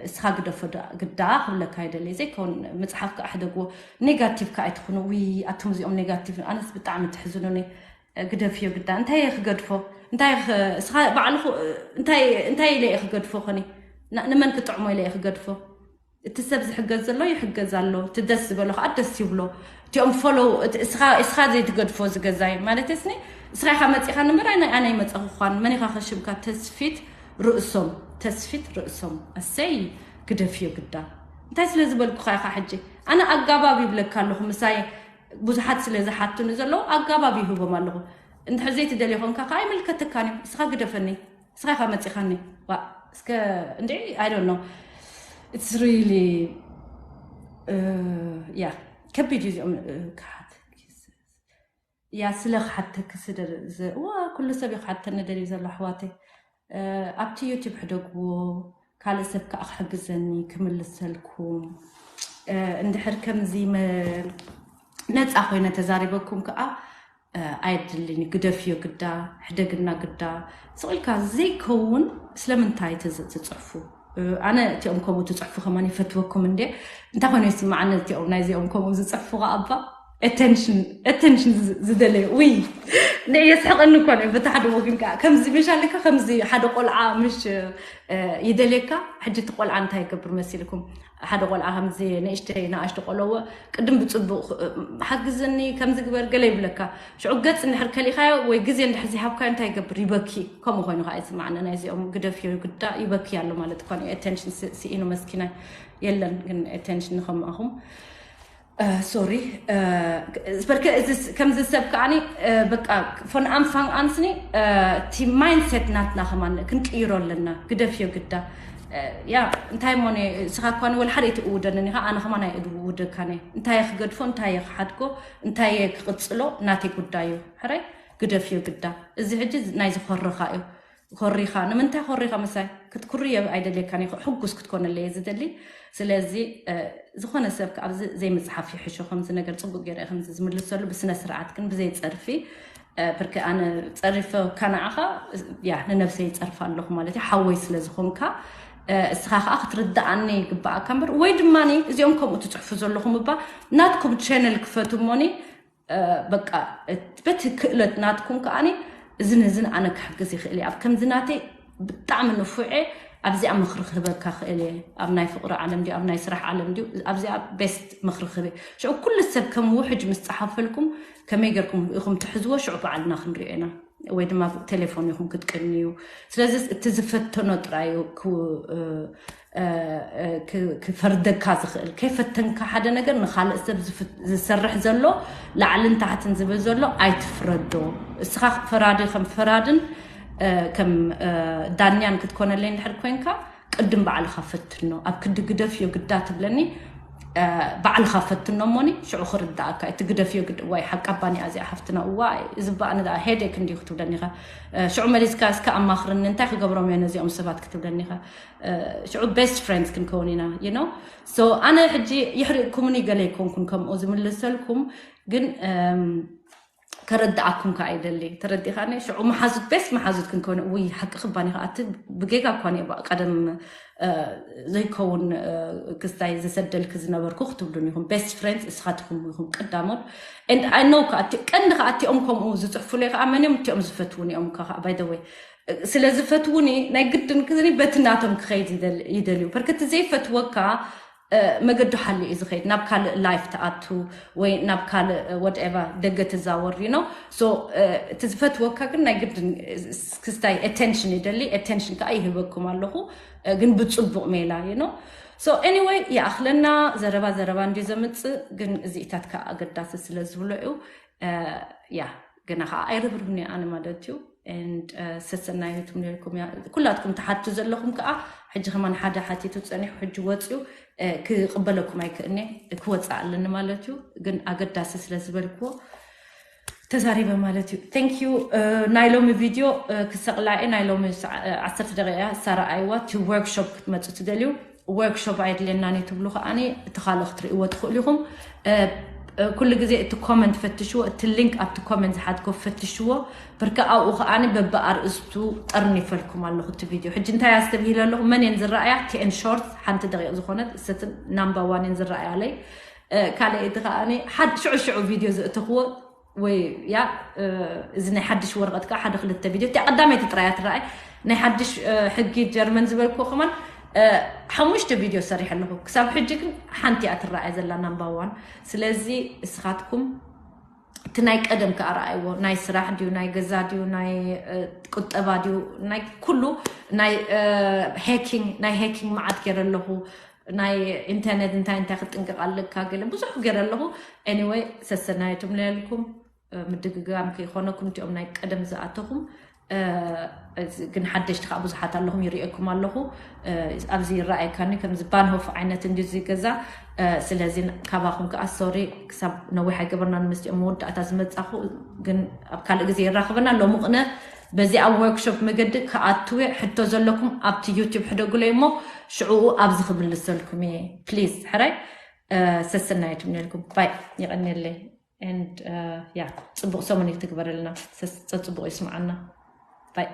እስኻ ግደፎ ግዳ ክብለካ ይደሊ ዘይከውን መፅሓፍ ከዓ ሕደግዎ ኔጋቲቭ ከዓ ኣይትኹኑ ዊ ኣቱም እዚኦም ኔጋቲቭ ኣነስ ብጣዕሚ ትሕዝኑኒ ግደፍዮ ግዳ እንታይ እየ ክገድፎ እንታይ እስኻ ባዕልኹ እንታይ ኢለ እየ ክገድፎ ኾኒ ንመን ክጥዕሞ ኢለ እየ ክገድፎ እቲ ሰብ ዝሕገዝ ዘሎ ይሕገዝ ኣሎ እቲ ደስ ዝበሎ ከዓ ደስ ይብሎ እቲኦም ፎሎው እስኻ ዘይትገድፎ ዝገዛይ ማለት ስኒ እስኻ ኢኻ መፂኻ ንበር ኣነ ኣነ ይመፀኹኳን መን ኢኻ ከሽምካ ተስፊት ርእሶም ተስፊት ርእሶም ኣሰይ ግደፍዮ ግዳ እንታይ ስለ ዝበልኩኻ ኢኻ ሕጂ ኣነ ኣጋባብ ይብለካ ኣለኹ ምሳይ ብዙሓት ስለ ዝሓቱኒ ዘለዉ ኣጋባብ ይህቦም ኣለኹ እንድሕር ዘይትደልዮ ኾንካ ከዓ ኣይምልከተካን እዩ እስኻ ግደፈኒ እስኻ ኢኻ መፂኻኒ ዋ እስከ እንዲ I don't know it's really yeah ከቢድ እዩ እዚኦም ክሓት ያ ስለ ክሓተክ ስደር እዋ ኩሉ ሰብ ይክሓተኒ ደልዩ ዘሎ ኣሕዋተይ ኣብቲ ዩቲብ ሕደግዎ ካልእ ሰብ ከዓ ክሕግዘኒ ክምልሰልኩም እንድሕር ከምዚ ነፃ ኮይነ ተዛሪበኩም ከዓ ኣየድልኒ ግደፍዮ ግዳ ሕደግና ግዳ ስቕ ኢልካ ዘይከውን ስለምንታይ ትፅሕፉ ኣነ እቲኦም ከምኡ ትፅሕፉ ከማን ይፈትወኩም እንዴ እንታይ ኮይኑ ይስማዓኒ እቲኦም ናይዚኦም ከምኡ ዝፅሕፉ ከኣባ attention ዝደለዩ ውይ ንየስሕቀኒ እኮ ነ በቲ ሓደ ወግን ከዓ ከምዚ ምሽ ኣለካ ከምዚ ሓደ ቆልዓ ምሽ ይደልየካ ሕጂ እቲ ቆልዓ እንታይ ይገብር መሲልኩም ሓደ ቆልዓ ከምዚ ንእሽተይ ንኣሽተ ቆለዎ ቅድም ብፅቡቅ ሓግዝኒ ከምዚ ግበር ገለ ይብለካ ሽዑ ገፅ እንድሕር ከሊኻዮ ወይ ግዜ እንድሕር ዘይሃብካዮ እንታይ ይገብር ይበኪ ከምኡ ኮይኑ ከዓ ይስማዓኒ ናይዚኦም ግደፍዮ ግዳ ይበኪ ኣሎ ማለት እኳ attention ስኢኑ መስኪናይ የለን ግን attention ንከማኹም ሶሪ በርከ ከምዚ ሰብ ከዓኒ በቃ ፎን ኣንፋን ኣንስኒ እቲ ማይንድሴት ናትና ከማን ክንቅይሮ ኣለና ግደፍዮ ግዳ ያ እንታይ ሞነ ስኻ እኳ ወላ ሓደ ኣይትእውደንን ኢኻ ኣነ ከማን ኣይእውደካን እንታይ ክገድፎ እንታይ ክሓድጎ እንታይ ክቕፅሎ ናተይ ጉዳዩ ሕራይ ግደፍዮ ግዳ እዚ ሕጂ ናይ ዝኾርኻ እዩ ኮሪኻ ንምንታይ ኮሪኻ ምሳይ ክትኩርዮ ኣይደልየካን እዩ ሕጉስ ክትኮነለየ ዝደሊ ስለዚ ዝኾነ ሰብ ኣብዚ ዘይምፅሓፍ ይሕሾ ከምዚ ነገር ፅቡቅ ገይረ ከምዚ ዝምልሰሉ ብስነ ስርዓት ግን ብዘይ ፀርፊ ብርክ ኣነ ፀሪፈ ካናዓኻ ያ ንነብሰይ ይፀርፍ ኣለኹ ማለት እዩ ሓወይ ስለ ዝኾንካ እስኻ ከዓ ክትርድኣኒ ይግባኣካ እምበር ወይ ድማ እዚኦም ከምኡ ትፅሕፉ ዘለኹም እባ ናትኩም ቸነል ክፈቱ እሞኒ በቃ በቲ ክእለት ናትኩም ከዓኒ እዝን እዝን ኣነ ክሕግዝ ይኽእል እየ ኣብ ከምዚ ናተይ ብጣዕሚ ንፉዕ እየ ኣብዚኣ ምኽሪ ክህበካ ክእል እየ ኣብ ናይ ፍቅሪ ዓለም ድዩ ኣብ ናይ ስራሕ ዓለም ድዩ ኣብዚኣ ቤስት ምኽሪ ክህብ እየ ሽዑ ኩሉ ሰብ ከም ውሕጅ ምስ ፀሓፈልኩም ከመይ ገርኩም ኢኹም ትሕዝዎ ሽዑ በዓልና ክንሪኦ ኢና ወይ ድማ ቴሌፎን ኢኹም ክትቅንዩ ስለዚ እቲ ዝፈተኖ ጥራዩ ክፈርደካ ዝኽእል ከይፈተንካ ሓደ ነገር ንካልእ ሰብ ዝሰርሕ ዘሎ ላዕልን ታሕትን ዝብል ዘሎ ኣይትፍረዶ እስኻ ፈራዲ ከም ፈራድን ከም ዳንያን ክትኮነለይ እንድሕር ኮይንካ ቅድም ባዕልኻ ፈትኖ ኣብ ክዲ ግደፍዮ ግዳ ትብለኒ ባዕልኻ ፈትኖ እሞኒ ሽዑ ክርዳእካ እቲ ግደፍዮ ግድ ዋይ ሓቃባኒ ኣዚኣ ሓፍትና እዋ እዚ በኣኒ ዳ ሄዴክ እንዲዩ ክትብለኒ ኢኻ ሽዑ መሊስካ እስካ ኣማኽርኒ እንታይ ክገብሮም እየ ነዚኦም ሰባት ክትብለኒ ኢኻ ሽዑ ቤስት ፍሬንድስ ክንከውን ኢና you know so ኣነ ሕጂ ይሕሪቅኩምኒ ገለ ይኮንኩን ከምኡ ዝምልሰልኩም ግን ከረድኣኩም ከዓ ይደሊ ተረዲኻኒ ሽዑ መሓዙት ቤስት መሓዙት ክንከውን ውይ ሓቂ ክባኒ ከዓ እቲ ብጌጋ እኳ ቀደም ዘይከውን ክስታይ ዝሰደልክ ዝነበርኩ ክትብሉን ኢኹም ቤስት ፍሬንድስ እስኻትኩም ኢኹም ቀዳሞት and I know ቀንዲ ከዓ እቲኦም ከምኡ ዝፅሕፉለይ ከዓ መን እዮም እቲኦም ዝፈትውን እዮም ከዓ by the way ስለ ዝፈትውኒ ናይ ግድን ክዝኒ በቲ ናቶም ክኸይድ ይደልዩ በርከቲ ዘይፈትወካ መገዱ ሓሊ እዩ ዝኸይድ ናብ ካልእ ላይፍ ትኣቱ ወይ ናብ ካልእ whatever ደገ ትዛወር you know so እቲ ዝፈትወካ ግን ናይ ግድን ክስታይ attention ይደሊ attention ከዓ ይህበኩም ኣለኹ ግን ብፅቡቅ ሜላ you know so anyway ይኣኽለና ዘረባ ዘረባ እንዲ ዘምፅእ ግን እዚኢታት ከዓ ኣገዳሲ ስለ ዝብሎ እዩ ያ ገና ከዓ ኣይርብርብኒ ኣነ ማለት እዩ ሰሰናይት ምልኩም ኩላትኩም ትሓቱ ዘለኹም ከዓ ሕጂ ከማን ሓደ ሓቲቱ ፀኒሑ ሕጂ ወፅዩ ክቕበለኩም ኣይክእልኒ ክወፅእ ኣለኒ ማለት እዩ ግን ኣገዳሲ ስለ ዝበልክዎ ተዛሪበ ማለት እዩ thank you ናይ ሎሚ ቪድዮ ክሰቕላ እየ ናይ ሎሚ ዓሰርተ ደቂቃ ሳራ ኣይዋ እቲ ወርክሾፕ ክትመፁ ትደልዩ ወርክሾፕ ኣየድልየናን እዩ ትብሉ ከዓኒ እቲ ካልኦ ክትርእይዎ ትኽእሉ ኢኹም ኩሉ ግዜ እቲ ኮመንት ፈትሽዎ እቲ ሊንክ ኣብቲ ኮመንት ዝሓትኮ ፈትሽዎ ብርካ ኣብኡ ከዓኒ በብኣርእስቱ ጠርኒፈልኩም ኣለኹ እቲ ቪድዮ ሕጂ እንታይ ኣስተብሂለ ኣለኹ መን እየን ዝረኣያ ቲኤን ሾርት ሓንቲ ደቂቕ ዝኾነት እሰትን ናምባ ዋን እየን ዝረኣያ ኣለይ ካልእ እቲ ከዓኒ ሽዑ ሽዑ ቪድዮ ዘእተኽዎ ወይ ያ እዚ ናይ ሓድሽ ወረቐት ከዓ ሓደ ክልተ ቪድዮ እቲኣ ቀዳመይቲ ጥራያ ትረኣይ ናይ ሓድሽ ሕጊ ጀርመን ዝበልክዎ ከማን ሓሙሽተ ቪድዮ ሰሪሐ ኣለኹ ክሳብ ሕጂ ግን ሓንቲ እያ ትረኣየ ዘላ ናምባ ዋን ስለዚ እስኻትኩም እቲ ናይ ቀደም ከዓ ረኣይዎ ናይ ስራሕ ድዩ ናይ ገዛ ድዩ ናይ ቁጠባ ድዩ ናይ ኩሉ ናይ ሄኪንግ ናይ ሄኪንግ መዓት ገይረ ኣለኹ ናይ ኢንተርኔት እንታይ እንታይ ክጥንቅቕ ኣለካ ገለ ብዙሕ ገይረ ኣለኹ anyway ሰሰናየቱም ለልኩም ምድግጋም ከይኮነኩም እቲኦም ናይ ቀደም ዝኣተኹም ግን ሓደሽቲ ከዓ ብዙሓት ኣለኹም፣ ይርእየኩም ኣለኹ። ኣብዚ ይረኣየካኒ ከምዚ ባንሆፍ ዓይነት እንዲ እዚ ገዛ። ስለዚ ካባኹም ከዓ ሶሪ፣ ክሳብ ነዊሕ ኣይገበርናን ምስኦም መወዳእታ ዝመጻኹ። ግን ኣብ ካልእ ግዜ ይራኽበና። ሎሚ ቅነ በዚ ኣብ ወርክሾፕ መገዲ ክኣትው ሕቶ ዘለኩም ኣብቲ ዩቲዩብ ሕደጉለይ እሞ ሽዕኡ ኣብዚ ክምልሰልኩም እየ። ፕሊዝ ሕራይ ሰሰናየት ምነልኩም ባይ። ይቐንየለይ። And ያ ጽቡቕ ሰሙን ይትግበረልና። ሰስ- ጽቡቕ ይስምዓና። ባይ።